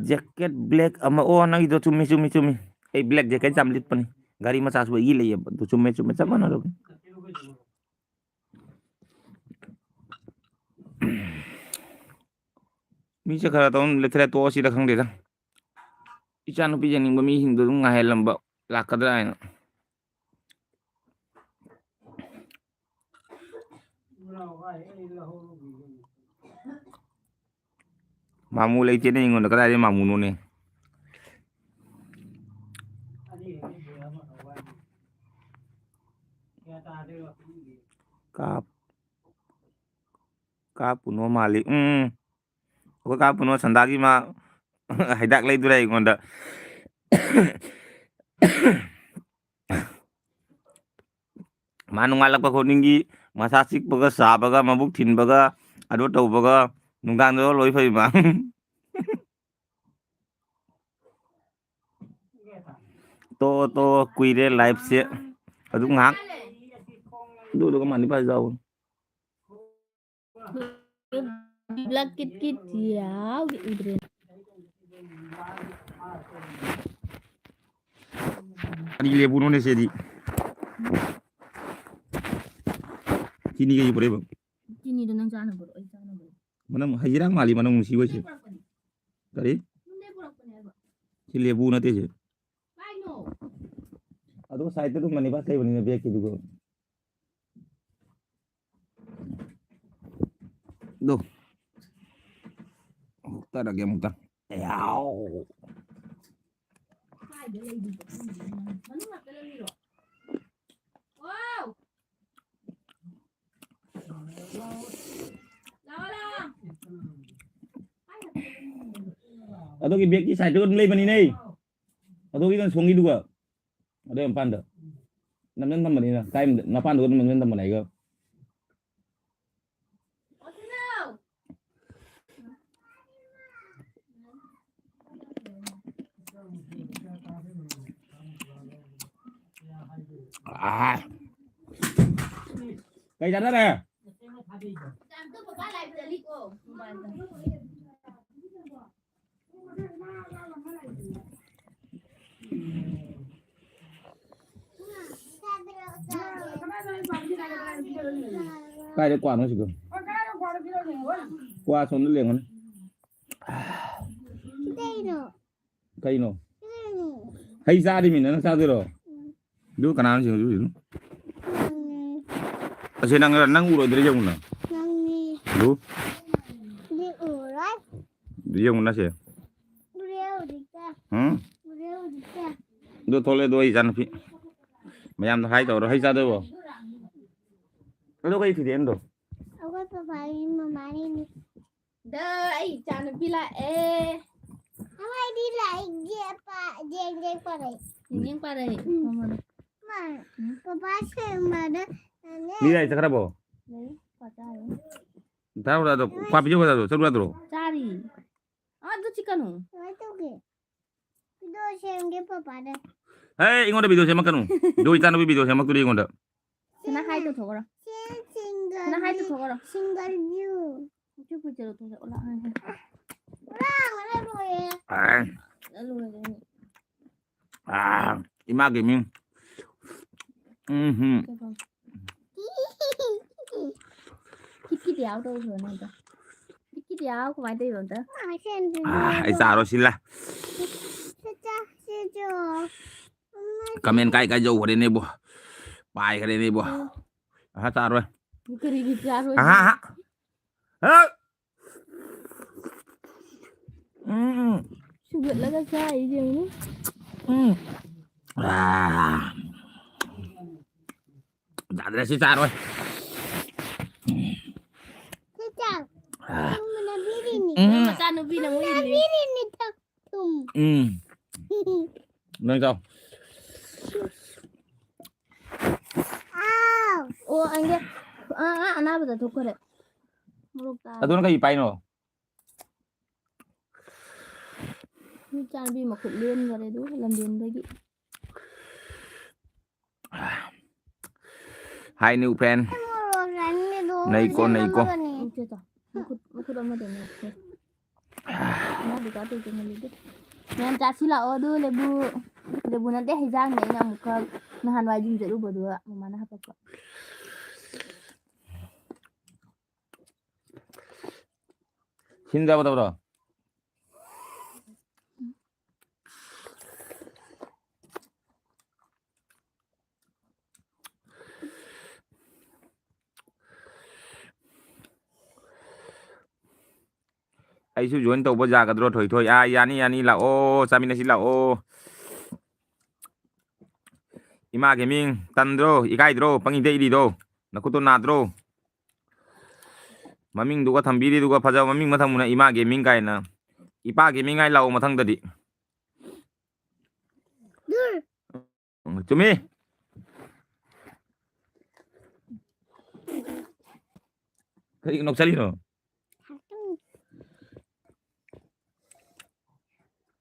Jacket black ꯑꯃ, ꯑꯣ, ꯅꯪꯒꯤꯗꯣ ꯆꯨꯝꯃꯤ, ꯆꯨꯝꯃꯤ, ꯆꯨꯝꯃꯤ꯫ ꯑꯩ black jacket ꯌꯥꯝ ꯂꯤꯠꯄꯅꯤ꯫ ꯒꯥꯔꯤ ꯃꯆꯥꯁꯨ ꯑꯩꯒꯤ ꯂꯩꯌꯦꯕ꯫ ꯑꯗꯨ ꯆꯨꯝꯃꯦ, ꯆꯨꯝꯃꯦ, ꯆꯞ ꯃꯥꯟꯅꯔꯕꯅꯤ꯫ ꯃꯤ ꯆꯠꯈ꯭ꯔ ꯇꯧ ꯂꯩꯊꯔꯦ, ꯇꯣꯛꯑꯁꯤꯗ ꯈꯪꯗꯦꯗ꯫ ꯏꯆꯥꯅꯨꯄꯤ ꯌꯦꯡꯅꯤꯡꯕ ꯃꯤꯁꯤꯡꯗꯣ ꯑꯗꯨꯝ ꯉꯥꯏꯍꯜꯂꯝꯕ ꯂꯥꯛꯀꯗ꯭ꯔꯥ ꯍꯥꯏꯅ꯫ ꯃꯥꯃꯨ ꯂꯩꯇꯦꯅꯦ ꯑꯩꯉꯣꯟꯗ, ꯀꯗꯥꯏꯗꯩ ꯃꯥꯃꯨꯅꯣꯅꯦ? ꯀꯥꯞ-, ꯀꯥꯞꯄꯨꯅꯣ ꯃꯥꯜꯂꯤ꯫ ꯎꯝ, ꯎꯝ꯫ ꯑꯩꯈꯣꯏ ꯀꯥꯞꯄꯨꯅꯣ ꯁꯟꯗꯥꯒꯤ ꯃꯥ ꯍꯤꯗꯥꯛ ꯂꯩꯗꯣꯔꯦ ꯑꯩꯉꯣꯟꯗ꯫ ꯃꯥ ꯅꯣꯡꯉꯥꯜꯂꯛꯄ ꯈꯨꯗꯤꯡꯒꯤ ꯃꯁꯥ ꯆꯤꯛꯄꯒ, ꯆꯥꯕꯒ, ꯃꯕꯨꯛ ꯊꯤꯟꯕꯒ, ꯑꯗꯨ ꯇꯧꯕꯒ, ꯅꯨꯡꯗꯥꯡꯗ ꯂꯣꯏ ꯐꯩ ꯃꯥ꯫ ꯇꯣ, ꯇꯣ, ꯀꯨꯏꯔꯦ liveꯁꯦ꯫ ꯑꯗꯨ ꯉꯥꯏꯍꯥꯛ, ꯑꯗꯨꯗꯨꯒ ꯃꯥꯅꯤ ꯐꯖꯥꯎ꯫ Black ꯀꯤꯠ ꯀꯤꯠ ꯌꯥꯎꯗꯦ, ꯎꯗ꯭ꯔꯦ꯫ ꯀꯔꯤ ꯂꯦꯕꯨꯅꯣꯅꯦ ꯁꯤꯗꯤ? ꯆꯤꯅꯤ ꯀꯩ ꯄꯨꯔꯛꯏꯕ? ꯆꯤꯅꯤꯗꯣ ꯅꯪ ꯆꯥꯅꯕꯔꯣ, ꯑꯩ ꯆꯥꯅꯕꯔꯣ? ꯃꯅꯝ ꯍꯩꯖꯤꯔꯥꯛ ꯃꯥꯜꯂꯤ, ꯃꯅꯝ ꯅꯨꯡꯁꯤ ꯑꯣꯏꯁꯦ꯫ ꯌꯨꯝꯗꯩ ꯄꯨꯔꯛꯄꯅꯦ ꯍꯥꯏꯕ꯫ ꯀꯔꯤ? ꯌꯨꯝꯗꯩ ꯄꯨꯔꯛꯄꯅꯦ ꯍꯥꯏꯕ꯫ ꯁꯤ ꯂꯦꯕꯨ ꯅꯠꯇꯦ ꯁꯤ꯫ ꯀꯥꯏꯅꯣ? ꯑꯗꯨꯒ sideꯇ ꯑꯗꯨꯝ ꯃꯅꯤ ꯕꯥꯁ ꯂꯩꯕꯅꯤꯅ backꯀꯤꯗꯨꯒ꯫ ꯑꯗꯣ꯫ ꯑꯃꯨꯛꯇꯔꯒꯦ ꯑꯃꯨꯛꯇ꯫ ꯌꯥꯎ꯫ ꯑꯗꯨꯒꯤ backꯀꯤ sideꯇꯨꯒ ꯑꯗꯨꯝ ꯂꯩꯕꯅꯤꯅꯦ꯫ ꯑꯗꯨꯒꯤ ꯅꯪ ꯁꯣꯝꯒꯤꯗꯨꯒ꯫ ꯑꯗꯨꯏ ꯃꯄꯥꯟꯗ ꯅꯝꯖꯟ ꯊꯝꯕꯅꯤꯅ, ꯀꯥꯏ ꯃꯄꯥꯟꯗꯨꯒ ꯑꯗꯨꯝ ꯅꯝꯖꯟ ꯊꯝꯕꯅꯦ ꯑꯩꯒ꯫ ꯑꯥ꯫ ꯀꯩ ꯆꯥꯟꯅꯔꯦ? ꯀꯥꯏꯗ ꯀ꯭ꯋꯥꯅꯣ ꯁꯤꯕꯣ? ꯀ꯭ꯋꯥ ꯁꯣꯝꯗ ꯂꯦꯡꯉꯨꯅꯦ꯫ ꯀꯩꯅꯣ? ꯀꯩꯅꯣ? ꯍꯩ ꯆꯥꯔꯤꯃꯤ, ꯅꯪ ꯆꯥꯗꯣꯏꯔꯣ? ꯑꯗꯨ ꯀꯅꯥꯅꯣ ꯁꯤ ꯍꯧꯖꯤꯛ ꯍꯧꯖꯤꯛ? ꯅꯪꯅꯤ꯫ ꯑꯁꯤ ꯅꯪ, ꯅꯪ ꯎꯔꯣꯏꯗ꯭ꯔꯦ ꯌꯦꯡꯉꯨꯅ꯫ ꯅꯪꯅꯤ꯫ ꯑꯗꯨ? ꯑꯗꯨ ꯎꯔꯣꯏ꯫ ꯌꯦꯡꯉꯨ ꯅꯁꯦ꯫ ꯎꯔꯦ ꯍꯧꯖꯤꯛꯇ꯫ ꯎꯝ? ꯎꯔꯦ ꯍꯧꯖꯤꯛꯇ꯫ ꯑꯗꯨ ꯊꯣꯛꯂꯛꯑꯦ ꯑꯗꯣ ꯑꯩ ꯏꯆꯥꯅꯨꯄꯤ꯫ ꯃꯌꯥꯝꯗ ꯍꯥꯏ ꯇꯧꯔꯣ, ꯍꯩ ꯆꯥꯗꯣꯏꯕꯣ? ꯑꯗꯣ ꯀꯩ ꯊꯤꯗꯦꯛꯏꯅꯣ? ꯑꯩꯈꯣꯏ ꯄꯄꯥꯒꯤ ꯃꯃꯥꯅꯤꯅꯦ꯫ ꯗ, ꯑꯩ ꯏꯆꯥꯅꯨꯄꯤ ꯂꯥꯛꯑꯦ꯫ ꯑꯩꯈꯣꯏꯗꯤ ꯂꯥꯏꯔꯤꯛ ꯌꯦꯛꯄ, ꯌꯦꯡ ꯌꯦꯡ ꯄꯥꯔꯛꯏ꯫ ꯌꯦꯡ ꯌꯦꯡ ꯄꯥꯔꯛꯏ꯫ ꯎꯝ꯫ ꯃꯃꯥꯅ꯫ ꯃꯥ, ꯎꯝ꯫ ꯄꯄꯥ ꯁꯦꯝꯕꯗ ꯅꯅꯦ꯫ ꯃꯤ ꯂꯥꯏꯔꯤꯛ ꯆꯠꯈ꯭ꯔꯕꯣ? ꯂꯩ, ꯄꯥ ꯆꯥꯔꯤ꯫ ꯇꯥꯔꯨꯔꯣ ꯑꯗꯣ, ꯀ꯭ꯋꯥ ꯄꯤꯖꯧ ꯍꯥꯏꯗꯣ, ꯆꯠꯂꯨ ꯌꯥꯗ꯭ꯔꯣ? ꯆꯥꯔꯤ꯫ ꯑꯥ, ꯑꯗꯨ ꯆꯤꯛꯀꯅꯨ꯫ ꯀꯃꯥꯏ ꯇꯧꯒꯦ? ꯚꯤꯗꯤꯑꯣ ꯁꯦꯝꯒꯦ ꯄꯄꯥꯗ꯫ ꯍꯦ, ꯑꯩꯉꯣꯟꯗ ꯚꯤꯗꯤꯑꯣ ꯁꯦꯝꯃꯛꯀꯅꯨ꯫ ꯗꯣ ꯏꯆꯥꯅꯨꯄꯤ ꯚꯤꯗꯤꯑꯣ ꯁꯦꯝꯃꯛꯇꯣꯔꯤ ꯑꯩꯉꯣꯟꯗ꯫ ꯁꯤꯅ ꯍꯥꯏ ꯇꯧꯊꯣꯛꯈ꯭ꯔꯣ꯫ ꯁꯤ ꯁꯤꯡꯒꯜ ꯁꯤꯅ ꯍꯥꯏ ꯚ꯭ꯌꯨ, ꯇꯧꯊꯣꯛꯈ꯭ꯔꯣ꯫ Single view. ꯆꯨꯞꯄꯨ ꯆꯠꯂꯣ, ꯊꯣꯛꯂꯛꯑꯣ꯫ ꯑꯥ꯫ ꯂꯣꯏꯔꯦ꯫ ꯑꯥ꯫ ꯂꯣꯏꯔꯦ꯫ ꯑꯥ, ꯏꯃꯥꯒꯤ ꯃꯤꯡ꯫ ꯎꯝ ꯍꯨꯝ꯫ ꯀꯤꯠ ꯀꯤꯠ ꯌꯥꯎ ꯇꯧꯈ꯭ꯔꯣ ꯅꯪꯗꯣ꯫ ꯀꯤꯠ ꯀꯤꯠ ꯌꯥꯎ ꯀꯃꯥꯏꯅ ꯇꯧꯔꯤꯅꯣ ꯑꯝꯇ? ꯑꯥ, ꯑꯩ ꯆꯥꯔꯣ ꯁꯤꯂꯥ꯫ ꯆꯥ, ꯁꯤ ꯆꯥ꯫ ꯀꯃꯦꯟ ꯀꯥꯏ ꯀꯥꯏ ꯌꯧꯈ꯭ꯔꯦꯅꯦꯕꯣ? ꯄꯥꯏꯈ꯭ꯔꯦꯅꯦꯕꯣ? ꯎꯝ꯫ ꯑꯍ, ꯆꯥꯔꯣꯏ꯫ ꯀꯔꯤꯒꯤ ꯆꯥꯔꯣꯏ? ꯑꯍ, ꯑꯍ꯫ ꯍ! ꯎꯝ, ꯎꯝ꯫ ꯁꯨꯒꯠꯂꯒ ꯆꯥꯏꯁꯦ ꯌꯦꯡꯉꯨ꯫ ꯎꯝ꯫ ꯑꯥ꯫ ꯌꯥꯗ꯭ꯔꯦ, ꯁꯤ ꯆꯥꯔꯣꯏ꯫ ꯁꯤ ꯆꯥꯎ꯫ ꯑꯥ꯫ ꯊꯨꯝꯅ ꯄꯤꯔꯤꯅꯤ꯫ ꯎꯝ꯫ ꯃꯆꯥꯅꯨꯄꯤꯅ ꯑꯃꯨꯛ ꯊꯨꯝꯅ ꯏꯜꯂꯤ꯫ ꯄꯤꯔꯤꯅꯤ ꯊꯨꯝ꯫ ꯎꯝ꯫ ꯅꯪ ꯆꯥꯎ꯫ ꯑꯥꯎ꯫ ꯑꯣ, ꯑꯩꯒꯤ, ꯑꯥ, ꯑꯥ, ꯑꯅꯥꯕ ꯆꯠꯊꯣꯛꯈ꯭ꯔꯦ꯫ ꯃꯣꯔꯣꯛ ꯆꯥꯔꯦ꯫ ꯑꯗꯨꯅ ꯀꯩ ꯄꯥꯏꯅꯣ? ꯃꯆꯥꯅꯨꯄꯤ ꯃꯈꯨꯠ ꯂꯦꯟꯈꯔꯦ ꯑꯗꯨ ꯂꯝꯕꯦꯟꯕꯒꯤ꯫ Hi, new friend. ꯑꯩ ꯃꯣꯔꯣꯛ ꯆꯥꯅꯤꯡꯉꯦ, ꯑꯗꯣ ꯅꯩꯀꯣ, ꯍꯧꯖꯤꯛ ꯅꯩꯀꯣ꯫ ꯑꯃꯒꯅꯦ꯫ ꯎꯝ, ꯆꯦ ꯆꯥꯎ꯫ ꯃꯈꯨꯠ, ꯃꯈꯨꯠ ꯑꯃꯗꯅꯦ꯫ ꯑꯉꯥꯡꯗꯤ ꯆꯥꯗꯣꯏꯁꯦ ꯃꯨꯜꯂꯤꯗꯤ꯫ ꯃꯌꯥꯝ ꯆꯥꯁꯤ ꯂꯥꯛꯑꯣ꯫ ꯑꯗꯨ ꯂꯦꯕꯨ, ꯂꯦꯕꯨ ꯅꯠꯇꯦ, ꯍꯩꯖꯥꯡꯅꯦ꯫ ꯑꯩꯅ ꯑꯃꯨꯛꯈꯛ ꯅꯍꯥꯟꯋꯥꯏ ꯌꯨꯝ ꯆꯠꯂꯨꯕꯗꯨꯒ ꯃꯃꯥꯅ ꯍꯥꯄꯛꯄ꯫ ꯁꯤꯟ ꯆꯥꯕ ꯇꯧꯔꯣ꯫ ꯑꯩꯁꯨ join ꯇꯧꯕ ꯌꯥꯒꯗ꯭ꯔꯣ, ꯊꯣꯏꯊꯣꯏ? ꯑꯥ, ꯌꯥꯅꯤ, ꯌꯥꯅꯤ, ꯂꯥꯛꯑꯣ, ꯆꯥꯃꯤꯟꯅꯁꯤ, ꯂꯥꯛꯑꯣ꯫ ꯏꯃꯥ ꯒꯦꯃꯤꯡ, ꯇꯟꯗ꯭ꯔꯣ, ꯏꯀꯥꯏꯗ꯭ꯔꯣ, ꯄꯪꯏꯗ ꯏꯔꯤꯗꯣ? ꯅꯈꯨꯠꯇꯣ ꯅꯥꯗ꯭ꯔꯣ? ꯃꯃꯤꯡꯗꯨꯒ ꯊꯝꯕꯤꯔꯤꯗꯨꯒ ꯐꯖꯕ ꯃꯃꯤꯡ ꯑꯃ ꯊꯝꯃꯨꯅꯦ, ꯏꯃꯥ ꯒꯦꯃꯤꯡ ꯀꯥꯏꯅ꯫ ꯏꯄꯥ ꯒꯦꯃꯤꯡ ꯍꯥꯏ ꯂꯥꯛꯑꯣ ꯃꯊꯪꯗꯗꯤ꯫ ꯎꯝ, ꯆꯨꯝꯃꯤ꯫ ꯀꯔꯤ ꯅꯣꯛꯆꯔꯤꯅꯣ?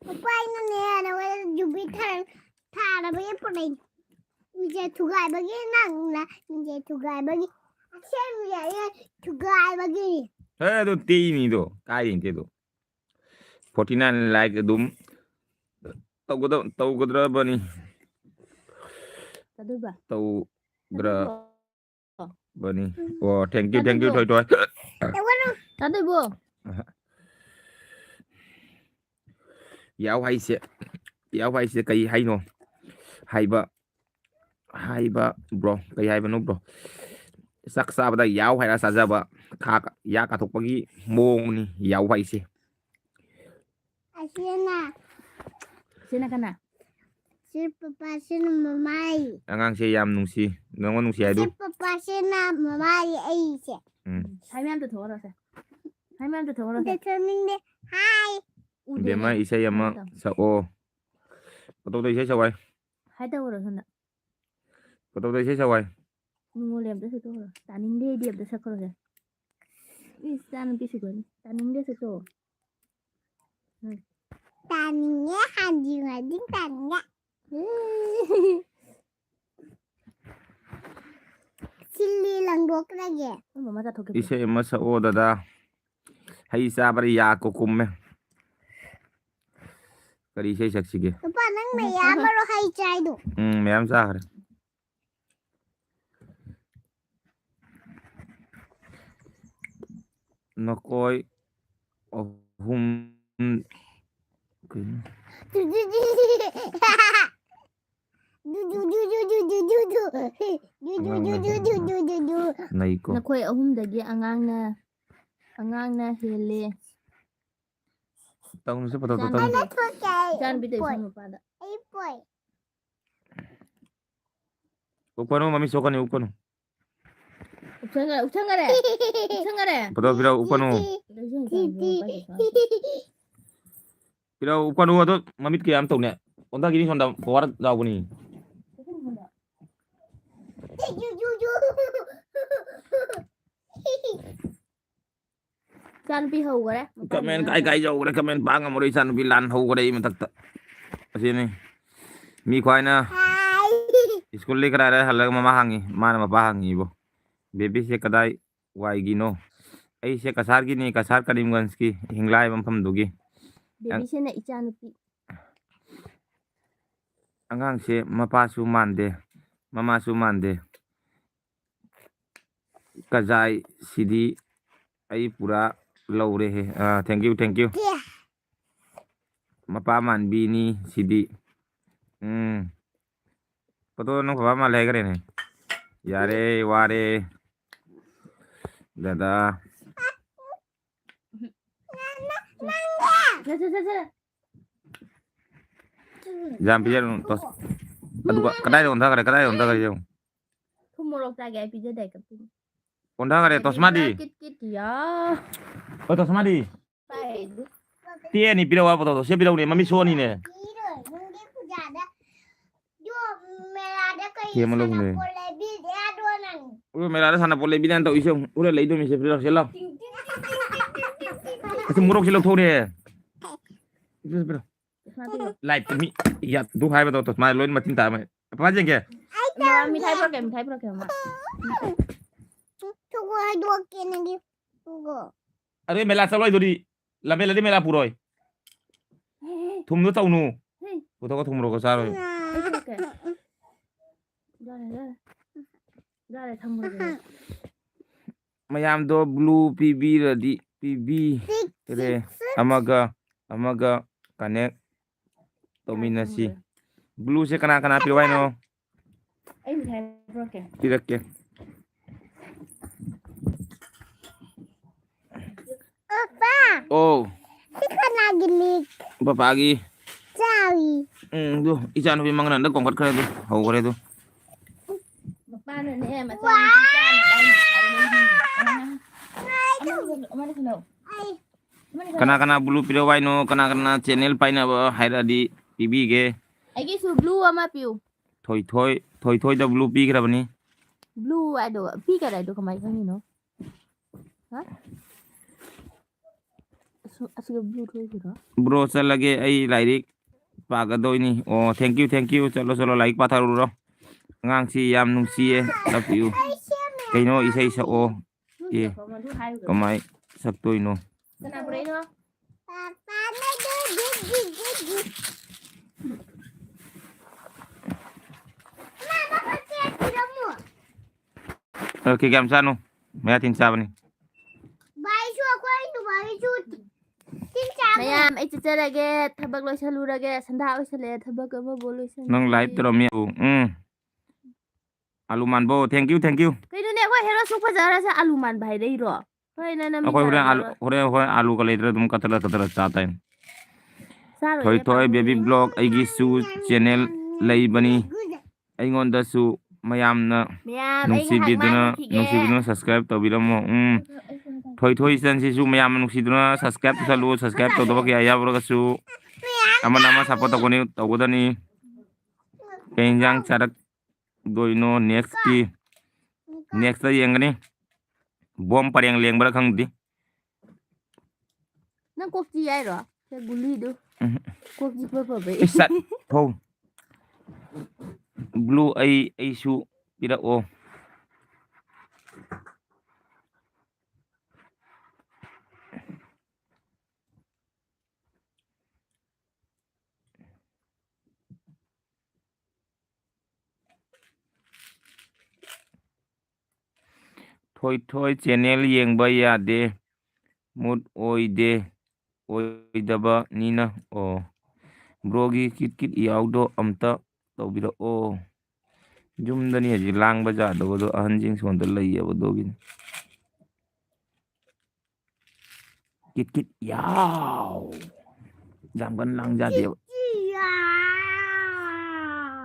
ꯄꯥꯄꯥ, ꯑꯩꯅꯅꯦ, ꯅꯉꯣꯟꯗ ꯌꯨꯕꯤ ꯊꯥ-, ꯊꯥꯅꯕꯒꯤ ꯄꯨꯔꯛꯏ꯫ ꯃꯤꯡꯁꯦ ꯊꯨꯒꯥꯏꯕꯒꯤ ꯅꯪꯅ, ꯃꯤꯡꯁꯦ ꯊꯨꯒꯥꯏꯕꯒꯤ, ꯑꯁꯦꯡꯕꯁꯦ ꯑꯩꯅ ꯊꯨꯒꯥꯏꯕꯒꯤ꯫ ꯍꯦ, ꯑꯗꯨ ꯇꯦꯛꯏꯅꯤꯗꯣ, ꯀꯥꯏꯗꯩꯅꯣ ꯇꯦꯛꯏꯗꯣ? Forty nine like ꯑꯗꯨꯝ ꯇꯧꯒꯗ-, ꯇꯧꯒꯗ꯭ꯔꯕꯅꯤ꯫ ꯇꯧꯗꯣꯏꯕ? ꯇꯧꯗ꯭ꯔꯕꯅꯤ꯫ ꯑꯣ, thank you, thank you, ꯇꯥꯗꯕ꯭ꯔꯣ? ꯊꯣꯏ ꯊꯣꯏ꯫ ꯇꯧꯒꯅꯨ꯫ ꯇꯥꯗꯣꯏꯕꯣ? ꯌꯥꯎ ꯍꯥꯏꯁꯦ, ꯌꯥꯎ ꯍꯥꯏꯁꯦ ꯀꯩ ꯍꯥꯏꯅꯣ? ꯍꯥꯏꯕ, ꯍꯥꯏꯕ, bro, ꯀꯩ ꯍꯥꯏꯕꯅꯣ, bro? ꯆꯥꯛ ꯆꯥꯕꯗ ꯌꯥꯎ ꯍꯥꯏꯔ ꯆꯥꯖꯕ, ꯈꯥ-, ꯌꯥ ꯀꯥꯊꯣꯛꯄꯒꯤ ꯃꯑꯣꯡꯅꯤ ꯌꯥꯎ ꯍꯥꯏꯁꯦ꯫ ꯑꯁꯤꯅ꯫ ꯁꯤꯅ ꯀꯅꯥ? ꯁꯤ ꯄꯄꯥꯁꯤꯅ ꯃꯃꯥꯏ꯫ ꯑꯉꯥꯡꯁꯦ ꯌꯥꯝ ꯅꯨꯡꯁꯤ꯫ ꯅꯪꯉꯣꯟ ꯅꯨꯡꯁꯤ ꯍꯥꯏꯗꯨ? ꯁꯤ ꯄꯄꯥꯁꯤꯅ ꯃꯃꯥꯏ ꯑꯩꯁꯦ꯫ ꯎꯝ꯫ ꯍꯥꯏ ꯃꯌꯥꯝꯗꯣ ꯊꯣꯛꯍꯜꯂꯣꯁꯦ꯫ ꯍꯥꯏ ꯃꯌꯥꯝꯗꯣ ꯊꯣꯛꯍꯜꯂꯣꯁꯦ꯫ ꯑꯝꯇ ꯊꯣꯛꯅꯤꯡꯗꯦ꯫ ꯍꯥꯏ꯫ ꯎꯗꯦꯅꯦ꯫ ꯏꯕꯦꯝꯃ, ꯏꯁꯩ ꯑꯃ ꯍꯥꯏ ꯇꯧ꯫ ꯁꯛꯑꯣ꯫ ꯄꯇꯧꯗ ꯏꯁꯩ ꯁꯛꯑꯣ ꯍꯥꯏ꯫ ꯍꯥꯏ ꯇꯧꯔꯣ ꯁꯣꯝꯗ꯫ ꯄꯇꯧꯗ ꯏꯁꯩ ꯁꯛꯑꯣ ꯍꯥꯏ꯫ ꯅꯤꯉꯣꯜ ꯑꯝꯇ ꯁꯛꯇꯣꯛꯈ꯭ꯔꯣ꯫ ꯇꯥꯅꯤꯡꯗꯦ ꯑꯩꯗꯤ ꯑꯝꯇ ꯁꯛꯈ꯭ꯔꯣꯁꯦ꯫ ꯏꯁ, ꯏꯆꯥ ꯅꯨꯄꯤ ꯁꯤꯈ꯭ꯔꯅꯤ꯫ ꯇꯥꯅꯤꯡꯗꯦ ꯁꯛꯇꯣꯛꯑꯣ꯫ ꯎꯝ꯫ ꯇꯥꯅꯤꯡꯉꯦ, ꯍꯟꯖꯤꯟ ꯍꯟꯖꯤꯟ ꯇꯥꯅꯤꯡꯉꯦ꯫ ꯁꯤꯜꯂꯤ ꯂꯪꯗꯣꯛꯈ꯭ꯔꯒꯦ꯫ ꯅꯣꯏ ꯃꯃꯥ ꯆꯥꯊꯣꯛꯀꯦ꯫ ꯏꯁꯩ ꯑꯃ ꯁꯛꯑꯣ ꯗꯗꯥ꯫ ꯍꯩ ꯆꯥꯕꯗ ꯌꯥ ꯀꯣ ꯀꯨꯝꯃꯦ꯫ ꯀꯔꯤ ꯏꯁꯩ ꯁꯛꯁꯤꯒꯦ? ꯅꯨꯄꯥ, ꯅꯪ ꯃꯌꯥꯝ ꯑꯃꯔꯣ ꯍꯩ ꯆꯥꯏꯗꯣ? ꯎꯝ, ꯃꯌꯥꯝ ꯆꯥꯈ꯭ꯔꯦ꯫ ꯅꯈꯣꯏ ꯑꯍꯨꯝ ꯀꯩꯅꯣ? ꯅꯩꯀꯣ꯫ ꯅꯈꯣꯏ ꯑꯍꯨꯝꯗꯒꯤ ꯑꯉꯥꯡꯅ, ꯑꯉꯥꯡꯅ ꯍꯦꯜꯂꯦ꯫ ꯇꯧꯅꯨꯁꯦ ꯐꯣꯇꯣꯗꯣ, ꯇꯧꯅꯨ꯫ ꯏꯆꯥꯅꯨꯄꯤꯗ ꯏꯁꯨ ꯃꯄꯥꯗ꯫ ꯎꯞꯀꯅꯨ, ꯃꯃꯤ ꯁꯣꯛꯀꯅꯤ, ꯎꯞꯀꯅꯨ꯫ ꯎꯞꯁꯟꯈꯔꯦ, ꯎꯞꯁꯟꯈꯔꯦ, ꯎꯞꯁꯟꯈꯔꯦ꯫ ꯐꯣꯇꯣ ꯄꯤꯔꯛꯑꯣ, ꯎꯞꯀꯅꯨ꯫ ꯄꯤꯔꯛꯑꯣ, ꯎꯞꯀꯅꯨ, ꯑꯗꯣ ꯃꯃꯤꯠ ꯀꯌꯥꯝ ꯇꯧꯅꯦ? ꯑꯣꯟꯊꯥꯈꯤꯅꯤ, ꯁꯣꯝꯗ ꯄꯋꯥꯔ ꯌꯥꯎꯕꯅꯤ꯫ ꯏꯆꯥꯅꯨꯄꯤ ꯍꯧꯈꯔꯦ꯫ ꯀꯃꯦꯟ ꯀꯥꯏ ꯀꯥꯏ ꯌꯧꯈ꯭ꯔꯦ? ꯀꯃꯦꯟ ꯄꯥ ꯉꯝꯃꯔꯣꯏ, ꯏꯆꯥꯅꯨꯄꯤ ꯂꯥꯟ ꯍꯧꯈꯔꯦ ꯑꯩ ꯃꯊꯛꯇ꯫ ꯑꯁꯤꯅꯤ꯫ ꯃꯤ ꯈ꯭ꯋꯥꯏꯅ ꯁ꯭ꯀꯨꯜꯗꯒꯤ ꯀꯗꯥꯏꯗ ꯍꯜꯂꯒ ꯃꯃꯥ ꯍꯪꯉꯤ, ꯃꯥꯅ ꯃꯄꯥ ꯍꯪꯉꯤꯕꯣ꯫ ꯕꯦꯕꯤꯁꯦ ꯀꯗꯥꯏ ꯋꯥꯏꯒꯤꯅꯣ? ꯑꯩꯁꯦ ꯀꯁꯥꯔꯒꯤꯅꯤ, ꯀꯁꯥꯔ ꯀꯔꯤꯝꯒꯟꯖꯀꯤ ꯍꯤꯡꯂꯥꯏ ꯃꯐꯝꯗꯨꯒꯤ꯫ ꯕꯦꯕꯤꯁꯤꯅ ꯏꯆꯥꯅꯨꯄꯤ꯫ ꯑꯉꯥꯡꯁꯦ ꯃꯄꯥꯁꯨ ꯃꯥꯟꯗꯦ, ꯃꯃꯥꯁꯨ ꯃꯥꯟꯗꯦ꯫ ꯀꯖꯥꯏ ꯁꯤꯗꯤ ꯑꯩ ꯄꯨꯔꯥ ꯂꯧꯔꯦꯍꯦ꯫ ꯑꯥ, thank you, thank you꯫ ꯃꯄꯥ ꯃꯥꯟꯕꯤꯅꯤ ꯁꯤꯗꯤ꯫ ꯎꯝ꯫ ꯐꯣꯇꯣ ꯅꯪ ꯕꯕꯥ ꯃꯥꯜꯂꯦ ꯍꯥꯏꯈ꯭ꯔꯦꯅꯦ꯫ ꯌꯥꯔꯦ, ꯋꯥꯔꯦ꯫ ꯗꯗꯥ꯫ ꯁꯦ, ꯁꯦ, ꯁꯦ, ꯁꯦ꯫ ꯌꯥꯝ ꯄꯤꯖꯔꯨꯅꯨ꯫ ꯇꯣꯁ-, ꯑꯗꯨꯒ ꯀꯗꯥꯏꯗ ꯑꯣꯟꯊꯈ꯭ꯔꯦ? ꯀꯗꯥꯏꯗ ꯑꯣꯟꯊꯈ꯭ꯔꯦ ꯌꯦꯡꯉꯨ꯫ ꯊꯨꯝ ꯃꯣꯔꯣꯛ ꯆꯥꯒꯦ ꯑꯩ ꯄꯤꯖꯗꯦ ꯀꯞꯄꯤꯅꯤ꯫ ꯑꯣꯟꯊꯈ꯭ꯔꯦ, ꯇꯣꯁꯃꯥꯗꯤ꯫ Kit kit ꯀꯤꯌꯥ꯫ ꯑꯣ, ꯇꯣꯁꯃꯥꯗꯤ꯫ ꯄꯥꯏ꯫ ꯇꯦꯛꯑꯅꯤ, ꯄꯤꯔꯛꯑꯣ ꯍꯥꯏꯕ ꯄꯣꯠꯇꯣ꯫ ꯁꯦ ꯄꯤꯔꯛꯎꯅꯦ, ꯃꯃꯤꯠ ꯁꯣꯛꯑꯅꯤꯅꯦ꯫ ꯄꯤꯔꯣꯏ, ꯅꯪꯗꯤ ꯄꯨꯖꯥꯗ꯫ ꯌꯣ, ꯃꯦꯂꯥꯗ ꯀꯩ ꯀꯦꯝ ꯃꯅꯨꯡꯅꯦ꯫ ꯁꯥꯟꯅꯄꯣꯠ ꯂꯩꯕꯤꯗꯦ ꯍꯥꯏꯗꯣ ꯅꯪ? ꯑꯣ, ꯃꯦꯂꯥꯗ ꯁꯥꯟꯅꯄꯣꯠ ꯂꯩꯕꯤꯗꯦꯅ ꯇꯧꯏꯁꯦ ꯌꯦꯡꯉꯨ꯫ ꯎꯔ ꯂꯩꯗꯣꯏꯅꯤ, ꯁꯦ ꯄꯤꯔꯛꯑꯣ, ꯁꯦ ꯂꯥꯎ꯫ ꯑꯁꯤ ꯃꯣꯔꯣꯛꯁꯤ ꯂꯧꯊꯣꯛꯎꯅꯦ꯫ ꯄꯤꯔꯛꯑꯣ, ꯄꯤꯔꯛꯑꯣ꯫ ꯂꯥꯏꯠꯇ ꯃꯤ, ꯌꯥ, ꯑꯗꯨ ꯍꯥꯏꯕꯗꯣ ꯇꯣꯁꯃꯥ ꯂꯣꯏꯅ ꯃꯆꯤꯟ ꯇꯥꯔꯝꯃꯦ꯫ ꯄꯥꯄꯥ ꯌꯦꯡꯒꯦ꯫ ꯃꯃꯥ, ꯃꯤꯊꯥꯏ ꯄꯨꯔꯛꯀꯦ, ꯃꯤꯊꯥꯏ ꯄꯨꯔꯛꯀꯦ, ꯃꯃꯥ꯫ ꯊꯨꯒꯣ ꯍꯥꯏꯗꯣꯛꯀꯦ ꯅꯪꯒꯤ ꯊꯨꯒꯣ꯫ ꯑꯗꯨ ꯃꯦꯂꯥ ꯆꯠꯂꯣꯏꯗꯨꯗꯤ꯫ ꯂꯝꯕꯦꯜꯂꯗꯤ ꯃꯦꯂꯥ ꯄꯨꯔꯣꯏ꯫ ꯊꯨꯝꯗꯣ ꯇꯧꯅꯨ꯫ ꯍꯦ꯫ ꯄꯨꯊꯣꯛꯑ ꯊꯨꯝ ꯃꯣꯔꯣꯛꯀ ꯆꯥꯔꯣꯏ꯫ ꯑꯩ ꯄꯨꯔꯛꯀꯦ꯫ ꯌꯥꯔꯦ, ꯌꯥꯔꯦ꯫ ꯌꯥꯔꯦ, ꯊꯝꯃꯨꯔꯒꯦ꯫ ꯃꯌꯥꯝꯗꯣ ꯕ꯭ꯂꯨ ꯄꯤꯕꯤꯔꯗꯤ ꯄꯤꯕꯤꯔꯦ꯫ ꯑꯃꯒ ꯑꯃꯒ ꯀꯅꯦꯛ ꯇꯧꯃꯤꯟꯅꯁꯤ꯫ ꯕ꯭ꯂꯨꯁꯦ ꯀꯅꯥ ꯀꯅꯥ ꯄꯤꯔꯛꯑꯣ ꯍꯥꯏꯅꯣ? ꯑꯩ ꯃꯤꯊꯥꯏ ꯄꯨꯔꯛꯀꯦ꯫ ꯄꯤꯔꯛꯀꯦ꯫ ꯑꯣꯄꯥ, ꯑꯣ, ꯁꯤ ꯀꯅꯥ ꯄꯄꯥꯒꯤ꯫ ꯆꯥꯔꯤ꯫ ꯎꯝ, ꯑꯗꯨ ꯏꯆꯥꯅꯨꯄꯤ ꯃꯪꯒꯟꯗ ꯀꯣꯡꯈꯠꯈ꯭ꯔꯦ ꯑꯗꯨ, ꯍꯧꯈ꯭ꯔꯦ ꯑꯗꯨ꯫ ꯃꯄꯥꯅꯅꯦ, ꯃꯆꯥꯅꯨꯄꯤ ꯆꯥꯅꯕ ꯍꯥꯏꯅ ꯈꯥꯏ ꯂꯩꯔꯤꯅꯦ꯫ ꯑꯃꯅ ꯁꯤꯜꯂꯣ, ꯑꯃꯅ ꯁꯤꯜꯂꯣ꯫ ꯑꯃꯅ ꯁꯤꯜꯂꯣ꯫ ꯀꯅꯥ ꯀꯅꯥ blue ꯄꯤꯔꯛꯑꯣ ꯍꯥꯏꯅꯣ? ꯀꯅꯥ ꯀꯅꯥ channel ꯄꯥꯏꯅꯕ ꯍꯥꯏꯔꯗꯤ ꯄꯤꯕꯤꯒꯦ꯫ ꯑꯩꯒꯤꯁꯨ blue ꯑꯃ ꯄꯤꯌꯨ꯫ ꯊꯣꯏꯊꯣꯏ, ꯊꯣꯏꯊꯣꯏꯗ blue ꯄꯤꯈ꯭ꯔꯕꯅꯤ꯫ Blue ꯍꯥꯏꯗꯣ, ꯄꯤꯈꯔꯦ ꯍꯥꯏꯗꯣ ꯀꯃꯥꯏꯅ ꯈꯪꯉꯤꯅꯣ? ꯍꯥ? ꯑꯁ-, ꯑꯁꯤꯒ blue ꯊꯣꯛꯏꯁꯤꯔꯣ? Bro, ꯆꯠꯂꯒꯦ, ꯑꯩ ꯂꯥꯏꯔꯤꯛ ꯄꯥꯒꯗꯣꯏꯅꯤ꯫ ꯑꯣ, thank you, thank you꯫ ꯆꯠꯂꯣ, ꯆꯠꯂꯣ, ꯂꯥꯏꯔꯤꯛ ꯄꯥꯊꯔꯨꯔꯣ꯫ ꯑꯉꯥꯡꯁꯤ ꯌꯥꯝ ꯅꯨꯡꯁꯤꯌꯦ꯫ ꯆꯠꯄꯤꯌꯨ꯫ ꯀꯩꯅꯣ, ꯏꯁꯩ ꯁꯛꯑꯣ꯫ ꯑꯦ, ꯀꯃꯥꯏ ꯁꯛꯇꯣꯏꯅꯣ? ꯀꯅꯥ ꯄꯨꯔꯛꯏꯅꯣ? ꯄꯥꯄꯥꯅ ꯗꯨ ꯗꯨ ꯗꯨ ꯗꯨ ꯗꯨ꯫ ꯃꯥ, ꯃꯥ, ꯃꯥ, ꯆꯦ ꯄꯤꯔꯝꯃꯣ꯫ ꯑꯣꯀꯦ, ꯀꯌꯥꯝ ꯆꯥꯅꯣ? ꯃꯌꯥ ꯊꯤꯟ ꯆꯥꯕꯅꯤ꯫ ꯚꯥꯏꯁꯨ ꯑꯩꯈꯣꯏ ꯅꯨꯄꯥꯒꯤꯁꯨ ꯊꯤꯟ ꯆꯥꯕꯅꯤ꯫ ꯃꯌꯥꯝ, ꯑꯩ ꯆꯠꯆꯔꯒꯦ, ꯊꯕꯛ ꯂꯣꯏꯁꯜꯂꯨꯔꯒꯦ, ꯁꯟꯗꯥ ꯑꯣꯏꯁꯜꯂꯦ, ꯊꯕꯛ ꯑꯃꯕꯨ ꯂꯣꯏꯁꯜꯂꯦ꯫ ꯅꯪ live ꯇꯧꯔꯝꯃꯤ, ꯎꯝ꯫ ꯑꯂꯨ ꯃꯥꯟꯕꯣ, thank you, thank you꯫ ꯀꯩꯅꯣꯅꯦ, ꯑꯩꯈꯣꯏ ꯍꯦꯔꯣ ꯁꯨꯛ ꯐꯖꯔꯁꯦ ꯑꯂꯨ ꯃꯥꯟꯕ ꯍꯥꯏꯔꯛꯏꯔꯣ? ꯍꯣꯏ, ꯅꯪ ꯅꯃꯤꯠ ꯑꯩꯈꯣꯏ ꯍꯣꯔꯦꯟ ꯑꯂꯨ, ꯇꯥꯔꯝꯃꯔꯣꯏ꯫ ꯍꯣꯔꯦꯟ, ꯍꯣꯔꯦꯟ ꯑꯂꯨꯒ ꯂꯩꯇ꯭ꯔꯦ, ꯑꯗꯨꯝ ꯀꯇꯔ ꯀꯇꯔ ꯆꯥ ꯇꯥꯏ꯫ ꯆꯥꯔꯣꯏꯗ, ꯊꯣꯏꯊꯣꯏ ꯄꯥꯝꯃꯨꯏ꯫ Baby Vlog, ꯑꯩꯒꯤꯁꯨ channel ꯂꯩꯕꯅꯤ꯫ ꯑꯩꯉꯣꯟꯗꯁꯨ ꯃꯌꯥꯝꯅ ꯃꯌꯥꯝ, ꯑꯩ ꯉꯥꯏꯍꯥꯛ ꯅꯨꯡꯁꯤꯕꯤꯗꯨꯅ, ꯃꯥꯏ ꯃꯨꯠꯈꯤꯒꯦ꯫ ꯅꯨꯡꯁꯤꯕꯤꯗꯨꯅ subscribe ꯇꯧꯕꯤꯔꯝꯃꯣ꯫ ꯎꯝ꯫ ꯑꯩ ꯁꯣꯝꯗ ꯊꯣꯏꯊꯣꯏ ꯏꯆꯟꯁꯤꯁꯨ ꯃꯌꯥꯝꯅ ꯅꯨꯡꯁꯤꯗꯨꯅ subscribe ꯇꯧꯁꯜꯂꯨ꯫ Subscribe ꯇꯧꯗꯕ ꯀꯌꯥ ꯌꯥꯎꯔꯒꯁꯨ ꯑꯃꯅ ꯑꯃ support ꯇꯧꯒꯅꯤ, ꯇꯧꯒꯗꯅꯤ꯫ ꯀꯩ ꯏꯟꯖꯥꯡ ꯆꯥꯔꯛ ꯗꯣꯏꯅꯣ next ꯀꯤ? Next ꯇ ꯌꯦꯡꯒꯅꯤ꯫ ꯕꯣꯝ ꯄꯔꯦꯡ ꯂꯦꯡꯕ꯭ꯔꯥ ꯈꯪꯗꯦ꯫ ꯅꯪ ꯀꯣꯛ ꯆꯤ ꯍꯥꯏꯔꯣ? ꯁꯦ ꯒꯨꯂꯤꯗꯨ꯫ ꯎꯝ꯫ ꯀꯣꯛ ꯆꯤꯛꯄ ꯐꯕꯩ꯫ ꯏꯁ, ꯆꯠ, ꯐꯧ꯫ Blue, ꯑꯩ, ꯑꯩꯁꯨ ꯄꯤꯔꯛꯑꯣ꯫ ꯊꯣꯏꯊꯣꯏ channel ꯌꯦꯡꯕ ꯌꯥꯗꯦ, ꯃꯨꯠ ꯑꯣꯏꯗꯦ, ꯑꯣꯏꯗꯕꯅꯤꯅ꯫ ꯑꯣ, bro ꯒꯤ ꯀꯤꯠ ꯀꯤꯠ ꯌꯥꯎꯗꯣ ꯑꯝꯇ ꯇꯧꯕꯤꯔꯛꯑꯣ꯫ ꯌꯨꯝꯗꯅꯤ ꯍꯧꯖꯤꯛ ꯂꯥꯡꯕ ꯌꯥꯗꯕꯗꯣ, ꯑꯍꯟꯁꯤꯡ ꯁꯣꯝꯗ ꯂꯩꯌꯦꯕ, ꯑꯗꯨꯒꯤꯅꯤ꯫ ꯀꯤꯠ ꯀꯤꯠ ꯌꯥꯎ꯫ ꯌꯥꯝ ꯀꯟꯅ ꯂꯥꯡꯖꯗꯦꯕ꯫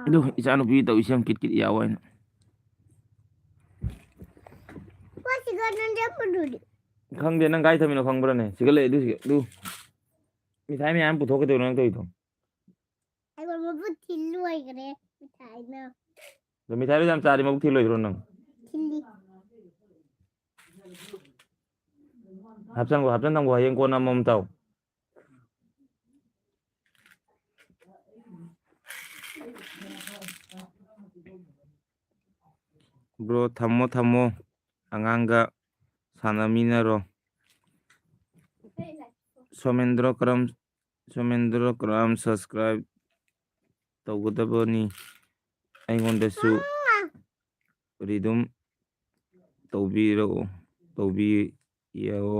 ꯑꯗꯨ ꯏꯆꯥꯅꯨꯄꯤ ꯇꯧꯔꯤꯁꯦ ꯌꯥꯝ ꯀꯤꯠ ꯀꯤꯠ ꯌꯥꯎꯕ ꯍꯥꯏꯅ꯫ ꯈꯪꯗꯦ, ꯅꯪ ꯀꯥꯏ ꯊꯝꯃꯤꯅꯣ ꯈꯪꯕ꯭ꯔꯅꯦ? ꯁꯤꯒ ꯂꯩ, ꯑꯗꯨ ꯁꯤꯒ, ꯑꯗꯨ꯫ ꯃꯤꯊꯥꯏ ꯃꯌꯥꯝ ꯄꯨꯊꯣꯛꯀꯦ ꯇꯧꯔꯣ ꯅꯪ ꯇꯧꯔꯤꯗꯣ꯫ ꯑꯩꯉꯣꯟꯗ ꯃꯕꯨꯛ ꯊꯤꯜ ꯂꯣꯏꯈ꯭ꯔꯦ ꯃꯤꯊꯥꯏꯅ꯫ ꯑꯗꯣ ꯃꯤꯊꯥꯏꯗꯣ ꯌꯥꯝ ꯆꯥꯔꯗꯤ ꯃꯕꯨꯛ ꯊꯤꯜꯂꯣꯏꯗ꯭ꯔꯣ ꯅꯪ? ꯊꯤꯜꯂꯤ꯫ ꯍꯥꯞꯆꯟꯈꯣ, ꯍꯥꯞꯆꯟ ꯊꯝꯈꯣ, ꯍꯌꯦꯡ ꯀꯣꯟꯅ ꯑꯃꯃꯝ ꯆꯥꯎ꯫ Bro, ꯊꯝꯃꯣ, ꯊꯝꯃꯣ, ꯑꯉꯥꯡꯒ ꯁꯥꯟꯅꯃꯤꯟꯅꯔꯣ꯫ ꯁꯣꯃꯦꯟꯗ꯭ꯔꯣ ꯀꯔꯝ, ꯁꯣꯃꯦꯟꯗ꯭ꯔꯣ ꯀꯔꯝ subscribe ꯇꯧꯒꯗꯕꯅꯤ? ꯑꯩꯉꯣꯟꯗꯁꯨ redeem ꯇꯧꯕꯤꯔꯛꯑꯣ, ꯇꯧꯕꯤꯔꯛꯑꯣ꯫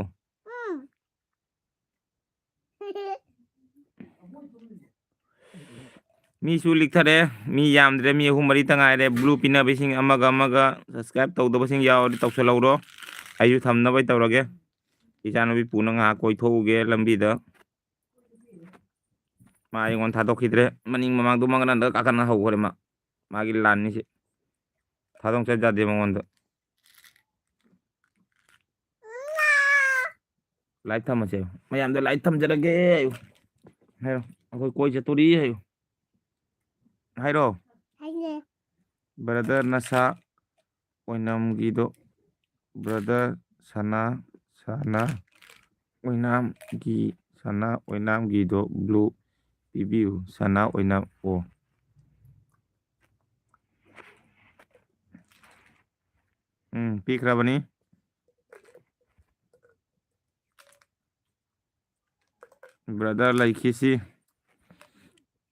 ꯃꯤꯁꯨ ꯂꯤꯛꯊꯔꯦ, ꯃꯤ ꯌꯥꯝꯗ꯭ꯔꯦ, ꯃꯤ ꯑꯍꯨꯝ ꯃꯔꯤꯇ ꯉꯥꯏꯔꯦ꯫ Blue ꯄꯤꯅꯕꯁꯤꯡ ꯑꯃꯒ ꯑꯃꯒ subscribe ꯇꯧꯗꯕꯁꯤꯡ ꯌꯥꯎꯔꯗꯤ ꯇꯧꯁꯜꯍꯧꯔꯣ꯫ ꯑꯩꯁꯨ ꯊꯝꯅꯕ ꯇꯧꯔꯒꯦ꯫ ꯏꯆꯥꯅꯨꯄꯤ ꯄꯨꯅ ꯉꯥꯏꯍꯥꯛ ꯀꯣꯏꯊꯣꯛꯎꯒꯦ ꯂꯝꯕꯤꯗ꯫ ꯃꯥ ꯑꯩꯉꯣꯟꯗ ꯊꯥꯗꯣꯛꯈꯤꯗ꯭ꯔꯦ꯫ ꯃꯅꯤꯡ ꯃꯃꯥꯡꯗꯣ ꯃꯪꯒꯟꯗ ꯀꯥꯈꯠꯅ ꯍꯧꯈ꯭ꯔꯦ ꯃꯥ꯫ ꯃꯥꯒꯤ ꯂꯥꯟꯅꯤꯁꯦ꯫ ꯊꯥꯗꯣꯛ ꯆꯠ ꯌꯥꯗꯦ ꯃꯉꯣꯟꯗ꯫ Live ꯊꯝꯃꯁꯦ꯫ ꯃꯌꯥꯝꯗ live ꯊꯝꯖꯔꯒꯦ ꯍꯥꯏꯌꯨ꯫ ꯍꯥꯏꯔꯣ꯫ ꯑꯩꯈꯣꯏ ꯀꯣꯏ ꯆꯠꯇꯣꯔꯤ ꯍꯥꯏꯌꯨ꯫ ꯍꯥꯏꯔꯣ꯫ ꯍꯥꯏꯌꯦ꯫ Brother ꯅꯁꯥ ꯑꯣꯏꯅꯝꯒꯤꯗꯣ, brother ꯁꯅꯥ, ꯁꯅꯥ ꯑꯣꯏꯅꯥꯝꯒꯤ, ꯁꯅꯥ ꯑꯣꯏꯅꯥꯝꯒꯤꯗꯣ blue ꯄꯤꯕꯤꯌꯨ, ꯁꯅꯥ ꯑꯣꯏꯅꯥꯝ꯫ ꯑꯣ꯫ ꯎꯝ, ꯄꯤꯈ꯭ꯔꯕꯅꯤ꯫ Brother ꯂꯩꯈꯤꯁꯤ꯫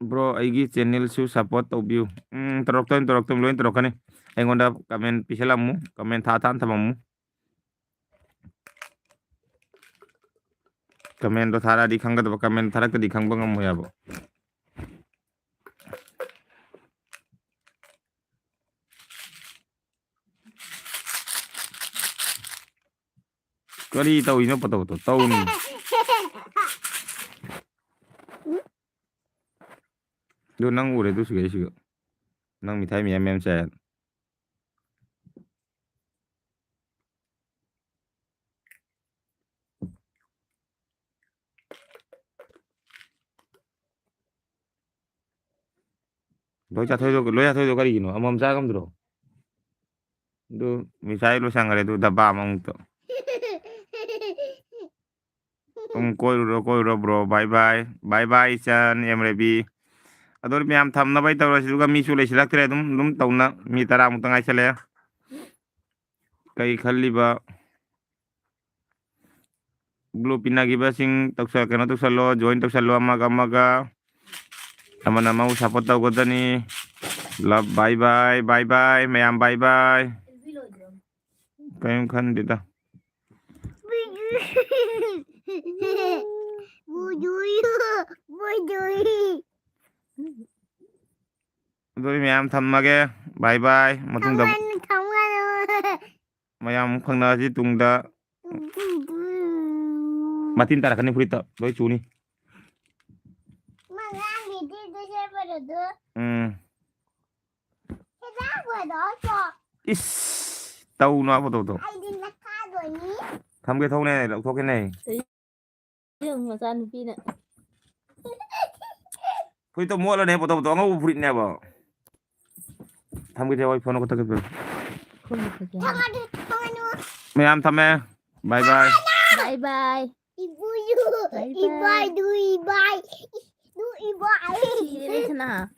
Bro, ꯑꯩꯒꯤ channelꯁꯨ support ꯇꯧꯕꯤꯌꯨ꯫ ꯎꯝ, ꯇꯧꯔꯛꯇꯣꯏꯅꯤ, ꯇꯧꯔꯛꯇꯣꯏꯅꯤ, ꯂꯣꯏ ꯇꯧꯔꯛꯀꯅꯤ꯫ ꯑꯩꯉꯣꯟꯗ comment ꯄꯤꯁꯜꯂꯝꯃꯨ, comment ꯊꯥ ꯊꯥꯅ ꯊꯝꯃꯝꯃꯨ꯫ Commentꯗꯣ ꯊꯥꯔꯛꯑꯗꯤ ꯈꯪꯒꯗꯕ, comment ꯊꯥꯔꯛꯇꯗꯤ ꯈꯪꯕ ꯉꯝꯃꯣꯏ ꯍꯥꯏꯕ꯫ ꯀꯔꯤ ꯇꯧꯔꯤꯅꯣ ꯄꯇꯧ ꯄꯇꯧ ꯇꯧꯅꯨ꯫ ꯑꯗꯨ ꯅꯪ ꯎꯔꯦ ꯑꯗꯨ ꯁꯤꯒꯩꯁꯤꯒ꯫ ꯅꯪ ꯃꯤꯊꯥꯏ ꯃꯌꯥꯝ ꯃꯌꯥꯝ ꯆꯥꯏ꯫ ꯂꯣꯏ ꯆꯥꯊꯣꯛꯏꯗꯣ, ꯂꯣꯏ ꯆꯥꯊꯣꯛꯏꯗꯣ ꯀꯔꯤꯒꯤꯅꯣ? ꯑꯃꯃꯝ ꯆꯥ ꯉꯝꯗ꯭ꯔꯣ? ꯑꯗꯨ ꯃꯤꯊꯥꯏ ꯂꯣꯏꯁꯟꯈ꯭ꯔꯦ, ꯑꯗꯨ ꯗꯕꯥ ꯑꯃꯃꯨꯛꯇ꯫ ꯎꯝ, ꯀꯣꯏꯔꯨꯔꯣ, ꯀꯣꯏꯔꯨꯔꯣ, bro. Bye bye. Bye bye, ꯏꯆꯟ, ꯑꯦꯝ ꯔꯦꯕꯤ꯫ ꯑꯗꯣ ꯃꯌꯥꯝ ꯊꯝꯅꯕ ꯑꯩ ꯇꯧꯔꯁꯤ, ꯑꯗꯨꯒ ꯃꯤꯁꯨ ꯂꯩꯁꯤꯜꯂꯛꯇ꯭ꯔꯦ, ꯑꯗꯨꯝ, ꯑꯗꯨꯝ ꯇꯧꯅ, ꯃꯤ ꯇꯔꯥꯃꯨꯛꯇ ꯉꯥꯏꯁꯜꯂꯛꯑꯦ꯫ ꯀꯩ ꯈꯜꯂꯤꯕ? ꯒ꯭ꯂꯨ ꯄꯤꯅꯈꯤꯕꯁꯤꯡ ꯇꯧꯁꯜ-, ꯀꯩꯅꯣ ꯇꯧꯁꯜꯂꯣ, join ꯇꯧꯁꯜꯂꯣ ꯑꯃꯒ ꯑꯃꯒ꯫ ꯑꯃꯅ ꯑꯃꯕꯨ support ꯇꯧꯒꯗꯅꯤ꯫ Love, bye bye, bye bye, ꯃꯌꯥꯝ bye bye꯫ ꯀꯔꯤꯝ ꯈꯟꯗꯦꯗ꯫ ꯑꯗꯨꯗꯤ ꯃꯌꯥꯝ ꯊꯝꯃꯒꯦ꯫ Bye bye꯫ ꯃꯇꯨꯡꯗ ꯊꯝꯒꯅꯨ, ꯊꯝꯒꯅꯨ꯫ ꯃꯌꯥꯝ ꯑꯃꯨꯛ ꯐꯪꯅꯔꯁꯤ ꯇꯨꯡꯗ꯫ ꯃꯇꯤꯟ ꯇꯥꯔꯛꯀꯅꯤ ꯐꯨꯔꯤꯠꯇ, ꯂꯣꯏ ꯆꯨꯅꯤ꯫ ꯃꯉꯥꯡꯒꯤ ꯗ꯭ꯔꯦꯁꯇꯨ ꯁꯦꯠꯄꯗꯨ꯫ ꯎꯝ꯫ ꯁꯦꯠꯆꯟꯈꯣꯗꯣ, ꯆꯣ꯫ ꯏꯁ, ꯇꯧꯅꯨ ꯍꯥꯏꯕ ꯇꯧꯗꯣ꯫ ꯑꯩꯗꯤ ꯅꯈꯥꯗꯣꯏꯅꯤ꯫ ꯊꯝꯒꯦ ꯊꯧꯅꯦ, ꯂꯧꯊꯣꯛꯀꯦꯅꯦ꯫ ꯌꯦꯡꯉꯨ, ꯃꯆꯥꯅꯨꯄꯤꯅ꯫ ꯐꯨꯔꯤꯠꯇꯣ ꯃꯣꯠꯂꯅꯦ, ꯄꯣꯇꯣ ꯄꯣꯇꯣ ꯑꯉꯧꯕ ꯐꯨꯔꯤꯠꯅꯦꯕ꯫ ꯊꯝꯈꯤꯁꯦ, ꯍꯣꯏ, ꯐꯣꯟ ꯑꯃꯨꯛ ꯀꯛꯊꯠꯈꯤꯒꯦ꯫ ꯈꯨꯝꯃꯨ ꯐꯖꯅ꯫ ꯊꯝꯃꯒꯦ, ꯊꯝꯃꯒꯅꯨ꯫ ꯃꯌꯥꯝ ꯊꯝꯃꯦ꯫ Bye bye꯫ Bye bye꯫ ꯏꯕꯨ ꯌꯨ꯫ Bye bye꯫ ꯏꯕꯥꯏ ꯗꯨ ꯏꯕꯥꯏ꯫ ꯗꯨ ꯏꯕꯥꯏ꯫ ꯁꯤꯔꯦ ꯁꯅꯥ꯫